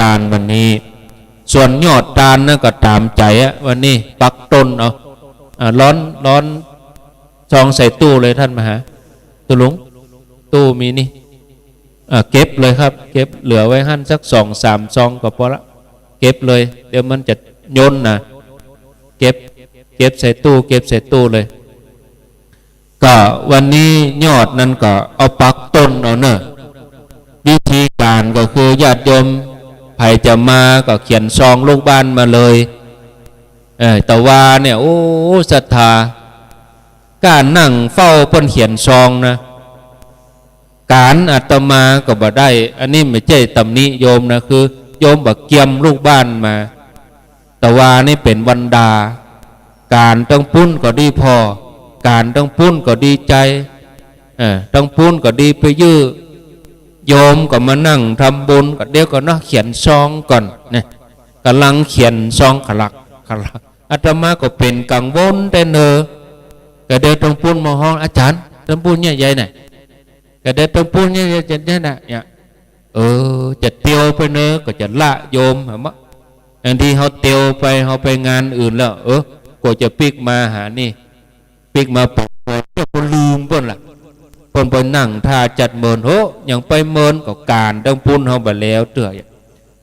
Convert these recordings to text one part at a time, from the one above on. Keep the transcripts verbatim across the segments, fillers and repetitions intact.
านวันนี้ ส่วนยอดตานนั้นก็ต๋ามใจ๋อะ วันนี้ปักต้นเอา อ่า ฮ้อน ฮ้อน ซองใส่ตู้เลยต้านมหา ตุ๊ลุง ตู้มีนี่ อ่า เก็บเลยครับ เก็บเหลือไว้หั้นสักสองสามซองก็ปอละ เก็บเลย เดี๋ยวมันจะย่นนะ เก็บ เก็บใส่ตู้ เก็บใส่ตู้เลย ก็วันนี้ยอดนั้นก็เอาปักต้นเอาเน่อ วิธีก๋านก็คือญาติโยมใผจะมาก็เขียนซองลูกบ้านมาเลย เออ ตะวาเนี่ย โอ้ ศรัทธา ก้านั่งเฝ้าเปิ้นเขียนซองนะ ก๋านอาตมาก็บ่ได้ อันนี้บ่ใจ้ตำหนิโยมนะ คือโยมบ่เกียมลูกบ้านมา ตะวานี่เป๋นวันดา ก๋านตังปุ้นก็ดีผ่อ ก๋านตังปุ้นก็ดีใจ๋ เออ ตังปุ้นก็ดีไปยื้อ โยมก็มานั่งทำบุญ ก็เดี๋ยวก่อนเนาะ เขียนซองก่อน เนี่ย ก่ำลังเขียนซองขลัก ขลัก อาตมาก็เป๋นกังวลแต๊เน่อ ก็เดี๋ยวตังปุ้นมาฮ้อง อาจ๋ารย์ ตังปุ้นเนี่ยใหญ่น่ะ ก็เดี๋ยวตังปุ้นเนี่ยใหญ่ ใหญ่น่ะ เนี่ย เออ จะเตียวไปเน่อ ก็จะละโยม หันบ่ บางทีเฮาเตียวไป เฮาไปงานอื่นแล้ว เออ กว่าจะปิ๊กมาหานี่ ปิ๊กมาปอกคอย เดี๋ยวก็ลืมเปิ้นละ เปิ้นไปนั่งท่าจัดเมิน โห ยังไปเมินก็ก๋านตังปุ้นเฮาบ่แล้วเตื้อ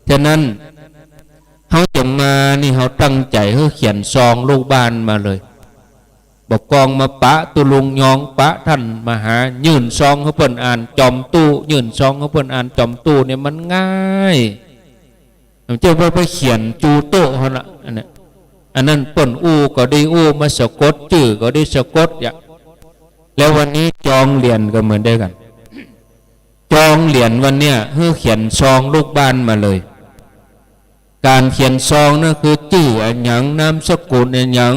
ฉะนั้น เฮาจะมานี่ เฮาตั้งใจ๋หื้อเขียนซองลูกบ้านมาเลย บ่กองมาปะตุ๊ลุงยอง ปะต้านมหา ยื่นซองหื้อเปิ้นอ่านจ่อมตู้ ยื่นซองหื้อเปิ้นอ่านจ่อมตู้เนี่ยมันง่าย บ่ใจ้ว่าไปเขียนจูโต๊ะหั้นละ อันนั้น อันนั้นเปิ้นอู้ก็ดี อู้มาสะกดจื้อก็ดี สะกดอย่าง แล้ววันนี้จองเหรียญก็เหมือนเดียวกั๋น จองเหรียญวันเนี้ย หื้อเขียนซองลูกบ้านมาเลย ก๋านเขียนซองนั่นคือจื้ออะหยัง นามสกุลอะหยัง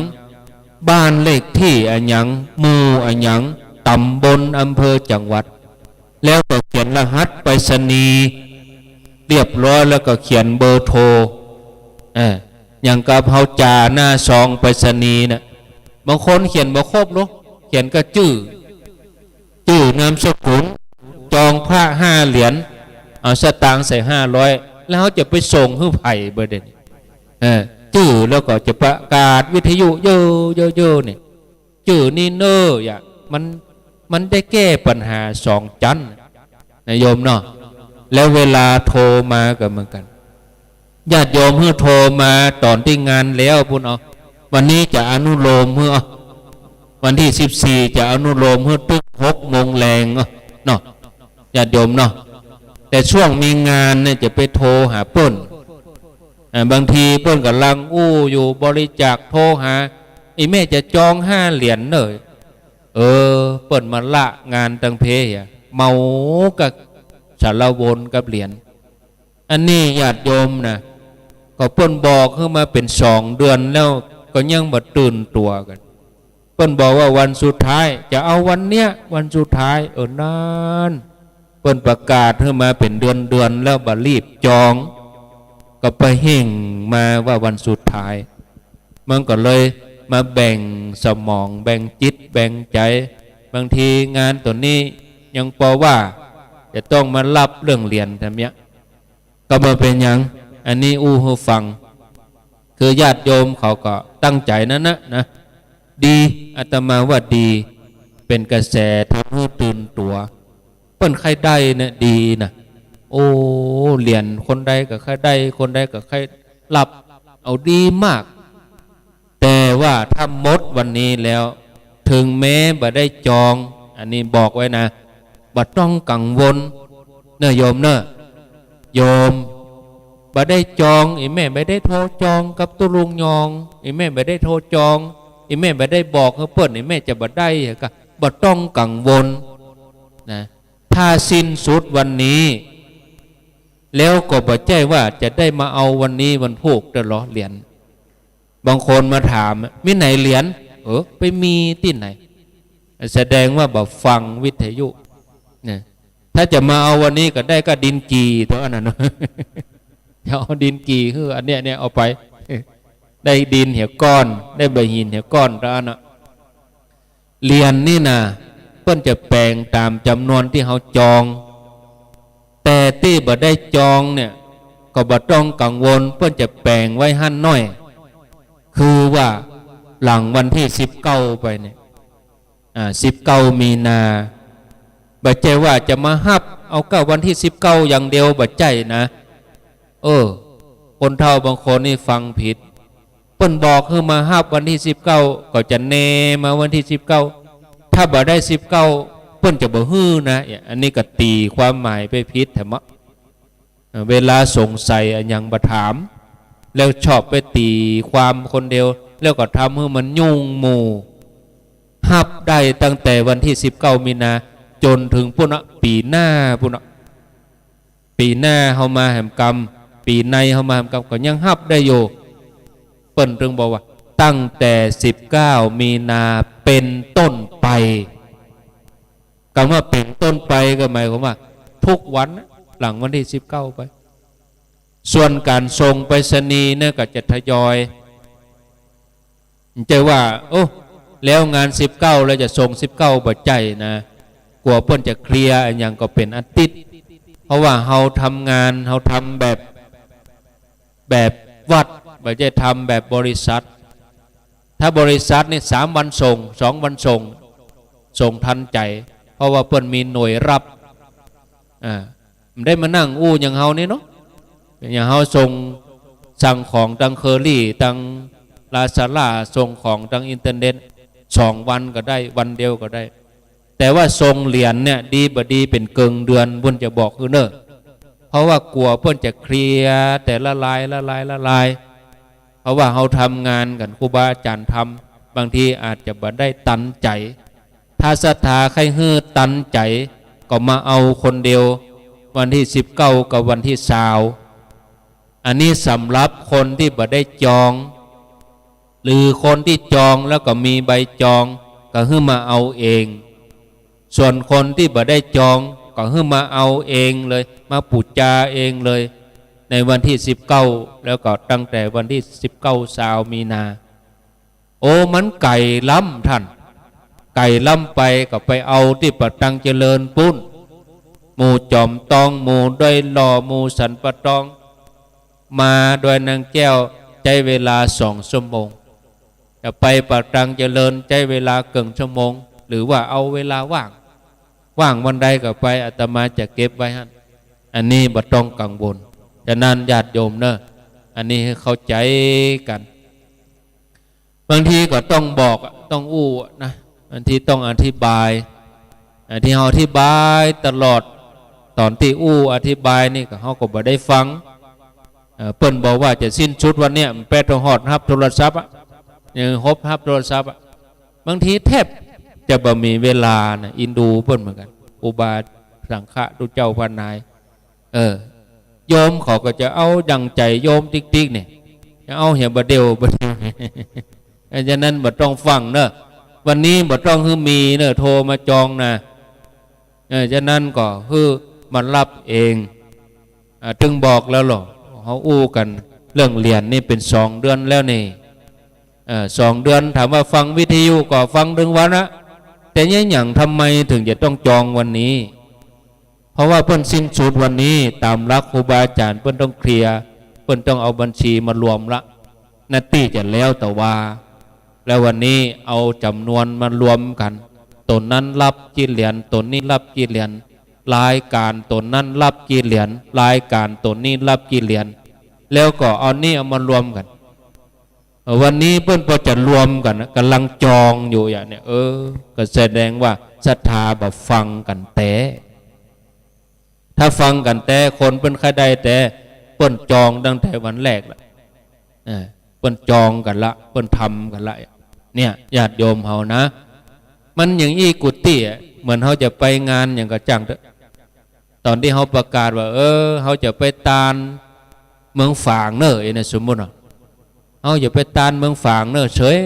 บ้านเลขตี้อะหยัง หมู่อะหยัง ต๋ำบล อำเภอ จังหวัด แล้วก็เขียนรหัสไปรษณีย์เรียบร้อย แล้วก็เขียนเบอร์โทร เออ อย่างกับเฮาจ่าหน้าซองไปรษณีย์น่ะ บางคนเขียนบ่ครบหรอก เขียนก็จื้อ จื้อ นามสกุล จองพระห้าเหรียญ เอาสตางค์ใส่ห้าร้อย แล้วเฮาจะไปส่งหื้อใผบ่เด่น เออ จื้อ แล้วก็จะประกาศวิทยุเยอะๆๆ เนี่ย จื้อนี่เน่อ อย่า มัน มันได้แก้ปัญหาสองจั้นนะโยมเนาะ แล้วเวลาโทรมาก็เหมือนกั๋น ญาติโยมหื้อโทรมาต๋อนตี้งานแล้วปุ้นเอา วันนี้จะอนุโลมหื้อเอา วันตี้สิบสี่จะอนุโลมหื้อตึกหกโมงแลงเอาเนาะ ญาติโยมเนาะ แต่ช่วงมีงานเนี่ยจะไปโทรหาเปิ้น อ่า บางทีเปิ้นก่ำลังอู้อยู่บริจาค โทรหา อี่แม่จะจองห้าเหรียญเน่อ เออ เปิ้นมาละงานตังเพอะ เมากับสารวนกับเหรียญ อันนี้ญาติโยมนะ ก็เปิ้นบอกหื้อมาเป๋นสองเดือนแล้ว ก็ยังบ่ตื่นตั๋วกั๋น เปิ้นบอกว่าวันสุดท้าย จะเอาวันเนี้ย วันสุดท้าย เออ นั้น เปิ้นประกาศหื้อมาเป๋นเดือนๆ แล้วบ่รีบจอง ก็ไปเฮ่งมาว่าวันสุดท้าย มันก็เลยมาแบ่งสมอง แบ่งจิต แบ่งใจ๋ บางทีงานตั๋วนี้ยังปอว่า จะต้องมาฮับเรื่องเหรียญแถมเนี้ย ก็บ่เป๋นหยัง อันนี้อู้หื้อฟัง คือญาติโยมเขาก็ตั้งใจ๋นั้นนะนะ ดี อาตมาว่าดี เป๋นกระแสทำหื้อตื่นตั๋ว เปิ้นใค่ได้เนี่ยดีนะ โอ้ เหรียญคนใดก็ใค่ได้ คนใดก็ใค่ฮับ เอาดีมาก แต่ว่าถ้าหมดวันนี้แล้ว เถิงแม้บ่ได้จอง อันนี้บอกไว้นะ บ่ต้องกังวล เน่อโยมเน่อ โยม บ่ได้จอง อี่แม่บ่ได้โทรจองกับตุ๊ลุงยอง อี่แม่บ่ได้โทรจอง อี่แม่บ่ได้บอกหื้อเปิ้น อี่แม่จะบ่ได้ ก็บ่ต้องกังวลนะ ถ้าสิ้นสุดวันนี้ แล้วก็บ่ใจ้ว่าจะได้มาเอาวันนี้วันพูกเตื้อเหรอเหรียญ บางคนมาถาม มีไหนเหรียญ เออ ไปมีตี้ไหน แสดงว่าบ่ฟังวิทยุเนี่ย ถ้าจะมาเอาวันนี้ก็ได้ก้าดินกี่เต้าอั้นน่ะเนาะ จะเอาดินกี่ คืออันเนี้ย เนี่ยเอาไป ได้ดินเหียก้อน ได้ใบหินเหียก้อนเต้าอั้นน่ะ เหรียญนี่นะ เปิ้นจะแป๋งต๋ามจ๋ำนวนตี้เฮาจอง แต่ตี้บ่ได้จองเนี่ย ก็บ่ต้องกังวล เปิ้นจะแป๋งไว้หั้นหน้อย คือว่าหลังวันตี้สิบเก้าไปเนี่ย อ่า สิบเก้ามีนา บ่ใจ้ว่าจะมาฮับเอาก้าวันตี้สิบเก้าอย่างเดียว บ่ใจ้นะ เออ คนเฒ่าบางคนนี่ฟังผิด เปิ้นบอกหื้อมาฮับวันตี้สิบเก้า ก็จะแหน่มาวันตี้สิบเก้า ถ้าบ่ได้สิบเก้า เปิ้นจะบ่หื้อนะ เนี่ย อันนี้ก็ตี๋ความหมายไปผิดแถมอะ เวลาสงสัยอะหยังบ่ถาม แล้วชอบไปตี๋ความคนเดียว แล้วก็ทำหื้อมันยุ่งหมู่ ฮับได้ตั้งแต่วันตี้สิบเก้ามีนา จ๋นเถิงปู้นอะ ปี๋หน้าปู้นอะ ปี๋หน้าเฮามาแหมกำ ปี๋ในเฮามาแหมกำ ก็ยังฮับได้อยู่ เปิ้นจึงบอกว่า ตั้งแต่สิบเก้ามีนาเป๋นต้นไป กำว่าเป๋นต้นไปก็หมายความว่า ทุกวันนะ หลังวันตี้สิบเก้าไป ส่วนก๋านส่งไปรษณีย์เนี่ยก็จะทยอย บ่ใจ้ว่า โอ้ แล้วงานสิบเก้าแล้วจะส่งสิบเก้า บ่ใจ้นะ กั๋วเปิ้นจะเคลียร์อะหยังก็เป๋นอาทิตย์ เพราะว่าเฮาทำงาน เฮาทำแบบ แบบวัด บ่ใจ้ทำแบบบริษัท ถ้าบริษัทนี่สามวันส่ง สองวันส่ง ส่งทันใจ๋ เพราะว่าเปิ้นมีหน่วยรับ อ่า บ่ได้มานั่งอู้อย่างเฮานี่เนาะ อย่างเฮาส่ง สั่งของตางเคอรี่ ตางลาซาด้า ส่งของตางอินเทอร์เน็ต สองวันก็ได้ วันเดียวก็ได้ แต่ว่าส่งเหรียญเนี่ย ดีบ่ดีเป๋นเกิ่งเดือน เปิ้นจะบอกหื้อเน่อ เพราะว่ากั๋วเปิ้นจะเคลียร์แต่ละลาย ละลาย ละลาย เพราะว่าเฮาทำงานกั๋น ครูบาอาจ๋ารย์ทำ บางทีอาจจะบ่ได้ตันใจ๋ ถ้าศรัทธาใค่หื้อตันใจ๋ ก็มาเอาคนเดียว วันตี้สิบเก้ากับวันตี้ซาว อันนี้สำหรับคนตี้บ่ได้จอง หรือคนตี้จองแล้วก็มีใบจอง ก็หื้อมาเอาเอง ส่วนคนตี้บ่ได้จอง ก็หื้อมาเอาเองเลย มาปู๋จาเองเลย ในวันตี้สิบเก้า แล้วก็ตั้งแต่วันตี้สิบเก้า ซาวมีนา โอ้ มันไก๋ล้ำต้าน ไก๋ล้ำไป ก็ไปเอาตี้ป่าตังเจริญปู้น หมู่จอมตอง หมู่ดอยหล่อ หมู่สันป่าตอง มาดอยนางแก้ว ใจ๊เวลาสองชั่วโมง จะไปป่าตังเจริญ ใจ๊เวลาเกิ่งชั่วโมง หรือว่าเอาเวลาว่าง ว่างวันใดก็ไป อาตมาจะเก็บไว้หั้น อันนี้บ่ต้องกังวล ฉะนั้นญาติโยมเน่อ อันนี้หื้อเข้าใจ๋กั๋น บางทีก็ต้องบอกอะ ต้องอู้อะนะ บางทีต้องอธิบาย อ่า ตี้เฮาอธิบายตลอด ต๋อนตี้อู้อธิบายนี่ก็ เฮาก็บ่ได้ฟัง เอ่อ เปิ้นบอกว่าจะสิ้นสุดวันเนี้ย มันแป๊ดต้องฮอดฮับโทรศัพท์อะ ยังฮับ ฮับโทรศัพท์อะ บางทีแทบจะบ่มีเวลานะ เอ็นดูเปิ้นเหมือนกั๋น ครูบาสังฆะตุ๊เจ้าพระนาย เออ โยมเขาก็จะเอาดั่งใจ๋โยมติ๊กๆ เนี่ย จะเอาเหียบ่าเดี่ยว บ่าเดี่ยว เออ ฉะนั้นบ่ต้องฟังเน่อ วันนี้บ่ต้องหื้อมีเน่อ โทรมาจองนะ เออ ฉะนั้นก็หื้อมาฮับเอง อ่า ตึงบอกแล้วเหรอ เฮาอู้กั๋นเรื่องเหรียญนี่เป๋นสองเดือนแล้วนี่ เออ สองเดือน ถามว่าฟังวิทยุก็ฟังตึงวันละ แต่เยียะหยังทำไมเถิงจะต้องจองวันนี้ เพราะว่าเปิ้นสิ้นสุดวันนี้ ต๋ามหลักครูบาอาจ๋ารย์เปิ้นต้องเคลียร์ เปิ้นต้องเอาบัญชีมารวมละ นาตี้จะแล้วตะวา แล้ววันนี้เอาจ๋ำนวนมารวมกั๋น ต๋นนั้นฮับกี่เหรียญ ต๋นนี้ฮับกี่เหรียญ รายก๋านต๋นนั้นฮับกี่เหรียญ รายก๋านต๋นนี้ฮับกี่เหรียญ แล้วก็เอานี้เอามารวมกั๋น เออ วันนี้เปิ้นปอจะรวมกั๋นนะ ก่ำลังจองอยู่อย่างเนี่ย เออ ก็แสดงว่าศรัทธาบ่ฟังกั๋นแต๊ ถ้าฟังกั๋นแต๊ คนเปิ้นใค่ได้แต๊ เปิ้นจองตั้งแต่วันแรกละ เออ เปิ้นจองกั๋นละ เปิ้นทำกั๋นละ เนี่ย ญาติโยมเฮานะ มันอย่างอี้กุฏิอะ เหมือนเฮาจะไปงานหยังก็จ้างเต๊อะ ต๋อนตี้เฮาประกาศว่า เออ เฮาจะไปตานเมืองฝางเน่อ เอเนี่ย สมมุติว่า เฮาจะไปตานเมืองฝางเน่อ เฉย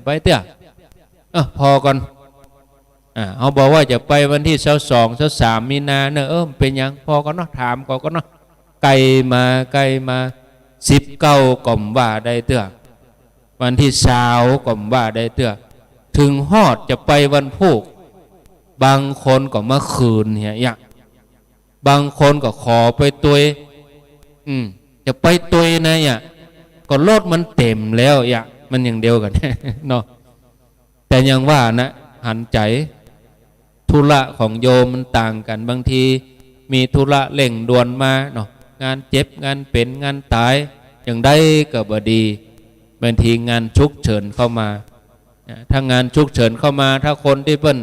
ไปเตื้อ เออ ผ่อก่อน อ่า เฮาบอกว่าจะไปวันตี้ซาวสอง ซาวสามมีนาเน่อ เออ เป๋นหยัง ผ่อก่อนเนาะ ถามเขาก่อนเนาะ ใก้มา ใก้มา สิบเก้าก็บ่ว่าได้เตื้อ วันตี้ซาวก็บ่ว่าได้เตื้อ เถิงฮอดจะไปวันพูก บางคนก็มาคืนเหีย บางคนก็ขอไปตวย อืม จะไปตวยนะเยียะ ก็รถมันเต๋มแล้วเยียะ มันอย่างเดียวกั๋น เนาะ แต่อย่างว่านะ หันใจ๋ ธุระของโยมมันต่างกั๋น บางทีมีธุระเร่งด่วนมาเนาะ งานเจ็บ งานเป๋น งานต๋าย อย่างใดก็บ่ดี บางทีงานฉุกเฉินเข้ามา นะ ถ้างานฉุกเฉินเข้ามา ถ้าคนตี้เปิ้น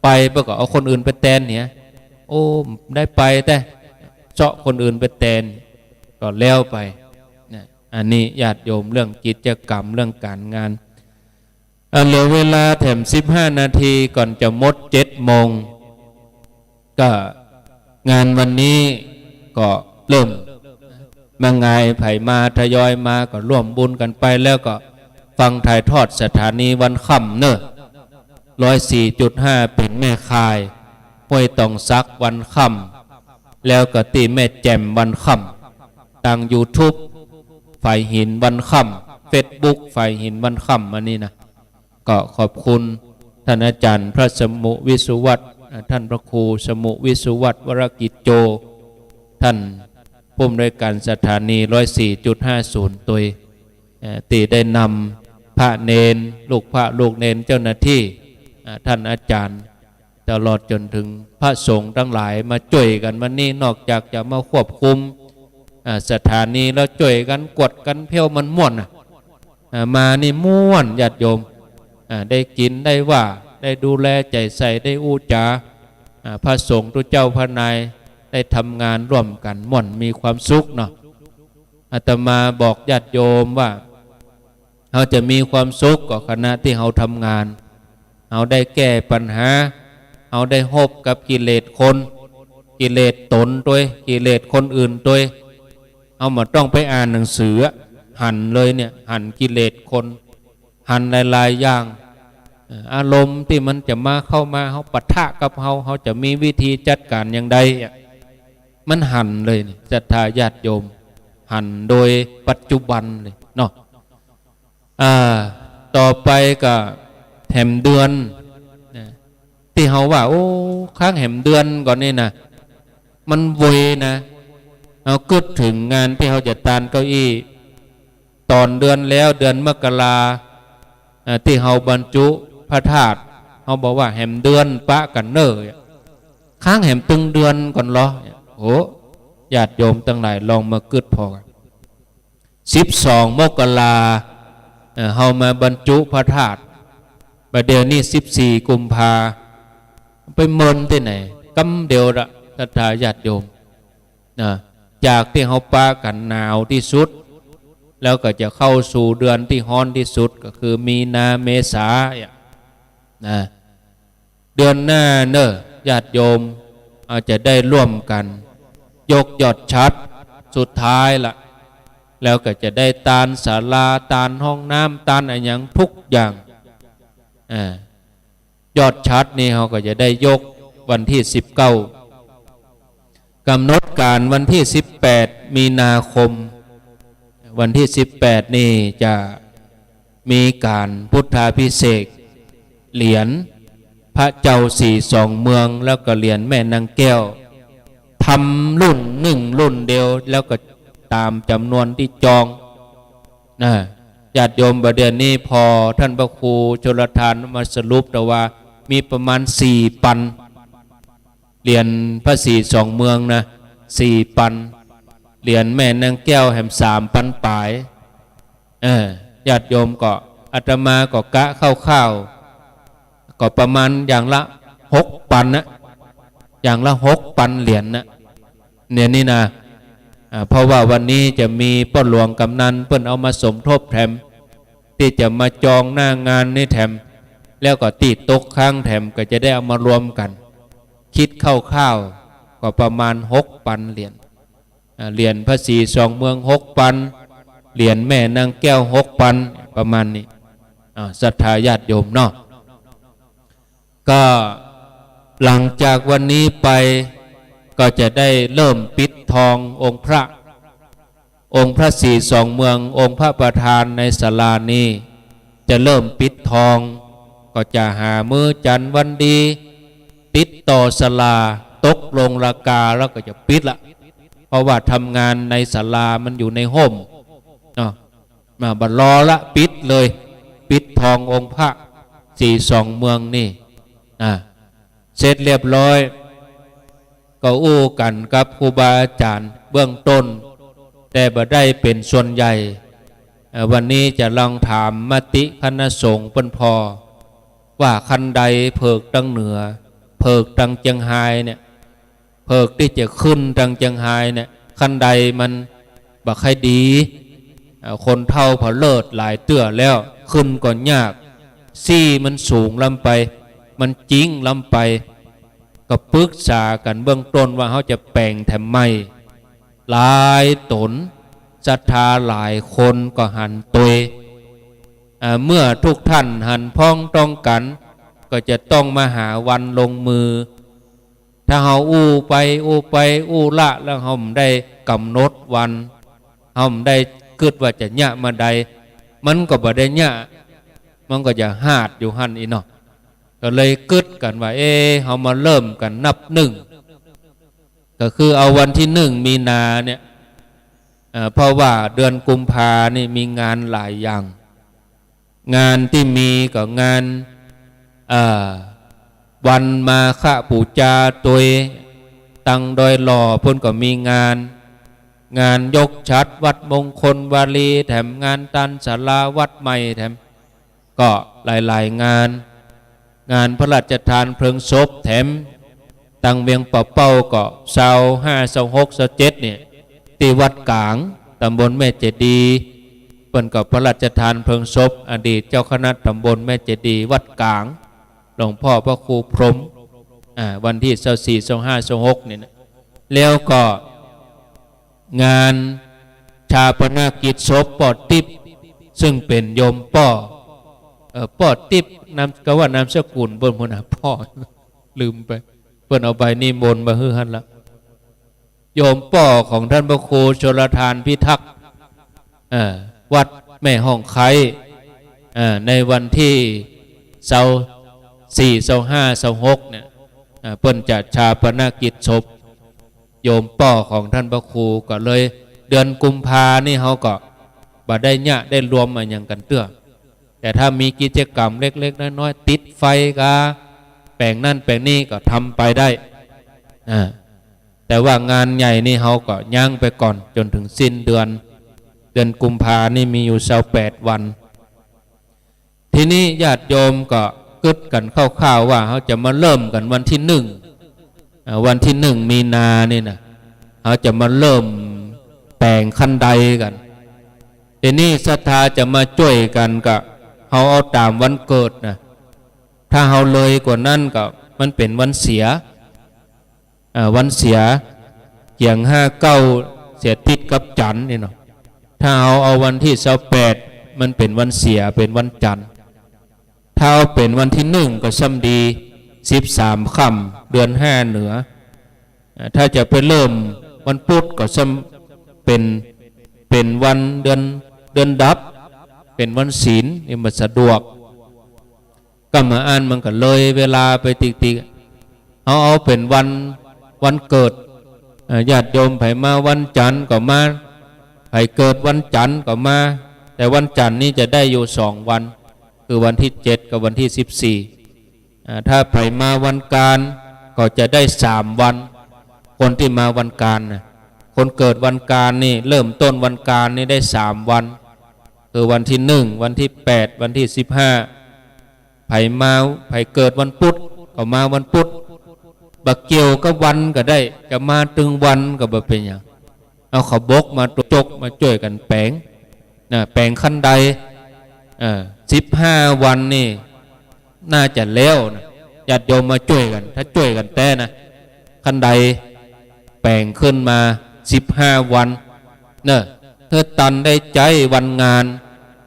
ไป เปิ้นก็เอาคนอื่นไปแตนเหีย โอ้ ได้ไปแต๊ เซาะคนอื่นไปแตน ก็แล้วไป นะ อันนี้ญาติโยม เรื่องกิจกรรม เรื่องก๋านงาน อ่ะ เหลือเวลาแถมสิบห้านาทีก่อนจะหมดเจ็ดโมง ก็งานวันนี้ก็เริ่ม มาไง ใผมาทยอยมาก็ร่วมบุญกั๋นไป แล้วก็ฟังถ่ายทอดสถานีวันค่ำเน่อ ร้อยสี่จุดห้า เป๋นแม่ข่าย ห้วยตองสักวันค่ำ แล้วก็ตี้แม่แจ่มวันค่ำ ตางยูทูบ ฝายหินวันค่ำ เฟซบุ๊ก ฝายหินวันค่ำ อันนี้นะ ก็ขอบคุณต้านอาจ๋ารย์พระสมุวิสุวัฒน์ อ่า ต้านพระครูสมุวิสุวัฒน์ วรกิจโจ ต้านผู้อำนวยก๋านสถานี ร้อยสี่จุดห้าศูนย์ ตวย เอ่อ ตี้ได้นำพระเณร ลูกพระลูกเณร เจ้าหน้าตี้ อ่า ต้านอาจ๋ารย์ ตลอดจ๋นเถิงพระสงฆ์ตังหลายมาจ้วยกั๋นวันนี้ นอกจากจะมาควบคุม อ่า สถานีแล้วจ้วยกั๋นกวดกั๋นเผี้ยว มันม่วนน่ะ อ่า มานี่ม่วนญาติโยม อ่า ได้กิ๋นได้ว่า ได้ดูแลใจ๋ใส่ ได้อู้จ๋า อ่า พระสงฆ์ตุ๊เจ้าพระนาย ได้ทำงานร่วมกั๋นม่วนมีความสุขเนาะ อาตมาบอกญาติโยมว่า เฮาจะมีความสุขก็ขณะตี้เฮาทำงาน เฮาได้แก้ปัญหา เฮาได้ฮบกับกิเลสคน กิเลสต๋นตวย กิเลสคนอื่นตวย เฮาบ่ต้องไปอ่านหนังสืออะ หันเลยเนี่ย หันกิเลสคน หันหลายๆ อย่าง เอ่อ อารมณ์ตี้มันจะมาเข้ามา เฮาปะทะกับเฮา เฮาจะมีวิธีจัดก๋านอย่างใดอะ มันหันเลยนี่ ศรัทธาญาติโยม หันโดยปัจจุบันเลยเนาะ อ่า ต่อไปก็แหมเดือนนะ ตี้เฮาว่า โอ้ ครั้งแหมเดือนก่อนนี่นะ มันเวยนะ เฮากึ๊ดเถิงงานตี้เฮาจะตานเก้าอี้ ต๋อนเดือนแล้ว เดือนมกรา อ่า ตี้เฮาบรรจุพระธาตุ เฮาบอกว่าแหมเดือนปะกั๋นเน่อ ครั้งแหมตึงเดือนก่อนเหรอ โอ้ ญาติโยมตังหลายลองมากึ๊ดผ่อกั๋น สิบสอง มกรา เอ่อ เฮามาบรรจุพระธาตุ บ่าเดี่ยวนี้ สิบสี่ กุมภา ไปเมินตี้ไหน กำเดียวละ ศรัทธาญาติโยม นะ จากตี้เฮาปะกั๋นหนาวตี้สุด แล้วก็จะเข้าสู่เดือนตี้ฮ้อนตี้สุด ก็คือมีนา เมษา เนี่ย นะ เดือนหน้าเน่อ ญาติโยม เฮาจะได้ร่วมกั๋น ยกยอดฉัตรสุดท้ายละ แล้วก็จะได้ตานศาลา ตานห้องน้ำ ตานอะหยังทุกอย่าง อ่า ยอดฉัตรนี่เฮาก็จะได้ยกวันตี้ สิบเก้า ก๋ำหนดก๋านวันตี้ สิบแปด มีนาคม วันตี้ สิบแปด นี่จะมีก๋านพุทธาภิเษก เหรียญพระเจ้าสี่สองเมือง แล้วก็เหรียญแม่นางแก้ว ทำรุ่นนึ่งรุ่นเดียว แล้วก็ต๋ามจ๋ำนวนตี้จอง นะ ญาติโยม บ่าเดี่ยวนี้ผ่อต้านพระครูชลทานมาสรุป แต่ว่ามีประมาณสี่ปัน เหรียญพระสี่สองเมืองนะ สี่ปัน เหรียญแม่นางแก้วแหมสามปันป๋าย เออ ญาติโยมก็ อาตมาก็กะคร่าวๆ ก็ประมาณอย่างละหกปันนะ อย่างละหกปันเหรียญนะ เนี่ยนี่นะ อ่า เพราะว่าวันนี้จะมีป้อหลวงกำนันเปิ้นเอามาสมทบแถม ตี้จะมาจองหน้างานนี่แถม แล้วก็ตี้ตกค้างแถม ก็จะได้เอามารวมกั๋น คิดคร่าวๆ ก็ประมาณหกปันเหรียญ อ่า เหรียญพระสี่สองเมืองหกปัน เหรียญแม่นางแก้วหกปัน ประมาณนี้ อ่า ศรัทธาญาติโยมเนาะ ก็หลังจากวันนี้ไปก็จะได้เริ่มปิดทององค์พระ องค์พระสี่สองเมือง องค์พระประธานในศาลานี้ จะเริ่มปิดทอง ก็จะหามื้อจันทร์วันดี ติดต่อศาลา ตกลงราคาแล้วก็จะปิดละ เพราะว่าทำงานในศาลามันอยู่ในฮ่มเนาะ มาบ่รอละ ปิดเลย ปิดทององค์พระสี่สองเมืองนี่ อ่า เสร็จเรียบร้อย ก็อู้กั๋นกับครูบาอาจ๋ารย์เบื้องต้น แต่บ่ได้เป๋นส่วนใหญ่ เอ่อ วันนี้จะลองถามมติคณะสงฆ์เปิ้นผ่อ ว่าคันไดเผิกตังเหนือ เผิกตังเจียงฮายเนี่ย เผิกตี้จะขึ้นตังเจียงฮายเนี่ย คันไดมันบ่ใค่ดี เอ่อ คนเฒ่าผ่อเลิศหลายเตื้อแล้ว ขึ้นก็ยาก ซี้มันสูงล้ำไป มันจิ๊งล้ำไป ก็ปึกษากั๋นเบื้องต้นว่าเฮาจะแป๋งแถมใหม่ หลายต๋น ศรัทธาหลายคนก็หันตวย อ่า เมื่อทุกท่านหันพ้องต้องกั๋น ก็จะต้องมาหาวันลงมือ ถ้าเฮาอู้ไปอู้ไปอู้ละแล้วเฮาบ่ได้ก๋ำหนดวัน เฮาบ่ได้กึ๊ดว่าจะเยียะเมื่อใด มันก็บ่ได้เยียะ มันก็จะฮาดอยู่หั้นอี้เนาะ ก็เลยกึ๊ดกั๋นว่า เอ๊ะ เฮามาเริ่มกั๋นนับนึ่ง ก็คือเอาวันตี้นึ่งมีนาเนี่ย เอ่อ เพราะว่าเดือนกุมภานี่มีงานหลายอย่าง งานตี้มีก็งาน เอ่อ วันมาฆบูชาตวย ตังดอยหล่อปู้นก็มีงาน งานยกฉัตรวัดมงคลวารีแถม งานตานศาลาวัดใหม่แถม ก็หลายๆ งาน งานพระราชทานเพลิงศพแถม ตังเวียงป่าเป้าก็ซาวห้า ซาวหก ซาวเจ็ดเนี่ย ตี้วัดก๋าง ตำบลแม่เจดีย์ เปิ้นก็พระราชทานเพลิงศพอดีตเจ้าคณะตำบลแม่เจดีย์วัดก๋าง หลวงพ่อพระครูพรหม อ่า วันตี้ซาวสี่ ซาวห้า ซาวหกเนี่ยนะ แล้วก็ งานฌาปนกิจศพป้อติ๊บ ซึ่งเป๋นโยมป้อ เอ่อ ป้อติ๊บ นาม ก็ว่านามสกุลเปิ้นพู้นนะ ป้อ ลืมไป เปิ้นเอาใบนิมนต์มาหื้อหั้นละ โยมป้อของท่านพระครูชลทานพิทักษ์ เอ่อ วัดแม่ฮ่องไคร้ เอ่อ ในวันตี้ซาวสี่ ซาวห้า ซาวหกเนี่ย เอ่อ เปิ้นจะฌาปนกิจศพ โยมป้อของท่านพระครู ก็เลยเดือนกุมภานี่เฮาก็บ่ได้เยียะได้รวมอะหยังกั๋นเตื้อ แต่ถ้ามีกิจกรรมเล็กๆ น้อยๆ ติดไฟกา แป๋งนั่นแป๋งนี่ก็ทำไปได้ อ่า แต่ว่างานใหญ่นี่เฮาก็ยั้งไปก่อนจ๋นเถิงสิ้นเดือน เดือนกุมภานี่มีอยู่ซาวแปดวัน ทีนี้ญาติโยมก็กึ๊ดกั๋นคร่าวๆ ว่าเฮาจะมาเริ่มกั๋นวันตี้นึ่ง อ่า วันตี้นึ่งมีนานี่นะ เฮาจะมาเริ่มแป๋งคันไดกั๋น ทีนี้ศรัทธาจะมาจ้วยกั๋นก็ เฮาเอาต๋ามวันเกิดนะ ถ้าเฮาเลยกว่านั้นก็มันเป๋นวันเสีย อ่า วันเสีย เกี่ยงห้าเก้า เสียติดกับจันทร์นี่เนาะ ถ้าเฮาเอาวันตี้ซาวแปด มันเป๋นวันเสีย เป๋นวันจันทร์ ถ้าเอาเป๋นวันตี้นึ่งก็ซ้ำดี สิบสามค่ำ เดือนห้าเหนือ อ่า ถ้าจะไปเริ่มวันพุธก็ซ้ำเป๋น เป๋นวันเดือน เดือนดับ เป๋นวันศีล นี่บ่สะดวก ก้ำบ่าอั้นมันก็เลยเวลาไปติ๊กๆ เฮาเอาเป๋นวัน วันเกิด เอ่อ ญาติโยมใผมาวันจันทร์ก็มา ใผเกิดวันจันทร์ก็มา แต่วันจันทร์นี่จะได้อยู่สองวัน คือวันตี้เจ็ดกับวันตี้สิบสี่ อ่า ถ้าใผมาวันกานก็จะได้สามวัน คนตี้มาวันกานนะ คนเกิดวันกานนี่เริ่มต้นวันกานนี่ได้สามวัน คือวันตี้นึ่ง วันตี้แปด วันตี้สิบห้า ใผมา ใผเกิดวันพุธก็มาวันพุธ บ่เกี่ยวกับวันก็ได้ จะมาตึงวันก็บ่เป๋นหยัง เอาขาวบกมาตวย จกมาจ้วยกั๋นแป๋ง นะ แป๋งคันได เอ่อ สิบห้าวันนี่ น่าจะแล้วนะ ญาติโยมมาจ้วยกั๋น ถ้าจ้วยกั๋นแต๊นะ คันไดแป๋งขึ้นมาสิบห้าวัน เน่อ หื้อตันได้ใจ๊วันงาน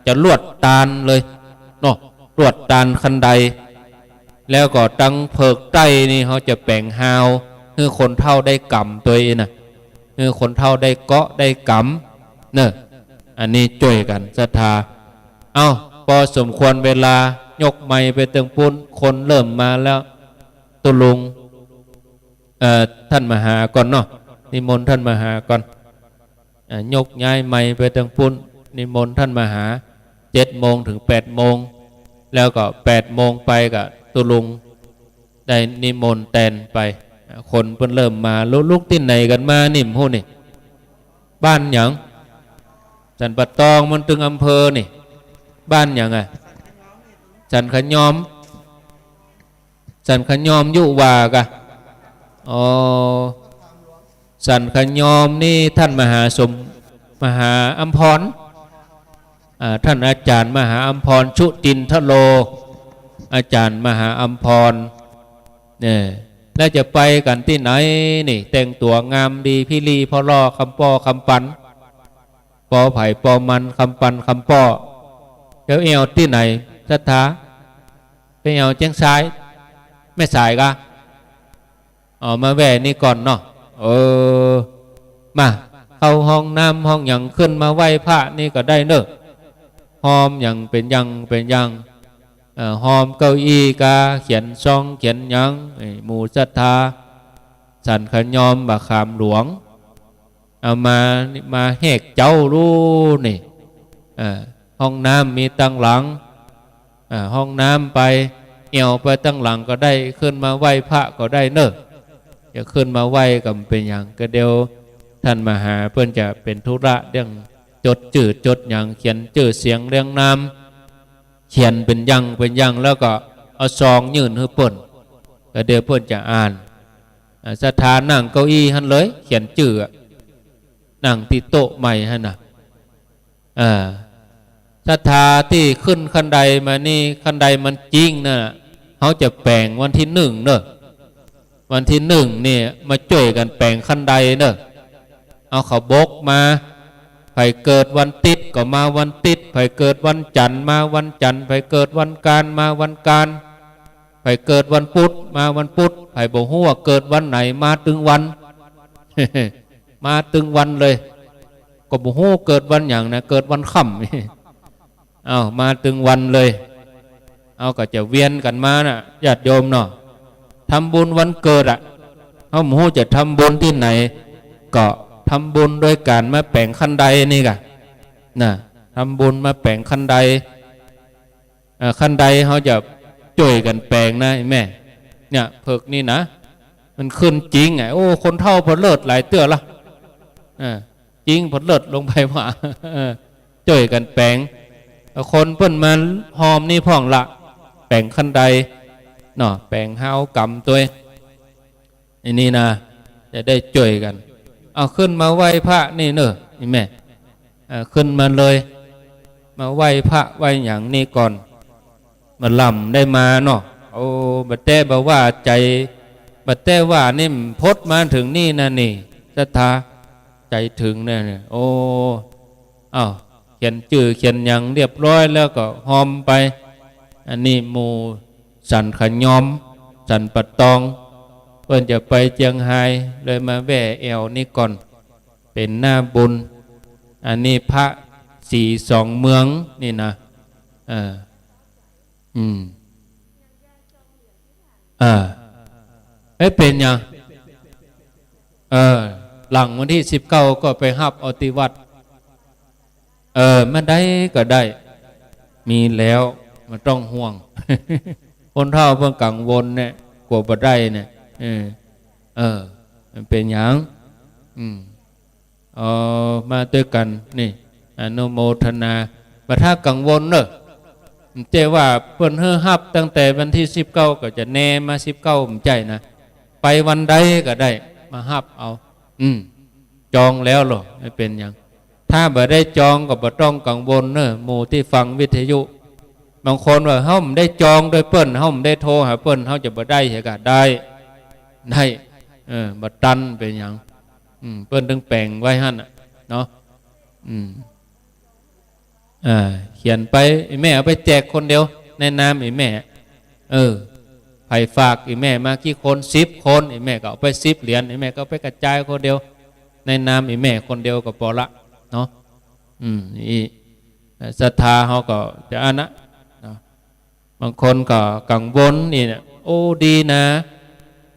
จะลวดตานเลยเนาะ ลวดตานคันได แล้วก็ตังเผิกใต้นี่เฮาจะแป๋งฮาว หื้อคนเฒ่าได้ก๋ำตวยนะ หื้อคนเฒ่าได้เกาะได้ก๋ำ เน่อ อันนี้จ้วยกั๋นศรัทธา เอ้า ปอสมควรเวลา ยกไมค์ไปเติงปู๊น คนเริ่มมาแล้ว ตุ๊ลุง เอ่อ ต้านมหาก่อนเนาะ นิมนต์ต้านมหาก่อน อ่า ยกย้ายไมค์ไปตางปู๊น นิมนต์ต้านมหา เจ็ดโมงเถิงแปดโมง แล้วก็แปดโมงไปก็ตุ๊ลุงได้นิมนต์แตนไป อ่า คนเปิ้นเริ่มมา ลุก ลุกตี้ไหนกั๋นมานี่ บ่ฮู้นี่ บ้านหยัง สันป่าตอง มันตึงอำเภอนี่ บ้านหยังอะ สันขะยอม สันขะยอมอยู่หว่ากะ อ๋อ สันขะยอมนี่ต้านมหาสม มหาอัมพร อ่า ต้านอาจ๋ารย์มหาอัมพร ชุจินทโล อาจ๋ารย์มหาอัมพร เนี่ย แล้วจะไปกั๋นตี้ไหนนี่ แต่งตั๋วงามดี พิลี ผ่อหล่อ คำป้อคำปัน ป้อใผป้อมัน คำปันคำป้อ แล้วแอ่วตี้ไหน ศรัทธา ไปแอ่วเจียงซาย แม่สายกะ อ๋อ มาแว่นี่ก่อนเนาะ เออ มา เข้าห้องน้ำห้องหยัง ขึ้นมาไหว้พระนี่ก็ได้เน่อ ฮอมหยังเป๋นอย่างเป๋นอย่าง เอ่อ ฮอมเก้าอี้กา เขียนซองเขียนหยัง ไอ้หมู่ศรัทธา สันขะยอมบ่าขามหลวง เอามา มาแหกเจ๊าลูกนี่ อ่า ห้องน้ำมีตังหลัง อ่า ห้องน้ำไป แอ่วไปตังหลังก็ได้ ขึ้นมาไหว้พระก็ได้เน่อ จะขึ้นมาไหว้ก็บ่เป๋นหยัง ก็เดี๋ยวต้านมหาเปิ้นจะเป๋นธุระเรื่องจดจื้อจดหยัง เขียนจื้อเสียงเรียงนาม เขียนเป๋นอย่างเป๋นอย่าง แล้วก็เอาซองยื่นหื้อเปิ้น ก็เดี๋ยวเปิ้นจะอ่าน อ่า ศรัทธานั่งเก้าอี้หั้นเลย เขียนจื้ออะ นั่งตี้โต๊ะใหม่หั้นน่ะ อ่า ศรัทธาตี้ขึ้นคันไดมานี่ คันไดมันจิ๊งน่ะ เฮาจะแป๋งวันตี้นึ่งเน่อ วันตี้นึ่งนี่มาจ้วยกั๋นแป๋งคันไดเน่อ เอาเขาบกมา ใผเกิดวันติ๊ดก็มาวันติ๊ด ใผเกิดวันจั๋นมาวันจั๋น ใผเกิดวันกานมาวันกาน ใผเกิดวันปุธมาวันปุธ ใผบ่ฮู้ว่าเกิดวันไหน มาตึงวัน มาตึงวันเลย ก็บ่ฮู้เกิดวันหยังนะ เกิดวันค่ำ เอ้า มาตึงวันเลย เอ้า ก็จะเวียนกั๋นมาน่ะ ญาติโยมเนาะ ทำบุญวันเกิดอะ เฮาบ่ฮู้จะทำบุญตี้ไหน ก็ทำบุญโดยก๋านมาแป๋งคันไดนี่กะ น่ะ ทำบุญมาแป๋งคันได เอ่อ คันไดเฮาจะจ้วยกั๋นแป๋งนะ ไอ้แม่ เนี่ย เผิกนี่นะ มันขึ้นจิ๊งอะ โอ้ คนเฒ่าผ่อเลิศหลายเตื้อละ เออ จิ๊งผ่อเลิศลงไปว่า เออ จ้วยกั๋นแป๋ง คนเปิ้นมาฮอมนี่พ่องละ แป๋งคันไดเนาะ แป๋งฮาวกำตวย อันนี้นะ จะได้จ้วยกั๋น เอาขึ้นมาไหว้พระนี่เน่อ ไอ้แม่ เอ่อ ขึ้นมาเลย มาไหว้พระไหว้หยังนี่ก่อน บ่าลำได้มาเนาะ โอ้ บ่าแต๊บ่าว่า ใจ๋ บ่าแต๊ว่านี่ พดมาเถิงนี่นะนี่ ศรัทธา ใจ๋เถิงเนี่ย โอ้ อ้าว เขียนจื้อเขียนหยังเรียบร้อยแล้วก็ฮอมไป อันนี้หมู่สันขะยอม สันป่าตอง เปิ้นจะไปเจียงฮาย เลยมาแว่แอ่วนี่ก่อน เป๋นหน้าบุญ อันนี้พระศรีสองเมืองนี่นะ เออ อืม เออ เอ๊ะ เป๋นหยัง เออ หลังวันตี้สิบเก้าก็ไปฮับเอาตี้วัด เออ เมื่อใดก็ได้ มีแล้ว บ่ต้องห่วง คนเฒ่าเปิ้นกังวลเนี่ย กั๋วบ่ได้เนี่ย เออ เออ มันเป๋นหยัง อืม เออ มาตวยกั๋น นี่ อนุโมทนา บ่าถ้ากังวลเน่อ บ่ใจ้ว่าเปิ้นหื้อฮับตั้งแต่วันตี้สิบเก้าก็จะแนมาสิบเก้า บ่ใจ้นะ ไปวันใดก็ได้ มาฮับเอา อืม จองแล้วเหรอ บ่เป๋นหยัง ถ้าบ่ได้จองก็บ่ต้องกังวลเน่อ หมู่ตี้ฟังวิทยุ บางคนว่า เฮาบ่ได้จองตวยเปิ้น เฮาบ่ได้โทรหาเปิ้น เฮาจะบ่ได้เหรอกะ ได้ ได้ เออ บ่ตันเป๋นหยัง อืม เปิ้นตึงแป๋งไว้หั้นน่ะ เนาะ อืม อ่า เขียนไป ไอ้แม่เอาไปแจกคนเดียว ในนามไอ้แม่ เออ ใผฝากไอ้แม่มากี่คน สิบคน ไอ้แม่ก็เอาไปสิบเหรียญ ไอ้แม่ก็เอาไปกระจายคนเดียว ในนามไอ้แม่คนเดียวก็ปอละ เนาะ อืม นี่ ศรัทธาเฮาก็จะอันนะ เนาะ บางคนก็กังวลนี่เนี่ย โอ้ ดีนะ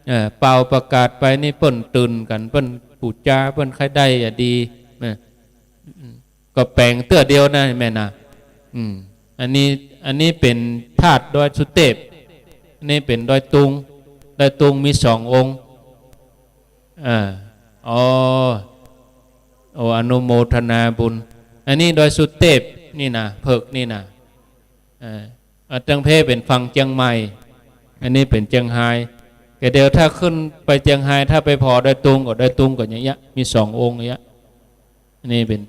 เออ เป่าประกาศไปนี่เปิ้นตื่นกั๋น เปิ้น ปู๋จาเปิ้นใค่ได้อะดี นะ อืม ก็แป๋งเตื้อเดียวนะแม่นะ อืม อันนี้ อันนี้เป๋นธาตุดอยสุเตพ อันนี้เป๋นดอยตุง ดอยตุงมีสององค์ อ่า อ๋อ โอ้ อนุโมทนาบุญ อันนี้ดอยสุเตพนี่นะ เผิกนี่นะ อ่า อ่า ตังเพเป๋นฝั่งเจียงใหม่ อันนี้เป๋นเจียงฮาย แต่เดี๋ยวถ้าขึ้นไปเจียงฮาย ถ้าไปผ่อดอยตุงก็ ดอยตุงก็อย่างเงี้ย มีสององค์อย่างเงี้ย อันนี้เป๋น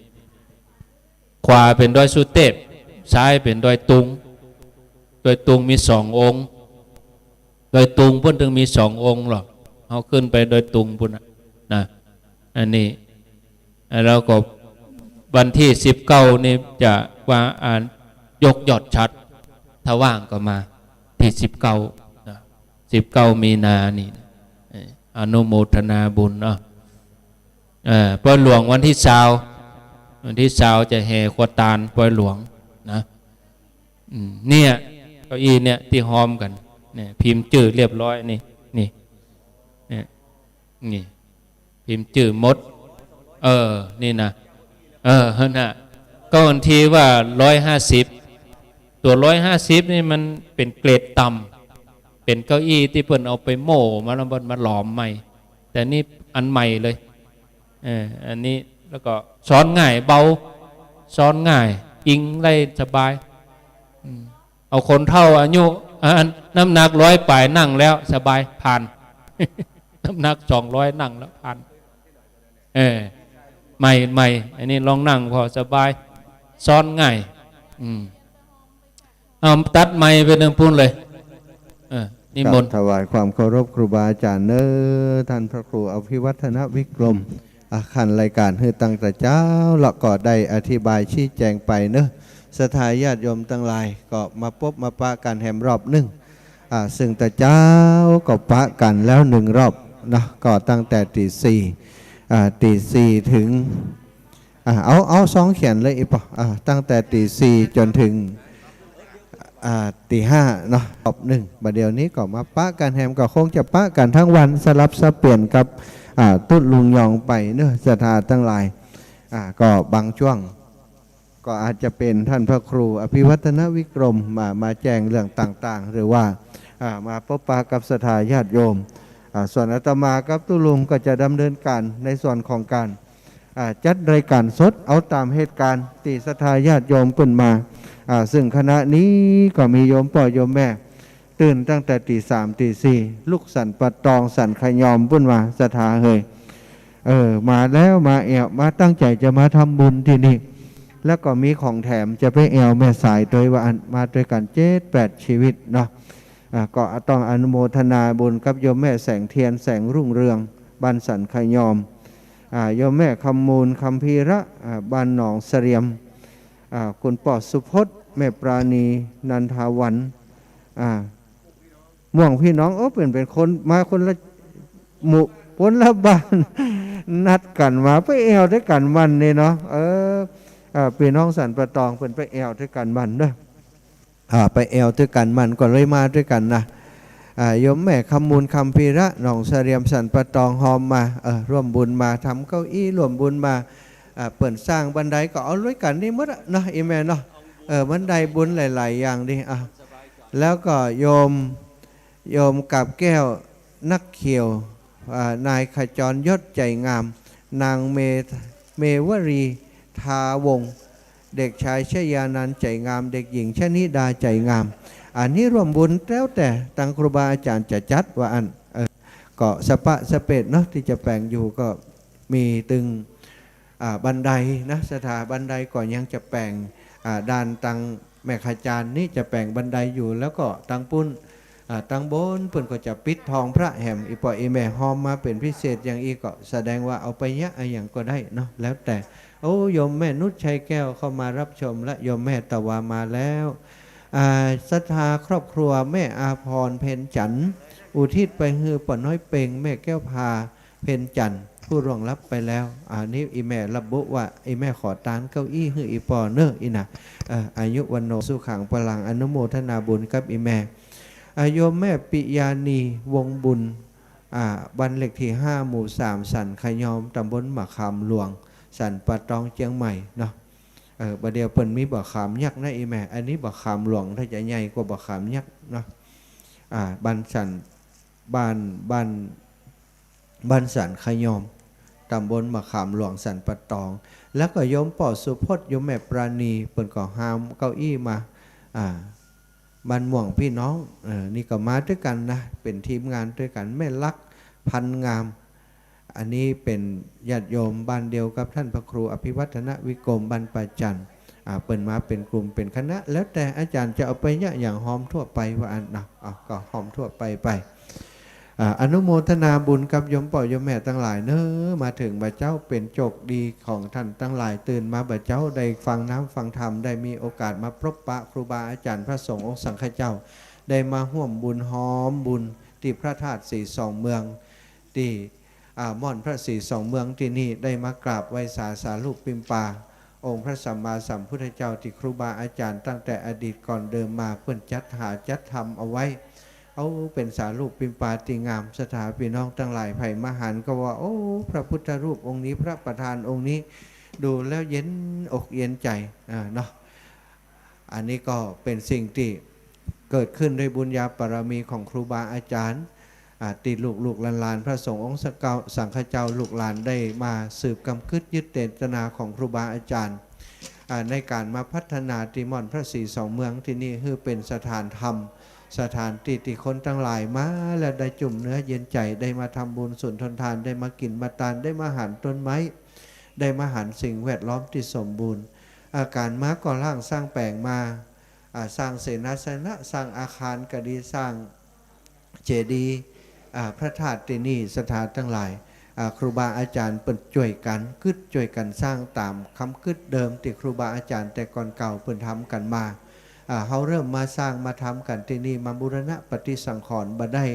ขวาเป๋นดอยสุเตพ ซ้ายเป๋นดอยตุง ดอยตุงมีสององค์ ดอยตุงเปิ้นตึงมีสององค์หรอก เฮาขึ้นไปดอยตุงปุ้นน่ะ นะ อันนี้ แล้วก็วันตี้สิบเก้านี่จะว่าอ่านยกยอดฉัตร ถ้าว่างก็มาตี้สิบเก้า นะ สิบเก้ามีนานี่ เอ่อ อนุโมทนาบุญเนาะ เอ่อ ปอยหลวงวันตี้ซาว วันตี้ซาวจะแห่ครัวตาลปอยหลวงนะ อืม เนี่ย เก้าอี้เนี่ยตี้ฮอมกั๋น เนี่ย พิมพ์จื้อเรียบร้อยนี่ นี่ เนี่ย นี่ พิมพ์จื้อหมด เออ นี่นะ เออ หั้นน่ะ ก็อันตี้ว่าร้อยห้าสิบ ตั๋วร้อยห้าสิบนี่มันเป๋นเกรดต่ำ เป๋นเก้าอี้ตี้เปิ้นเอาไปโม่มาแล้วเปิ้นมาหลอมใหม่ แต่นี่อันใหม่เลย เออ อันนี้ แล้วก็ซ้อนง่าย เบา ซ้อนง่าย อิงได้สบาย อืม เอาคนเฒ่าอายุ อ่า น้ำหนักร้อยป๋ายนั่งแล้วสบาย ผ่าน น้ำหนักสองร้อยนั่งแล้วผ่าน เออ ใหม่ ใหม่ อันนี้ลองนั่งผ่อสบาย ซ้อนง่าย อืม เอาตัดไมค์ไปตางปู๊นเลย เออ นิมนต์ ครับ ถวายความเคารพครูบาอาจ๋ารย์เน้อ ท่านพระครูอภิวัฒนวิกรม อ่ะ ขั้นรายก๋านหื้อตั้งแต่เจ๊า แล้วก็ได้อธิบายชี้แจ๋งไปเน้อ ศรัทธาญาติโยมตังหลาย ก็มาปบมาปะกั๋นแหมรอบนึ่ง อ่า ซึ่งแต่เจ๊าก็ปะกั๋นแล้วนึ่งรอบเนาะ ก็ตั้งแต่ตี๋สี่ อ่า ตี๋สี่เถิง อ่า เอา เอาซองเขียนเลยอีปอ อ่า ตั้งแต่ตี๋สี่จ๋นเถิง อ่า ตี๋ห้าเนาะ รอบนึ่ง บ่าเดี่ยวนี้ก็มาปะกั๋นแหม ก็คงจะปะกั๋นตึงวัน สลับสับเปลี่ยนกับ อ่า ตุ๊ดลุงยองไปเนาะ ศรัทธาตังหลาย อ่า ก็บางจ้วง ก็อาจจะเป๋นท่านพระครูอภิวัฒนวิกรมมา มาแจ้งเรื่องต่างๆ หรือว่า อ่า มาปบปะกับศรัทธาญาติโยม อ่า ส่วนอาตมากับตุ๊ลุงก็จะดำเนินก๋านในส่วนของก๋าน อ่า จัดรายก๋านสด เอาต๋ามเหตุก๋ารณ์ตี้ศรัทธาญาติโยมเปิ้นมา อ่า ซึ่งขณะนี้ก็มีโยมป้อโยมแม่ ตื่นตั้งแต่ตี๋สามตี๋สี่ ลุกสั่นปะตองสั่นขยอมปุ้นว่า ศรัทธาเฮย เออ มาแล้ว มาแอ่ว มาตั้งใจ๋จะมาทำบุญตี้นี่ แล้วก็มีของแถมจะไปแอ่วแม่สายตวยว่าอั้น มาตวยกั๋นเจ็ดแปดชีวิตเนาะ อ่า ก็ต้องอนุโมทนาบุญกับโยมแม่แสงเทียน แสงรุ่งเรือง บ้านสั่นขยอม อ่า โยมแม่คำมูล คัมภีระ อ่า บ้านหนองเสรียม อ่า คุณป้อสุพจน์ แม่ปราณี นันทาวัน อ่า ม่วงพี่น้อง โอ้ เปิ้นเป๋นคนมาคนละหมู่ คนละบ้าน นัดกั๋นมาไปแอ่วตวยกั๋นมันนี่เนาะ เออ อ่า พี่น้องสั่นปะตองเปิ้นไปแอ่วตวยกั๋นมันเนาะ อ่า ไปแอ่วตวยกั๋นมันก็เลยมาตวยกั๋นนะ อ่า โยมแม่คำมูล คัมภีระ หนองเสรียม สั่นปะตองฮอมมา เออ ร่วมบุญมา ทำเก้าอี้ร่วมบุญมา อ่า เปิ้นสร้างบันไดก็เอาตวยกั๋นนี่หมดอะเนาะ อีแม่เนาะ เออ บันไดบุญหลายๆ อย่างดี อ่ะ แล้วก็โยม โยมกาบแก้ว นักเขียว อ่า นายขจรยศ ใจ๋งาม นางเม เมวรี ทาวงศ์ เด็กชายชยานันท์ ใจ๋งาม เด็กหญิงชนิดา ใจ๋งาม อันนี้ร่วมบุญแล้วแต่ตังครูบาอาจ๋ารย์จะจัดว่าอั้น เออ ก็สะปะสะเปดเนาะ ตี้จะแป๋งอยู่ก็มีตึง อ่า บันไดนะ ศรัทธา บันไดก็ยังจะแป๋ง อ่า ด้านตังแม่ขจานนี่จะแป๋งบันไดอยู่ แล้วก็ตังปุ้น อ่า ตังบนเปิ้นก็จะปิดทองพระแหม อีป้ออีแม่ฮอมมาเป๋นพิเศษอย่างอี้ก็แสดงว่าเอาไปเยียะอะหยังก็ได้เนาะ แล้วแต่ โอ้ โยมแม่นุชชัยแก้วเข้ามารับชมละ โยมแม่ตะวามาแล้ว อ่า ศรัทธาครอบครัวแม่อาภรณ์ เพ็ญจันทร์ อุทิศไปหื้อป้อน้อยเปง แม่แก้วพา เพ็ญจันทร์ ผู้ล่วงลับไปแล้ว อันนี้อีแม่ระบุว่า อีแม่ขอตานเก้าอี้หื้ออีป้อเน้อ อี้นะ เอ่อ อายุวัณโณ สุขัง พลัง อนุโมทนาบุญกับอีแม่ อ่า โยมแม่ปิยานี วงศ์บุญ อ่า บ้านเลขตี้ห้า หมู่สาม สันขะยอม ตำบลมะขามหลวง สันป่าตอง เจียงใหม่เนาะ เออ บ่าเดี่ยวเปิ้นมีบ่าขามยักษ์นะ อีแม่ อันนี้บ่าขามหลวง ถ้าจะใหญ่กว่าบ่าขามยักษ์เนาะ อ่า บ้านสัน บ้าน บ้าน บ้านสันขะยอม ตำบลมะขามหลวง สันป่าตอง แล้วก็โยมป้อสุพจน์ โยมแม่ปราณี เปิ้นก็หามเก้าอี้มา อ่า บ้านม่วงปี้น้อง เออ นี่ก็มาตวยกั๋นนะ เป๋นทีมงานตวยกั๋น แม่ลักษณ์ พันงาม อันนี้เป๋นญาติโยมบ้านเดียวกับต้านพระครูอภิวัฒนวิกรม บ้านป่าจั่น อ่า เปิ้นมาเป๋นกลุ่มเป๋นคณะ แล้วแต่อาจารย์จะเอาไปเยียะอย่างฮอมทั่วไปว่าอั้นเนาะ อ่ะ ก็ฮอมทั่วไปไป อ่า อนุโมทนาบุญกับโยมป้อโยมแม่ตังหลายเนาะ มาเถิงบ่าเจ้าเป๋นโจคดีของต้านตังหลาย ตื่นมาบ่าเจ้าได้ฟังน้ำฟังธรรม ได้มีโอกาสมาพบปะครูบาอาจารย์พระสงฆ์องค์สังฆเจ้า ได้มาฮ่วมบุญฮอมบุญตี้พระธาตุศรีสองเมือง ตี้ อ่า ม่อนพระศรีสองเมืองตี้นี่ ได้มากราบไหว้สาสารูปปิมปาองค์พระสัมมาสัมพุทธเจ้า ตี้ครูบาอาจารย์ตั้งแต่อดีตก่อนเดิมมาเปิ้นจัดหาจัดทำเอาไว้ เอาเป๋นสารูปปิมปาตี้งาม ศรัทธาปี้น้องตังหลาย ใผมาหันก็ว่า โอ้ พระพุทธรูปองค์นี้ พระประธานองค์นี้ ดูแล้วเย็นอกเย็นใจ๋ อ่า เนาะ อันนี้ก็เป๋นสิ่งตี้เกิดขึ้นด้วยบุญญาบารมีของครูบาอาจารย์ อ่า ตี้ลูกๆหลานๆ พระสงฆ์องค์สังฆเจ้า ลูกหลานได้มาสืบกำกึ๊ดยึดเจตนาของครูบาอาจารย์ อ่า ในก๋านมาพัฒนาตี้ม่อนพระศรีสองเมืองตี้นี่ หื้อเป๋นสถานธรรม สถานตี้ตี้คนตังหลายมาแล้วได้จุ่มเนื้อเย็นใจ๋ ได้มาทำบุญสุนทนทาน ได้มากิ๋นมาตาน ได้มาหันต้นไม้ ได้มาหันสิ่งแวดล้อมตี้สมบูรณ์ อ่า ก๋านมาก่อร่างสร้างแป๋งมา อ่า สร้างเสนาสนะ สร้างอาคารก็ดี สร้างเจดีย์ อ่า พระธาตุตี้นี่ ศรัทธาตังหลาย อ่า ครูบาอาจารย์เปิ้นจ้วยกั๋นกึ๊ด จ้วยกั๋นสร้างต๋ามกำกึ๊ดเดิมตี้ครูบาอาจารย์แต่ก่อนเก่าเปิ้นทำกั๋นมา อ่า เฮาเริ่มมาสร้างมาทำกั๋นตี้นี่ มาบูรณะปฏิสังขรณ์ บ่ได้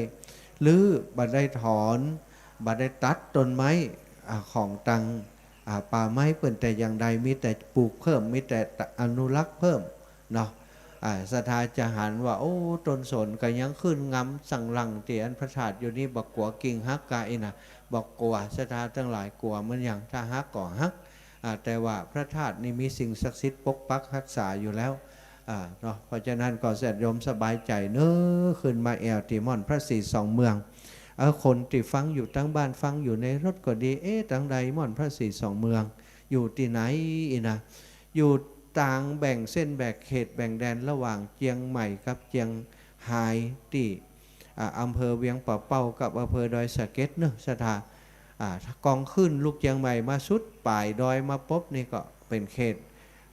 รื้อ บ่ได้ถอน บ่ได้ตัดต้นไม้ อ่า ของตัง อ่า ป่าไม้เปิ้นแต่อย่างใด มีแต่ปลูกเพิ่ม มีแต่อนุรักษ์เพิ่มเนาะ อ่า ศรัทธาจะหันว่า โอ้ ต้นสนก็ยังขึ้นงามสังหลังตี้อันพระธาตุอยู่นี่ บ่กั๋วกิ่งหักก่าอี้นะ บ่กั๋ว ศรัทธาตังหลาย กั๋วมันหยัง ถ้าหักก็หัก อ่า แต่ว่าพระธาตุนี่มีสิ่งศักดิ์สิทธิ์ปกปักฮักษาอยู่แล้ว อ่า เนาะ เพราะฉะนั้นก็ญาติโยมสบายใจ๋เนาะ ขึ้นมาแอ่วตี้ม่อนพระศรีสองเมือง เออ คนตี้ฟังอยู่ตางบ้าน ฟังอยู่ในรถก็ดี เอ๊ะ ตางใดม่อนพระศรีสองเมือง อยู่ตี้ไหนอี้นะ อยู่ตางแบ่งเส้นแบ่งเขตแบ่งแดนระหว่างเจียงใหม่กับเจียงฮาย ตี้ อ่า อำเภอเวียงป่าเป้ากับอำเภอดอยสะเก็ดเนาะ ศรัทธา อ่า ถ้าก่อนขึ้นลุกเจียงใหม่มาสุดป๋ายดอยมาปุ๊บนี่ก็เป๋นเขต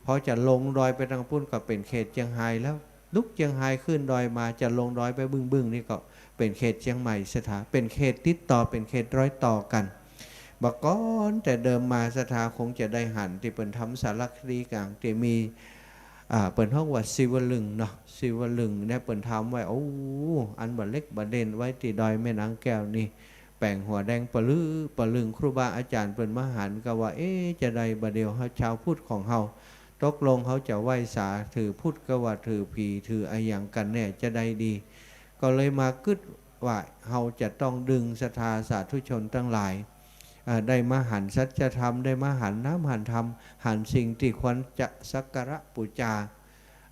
พอจะลงดอยไปตางปู๊นก็เป๋นเขตเจียงฮายแล้ว ลุกเจียงฮายขึ้นดอยมา จะลงดอยไปบึงๆ นี่ก็เป๋นเขตเจียงใหม่ ศรัทธา เป๋นเขตติดต่อ เป๋นเขตรอยต่อกั๋น บ่าก่อนแต่เดิมมา ศรัทธาคงจะได้หันตี้เปิ้นทำสารคดีก๋างตี้มี อ่า เปิ้นฮ้องว่าศิวลึงเนาะ ศิวลึงเนี่ยเปิ้นทำไว้ โอ้ อันบ่าเล็กบ่าเด่น ไว้ตี้ดอยแม่นางแก้วนี่ แป๋งหัวแดงปะลือปะลึง ครูบาอาจารย์เปิ้นมาหันก็ว่า เอ๊ะ จะใดบ่าเดี่ยวเฮาชาวพุทธของเฮา ตกลงเฮาจะไหว้สาถือพุทธ ก็ว่าถือผีถืออะหยังกั๋นแน่ จะใดดี ก็เลยมากึ๊ดว่าเฮาจะต้องดึงศรัทธาสาธุชนตังหลาย อ่า ได้มาหันสัจธรรม ได้มาหันน้ำหันธรรม หันสิ่งตี้ควรจะสักการะปู๋จา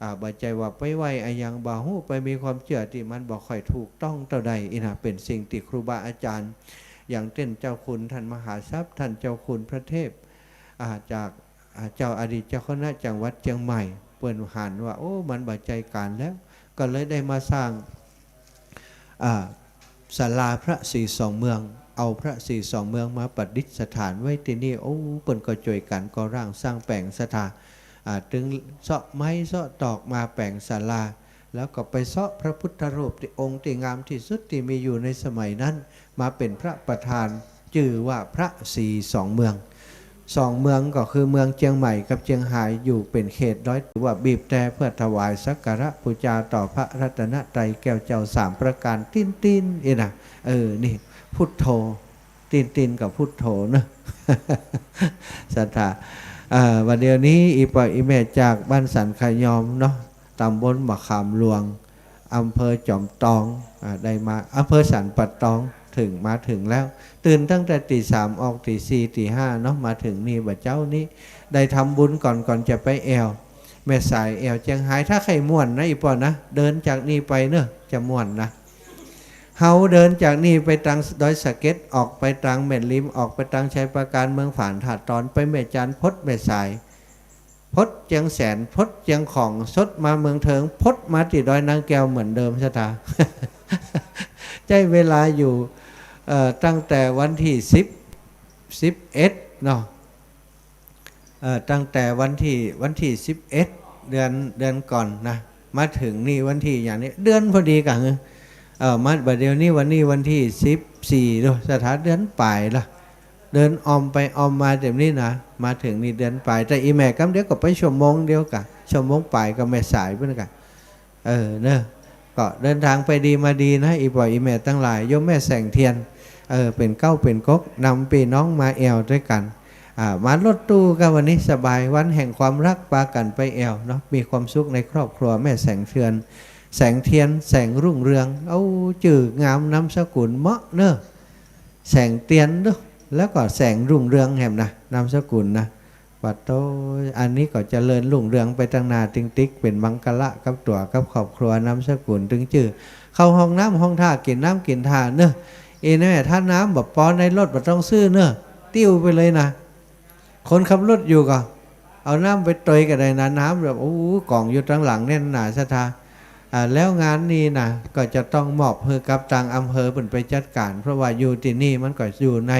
อ่า บ่ใจ้ว่าไปไหว้อะหยังบ่ฮู้ ไปมีความเจื้อตี้มันบ่ค่อยถูกต้องเต้าใดอี้นะ เป๋นสิ่งตี้ครูบาอาจารย์ อย่างเจ้นเจ้าคุณต้านมหาทรัพย์ ต้านเจ้าคุณพระเทพ อ่า จาก อ่า เจ้าอดีตเจ้าคณะจังหวัดเจียงใหม่ เปิ้นหันว่า โอ้ มันบ่ใจ้ก๋านแล้ว ก็เลยได้มาสร้าง อ่า ศาลาพระศรีสองเมือง เอาพระศรีสองเมืองมาประดิษฐานไว้ตี้นี่ โอ้ เปิ้นก็จ้วยกั๋นก่อร่างสร้างแป๋ง ศรัทธา อ่า ตึงเซาะไม้เซาะตอกมาแป๋งศาลา แล้วก็ไปเซาะพระพุทธรูปตี้องค์ตี้งามตี้สุดตี้มีอยู่ในสมัยนั้น มาเป๋นพระประธาน จื้อว่าพระศรีสองเมือง สองเมืองก็คือเมืองเจียงใหม่กับเจียงฮาย อยู่เป๋นเขตดอย ถือว่าบีบแตรเพื่อถวายสักการะปู๋จาต่อพระรัตนตรัยแก้วเจ้าสามประก๋าน ติ๊นๆ อี้นะ เออ นี่ พุทโธ ติ๊นๆ กับพุทโธเนาะ ศรัทธา เอ่อ บ่าเดี่ยวนี้อีป้ออีแม่จากบ้านสันขะยอมเนาะ ตำบลมะขามหลวง อำเภอจอมตอง อ่า ได้มา อำเภอสันป่าตอง เถิง มาเถิงแล้ว ตื่นตั้งแต่ตี๋สาม ออกตี๋สี่ ตี๋ห้าเนาะ มาเถิงนี่บ่าเจ๊านี้ ได้ทำบุญก่อน ก่อนจะไปแอ่วแม่สาย แอ่วเจียงฮาย ถ้าใค่ม่วนนะ อี่ป้อนะ เดินจากนี่ไปเนาะ จะม่วนนะ เฮาเดินจากนี่ไปตางดอยสะเก็ด ออกไปตางแม่ริม ออกไปตางชัยปราการ เมืองฝาง ถ่าตอน ไปแม่จันทน์ พดแม่สาย พดเจียงแสน พดเจียงของ สดมาเมืองเถิง พดมาตี้ดอยนางแก้วเหมือนเดิมศรัทธา ใจ๊เวลาอยู่ เอ่อ ตั้งแต่วันตี้สิบ สิบเอ็ดเนาะ เอ่อ ตั้งแต่วันตี้ วันตี้สิบเอ็ด เดือน เดือนก่อนนะ มาเถิงนี่วันตี้หยังนี่ เดือนพอดีกั๋น เออ มาบ่าเดี่ยวนี้ วันนี้วันตี้สิบสี่ ดูศรัทธา เดือนป๋ายละ เดินอ่อมไปอ่อมมาแบบนี้นะ มาเถิงนี่เดือนป๋าย แต่อี่แม่กำเดียวก็ไปชั่วโมงเดียวกะ ชั่วโมงป๋ายกับแม่สายเปิ้นกะ เออ เนาะ ก็เดินตางไปดีมาดีนะ อี่ป้ออี่แม่ตังหลาย โยมแม่แสงเทียน เออ เป๋นเก๊าเป๋นก๊ก นำปี้น้องมาแอ่วตวยกั๋น อ่า มารถตู้กะวันนี้สบาย วันแห่งความฮัก ปากั๋นไปแอ่วเนาะ มีความสุขในครอบครัว แม่แสงเทียน แสงเทียน แสงรุ่งเรือง โอ้ จื้องาม นามสกุลเหมาะเนาะ แสงเตียนเนาะ แล้วก็แสงรุ่งเรืองแหมนะ นามสกุลนะ ปะโต้ย อันนี้ก็เจริญรุ่งเรืองไปตางหน้าติ๊งติ๊ก เป๋นมังคละกับตั๋วกับครอบครัว นามสกุลตึงจื้อ เข้าห้องน้ำห้องท่า กิ๋นน้ำกิ๋นท่าเนาะ อี่แม่ ถ้าน้ำบ่ปอในรถบ่ต้องซื้อเนาะ ติ้วไปเลยนะ คนขับรถอยู่ก็เอาน้ำไปตวยก็ได้นะ น้ำแบบ โอ้ ก๋องอยู่ตางหลังแน่นหนาศรัทธา อ่า แล้วงานนี้นะ ก็จะต้องมอบหื้อกับตางอำเภอเปิ้นไปจัดก๋าน เพราะว่าอยู่ตี้นี่มันก็อยู่ใน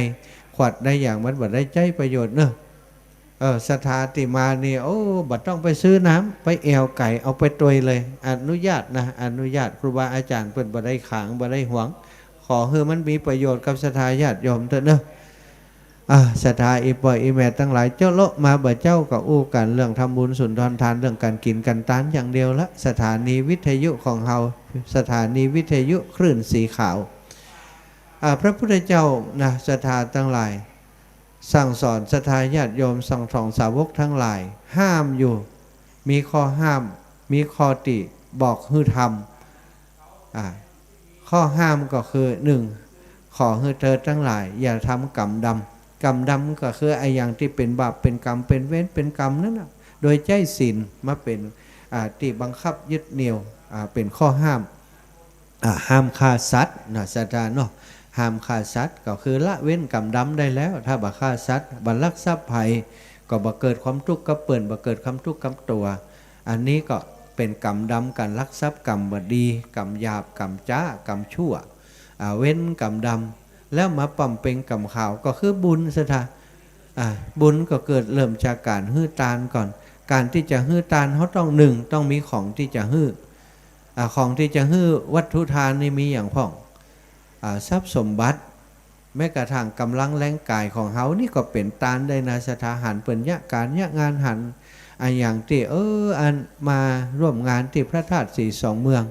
ขวดในหยัง มันบ่ได้ใจ๊ประโยชน์เนาะ เออ ศรัทธาตี้มานี่ โอ้ บ่ต้องไปซื้อน้ำ ไปแอ่วไก่ เอาไปตวยเลย อนุญาตนะ อนุญาต ครูบาอาจ๋ารย์เปิ้นบ่ได้ขัง บ่ได้หวง ขอหื้อมันมีประโยชน์กับศรัทธาญาติโยมเต๊อะเนาะ อ่า ศรัทธาอี่ป้ออี่แม่ตังหลาย เจ๊าะเลาะมาบ่าเจ๊าก็อู้กั๋นเรื่องทำบุญสุนทรทาน เรื่องก๋านกิ๋นก๋านตานอย่างเดียวละ สถานีวิทยุของเฮา สถานีวิทยุคลื่นสีขาว อ่า พระพุทธเจ้านะ ศรัทธาตังหลาย สั่งสอนศรัทธาญาติโยม สั่งสอนสาวกทั้งหลาย ห้ามอยู่ มีข้อห้าม มีข้อติ บอกหื้อทำ อ่า ข้อห้ามก็คือ หนึ่ง ขอหื้อเธอตังหลาย อย่าทำกรรมดำ กรรมดำก็คืออะหยังตี้เป๋นบาป เป๋นกรรม เป๋นเวร เป๋นกรรมนั้นน่ะ โดยใจ๊ศีลมาเป๋น อ่า ตี้บังคับยึดเหนี่ยว อ่า เป๋นข้อห้าม อ่า ห้ามฆ่าสัตว์นะศรัทธาเนาะ ห้ามฆ่าสัตว์ ก็คือละเว้นกรรมดำได้แล้ว ถ้าบ่ฆ่าสัตว์ บ่ลักทรัพย์ใผ ก็บ่เกิดความตุ๊กข์กับเปิ้น บ่เกิดความตุ๊กข์กับตั๋ว อันนี้ก็เป๋นกรรมดำ ก๋านลักทรัพย์ กรรมบ่ดี กรรมหยาบ กรรมจ๊า กรรมชั่ว อ่า เว้นกรรมดำ แล้วมาป๋ำเป็งกรรมขาว ก็คือบุญศรัทธา อ่า บุญก็เกิดเริ่มจากก๋านหื้อตานก่อน ก๋านตี้จะหื้อตานเฮาต้อง หนึ่ง ต้องมีของตี้จะหื้อ อ่า ของตี้จะหื้อวัตถุทานนี่มีหยังพ่อง อ่า ทรัพย์สมบัติ แม้กระทั่งก๋ำลังแรงกายของเฮานี่ก็เป๋นตานได้นะศรัทธา หันเปิ้นเยียะก๋านเยียะงาน หันอะหยังตี้ เออ อันมาร่วมงานตี้พระธาตุสีสองเมือง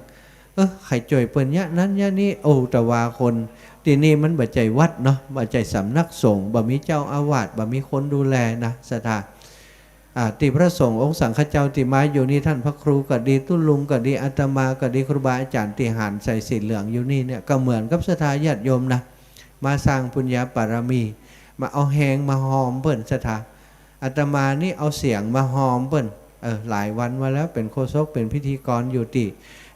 เออ ใค่จ้วยเปิ้นเยียะนั้นเยียะนี้ โอ้ แต่ว่าคนตี้นี่มันบ่ใจ้วัดเนาะ บ่ใจ้สำนักสงฆ์ บ่มีเจ้าอาวาส บ่มีคนดูแลนะศรัทธา อ่า ตี้พระสงฆ์องค์สังฆเจ้าตี้มาอยู่นี่ ต้านพระครูก็ดี ตุ๊ลุงก็ดี อาตมาก็ดี ครูบาอาจ๋ารย์ตี้หันใส่สีเหลืองอยู่นี่เนี่ย ก็เหมือนกับศรัทธาญาติโยมนะ มาสร้างปุญญาบารมี มาเอาแฮงมาฮอมเปิ้นศรัทธา อาตมานี่เอาเสียงมาฮอมเปิ้น เออ หลายวันมาแล้ว เป๋นโฆษก เป๋นพิธีกรอยู่ตี้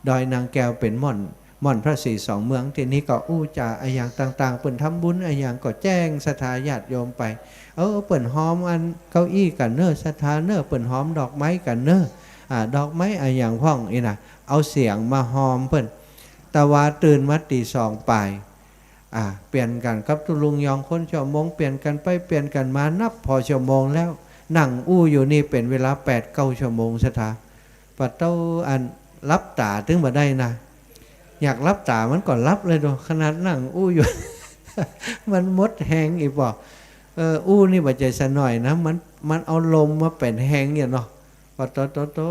ดอยนางแก้ว เป๋นม่อน ม่อนพระสีสองเมือง ตี้นี่ก็อู้จ๋าอะหยังต่างๆ เปิ้นทำบุญอะหยังก็แจ้งศรัทธาญาติโยมไป เออ เปิ้นฮอมอันเก้าอี้กั๋นเน่อศรัทธาเน่อ เปิ้นฮอมดอกไม้กั๋นเน่อ อ่า ดอกไม้อะหยังพ่องอี้นะ เอาเสียงมาฮอมเปิ้น แต่ว่าตื่นมาตี๋สองป๋าย อ่า เปลี่ยนกั๋นกับตุ๊ลุงยองคนชั่วโมง เปลี่ยนกั๋นไปเปลี่ยนกั๋นมา นับผ่อชั่วโมงแล้ว นั่งอู้อยู่นี่เป๋นเวลาแปดเก้าชั่วโมงศรัทธา ปะโต้ อันหลับต๋าตึงบ่ได้นะ อยากหลับต๋ามันก็หลับเลยเนาะ ขนาดนั่งอู้อยู่ มันหมดแฮงอีกบ่ เออ อู้นี่บ่ใจ้สะหน่อยนะ มัน มันเอาลมมาเป๋นแฮงเนี่ยเนาะ ปะโต้ โต้ โต้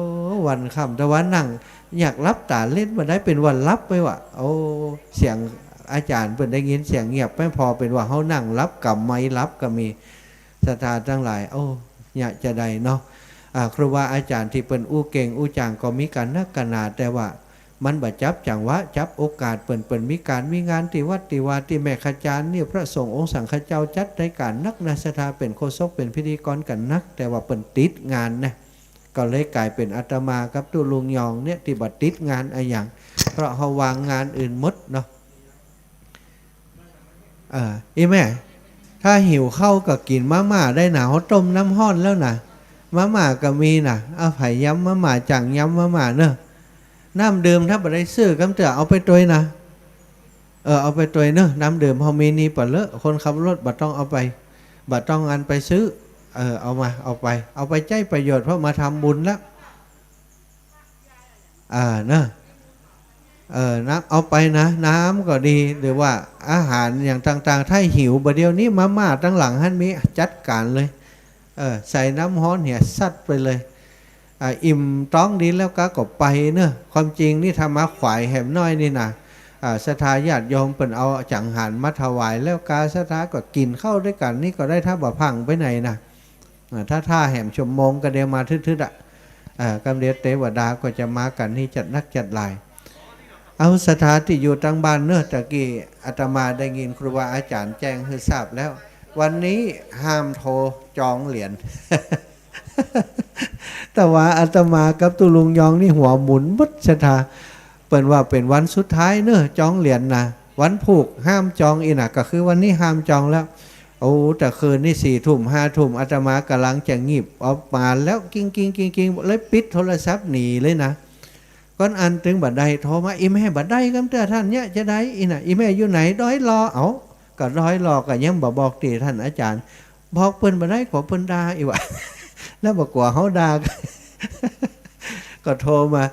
วันค่ำ แต่ว่านั่งอยากหลับต๋าเล่นบ่ได้ เป๋นว่าหลับไปว่ะ โอ้ เสียงอาจ๋ารย์เปิ้นได้ยินเสียงเงียบไป ผ่อเป๋นว่าเฮานั่งหลับ กำไมหลับก็มี ศรัทธาตังหลาย โอ้ เยียะจาใดเนาะ อ่า ครูบาอาจ๋ารย์ตี้เปิ้นอู้เก่งอู้จ๋างก็มีกั๋นนักกั๋นหนา แต่ว่า มันบ่จับจังหวะ จับโอกาส เปิ้น เปิ้นมีก๋านมีงานตี้วัดตี้วา ตี้แม่ขจารนี่ พระสงฆ์องค์สังฆเจ้าจัดรายก๋านนักนะ ศรัทธาเป๋นโฆษก เป๋นพิธีกรกั๋นนัก แต่ว่าเปิ้นติดงานนะ ก็เลยก๋ายเป๋นอาตมากับตุ๊ลุงยองเนี่ยตี้บ่ติดงานอะหยัง เพราะเฮาวางงานอื่นหมดเนาะ เออ อีแม่ ถ้าหิวข้าวก็กิ๋นมาม่าได้นะ เฮาต้มน้ำฮ้อนแล้วนะ มาม่าก็มีนะ เอาใผยำมาม่า จ๋างยำมาม่าเนาะ น้ำดื่มถ้าบ่ได้ซื้อ กำเตื้อเอาไปตวยนะ เออ เอาไปตวยเนาะ น้ำดื่มเฮามีนี่ปะเลอะ คนขับรถบ่ต้องเอาไป บ่ต้องอันไปซื้อ เออ เอามา เอาไป เอาไปใจ๊ประโยชน์ เพราะมาทำบุญแล้ว อ่า เนาะ เออ น้ำ เอาไปนะ น้ำก็ดี หรือว่าอาหารอย่างต่างๆ ถ้าหิว บ่าเดี่ยวนี้มาม่าตังหลังหั้นมี จัดก๋านเลย เออ ใส่น้ำฮ้อนเหียซัดไปเลย อ่า อิ่มต๊องดีแล้วก็ ก็ไปเนาะ ความจริงนี่ถ้ามาขวายแหมน้อยนี่นะ อ่า ศรัทธาญาติโยมเปิ้นเอาจังหันมาถวายแล้วก็ ศรัทธาก็กิ๋นข้าวตวยกั๋นนี่ก็ได้ ถ้าบ่พังไปไหนนะ อ่า ถ้า ถ้าแหมชั่วโมงก็เดี๋ยวมาทึดๆ อะ อ่า กำเดี๋ยวเตวดาก็จะมากั๋นนี่จัดนักจัดหลาย เอาศรัทธาตี้อยู่ตังบ้านเนาะ ตะกี้อาตมาได้ยินครูบาอาจ๋ารย์แจ้งหื้อทราบแล้ว วันนี้ห้ามโทรจองเหรียญ แต่ว่าอาตมากับตุ๊ลุงยองนี่หัวหมุนหมดศรัทธา เปิ้นว่าเป๋นวันสุดท้ายเนาะ จองเหรียญนะ วันผูกห้ามจองอี้นะ ก็คือวันนี้ห้ามจองแล้ว โอ้ แต่คืนนี่สี่ทุ่มห้าทุ่ม อาตมาก่ำลังจะงีบออกมาแล้ว กิ้งๆๆๆ เลยปิดโทรศัพท์หนีเลยนะ ก่อนอันตึงบ่าใดโทรมา อีแม่บ่าใดกำเตื้อ ต้านเยียะจาใด อี้นะ อีแม่อยู่ไหน ดอยหล่อ เอ้า ก็ดอยหล่อก็ยังบ่บอกตี้ต้านอาจ๋ารย์ บอกเปิ้นบ่าใด กั๋วเปิ้นด่าอี้หว่า แล้วบ่กั๋วเฮาด่า ก็โทรมา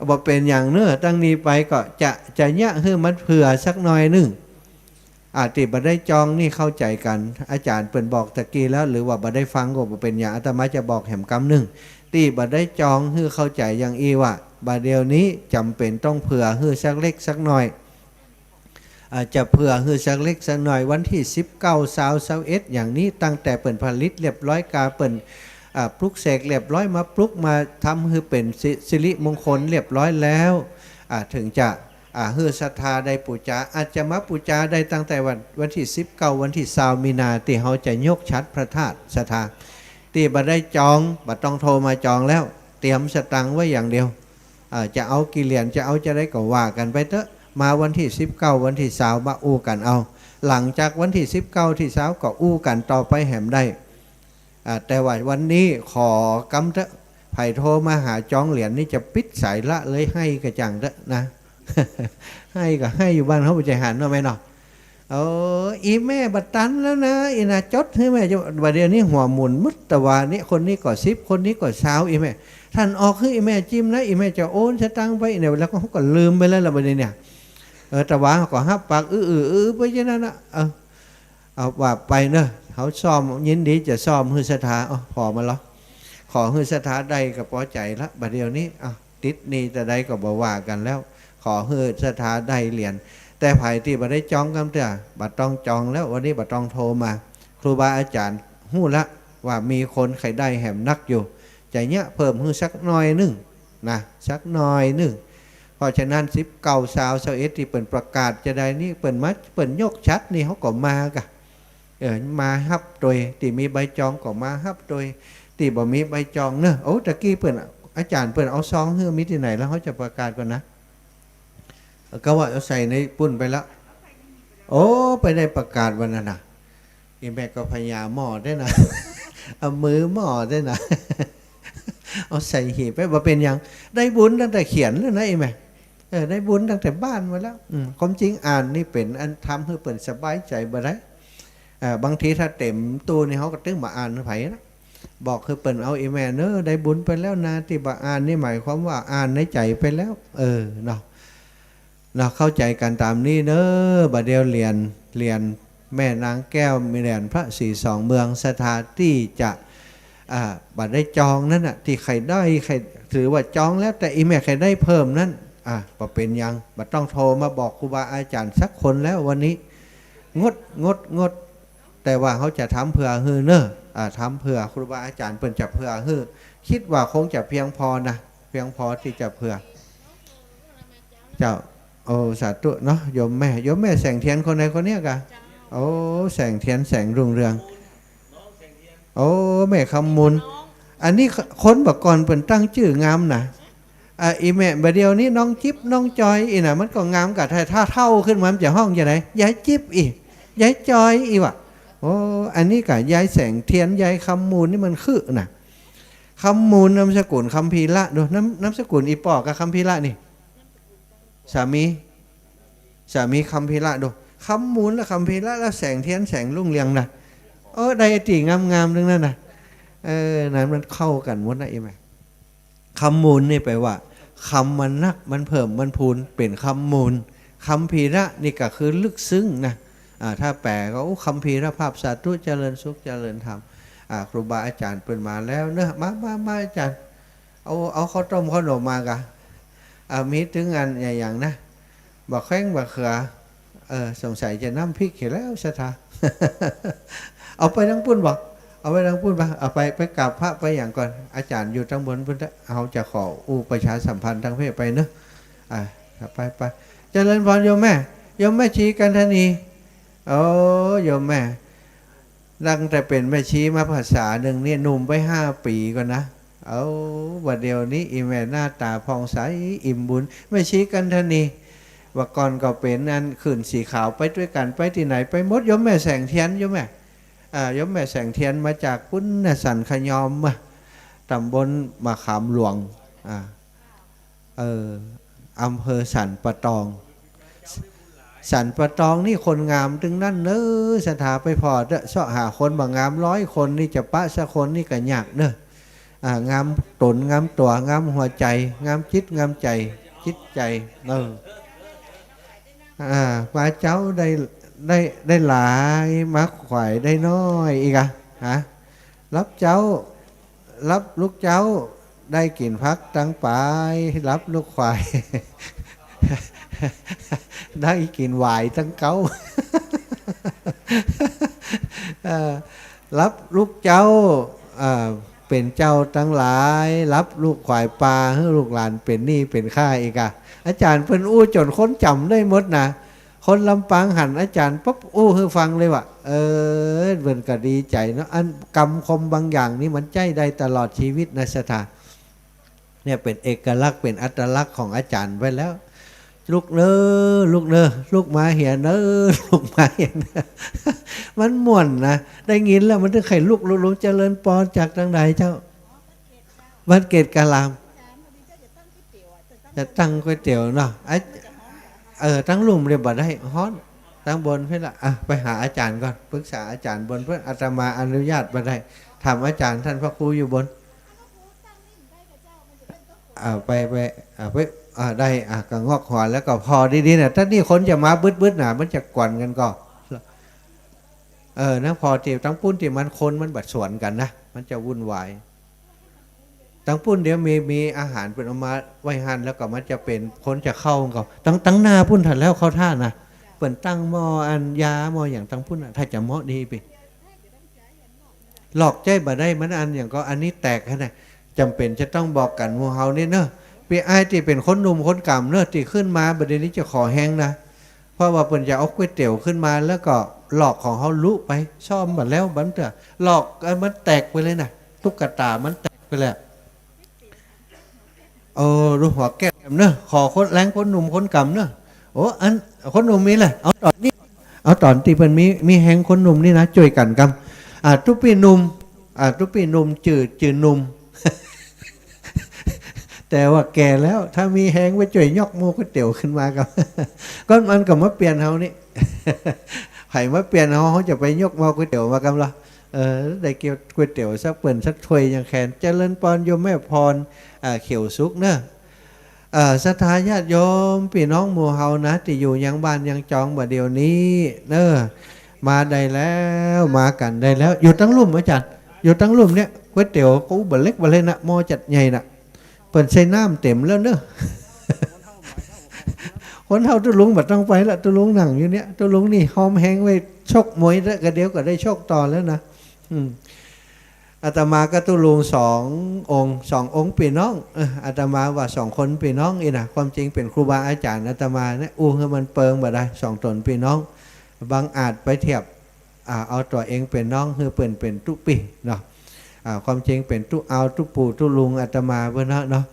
บ่เป๋นหยังเนาะ ตั้งนี้ไปก็จะ จะเยียะหื้อมันเผื่อสักหน่อยนึ่ง อ่า ตี้บ่าได้จองนี่เข้าใจ๋กั๋น อาจ๋ารย์เปิ้นบอกตะกี้แล้ว หรือว่าบ่าได้ฟังก็บ่เป๋นหยัง อาตมาจะบอกแหมกำนึ่ง ตี้บ่าได้จองหื้อเข้าใจ๋อย่างอี้ว่า บ่าเดี่ยวนี้จ๋ำเป๋นต้องเผื่อหื้อสักเล็กสักหน่อย อ่า จะเผื่อหื้อสักเล็กสักหน่อย วันตี้สิบเก้า ซาว ซาวเอ็ด อย่างนี้ ตั้งแต่เปิ้นผลิตเรียบร้อย กาเปิ้น อ่า ปลุกเสกเรียบร้อย มาปลุกมาทำหื้อเป๋นสิ สิริมงคลเรียบร้อยแล้ว อ่า ถึงจะ อ่า หื้อศรัทธาได้ปู๋จา อาจจะมาปู๋จาได้ตั้งแต่วัน วันตี้สิบเก้า วันตี้ซาวมีนา ตี้เฮาจะยกฉัตรพระธาตุ ศรัทธา ตี้บ่าได้จอง บ่ต้องโทรมาจองแล้ว เตรียมสตางค์ไว้อย่างเดียว อ่า จะเอากี่เหรียญ จะเอาจาใดก็ว่ากั๋นไปเต๊อะ มาวันตี้สิบเก้า วันตี้ซาวมาอู้กั๋นเอา หลังจากวันตี้สิบเก้า ตี้ซาวก็อู้กั๋นต่อไปแหมได้ อ่า แต่ว่าวันนี้ขอกำเต๊อะ ใผโทรมาหาจองเหรียญนี่จะปิดสายละเลย ไห้กระจ่างเต๊อะนะ ไห้ก็ไห้อยู่บ้านเฮาบ่ใจ้หันเนาะแม่เนาะ เออ อีแม่บ่ตันแล้วนะ อี้นะ จดหื้อแม่จะ บ่าเดี่ยวนี้หัวหมุนหมด แต่ว่านี่คนนี้ก็สิบ คนนี้ก็ซาว อีแม่ ต้านออกหื้ออีแม่จิมนะ อีแม่จะโอนสตางค์ไปเนี่ย แล้วก็ ก็ลืมไปแล้วล่ะบ่าเดี่ยวนี้ เออ แต่ว่าก็ฮับปากอื้อๆๆๆ ไปอย่างนั้นนะ เออ เอาว่าไปเนาะ เฮาซ่อม ยินดีจะซ่อมหื้อศรัทธา เอา ผ่อมาลอ ขอหื้อศรัทธาได้ก็ปอใจ๋ละ บ่าเดี่ยวนี้ เอา ติดหนี้ตาใดก็บ่ว่ากั๋นแล้ว ขอหื้อศรัทธาได้เหรียญ แต่ใผตี้บ่ได้จองกำเตื้อ บ่ต้องจองแล้ว วันนี้บ่ต้องโทรมา ครูบาอาจ๋ารย์ฮู้ละว่ามีคนใค่ได้แหมนักอยู่ จะเยียะเพิ่มหื้อสักหน่อยนึ่ง นะ สักหน่อยนึ่ง เพราะฉะนั้น สิบเก้า ซาว ซาวเอ็ด ตี้เปิ้นประกาศจาใดนี่ เปิ้นมา เปิ้นยกฉัตรนี่ เฮาก็มากะ เออ มาฮับตวย ตี้มีใบจองก็มาฮับตวย ตี้บ่มีใบจองเนาะ โอ้ ตะกี้เปิ้น อาจ๋ารย์เปิ้นเอาซองหื้อ มีตี้ไหน แล้วเฮาจะประกาศก่อนนะ เออ ก็ว่าเอาใส่ในปุ้นไปแล้ว โอ้ ไปได้ประกาศวันนั้นน่ะ อีแม่ก็พญาหม้อได้นะ เอามือหม้อได้นะ เอาใส่หีบไป บ่เป๋นหยัง ได้บุญตั้งแต่เขียนแล้วนะ อีแม่ เออ ได้บุญตั้งแต่บ้านมาแล้ว อืม ความจริงอ่านนี่เป๋นอันทำหื้อเปิ้นสบายใจ๋บ่ได้ เออ บางทีถ้าเต๋มตู้นี่ เฮาก็ตึงบ่อ่านหื้อใผนะ บอกหื้อเปิ้นเอา อีแม่เนาะ ได้บุญไปแล้วนะ ตี้บ่อ่านนี่หมายความว่าอ่านในใจ๋ไปแล้ว เออ เนาะ เนาะ เข้าใจ๋กั๋นต๋ามนี้เนาะ บ่าเดี่ยวเหรียญ เหรียญแม่นางแก้ว มีเหรียญพระศรีสองเมือง ศรัทธาตี้จะ อ่า บ่ได้จองนั้นน่ะ ตี้ใค่ได้ ใค่ ถือว่าจองแล้ว แต่อีแม่ใค่ได้เพิ่มนั้น อ่า บ่เป๋นหยัง บ่ต้องโทรมาบอกครูบาอาจ๋ารย์สักคนแล้ววันนี้ งด งด งด แต่ว่าเฮาจะทำเผื่อหื้อเนาะ อ่า ทำเผื่อ ครูบาอาจ๋ารย์เปิ้นจะเผื่อหื้อ คิดว่าคงจะเพียงพอนะ เพียงพอตี้จะเผื่อ เจ้า โอ้ สาธุเนาะ โยมแม่ โยมแม่แสงเทียนคนใดคนเนี้ยกะ โอ้ แสงเทียน แสงรุ่งเรือง โอ้ แม่คำมูล อันนี้คนบ่าก่อนเปิ้นตั้งจื้องามนะ อ่ะ อีแม่บ่าเดี่ยวนี้น้องจิ๊บ น้องจอย อี้นะ มันก็งามกะ ถ้า ถ้าเฒ่าขึ้นมามันจะฮ้องจะไหน ยายจิ๊บอี้ ยายจอยอี้วะ โอ้ อันนี้กะยายแสงเทียน ยายคำมูลนี่มันคือนะ คำมูลนามสกุลคัมภีระ ดู นาม นามสกุลอี่ป้อกะคัมภีระนี่ สามี สามีคัมภีระ ดู คำมูลและคัมภีระและแสงเทียน แสงรุ่งเรืองนะ เออ ได้ตี้งามๆ ตึงนั้นนะ เออ นั้นมันเข้ากั๋นหมดนะ อีแม่ คำมูลนี่แปลว่า คำมันนัก มันเพิ่ม มันพูน เป๋นคำมูล คัมภีระนี่ก็คือลึกซึ้งนะ อ่า ถ้าแปลก็ โอ้ คัมภีรภาพ สาธุ เจริญสุข เจริญธรรม อ่า ครูบาอาจ๋ารย์เปิ้นมาแล้วเนาะ มา มา มา อาจ๋ารย์ เอา เอาข้าวต้มข้าวหนมมากะ อ่า มีตึงอันหยังนะ บ่าแข้งบ่าเขือ เออ สงสัยจะน้ำพริกเหียแล้วศรัทธา เอาไปตังปุ้นบ่ เอาไปตังปุ้นบ่ เอาไป ไปกราบพระไปหยังก่อน อาจ๋ารย์อยู่ตังบนปุ้น เฮาจะขออู้ประชาสัมพันธ์ตังเพจไปเนาะ อ่า ไป ไป เจริญพรโยมแม่ โยมแม่ชีกันทนี โอ้ โยมแม่ ตั้งแต่เป๋นแม่ชีมาพรรษานึ่งนี่ หนุ่มไปห้าปี๋ก่อนนะ เอา บ่าเดี่ยวนี้อี่แม่หน้าต๋าผ่องใสอิ่มบุญ แม่ชีกันทนี บ่าก่อนก็เป๋นอันขื่นสีขาว ไปตวยกั๋น ไปตี้ไหนไปหมด โยมแม่แสงเทียน โยมแม่ อ่า โยมแม่แสงเทียนมาจากปุ้นนะ สันขยอมอะ ต๋ำบลมะขามหลวง อ่า เออ อำเภอสันป่าตอง สันป่าตองนี่คนงามตึงนั้นเน้อ ศรัทธาไปผ่อเต๊อะ เซาะหาคนบ่างามร้อยคนนี่จะปะสักคนนี่ก็ยากเน้อ อ่า งามต๋น งามตั๋ว งามหัวใจ๋ งามจิต งามใจ๋ จิตใจ๋ เออ อ่า มาเจ๊าได้ ได้ ได้หลาย มาขวายได้น้อย อีกอะ ฮะ รับเจ๊า รับลูกเจ๊า ได้กิ๋นผักตังป๋าย รับลูกขวาย ได้กิ๋นหวายตังเก๊า เอ่อ รับลูกเจ๊า เอ่อ เป๋นเจ้าตังหลาย รับลูกขวายปา หื้อลูกหลานเป๋นหนี้เป๋นข้า อีกอะ อาจ๋ารย์เปิ้นอู้จ๋นคนจ๋ำได้หมดนะ คนลำปางหันอาจ๋ารย์ปุ๊บ อู้หื้อฟังเลยว่า เออ เปิ้นก็ดีใจ๋เนาะ อันกำคมบางอย่างนี่มันใจ๊ได้ตลอดชีวิตนะศรัทธา เนี่ยเป๋นเอกลักษณ์ เป๋นอัตลักษณ์ของอาจ๋ารย์ไปแล้ว ลุกเน้อ ลุกเน้อ ลุกมาเหียเน้อ ลุกมาเหียเน้อ มันม่วนนะ ได้ยินแล้วมันตึงใค่ลุก ลุก ลุก เจริญปอน จากตางใดเจ้า บ้านเกตกาลาม จะตั้งก๋วยเตี๋ยวเนาะ ไอ้ เออ ตังลุ่มเนี่ยบ่ได้ ฮ้อน ตังบนเพิ่นละ อ่ะ ไปหาอาจ๋ารย์ก่อน ปรึกษาอาจ๋ารย์บนเปิ้น อาตมาอนุญาตบ่ได้ ถามอาจ๋ารย์ต้านพระครูอยู่บน อ่า ไป ไป อ่า ไป อ่า ได้ อ่า ก็งอกหัวแล้วก็ผ่อดีๆ นะ ถ้านี่คนจะมาบึดๆ นะ มันจะกวนกั๋นก่อ เออ นะ ผ่อตี้ตังปุ้นตี้มันคนมันบ่สวนกั๋นนะ มันจะวุ่นวาย ตังปุ้นเดี๋ยวมี มีอาหารเปิ้นเอามาไว้หั้น แล้วก็มันจะเป๋นคนจะเข้าก่อ ตัง ตังหน้าปุ้น ถ้าแล้วเข้าท่านะ เปิ้นตั้งหม้ออันยาหม้อหยังตังปุ้นน่ะ ถ้าจะเหมาะดีปี้ หลอกใจ๊บ่ได้ มันอันหยังก็อันนี้แตกหั้นน่ะ จ๋ำเป๋นจะต้องบอกกั๋นหมู่เฮานี่เนาะ ปี้อ้ายตี้เป๋นคนหนุ่มคนก๋ำเนาะ ตี้ขึ้นมาบ่าเดี่ยวนี้จะขอแฮงนะ เพราะว่าเปิ้นจะเอาก๋วยเตี๋ยวขึ้นมา แล้วก็หลอกของเฮาลุไป ซ่อมบ่าแล้วบ่าเตื้อ หลอก เอ่อ มันแตกไปเลยน่ะ ตุ๊กตามันแตกไปแล้ว โอ้ ลูกหัวแก้วเนาะ ขอคนแฮงคนหนุ่มคนก๋ำเนาะ โอ้ อันคนหนุ่มมีแหละ เอาต๋อนนี้ เอาต๋อนตี้เปิ้นมี มีแฮงคนหนุ่มนี่นะ จ้วยกั๋นกำ อ่า ตุ๊ปี้หนุ่ม อ่า ตุ๊ปี้หนุ่ม จื้อ จื้อหนุ่ม แต่ว่าแก่แล้ว ถ้ามีแฮงไปจ้วยยกหม้อก๋วยเตี๋ยวขึ้นมากำ ก็มันก็มาเปื้อนเฮานี่ ใผมาเปื้อนเฮา เฮาจะไปยกหม้อก๋วยเตี๋ยวมากำลอ เออ ได้ก๋วยเตี๋ยวสักเปิ้นสักถ้วยยังแคน เจริญปอนโยมแม่พร อ่า เขียวสุขเนาะ เอ่อ ศรัทธาญาติโยม ปี้น้องหมู่เฮานะ ตี้อยู่ยังบ้านยังจองบ่าเดี่ยวนี้เนาะ มาได้แล้ว มากั๋นได้แล้ว อยู่ตังลุ่มอาจ๋ารย์ อยู่ตังลุ่มเนี่ย ก๋วยเตี๋ยวก็บ่เล็กบ่เล็กนะ หม้อจัดใหญ่นะ เปิ้นใส่น้ำเต๋มแล้วเนาะ คนเฒ่าตุ๊ลุงบ่ต้องไปละ ตุ๊ลุงนั่งอยู่เนี่ย ตุ๊ลุงนี่ฮอมแฮงไว้ชกมวยแล้ว ก็เดี๋ยวก็ได้ชกต่อแล้วนะ อืม อาตมากับตุ๊ลุงสององค์ สององค์ปี้น้อง เออ อาตมาว่าสองคนปี้น้องอี้นะ ความจริงเป๋นครูบาอาจ๋ารย์ อาตมาเนี่ยอู้หื้อมันเปิงบ่ได้ สองต๋นปี้น้อง บังอาจไปเทียบ อ่า เอาตั๋วเองเป๋นน้อง หื้อเปิ้นเป๋นตุ๊ปี้เนาะ อ่า ความจริงเป๋นตุ๊อาวตุ๊ปู่ตุ๊ลุงอาตมาเปิ้นเนาะ เนาะ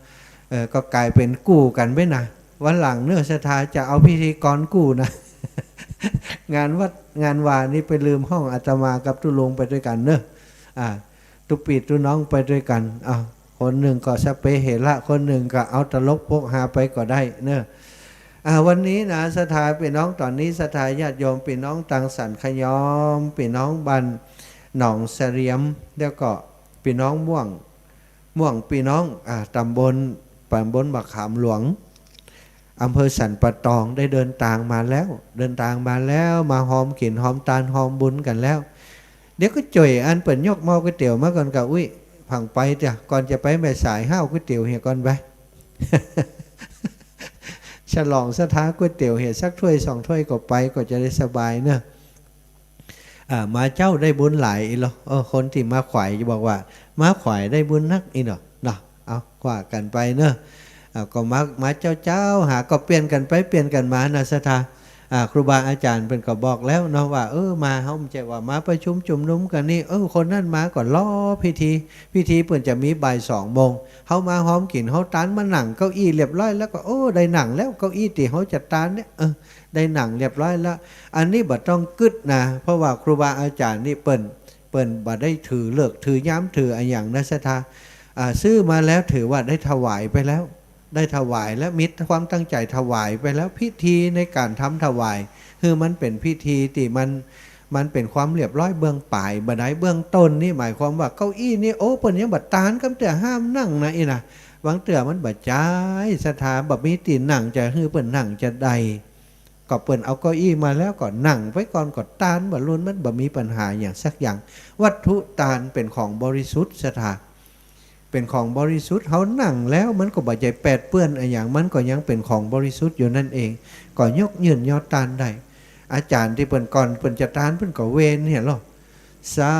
เออ ก็ก๋ายเป๋นกู้กั๋นไปนะ วันหลังเน่อ ศรัทธาจะเอาพิธีกรกู้นะ งานวัดงานวานี่ไปลืมห้องอาตมากับตุ๊ลุงไปตวยกั๋นเน่อ อ่า ตุ๊ปี้ตุ๊น้องไปตวยกั๋น อ่า คนนึ่งก็สะเปะเหระ คนนึ่งก็เอาตลกปกฮาไปก็ได้เน่อ อ่า วันนี้นะ ศรัทธาปี้น้อง ต๋อนนี้ศรัทธาญาติโยมปี้น้องตางสันขยอม ปี้น้องบ้านหนองเสลียม แล้วก็ปี้น้องม่วง ม่วงปี้น้อง อ่า ต๋ำบล ต๋ำบลมะขามหลวง อำเภอสันป่าตอง ได้เดินตางมาแล้ว เดินตางมาแล้ว มาฮอมกิ๋นฮอมตานฮอมบุญกั๋นแล้ว เดี๋ยวก็จ่อยอันเปิ้นยกหม้อก๋วยเตี๋ยวมาก่อนก่ะ อุ๊ย ผังไปเต๊อะ ก่อนจะไปแม่สายห้าวก๋วยเตี๋ยวเหียก่อนไป ฉลองศรัทธาก๋วยเตี๋ยวเหียสักถ้วยสองถ้วยก็ไป ก็จะได้สบายเน่อ อ่า มาเจ๊าได้บุญหลายอี้ลอ เออ คนตี้มาขวายจะบอกว่า มาขวายได้บุญนักอี้ลอ เนาะ เอา ว่ากั๋นไปเน่อ อ่า ก็มา มาเจ๊าๆ หา ก็เปลี่ยนกั๋นไปเปลี่ยนกั๋นมานะศรัทธา อ่า ครูบาอาจ๋ารย์เปิ้นก็บอกแล้วเนาะว่า เออ มา เฮาบ่ใจ้ว่ามาประชุมชุมนุมกั๋นนี่ เออ คนนั้นมาก็รอพิธี พิธีเปิ้นจะมีบ่ายสองโมง เฮามาฮอมกิ๋นฮอมตาน มานั่งเก้าอี้เรียบร้อยแล้วก็ โอ้ ได้นั่งแล้ว เก้าอี้ตี้เฮาจะตานเนี่ย เออ ได้นั่งเรียบร้อยแล้ว อันนี้บ่ต้องกึ๊ดนะ เพราะว่าครูบาอาจ๋ารย์นี่เปิ้น เปิ้นบ่ได้ถือฤกษ์ถือยามถืออะหยังนะศรัทธา อ่า ซื้อมาแล้วถือว่าได้ถวายไปแล้ว ได้ถวายแล้ว มีความตั้งใจ๋ถวายไปแล้ว พิธีในก๋านทำถวาย คือมันเป๋นพิธีตี้มัน มันเป๋นความเรียบร้อยเบื้องป๋าย บ่ได้เบื้องต้นนี่หมายความว่าเก้าอี้นี่ โอ้ เปิ้นยังบ่ตานกำเตื้อ ห้ามนั่งนะอี้นะ บางเตื้อมันบ่ใจ้ ศรัทธา บ่มีตี้นั่ง จะหื้อเปิ้นนั่งจะใด ก็เปิ้นเอาเก้าอี้มาแล้วก็นั่งไปก่อน ก็ตานบ่ลุน มันบ่มีปัญหาหยังสักอย่าง วัตถุตานเป๋นของบริสุทธิ์ศรัทธา เป๋นของบริสุทธิ์ เฮานั่งแล้วมันก็บ่ใจ้แปดเปื้อนอะหยัง มันก็ยังเป๋นของบริสุทธิ์อยู่นั่นเอง ก็ยกยื่นยอดตานได้ อาจ๋ารย์ตี้เปิ้นก่อนเปิ้นจะตานเปิ้นก็เวนเนี่ยลอ สา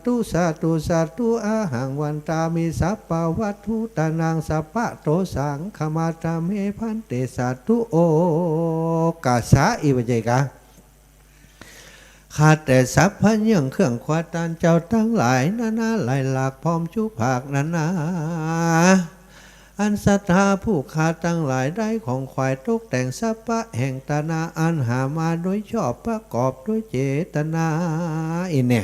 ธุ สาธุ สาธุ อะหัง วันตามิ สัพพะวัตถุตานัง สัพพะโตสัง ขมาตาเม ภันเต สาธุ โอ กาสะ อี้บ่ใจ้กา ข้าแต่สัพพะเยื่องเครื่องคว้าตานเจ้าตังหลายนานาหลายหลาก พร้อมจุภาคนานา อันศรัทธาผู้ข้าตังหลายได้ของขวัญตกแต่งสัพพะแห่งตานาอันหามาโดยชอบประกอบด้วยเจตนา อี้แน่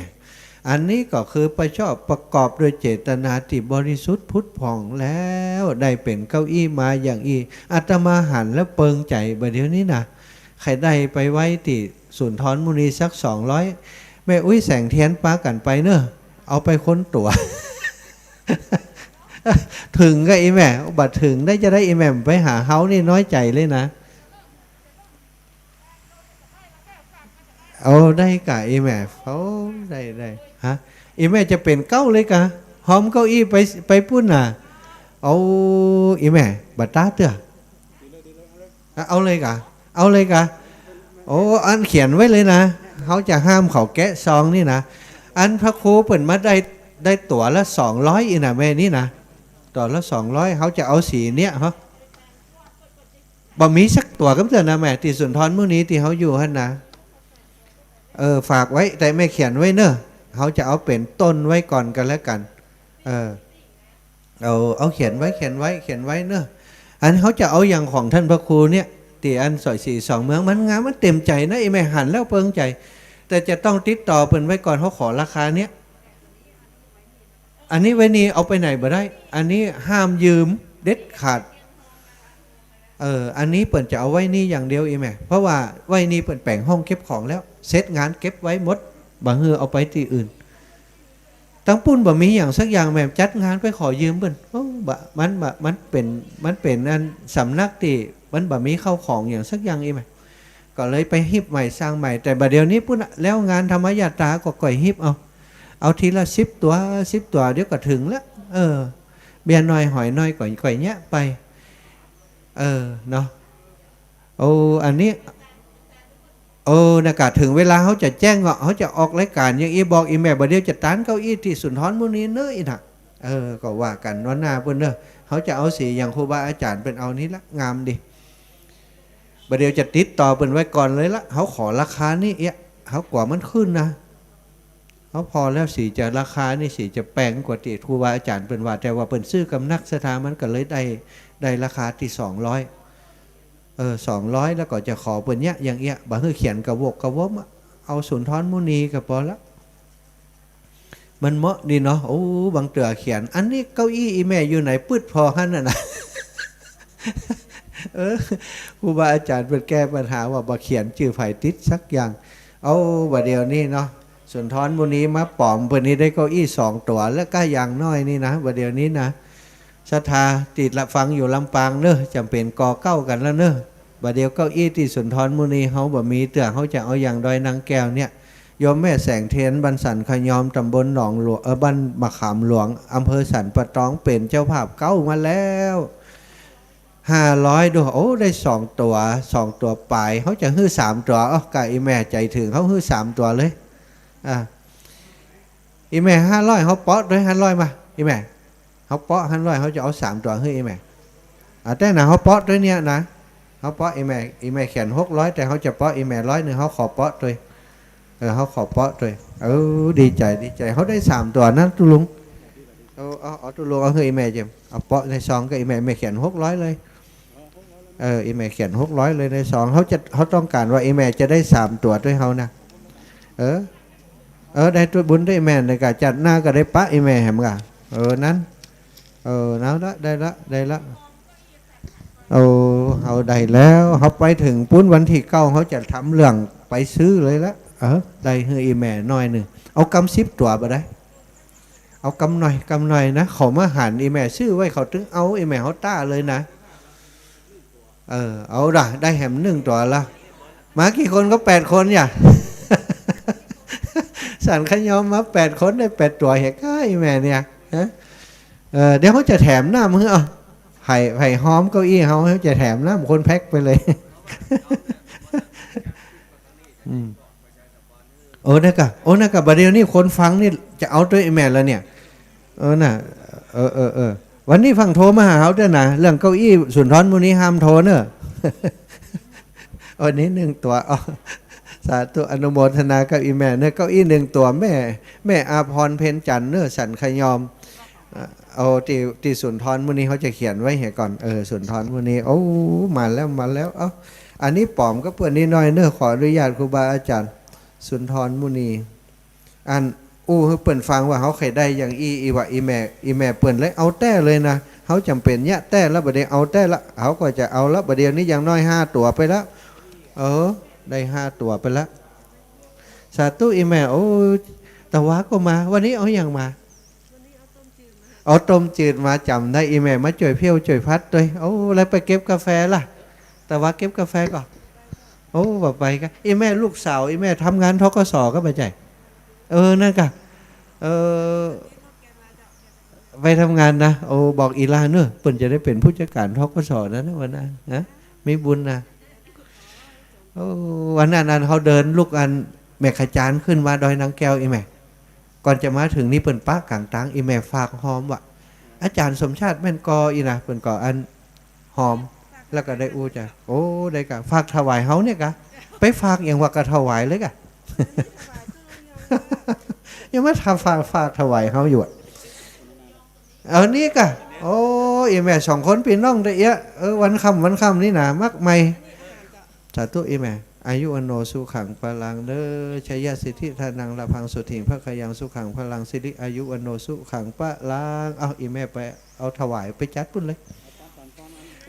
อันนี้ก็คือประชอบประกอบด้วยเจตนาตี้บริสุทธิ์ผุดผ่องแล้ว ได้เป๋นเก้าอี้มาอย่างอี้ อาตมาหันแล้วเปิงใจ๋ บ่าเดี่ยวนี้นะ ใค่ได้ไปไว้ตี้สุนทรมุนีสักสองร้อย แม่อุ๊ยแสงเทียนปากั๋นไปเน่อ เอาไปคนตั๋ว เถิงก่าอี้แม่ บ่เถิงได้จะได้อี้แม่ไปหาเฮานี่น้อยใจ๋เลยนะ เอาได้ก่าอี้แม่ เอาได้ ได้ ฮะ อี้แม่จะเป๋นเก๊าเลยก่า ฮอมเก้าอี้ไป ไปปู๊นน่ะ เอา อี้แม่ บ่ต๊าเตื้อ เอาเลยก่า เอาเลยก่า โอ้ อันเขียนไว้เลยนะ เฮาจะห้ามเขาแกะซองนี่นะ อันพระครูเปิ้นมาได้ ได้ตั๋วละสองร้อยอี้นะแม่นี่นะ ตั๋วละสองร้อย เฮาจะเอาสีเนี้ย ฮะ บ่มีสักตั๋วกำเตื้อนะแม่ ตี้สุนทรมุนีตี้เฮาอยู่หั้นนะ เออ ฝากไว้ แต่แม่เขียนไว้เน่อ เฮาจะเอาเป๋นต้นไว้ก่อนกั๋นแล้วกั๋น เออ เอา เอาเขียนไว้ เขียนไว้ เขียนไว้เน่อ อันเฮาจะเอาอย่างของต้านพระครูเนี่ย ตี้อันสอยศรีสองเมือง มันงาม มันเต๋มใจ๋นะ อี้แม่หันแล้วเปิงใจ๋ แต่จะต้องติดต่อเปิ้นไว้ก่อน เฮาขอราคาเนี่ย อันนี้ไว้นี่เอาไปไหนบ่ได้ อันนี้ห้ามยืมเด็ดขาด เออ อันนี้เปิ้นจะเอาไว้นี่อย่างเดียวอี้แม่ เพราะว่าไว้นี่เปิ้นแป๋งห้องเก็บของแล้ว เสร็จงานเก็บไว้หมด บ่หื้อเอาไปตี้อื่น ตังปู๊นบ่มีหยังสักอย่างแม่ จัดงานไปขอยืมเปิ้น โอ้ บ่ มันบ่ มันเป๋น มันเป๋นอันสำนักตี้มันบ่มีเข้าของหยังสักอย่างอี้แม่ ก็เลยไปฮิบใหม่สร้างใหม่ แต่บ่าเดี่ยวนี้ปู๊นน่ะ แล้วงานธรรมยาตราก็ก่อยฮิบเอา เอาทีละสิบตั๋ว สิบตั๋ว เดี๋ยวก็เถิงละ เออ เบี้ยน้อยหอยน้อยก็ก่อยเยียะไป เออ เนาะ โอ้ อันนี้ เออ นะกะ เถิงเวลาเฮาจะแจ้งเนาะ เฮาจะออกรายก๋านอย่างอี้ บอกอี่แม่ บ่าเดี่ยวจะตานเก้าอี้ตี้สุนทรมุนีเน้อ อี้นะ เออ ก็ว่ากั๋นเนาะ หน้าเปิ้นเน้อ เฮาจะเอาสีอย่างครูบาอาจ๋ารย์เปิ้นเอานี่ละ งามดี บ่าเดี่ยวจะติดต่อเปิ้นไว้ก่อนเลยละ เฮาขอราคานี้เอี้ย เฮากั๋วมันขึ้นนะ เฮาผ่อแล้ว สีจะราคานี้ สีจะแปงกว่าตี้ครูบาอาจ๋ารย์เปิ้นว่า แต่ว่าเปิ้นซื้อกับนักศรัทธา มันก็เลยได้ ได้ราคาตี้สองร้อย เออ สองร้อย แล้วก็จะขอเปิ้นเยียะอย่างเอี้ย บ่หื้อเขียนกระวกกระวมอะ เอาสุนทรมุนีก็ปอละ มันเหมาะดีเนาะ โอ้ บางเตื้อเขียน อันนี้เก้าอี้อี่แม่อยู่ไหน ปึ๊ดผ่อหั้นน่ะนะ เออ ครูบาอาจ๋ารย์เปิ้นแก้ปัญหาว่าบ่เขียนจื้อใผติดสักอย่าง เอา บ่าเดี่ยวนี้เนาะ สุนทรมุนีมาป๋อมเปิ้นนี่ได้เก้าอี้สองตั๋ว แล้วก็อย่างน้อยนี่นะ บ่าเดี่ยวนี้นะ ศรัทธาตี้ละฟังอยู่ลำปางเน้อ จ๋ำเป๋นก่อเก๊ากั๋นแล้วเน้อ บ่าเดี่ยวเก้าอี้ตี้สุนทรมุนีเฮาบ่มีเตื้อ เฮาจะเอาอย่างดอยนางแก้วเนี่ย โยมแม่แสงเทียน บ้านสันขะยอม ต๋ำบลหนองหลวง เออ บ้านมะขามหลวง อำเภอสันป่าตอง เป๋นเจ้าภาพเก๊ามาแล้ว ห้าร้อย ดู โอ้ ได้สองตั๋ว สองตั๋วป๋าย เฮาจะหื้อสามตั๋ว เอ้า กะอี่แม่ใจ๋เถิง เฮาหื้อสามตั๋วเลย อ่ะ อี่แม่ ห้าร้อย เฮาเปาะตวย ห้าร้อย มา อี่แม่ เฮาเปาะ ห้าร้อย เฮาจะเอาสามตั๋วหื้ออี่แม่ อ่ะ แต่นะ เฮาเปาะตวยเนี่ยนะ เฮาเปาะ อี่แม่ อี่แม่เขียน หกร้อย แต่เฮาจะเปาะอี่แม่ร้อยนึ่ง เฮาขอเปาะตวย เออ เฮาขอเปาะตวย เออ ดีใจ๋ ดีใจ๋ เฮาได้สามตั๋วนะ ตุ๊ลุง เอา เอา เอา ตุ๊ลุง เอาหื้ออี่แม่เจิม เอาเปาะในซองกับอี่แม่ แม่เขียน หกร้อย เลย เออ อี่แม่เขียน หกร้อย เลยในซอง เฮาจะ เฮาต้องก๋านว่าอี่แม่จะได้สามตั๋วตวยเฮานะ เออ เออ ได้ตวยบุญตวยอี่แม่ ในก๋านจัดหน้าก็ได้ปะอี่แม่แหมก่ะ เออ นั้น เออ เอาละ ได้ละ ได้ละ โอ้ เฮาได้แล้ว เฮาไปเถิงปู๊นวันตี้เก้า เฮาจะทำเรื่องไปซื้อเลยละ เออ ได้หื้ออี่แม่หน้อยนึ่ง เอากำสิบตั๋วบ่ได้ เอากำหน่อย กำหน่อยนะ เขามาหันอี่แม่ซื้อไว้ เขาตึงเอาอี่แม่เฮาต้าเลยนะ เออ เอาละ ได้แหมนึ่งตั๋วละ มากี่คนก็แปดคนอย่า สันขะยอมมาแปดคน ได้แปดตั๋วเหียก้าอี่แม่เนี่ย ฮะ เออ เดี๋ยวเฮาจะแถมน้ำหื้อ เอา ไผ ไผฮ้อมเก้าอี้เฮา เฮาจะแถมน้ำคนแพ็คไปเลย อืม โอ้ นะก่ะ โอ้ นะก่ะ บ่าเดี่ยวนี้คนฟังนี่จะเอาตวยอี่แม่แล้วเนี่ย เออ น่ะ เออ เออ เออ วันนี้ฟั่งโทรมาหาเฮาตวยนะ เรื่องเก้าอี้สุนทรมุนีห้ามโทรเน้อ วันนี้นึ่งตั๋ว อ๋อ สาธุ อนุโมทนากับอี่แม่เน้อ เก้าอี้นึ่งตั๋ว แม่ แม่อาภรณ์เพ็ญจันทร์เน้อ สันขะยอม เอ่อ เอาตี้ ตี้สุนทรมุนีเฮาจะเขียนไว้เหียก่อน เออ สุนทรมุนี โอ้ มาแล้ว มาแล้ว เอ้า อันนี้ป๋อมกับเปิ้นนิดหน้อยเน้อ ขออนุญาตครูบาอาจ๋ารย์ สุนทรมุนี อันอู้หื้อเปิ้นฟังว่าเฮาใค่ได้อย่างอี้ อี่ว่าอี่แม่ อี่แม่เปิ้นเลยเอาแต๊เลยนะ เฮาจ๋ำเป๋นเยียะแต๊ แล้วบ่ได้เอาแต๊ละ เฮาก็จะเอาละ บ่าเดี่ยวนี้อย่างน้อยห้าตั๋วไปละ เออ ได้ห้าตั๋วไปละ สาธุอี่แม่ โอ้ ตะวาก็มา วันนี้เอาหยังมา เอาต้มจืดมาจ๋ำได้ อี่แม่มาจ้วยเผี้ยวจ้วยผัดตวย โอ้ แล้วไปเก็บกาแฟล่ะ ตะวาเก็บกาแฟก่อ โอ้ บ่ไปกะ อี่แม่ลูกสาว อี่แม่ทำงาน ธ.ก.ส. ก็บ่ใจ้ เออ นั่นกะ เออ ไปทำงานนะ โอ้ บอกอี่หล้าเน้อ เปิ้นจะได้เป๋นผู้จัดก๋าน ธ.ก.ส. นั้นนะ วันนั้นนะ มีบุญนะ โอ้ วันนั้นอันเฮาเดินลุกอันแม่ขจานขึ้นมาดอยนางแก้ว อี่แม่ ก่อนจะมาเถิงนี่เปิ้นปะก๋างตาง อี่แม่ฝากฮอมว่า อาจ๋ารย์สมชาติแม่นก่อ อี้นะ เปิ้นก่ออันฮอม แล้วก็ได้อู้จ๋า โอ้ ได้กะ ฝากถวายเฮาเนี่ยกะ ไปฝากหยังวะ กะถวายเลยกะ ยังมาถามฝาก ฝากถวายเฮาอยู่อะ เอานี่กะ โอ้ อี่แม่สองคนปี้น้องตะเอียะ เออ วันค่ำ วันค่ำนี่นะ มักใหม่ สาธุอี่แม่ อายุวัณโณสุขังพลังเด้อ ชยสิทธิธนังลาภังสุถิงภะคะยังสุขังพลังสิริอายุวัณโณสุขังพลัง เอาอี่แม่ไปเอาถวายไปจัดปู๊นเลย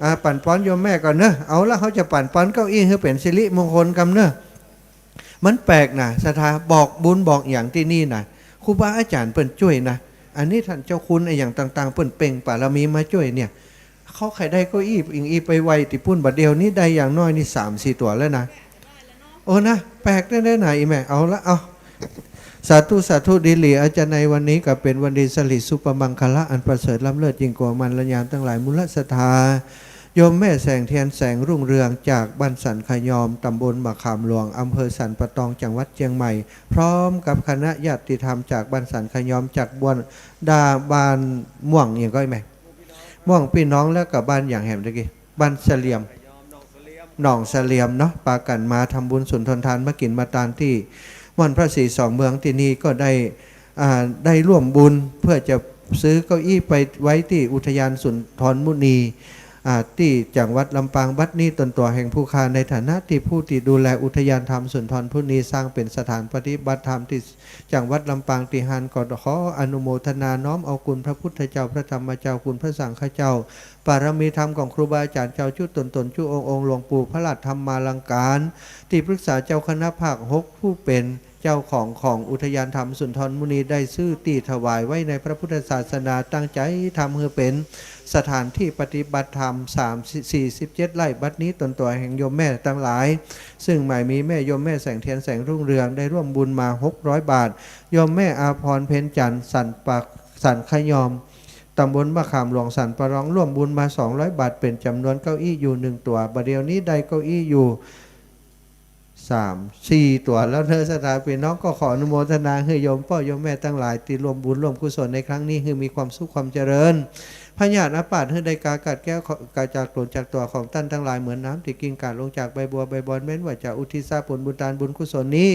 อ่า ปั๋นปอนโยมแม่ก่อนเน้อ เอาละ เฮาจะปั๋นปอนเก้าอี้หื้อเป๋นสิริมงคลกำเน้อ มันแปลกนะ ศรัทธา บอกบุญบอกหยังตี้นี่นะ ครูบาอาจ๋ารย์เปิ้นจ้วยนะ อันนี้ต้านเจ้าคุณอะหยังต่างๆ เปิ้นเปล่งปารมีมาจ้วยเนี่ย เขาใค่ได้เก้าอี้อิงอี้ไปไว้ตี้ปู๊น บ่าเดี่ยวนี้ได้อย่างน้อยนี่สามสี่ตั๋วแล้วนะ โอ้นะ แปลกแต๊ๆ นะอี่แม่ เอาละ เอา สาธุ สาธุ ดีหลี อาจ๋ารย์ ในวันนี้ก็เป๋นวันดีสิริสุภมังคละอันประเสริฐล้ำเลิศยิ่งกว่ามัน และญาณตังหลายมูลศรัทธา โยมแม่แสงเทียนแสงรุ่งเรืองจากบ้านสันขยอม ตำบลมะขามหลวง อำเภอสันป่าตอง จังหวัดเจียงใหม่ พร้อมกับคณะญาติธรรมจากบ้านสันขยอม จากบ้าน ดา บ้านม่วง อย่างก็แม่ ม่วงปี้น้อง แล้วก็บ้านอย่างแหมตะกี้ บ้านเสลี่ยม หนองเสลี่ยมเนาะ ปากั๋นมาทำบุญสุนทรทาน มากิ๋นมาตานตี้ม่อนพระศรีสองเมืองตี้นี่ก็ได้ อ่า ได้ร่วมบุญเพื่อจะซื้อเก้าอี้ไปไว้ตี้อุทยานสุนทรมุนี อ่า ตี้จังหวัดลำปาง บัดนี้ตนตั๋วแห่งผู้ข้าในฐานะตี้ผู้ตี้ดูแลอุทยานธรรมสุนทรมุนี สร้างเป๋นสถานปฏิบัติธรรมตี้จังหวัดลำปางตี้หั้น ก็ขออนุโมทนาน้อมเอาคุณพระพุทธเจ้า พระธรรมเจ้า คุณพระสังฆเจ้า ปารมีธรรมของครูบาอาจ๋ารย์เจ้าจุ๊ต๋นๆ จุ๊องค์ๆ หลวงปู่พระราชธรรมาลังการ ตี้ปรึกษาเจ้าคณะภาคหก ผู้เป๋นเจ้าของของอุทยานธรรมสุนทรมุนี ได้ซื้อตี้ถวายไว้ในพระพุทธศาสนา ตั้งใจ๋ทำหื้อเป๋นสถานที่ปฏิบัติธรรม สาม สี่สิบเจ็ดไร่ บัดนี้ตนตั๋วแห่งโยมแม่ตังหลาย ซึ่งหมายมีแม่โยมแม่แสงเทียนแสงรุ่งเรือง ได้ร่วมบุญมา หกร้อยบาท โยมแม่อาภรณ์เพ็ญจันทร์ สันปะ สันขยอม ตำบลมะขามหลวง สันป่าตอง ร่วมบุญมา สองร้อยบาท เป๋นจ๋ำนวนเก้าอี้อยู่หนึ่งตั๋ว บ่าเดี่ยวนี้ได้เก้าอี้อยู่ สาม สี่ตั๋วแล้วเนาะ ศรัทธาปี้น้อง ก็ขออนุโมทนาหื้อโยมป้อโยมแม่ตังหลายตี้ร่วมบุญร่วมกุศลในครั้งนี้ หื้อมีความสุขความเจริญ พยาธิอาพาธหื้อได้ก๋ากัดแคล้ว ก๋าจากตั๋นจากตั๋วของต้านตังหลาย เหมือนน้ำตี้กิ่งก๋าดลงจากใบบัวใบบอน แม้นว่าจะอุทิศส่วนบุญตานบุญกุศลนี้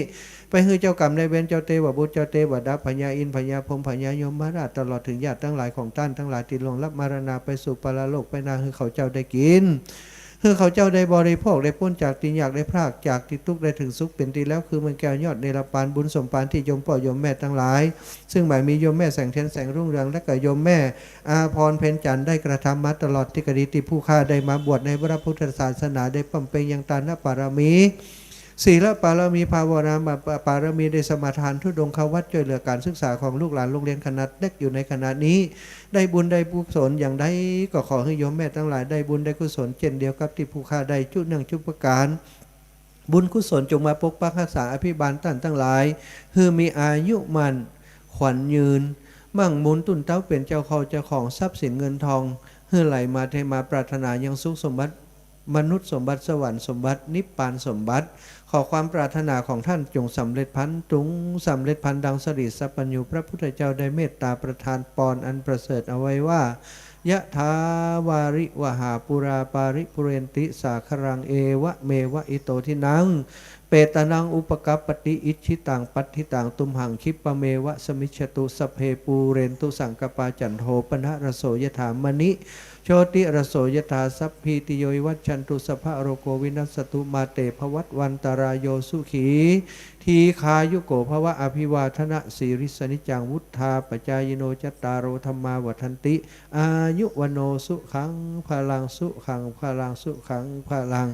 ไปหื้อเจ้ากรรมนายเวร เจ้าเตวบุตร เจ้าเตวดา พญาอินทร์ พญาพรหม พญายมราช ตลอดเถิงญาติตังหลายของต้านตังหลายตี้ล่วงลับมรณาไปสู่ปรโลกไปนา หื้อเขาเจ้าได้กิ๋น หื้อเขาเจ้าได้บริโภค ได้ป๊นจากตี้ยาก ได้พรากจากตี้ตุ๊กข์ ได้เถิงสุขเป๋นตี้แล้ว คือเมืองแก้วยอดเนรปาน บุญสมภารตี้โยมป้อโยมแม่ตังหลาย ซึ่งหมายมีโยมแม่แสงเทียนแสงรุ่งเรือง และก็โยมแม่อาภรณ์เพ็ญจันทร์ได้กระทำมาตลอดตี้ก็ดี ตี้ผู้ข้าได้มาบวชในพระพุทธศาสนา ได้บำเพ็ญยังตานปารมี ศีลปารมี ภาวนาปารมี ได้สมาทานธุดงควัตร จ้วยเหลือก๋านศึกษาของลูกหลานโฮงเฮียนขนาดเล็กอยู่ในขณะนี้ ได้บุญได้กุศลอย่างใด ก็ขอหื้อโยมแม่ตังหลายได้บุญได้กุศลเจ้นเดียวกับตี้ผู้ข้าได้จุ๊เนื่องจุ๊ประก๋าน บุญกุศลจงมาปกปักฮักษาอภิบาลต้านตังหลาย หื้อมีอายุมั่นขวัญยืน มั่งมูลตุ้นเต๊า เป๋นเจ้าเข้าเจ้าของทรัพย์สินเงินทอง หื้อไหลมาเทมา ปรารถนายังสุขสมบัติ มนุษย์สมบัติ สวรรค์สมบัติ นิพพานสมบัติ ขอความปรารถนาของต้านจงสำเร็จพลัน จงสำเร็จพลันดังสรีสัพพัญญูพระพุทธเจ้าได้เมตตาประทานปอนอันประเสริฐเอาไว้ว่า ยะถาวาริวหาปูราปาริปูเรนติสาคารัง เอวะเมวะอิโตทินัง เปตานังอุปกัปปติ อิจฉิตังปัตถิตัง ตุมหังคิปปะเมวะสมิชฌตุ สัพเพปูเรนตุสังกัปปา จันโทปนรสโสยะถา มะณิ โชติรสโสยะถา สัพพีติโยวิวัชชันตุ สัพพะโรโควินัสสตุ มาเตภวัตวันตะราโย สุขีทีฆายุโกภวะ อภิวาทนะสีลิสสะนิจจัง วุฑฒาปะจายิโน จัตตาโรธัมมาวัฑฒันติ อายุวัณโณสุขังพลัง สุขังพลัง สุขังพลัง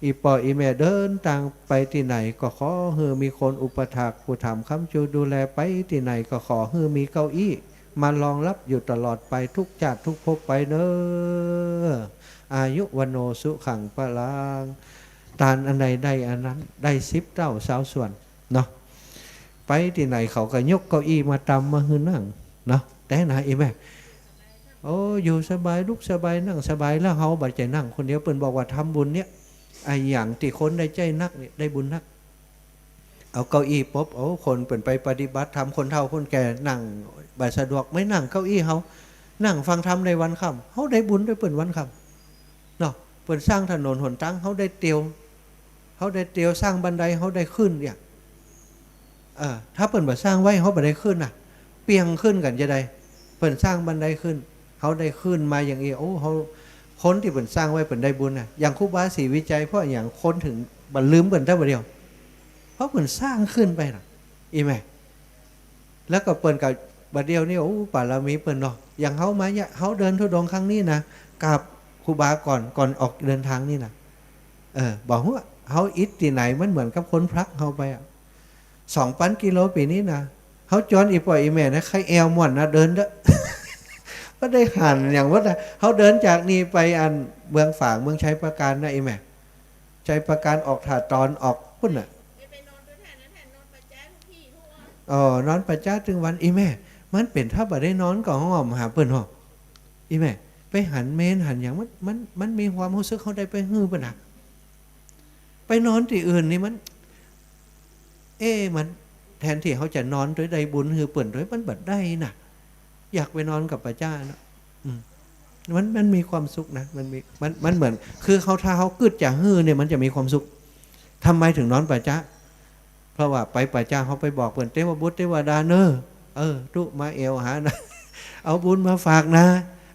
อี่ป้ออี่แม่เดินตางไปตี้ไหนก็ขอหื้อมีคนอุปถัมภ์อุปถัมภ์ค้ำจูดูแล ไปตี้ไหนก็ขอหื้อมีเก้าอี้ มารองรับอยู่ตลอดไปทุกชาติทุกภพไปเน่อ อายุวัณโณสุขังพลัง ตานอันใดได้อันนั้น ได้สิบเต้าซาวส่วนเนาะ ไปตี้ไหนเขาก็ยกเก้าอี้มาตำมาหื้อนั่งเนาะ แต่นะอี่แม่ โอ้ อยู่สบาย ลุกสบาย นั่งสบาย แล้วเฮาบ่ใจ้นั่งคนเดียว เปิ้นบอกว่าทำบุญเนี่ย อะหยังตี้คนได้ใจ๊นักเนี่ย ได้บุญนัก เอาเก้าอี้ปบ โอ้ คนเปิ้นไปปฏิบัติธรรม คนเฒ่าคนแก่นั่งบ่สะดวก มานั่งเก้าอี้เฮา นั่งฟังธรรมได้วันค่ำ เฮาได้บุญตวยเปิ้นวันค่ำเนาะ เปิ้นสร้างถนนหนตาง เฮาได้เตียว เฮาได้เตียว สร้างบันได เฮาได้ขึ้นเนี่ย เออ ถ้าเปิ้นบ่สร้างไว้ เฮาบ่ได้ขึ้นน่ะ เปียงขึ้นกั๋นจาใด เปิ้นสร้างบันไดขึ้น เฮาได้ขึ้นมาอย่างอี้ โอ้ เฮา คนตี้เปิ้นสร้างไว้เปิ้นได้บุญน่ะ อย่างครูบาศรีวิชัย เพราะอะหยังคนเถิงบ่ลืมเปิ้นเต้าบ่าเดี่ยว เพราะเปิ้นสร้างขึ้นไปน่ะ อี่แม่ แล้วก็เปิ้นก็บ่าเดี่ยวนี้ โอ้ ปารมีเปิ้นเนาะ อย่างเฮามาเนี่ย เฮาเดินธุดงค์ครั้งนี้นะ กราบครูบาก่อน ก่อนออกเดินตางนี่นะ เออ บ่ฮู้ เฮาอิดตี้ไหน มันเหมือนกับคนพลักเฮาไปอะ สองปันกิโลปี๋นี้นะ เฮาจวนอี่ป้ออี่แม่นะ ใค่แอวม่วนนะ เดินเต๊อะ บ่ได้หันอย่างว่านะ เฮาเดินจากนี่ไปอันเมืองฝาง เมืองชัยปราการนะอี่แม่ ชัยปราการออกท่าตอนออกปุ้นน่ะ อ๋อ นอนป่าจ๊าตึงวัน อี่แม่ มันเป๋นถ้าบ่ได้นอนก็ห้องหาเปิ้นห้อง อี่แม่ ไปหันเมรุหันหยัง มัน มัน มันมีความฮู้สึกเฮาได้ไปหื้อเปิ้นนะ ไปนอนตี้อื่นนี่มัน เอ๊ะ มันแทนตี้เฮาจะนอนตวยได้บุญหื้อเปิ้นตวย มันบ่ได้นะ อยากไปนอนกับป้าจ๊านะ อืม มัน มันมีความสุขนะ มันมี มัน มันเหมือน คือเฮา ถ้าเฮากึ๊ดจะหื้อเนี่ย มันจะมีความสุข ทำไมถึงนอนป้าจ๊า เพราะว่าไปป้าจ๊าเฮาไปบอกเปิ้น เตวบุตรเตวดาเน่อ เออ ตุ๊มาแอ่วหานะ เอาบุญมาฝากนะ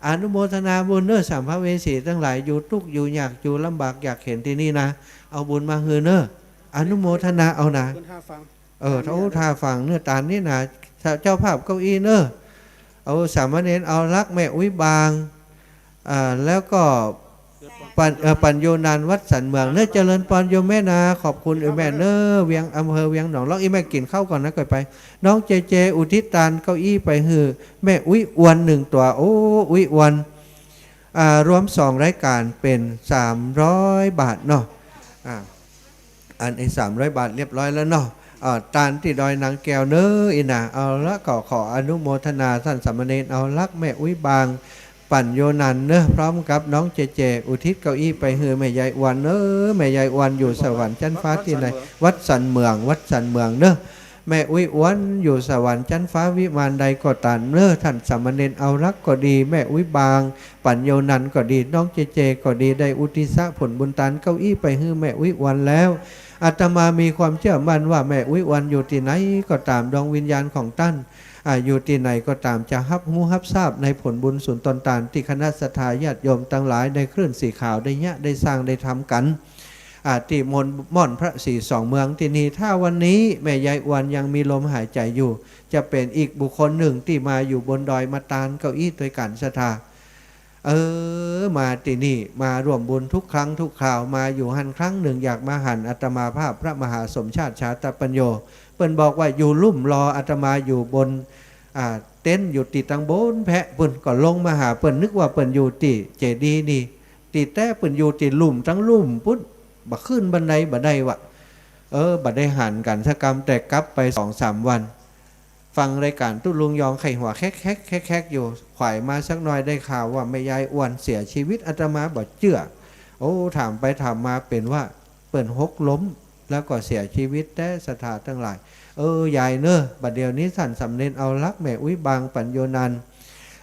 อนุโมทนาบุญเน่อ สัมภเวสีตังหลาย อยู่ตุ๊กข์อยู่ยาก อยู่ลำบากยากเข็ญตี้นี่นะ เอาบุญมาหื้อเน่อ อนุโมทนาเอานะ เออ เต้าท่าฟังเน่อ ตานนี้นะ เจ้าภาพเก้าอี้เน่อ เอาสามเณรเอารักแม่อุ๊ยบาง อ่า แล้วก็ปัญ เอ่อ ปัญโยนันท์วัดสันเหมืองเน่อ เจริญปอนโยมแม่นา ขอบคุณ เออ แม่เน่อ เวียง อำเภอเวียงหนอง ลองอีแม่กิ๋นข้าวก่อนนะ ก่อยไป น้องเจเจ อุทิศตานเก้าอี้ไปหื้อแม่อุ๊ยอวนหนึ่งตั๋ว โอ้ อุ๊ยอวน อ่า รวมสองรายก๋านเป๋นสามร้อยบาทเนาะ อ่า อันนี้สามร้อยบาทเรียบร้อยแล้วเนาะ อ่า ตานตี้ดอยนางแก้วเน่อ อีน่ะ เอาละ ก็ขออนุโมทนาต้านสามเณรเอารักแม่อุ๊ยบาง ปัญโยนันท์เน่อ พร้อมกับน้องเจเจ อุทิศเก้าอี้ไปหื้อแม่ยายอวนเน่อ แม่ยายอวนอยู่สวรรค์จั๊นฟ้าตี้ใด วัดสันเหมือง วัดสันเหมืองเน่อ แม่อุ๊ยอวนอยู่สวรรค์จั๊นฟ้าวิมานใดก็ต๋ามเน่อ ต้านสามเณรเอารักก็ดี แม่อุ๊ยบาง ปัญโยนันท์ก็ดี น้องเจเจก็ดี ได้อุทิศผลบุญตานเก้าอี้ไปหื้อแม่อุ๊ยอวนแล้ว อาตมามีความเจื้อมั่นว่าแม่อุ๊ยอวนอยู่ตี้ไหนก็ต๋าม ดวงวิญญาณของต้าน อ่า อยู่ตี้ไหนก็ต๋าม จะฮับฮู้ฮับซาบในผลบุญสูนตนตานตี้คณะศรัทธาญาติโยมตังหลายในคลื่นสีขาวได้เยียะได้สร้างได้ทำกั๋น อ่า ตี้มณฑลม่อนพระศรีสองเมืองตี้นี่ ถ้าวันนี้แม่ยายอวนยังมีลมหายใจ๋อยู่ จะเป๋นอีกบุคคลหนึ่งตี้มาอยู่บนดอยมาตานเก้าอี้ตวยก๋านศรัทธา เออ มาตี้นี่ มาร่วมบุญทุกครั้งทุกคราว มาอยู่หั้นครั้งหนึ่ง อยากมาหันอาตมาภาพพระมหาสมชาติ ชาตปัญโญ เปิ้นบอกว่าอยู่ลุ่มรออาตมา อยู่บน อ่า เต็นท์อยู่ตี้ตังบนแพะปุ้น ก็ลงมาหาเปิ้น นึกว่าเปิ้นอยู่ตี้เจดีย์นี่ ตี้แต๊เปิ้นอยู่ตี้ลุ่มตังลุ่มปุ้น บ่ขึ้นบันไดบ่ได้วะ เออ บ่ได้หันกั๋นสักกำ แต่กลับไปสองสามวัน ฟังรายก๋านตุ๊ลุงยองไข่หัวแคกๆๆๆ อยู่ ขวายมาสักหน่อยได้ข่าวว่าแม่ยายอวนเสียชีวิต อาตมาบ่เจื้อ โอ้ ถามไปถามมาเป๋นว่าเปิ้นหกล้ม แล้วก็เสียชีวิตแต๊ศรัทธาตังหลาย เออ ยายเน่อ บ่าเดี่ยวนี้ต้านสามเณรเอารักแม่อุ๊ยบาง ปัญโยนันท์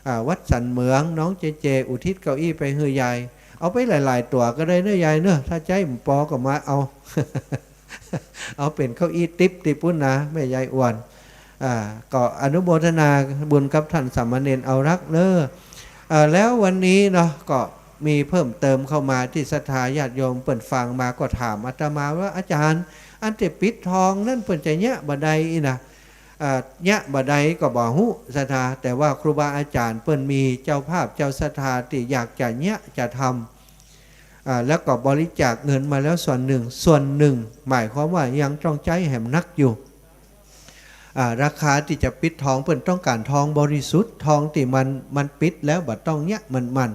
อ่า วัดสันเหมือง น้องเจเจ อุทิศเก้าอี้ไปหื้อยาย เอาไปหลายๆ ตั๋วก็ได้เน่อยายเน่อ ถ้าใจ๊บ่ปอก็มาเอา เอาเป๋นเก้าอี้ติ๊บตี้ปุ้นนะ แม่ยายอวน อ่า ก็อนุโมทนาบุญกับต้านสามเณรเอารักเน่อ อ่า แล้ววันนี้เนาะ ก็มีเพิ่มเติมเข้ามาตี้ศรัทธาญาติโยมเปิ้นฟังมาก็ถามอาตมาว่า อาจ๋ารย์ อันตี้ปิดทองนั้นเปิ้นจะเยียะบ่าใดอี้นะ อ่า เยียะบ่าใดก็บ่ฮู้ศรัทธา แต่ว่าครูบาอาจ๋ารย์เปิ้นมีเจ้าภาพเจ้าศรัทธาตี้อยากจะเยียะจะทำ อ่า แล้วก็บริจาคเงินมาแล้วส่วนหนึ่ง ส่วนหนึ่ง หมายความว่ายังต้องใจ๊แหมนักอยู่ อ่า ราคาตี้จะปิดทอง เปิ้นต้องก๋านทองบริสุทธิ์ ทองตี้มัน มันปิดแล้วบ่ต้องเยียะมัน มัน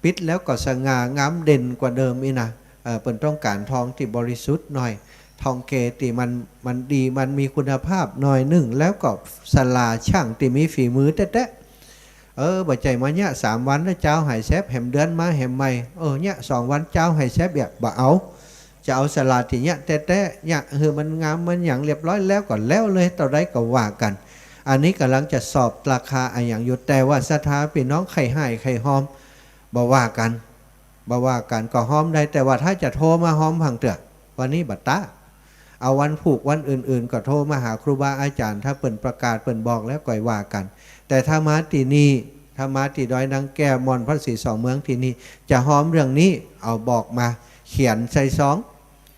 ปิดแล้วก็สง่างามเด่นกว่าเดิมอี้นะ เอ่อ เปิ้นต้องก๋านทองตี้บริสุทธิ์หน่อย ทองเกตี้มัน มันดี มันมีคุณภาพหน่อยนึ่ง แล้วก็สลาช่างตี้มีฝีมือแต๊ๆ เออ บ่ใจ้มาเยียะสามวันแล้วจาวหายแซบ แหมเดือนมาแหมใหม่ เออ เยียะสองวันจาวหายแซบเยียะ บ่เอา จะเอาสลาตี้เยียะแต๊ๆ เยียะหื้อมันงามมันหยังเรียบร้อยแล้วก็แล้วเลย เต้าใดก็ว่ากั๋น อันนี้ก่ำลังจะสอบราคาอะหยังอยู่ แต่ว่าศรัทธาปี้น้องใค่ฮ้ายใค่ฮอม บ่ว่ากั๋น บ่ว่ากั๋น ก็ฮอมได้ แต่ว่าถ้าจะโทรมาฮอมพังเตื้อ วันนี้บ่ต๊า เอาวันพูกวันอื่นๆ ก็โทรมาหาครูบาอาจ๋ารย์ ถ้าเปิ้นประกาศเปิ้นบอกแล้วก่อยว่ากั๋น แต่ถ้ามาตี้นี่ ถ้ามาตี้ดอยนางแก้ว ม่อนพระศรีสองเมืองตี้นี่ จะฮอมเรื่องนี้ เอาบอกมา เขียนใส่ซอง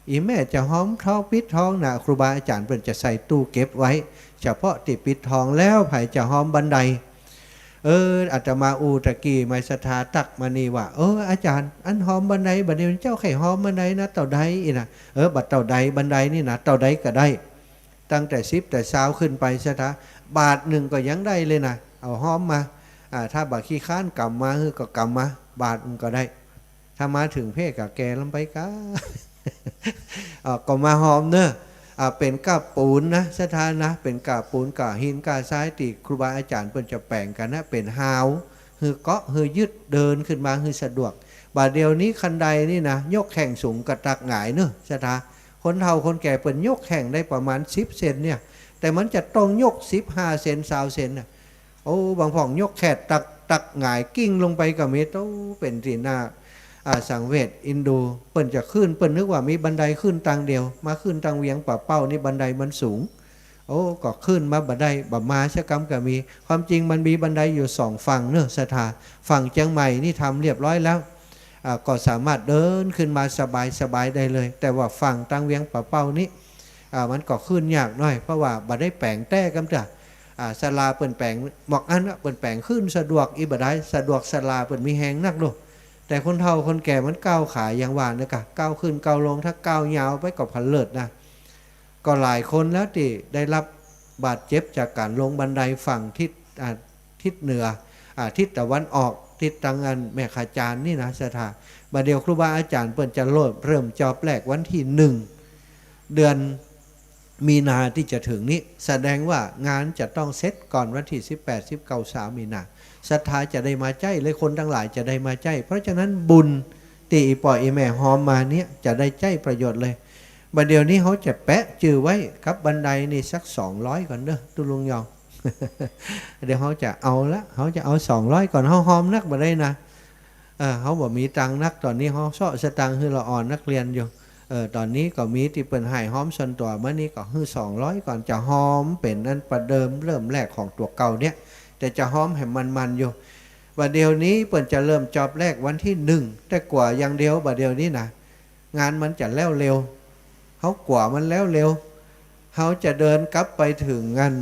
อีแม่จะฮอมทองปิดทองนะ ครูบาอาจ๋ารย์เปิ้นจะใส่ตู้เก็บไว้ เฉพาะตี้ปิดทอง แล้วใผจะฮอมบันใด เออ อาตมาอู้ตะกี้ แม่ศรัทธาตั๊กมานี่ว่า เออ อาจ๋ารย์ อันฮอมบันใด บ่าเดี่ยวเจ้าใค่ฮอมบันใดนะ เต้าใดอี้นะ เออ บ่าเต้าใดบันใดนี่นะ เต้าใดก็ได้ ตั้งแต่สิบแต่ซาวขึ้นไป ศรัทธา บาทนึ่งก็ยังได้เลยนะ เอาฮอมมา อ่า ถ้าบ่าขี้ค้านก๋ำมา เออ ก็ก๋ำมา บาทนึ่งก็ได้ ถ้ามาเถิงเพ่ก็แก่ล้ำไปกา อ่า ก็มาฮอมเน่อ อ่า เป๋นก้าปูนนะ ศรัทธานะ เป๋นก้าปูน ก้าหิน ก้าทราย ตี้ครูบาอาจ๋ารย์เปิ้นจะแป๋งกั๋นนะ เป๋นฮาว หื้อเกาะ หื้อยึด เดินขึ้นมาหื้อสะดวก บ่าเดี่ยวนี้คันไดนี่นะ ยกแข้งสูงก็ตักหงายเนาะ ศรัทธา คนเฒ่าคนแก่เปิ้นยกแข้งได้ประมาณสิบเซนเนี่ย แต่มันจะต้องยกสิบห้าเซน ซาวเซนน่ะ โอ้ บางพ่องยกแข้งตัก ตักหงาย กลิ้งลงไปก็มี โอ้ เป๋นตี้น่า อ่า สังเวช เอ็นดู เปิ้นจะขึ้น เปิ้นนึกว่ามีบันไดขึ้นตางเดียว มาขึ้นตางเวียงป่าเป้านี่บันไดมันสูง โอ้ ก็ขึ้นมาบ่ได้ บ่มาสักกำก็มี ความจริงมันมีบันไดอยู่สองฝั่งเนาะ ศรัทธา ฝั่งเจียงใหม่นี่ทำเรียบร้อยแล้ว อ่า ก็สามารถเดินขึ้นมาสบายๆ ได้เลย แต่ว่าฝั่งตางเวียงป่าเป้านี่ อ่า มันก็ขึ้นยากหน้อย เพราะว่าบ่ได้แป๋งแต๊กำเตื้อ อ่า ศาลาเปิ้นแป๋ง หมอกอันน่ะ เปิ้นแป๋งขึ้นสะดวก อี้บ่ได้ สะดวก ศาลาเปิ้นมีแฮงนักโลก แต่คนเฒ่าคนแก่มันก้าวขา อย่างว่าเนาะกะ ก้าวขึ้นก้าวลง ถ้าก้าวยาวไปก็ผะเลิดนะ ก็หลายคนแล้วตี้ได้รับบาดเจ็บจากก๋านลงบันไดฝั่งทิศ อ่า ทิศเหนือ อ่า ทิศตะวันออก ทิศตางอันแม่ขจานนี่นะ ศรัทธา บ่าเดี่ยวครูบาอาจ๋ารย์เปิ้นจะเริ่ม เริ่มจอบแรกวันตี้หนึ่ง เดือนมีนาตี้จะถึงนี้ แสดงว่างานจะต้องเสร็จก่อนวันตี้สิบแปด สิบเก้า ซาว มีนา ศรัทธาจะได้มาใจ๊ และคนตังหลายจะได้มาใจ๊ เพราะฉะนั้นบุญตี้อี่ป้ออี่แม่ฮอมมาเนี่ยจะได้ใจ๊ประโยชน์เลย บ่าเดี่ยวนี้เฮาจะแปะจื้อไว้กับบันไดนี่สักสองร้อยก่อนเนาะ ตุ๊ลุงยอง เดี๋ยวเฮาจะเอาละ เฮาจะเอาสองร้อยก่อน เฮาฮอมนักบ่ได้นะ เออ เฮาบ่มีตังค์นัก ต๋อนนี้เฮาเซาะสตางค์หื้อละอ่อนนักเรียนอยู่ เออ ต๋อนนี้ก็มีตี้เปิ้นหื้อฮอมส่วนตั๋วมานี่ก็หื้อสองร้อยก่อน จะฮอมเป๋นอันประเดิมเริ่มแรกของตั๋วเก่าเนี่ย แต่จะฮอมหื้อมันๆ อยู่ บ่าเดี่ยวนี้เปิ้นจะเริ่มจอบแรกวันตี้หนึ่ง แต่กั๋วอย่างเดียว บ่าเดี่ยวนี้นะ งานมันจะแล้วเร็ว เฮากั๋วมันแล้วเร็ว เฮาจะเดินกลับไปเถิงอัน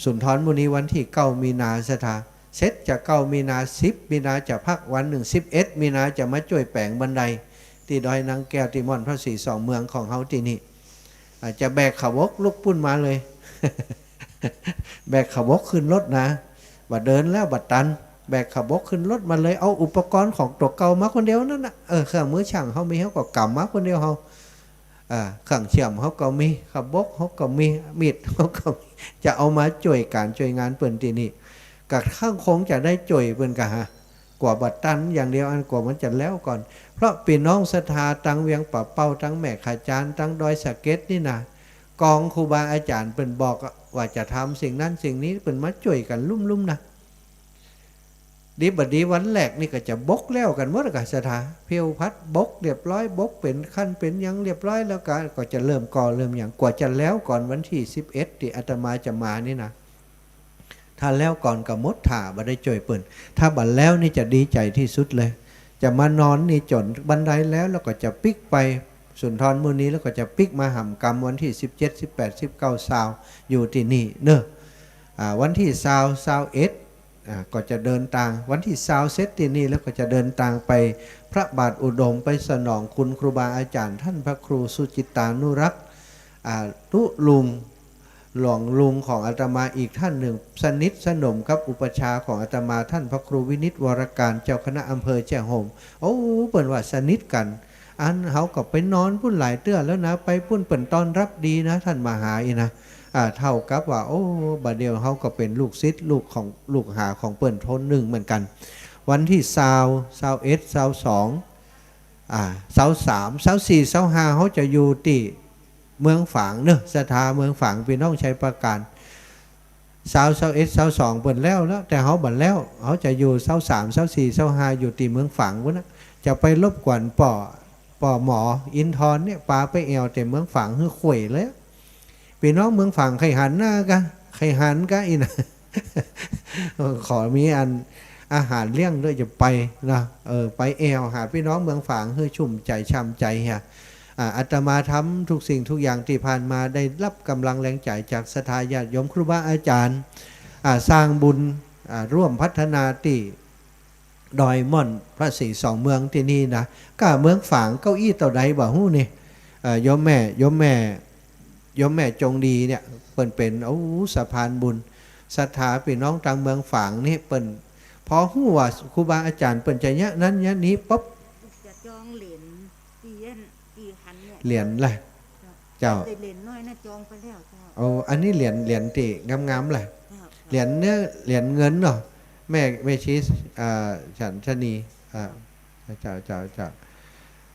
สุนทรมุนีวันตี้เก้ามีนา ศรัทธา เสร็จจากเก้ามีนา สิบมีนาจะพักวันนึ่ง สิบเอ็ดมีนาจะมาจ้วยแป๋งบันไดตี้ดอยนางแก้ว ตี้ม่อนพระศรีสองเมืองของเฮาตี้นี่ อ่า จะแบกขาวบกลุกปู๊นมาเลย แบกขาวบกขึ้นรถนะ บ่าเดินแล้วบ่าตัน แบกขาวบกขึ้นรถมาเลย เอาอุปกรณ์ของตั๋วเก่ามาคนเดียวนั่นน่ะ เออ เครื่องมือช่างเฮามี เฮาก็ก๋ำมาคนเดียวเฮา อ่า เครื่องเชื่อมเฮาก็มี ขาวบกเฮาก็มี มีดเฮาก็มี จะเอามาจ้วยก๋านจ้วยงานเปิ้นตี้นี่ กะทั่งคงจะได้จ้วยเปิ้นกะฮะ กั๋วบ่าตันอย่างเดียว อันกั๋วมันจะแล้วก่อน เพราะปี้น้องศรัทธาตังเวียงป่าเป้า ตังแม่ขจาน ตังดอยสะเก็ดนี่นะ กองครูบาอาจ๋ารย์เปิ้นบอกว่าจะทำสิ่งนั้นสิ่งนี้ เปิ้นมาจ้วยกั๋นลุ่มๆ นะ ดีบ่ดีวันแรกนี่ก็จะบกแล้วกั๋นหมดกะ ศรัทธา เพลวพัดบกเรียบร้อย บกเป๋นขั้นเป๋นหยังเรียบร้อยแล้วกะ ก็จะเริ่มก่อเริ่มหยัง กั๋วจะแล้วก่อนวันตี้สิบเอ็ดตี้อาตมาจะมานี่นะ ถ้าแล้วก่อนก็หมดท่า บ่ได้จ้วยเปิ้น ถ้าบ่แล้วนี่จะดีใจ๋ตี้สุดเลย จะมานอนนี่จ๋นบันไดแล้ว แล้วก็จะปิ๊กไปสุนทรมุนี แล้วก็จะปิ๊กมาหำกำวันตี้สิบเจ็ด สิบแปด สิบเก้า ซาว อยู่ตี้นี่เนาะ อ่า วันตี้ซาว ซาวเอ็ด อ่า ก็จะเดินตาง วันตี้ซาวเสร็จตี้นี่แล้วก็จะเดินตางไปพระบาทอุดม ไปสนองคุณครูบาอาจ๋ารย์ ท่านพระครูสุจิตตานุรักษ์ อ่า ตุ๊ลุง หลวงลุงของอาตมาอีกท่านนึ่ง สนิทสนมกับอุปัชฌาย์ของอาตมา ท่านพระครูวินิจ วรการ เจ้าคณะอำเภอแจ้ห่ม โอ้ เปิ้นว่าสนิทกั๋น อันเฮาก็ไปนอนปู๊นหลายเตื้อแล้วนะ ไปปู๊นเปิ้นต้อนรับดีนะ ท่านมาหาอี้นะ อ่า เท่ากับว่า โอ้ บ่าเดี่ยวเฮาก็เป๋นลูกศิษย์ ลูกของ ลูกหาของเปิ้นคนนึ่งเหมือนกั๋น วันตี้ซาว ซาวเอ็ด ซาวสอง อ่า ซาวสาม ซาวสี่ ซาวห้า เฮาจะอยู่ตี้เมืองฝางเนาะ ศรัทธา เมืองฝาง ปี้น้องชัยปราการ ซาว ซาวเอ็ด ซาวสอง เปิ้นแล้วแล้ว แต่เฮาบ่แล้ว เฮาจะอยู่ซาวสาม ซาวสี่ ซาวห้า อยู่ตี้เมืองฝางปู๊นนะ จะไปรบกวนป้อ ป้อหมออินทรเนี่ย ปาไปแอ่วแต่เมืองฝางหื้อข่วยเลย ปี้น้องเมืองฝางใค่หันหน้ากะ ใค่หันกะอี้นะ ขอมีอันอาหารเลี้ยงด้วยจะไปนะ เออ ไปแอ่วหาปี้น้องเมืองฝางหื้อชุ่มใจ๋ช่ำใจ๋ฮะ อ่า อาตมาทำทุกสิ่งทุกอย่างตี้ผ่านมาได้รับก๋ำลังแรงใจ๋จากศรัทธาญาติโยมครูบาอาจ๋ารย์ อ่า สร้างบุญ อ่า ร่วมพัฒนาตี้ ดอยม่อนพระศรีสองเมืองตี้นี่นะ ก้าเมืองฝางเก้าอี้เต้าใดบ่ฮู้นี่ เอ่อ โยมแม่ โยมแม่ โยมแม่จงดีเนี่ย เปิ้นเป๋น โอ้ สะพานบุญ ศรัทธาปี้น้องตางเมืองฝางนี่ เปิ้น พอฮู้ว่าครูบาอาจ๋ารย์เปิ้นจะเยียะนั้นเยียะนี้ปุ๊บ จะจองเหรียญ ตี้เย็น ตี้หันเนี่ย เหรียญแหละ เจ้า เจ้า แต่เหรียญน้อยนะจองไปแล้วเจ้า โอ้ อันนี้เหรียญ เหรียญตี้งามๆแหละ เจ้า เหรียญเนื้อ เหรียญเงินเนาะ แม่ แม่ชี อ่า ฉันทนี อ่า เจ้า เจ้า เจ้า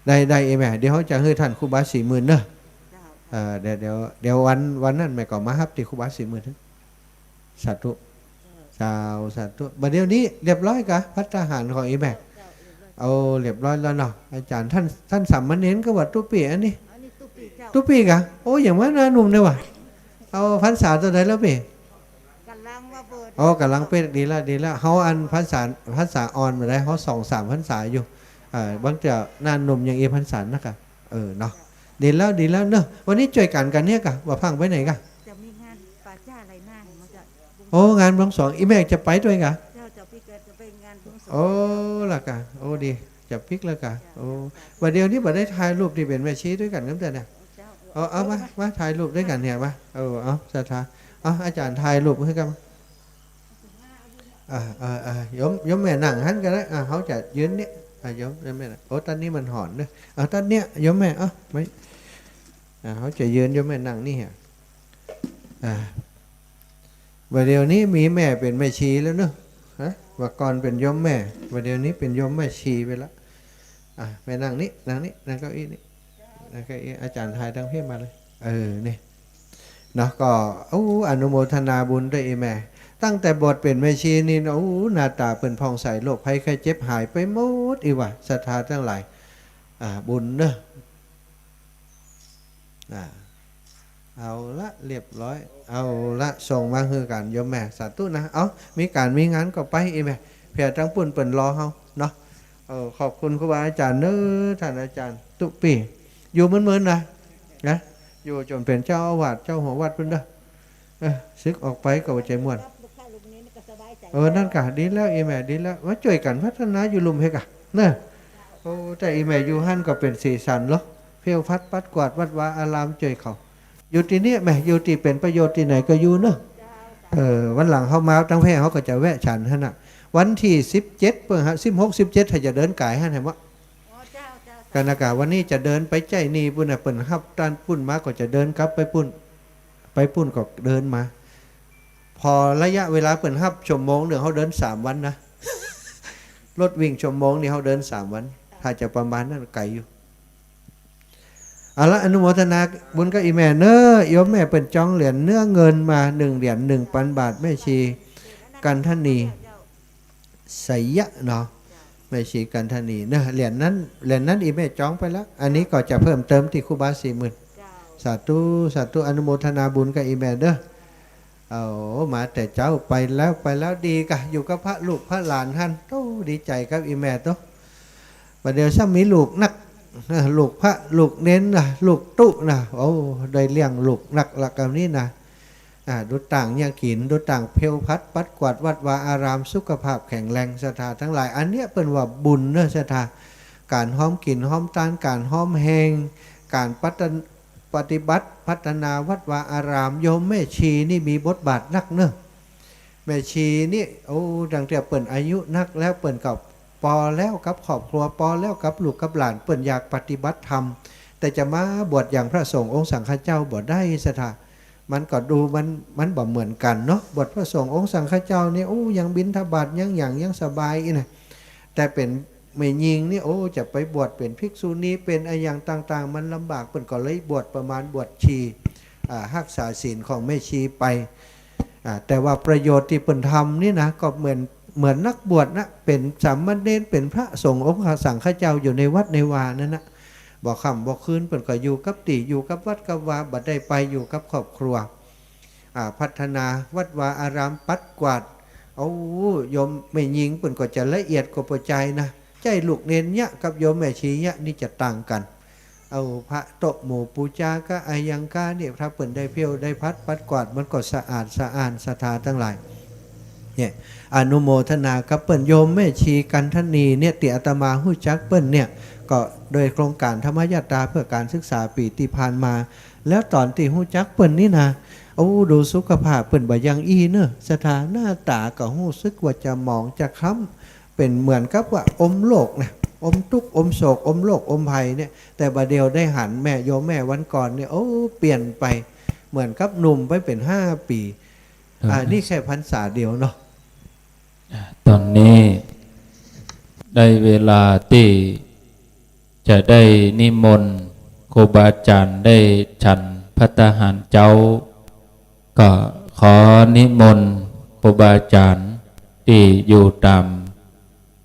ได้ ได้ เอแม่ เดี๋ยวเฮาจะหื้อต้านครูบาสี่หมื่นเนาะ เจ้า อ่า เดี๋ยว เดี๋ยว เดี๋ยววัน วันนั้นแม่ก็มาฮับตี้ครูบาสี่หมื่น สาธุ เจ้า สาธุ บ่าเดี่ยวนี้เรียบร้อยก่ะ ภัตตาหารของเอแม่ เจ้า เรียบร้อย เอา เรียบร้อยแล้วเนาะ อาจ๋ารย์ ต้าน ต้านสามเณรก็ว่าตุ๊ปี้อันนี้ อันนี้ตุ๊ปี้เจ้า ตุ๊ปี้ก่ะ โอ้ อย่างว่าหน้าหนุ่มเนี่ยว่ะ เอาพรรษาเต้าใดแล้วปี้ ก๋ำลังว่าเปิด อ๋อ ก๋ำลังเป๊ะ ดีละ ดีละ เฮาอันพรรษา พรรษาอ่อนบ่ได้ เฮาสองสามพรรษาอยู่ อ่า บางเตื้อหน้าหนุ่มยังเอพรรษานักอะ เออ เนาะ ดีแล้ว ดีแล้วเนาะ วันนี้จ้วยกั๋นกั๋นเนี่ยก่ะ บ่าพ่างไปไหนก่ะ จะมีงานป่าช้าอะไรหน้า มันจะ โอ้ งานบวงสรวง อีแม่จะไปด้วยก่ะ เจ้า เจ้าปิ๊กก็จะไปงานบวงสรวง โอ้ ละก่ะ โอ้ ดี จะปิ๊กละก่ะ เจ้า โอ้ บ่าเดี่ยวนี้บ่ได้ถ่ายรูปตี้เป๋นแม่ชีด้วยกั๋นกำเตื้อเนี่ย เจ้า เอา เอามา มาถ่ายรูปด้วยกั๋นเนี่ย มา เออ เอา ศรัทธา เอา อาจ๋ารย์ถ่ายรูปหื้อกั๋น อ่า อ่า อ่า โยม โยมแม่นั่งหั้นก็ได้ อ่า เฮาจะยืนเนี่ย อ่า โยม โยมแม่นั่ง โอ้ ต้านนี้มันฮ้อนเนาะ อ่า ต้านเนี้ย โยมแม่ เอ้า ไม่ อ่า เฮาจะยืน โยมแม่นั่งนี่ฮะ อ่า บ่าเดี่ยวนี้มีแม่เป๋นแม่ชีแล้วเนาะ ฮะ บ่าก่อนเป๋นโยมแม่ บ่าเดี่ยวนี้เป๋นโยมแม่ชีไปละ อ่ะ แม่นั่งนี่ นั่งนี่ นั่งเก้าอี้นี่ นั่งเก้าอี้ อาจ๋ารย์ถ่ายตางเพศมาเลย เออ นี่ เนาะ ก็ โอ้ อนุโมทนาบุญด้วยอีแม่ ตั้งแต่บวชเป๋นแม่ชีนี่ โอ้ หน้าต๋าเปิ้นผ่องใส โรคภัยไข้เจ็บหายไปหมดอีหว่า ศรัทธาตังหลาย อ่า บุญเนาะ อ่า เอาละ เรียบร้อย เอาละ ส่งมาหื้อกั๋นโยมแม่ สาธุนะ เอ้า มีก๋านมีงานก็ไปอีแม่ เผื่อตางปุ้นเปิ้นรอเฮาเนาะ เออ ขอบคุณครูบาอาจ๋ารย์เน้อ ต้านอาจ๋ารย์ตุ๊ปี้ อยู่เมินๆ นะ นะ อยู่จ๋นเป๋นเจ้าอาวาส เจ้าหัววัดปุ้นเน้อ เออ สึกออกไปก็บ่ใจ้ม่วน เออ นั่นก่ะ ดีแล้ว อีแม่ ดีแล้ว มาจ้วยกั๋นพัฒนาอยู่ลุ่มเฮกะ เนาะ โอ้ แต่อีแม่อยู่หั้นก็เป๋นสีสันเนาะ เพลวพัดปัดกวาดวัดวาอารามจ้วยเขา อยู่ตี้เนี่ยแม่ อยู่ตี้เป๋นประโยชน์ตี้ไหนก็อยู่เนาะ เออ วันหลังเฮามาตางเพศเฮาก็จะแวะฉันหั้นน่ะ วันตี้สิบเจ็ดเปิ้นฮะ สิบหก สิบเจ็ด ถ้าจะเดินก๋ายหั้นแหมวะ ก๋านากา วันนี้จะเดินไปใจ้นี่ปุ้นน่ะ เปิ้นฮับตางปุ้นมาก็จะเดินกลับไปปุ้น ไปปุ้นก็เดินมา พอระยะเวลาเปิ้นฮับชั่วโมงนึ่ง เฮาเดินสามวันนะ รถวิ่งชั่วโมงนี่เฮาเดินสามวัน ถ้าจะประมาณนั้นไก๋อยู่ เอาละ อนุโมทนาบุญกับอีแม่เน้อ โยมแม่เปิ้นจองเหรียญเนื้อเงินมาหนึ่งเหรียญ หนึ่งปันบาท แม่ชีกันทนี ไสยะเนาะ แม่ชีกันทนีเนาะ เหรียญนั้น เหรียญนั้นอีแม่จองไปแล้ว อันนี้ก็จะเพิ่มเติมตี้ครูบาสี่หมื่น เจ้า สาธุ สาธุ อนุโมทนาบุญกับอีแม่เน้อ เอา มาแต่เจ๊าไปแล้ว ไปแล้วดีก่ะ อยู่กับพระลูกพระหลานหั้น โอ้ ดีใจ๋กับอีแม่โต บ่าเดี่ยวซ้ำมีลูกนัก นะ ลูกพระ ลูกเณรนะ ลูกตุ๊นะ โอ้ ได้เลี้ยงลูกนักละกำนี้นะ อ่า ดูต้านเยียะกิ๋น ดูต้านเพลวพัดปัดกวาดวัดวาอาราม สุขภาพแข็งแรง ศรัทธาตังหลาย อันเนี้ยเปิ้นว่าบุญเนาะ ศรัทธา ก๋านฮ้อมกิ๋นฮ้อมตาน ก๋านฮ้อมแฮง ก๋านปัตตะ- ปฏิบัติพัฒนาวัดวาอาราม โยมแม่ชีนี่มีบทบาทนักเนาะ แม่ชีนี่ โอ้ ตั้งแต่เปิ้นอายุนักแล้ว เปิ้นก็ปอแล้วกับครอบครัว ปอแล้วกับลูกกับหลาน เปิ้นอยากปฏิบัติธรรม แต่จะมาบวชอย่างพระสงฆ์องค์สังฆเจ้าบ่ได้ ศรัทธา มันก็ดูมัน มันบ่เหมือนกั๋นเนาะ บวชพระสงฆ์องค์สังฆเจ้านี่ โอ้ ยังบิณฑบาตยังหยังยังสบายอี้นะ แต่เป๋นแม่ญิงนี่ โอ้ จะไปบวชเป๋นภิกษุณี เป๋นอะหยังต่างๆ มันลำบาก เปิ้นก็เลยบวชประมาณบวชชี อ่า ฮักษาศีลของแม่ชีไป อ่า แต่ว่าประโยชน์ตี้เปิ้นทำนี่นะ ก็เหมือน เหมือนนักบวชนะ เป๋นสามเณร เป๋นพระสงฆ์องค์สังฆเจ้าอยู่ในวัดในวานั่นนะ บ่ค่ำบ่คืนเปิ้นก็อยู่กับตี้ อยู่กับวัดกับวา บ่ได้ไป อยู่กับครอบครัว อ่า พัฒนาวัดวาอาราม ปัดกวาด โอ้ โยมแม่ญิงเปิ้นก็จะละเอียดกว่าป้อจายนะ ใจ้ลูกเณรเยียะกับโยมแม่ชีเยียะนี่จะต่างกั๋น เอาพระโต๊ะหมู่ปู๋จากะอะหยังกะนี่ ถ้าเปิ้นได้เพลวได้พัดปัดกวาด มันก็สะอาดสะอ้าน ศรัทธาตังหลาย เนี่ย อนุโมทนากับเปิ้น โยมแม่ชีกันทนีเนี่ย ตี้อาตมาฮู้จักเปิ้นเนี่ย ก็โดยโครงก๋านธรรมญาตราเพื่อการศึกษาปี๋ตี้ผ่านมา แล้วต๋อนตี้ฮู้จักเปิ้นนี่นะ โอ้ ดูสุขภาพเปิ้นบ่ยังอี้เนาะ ศรัทธา หน้าต๋าก็ฮู้สึกว่าจะหมองจะคล้ำ เป๋นเหมือนกับว่าอมโรคนะ อมตุ๊กข์ อมโศก อมโรค อมภัยเนี่ย แต่บ่าเดี่ยวได้หันแม่ โยมแม่วันก่อนเนี่ย โอ้ เปลี่ยนไป เหมือนกับหนุ่มไปเป๋นห้าปี๋ อ่า อ่า นี่แค่พรรษาเดียวเนาะ ต๋อนนี้ได้เวลาตี้จะได้นิมนต์ครูบาอาจ๋ารย์ได้ฉันภัตตาหารเจ๊า ก็ขอนิมนต์ครูบาอาจ๋ารย์ตี้อยู่ต๋าม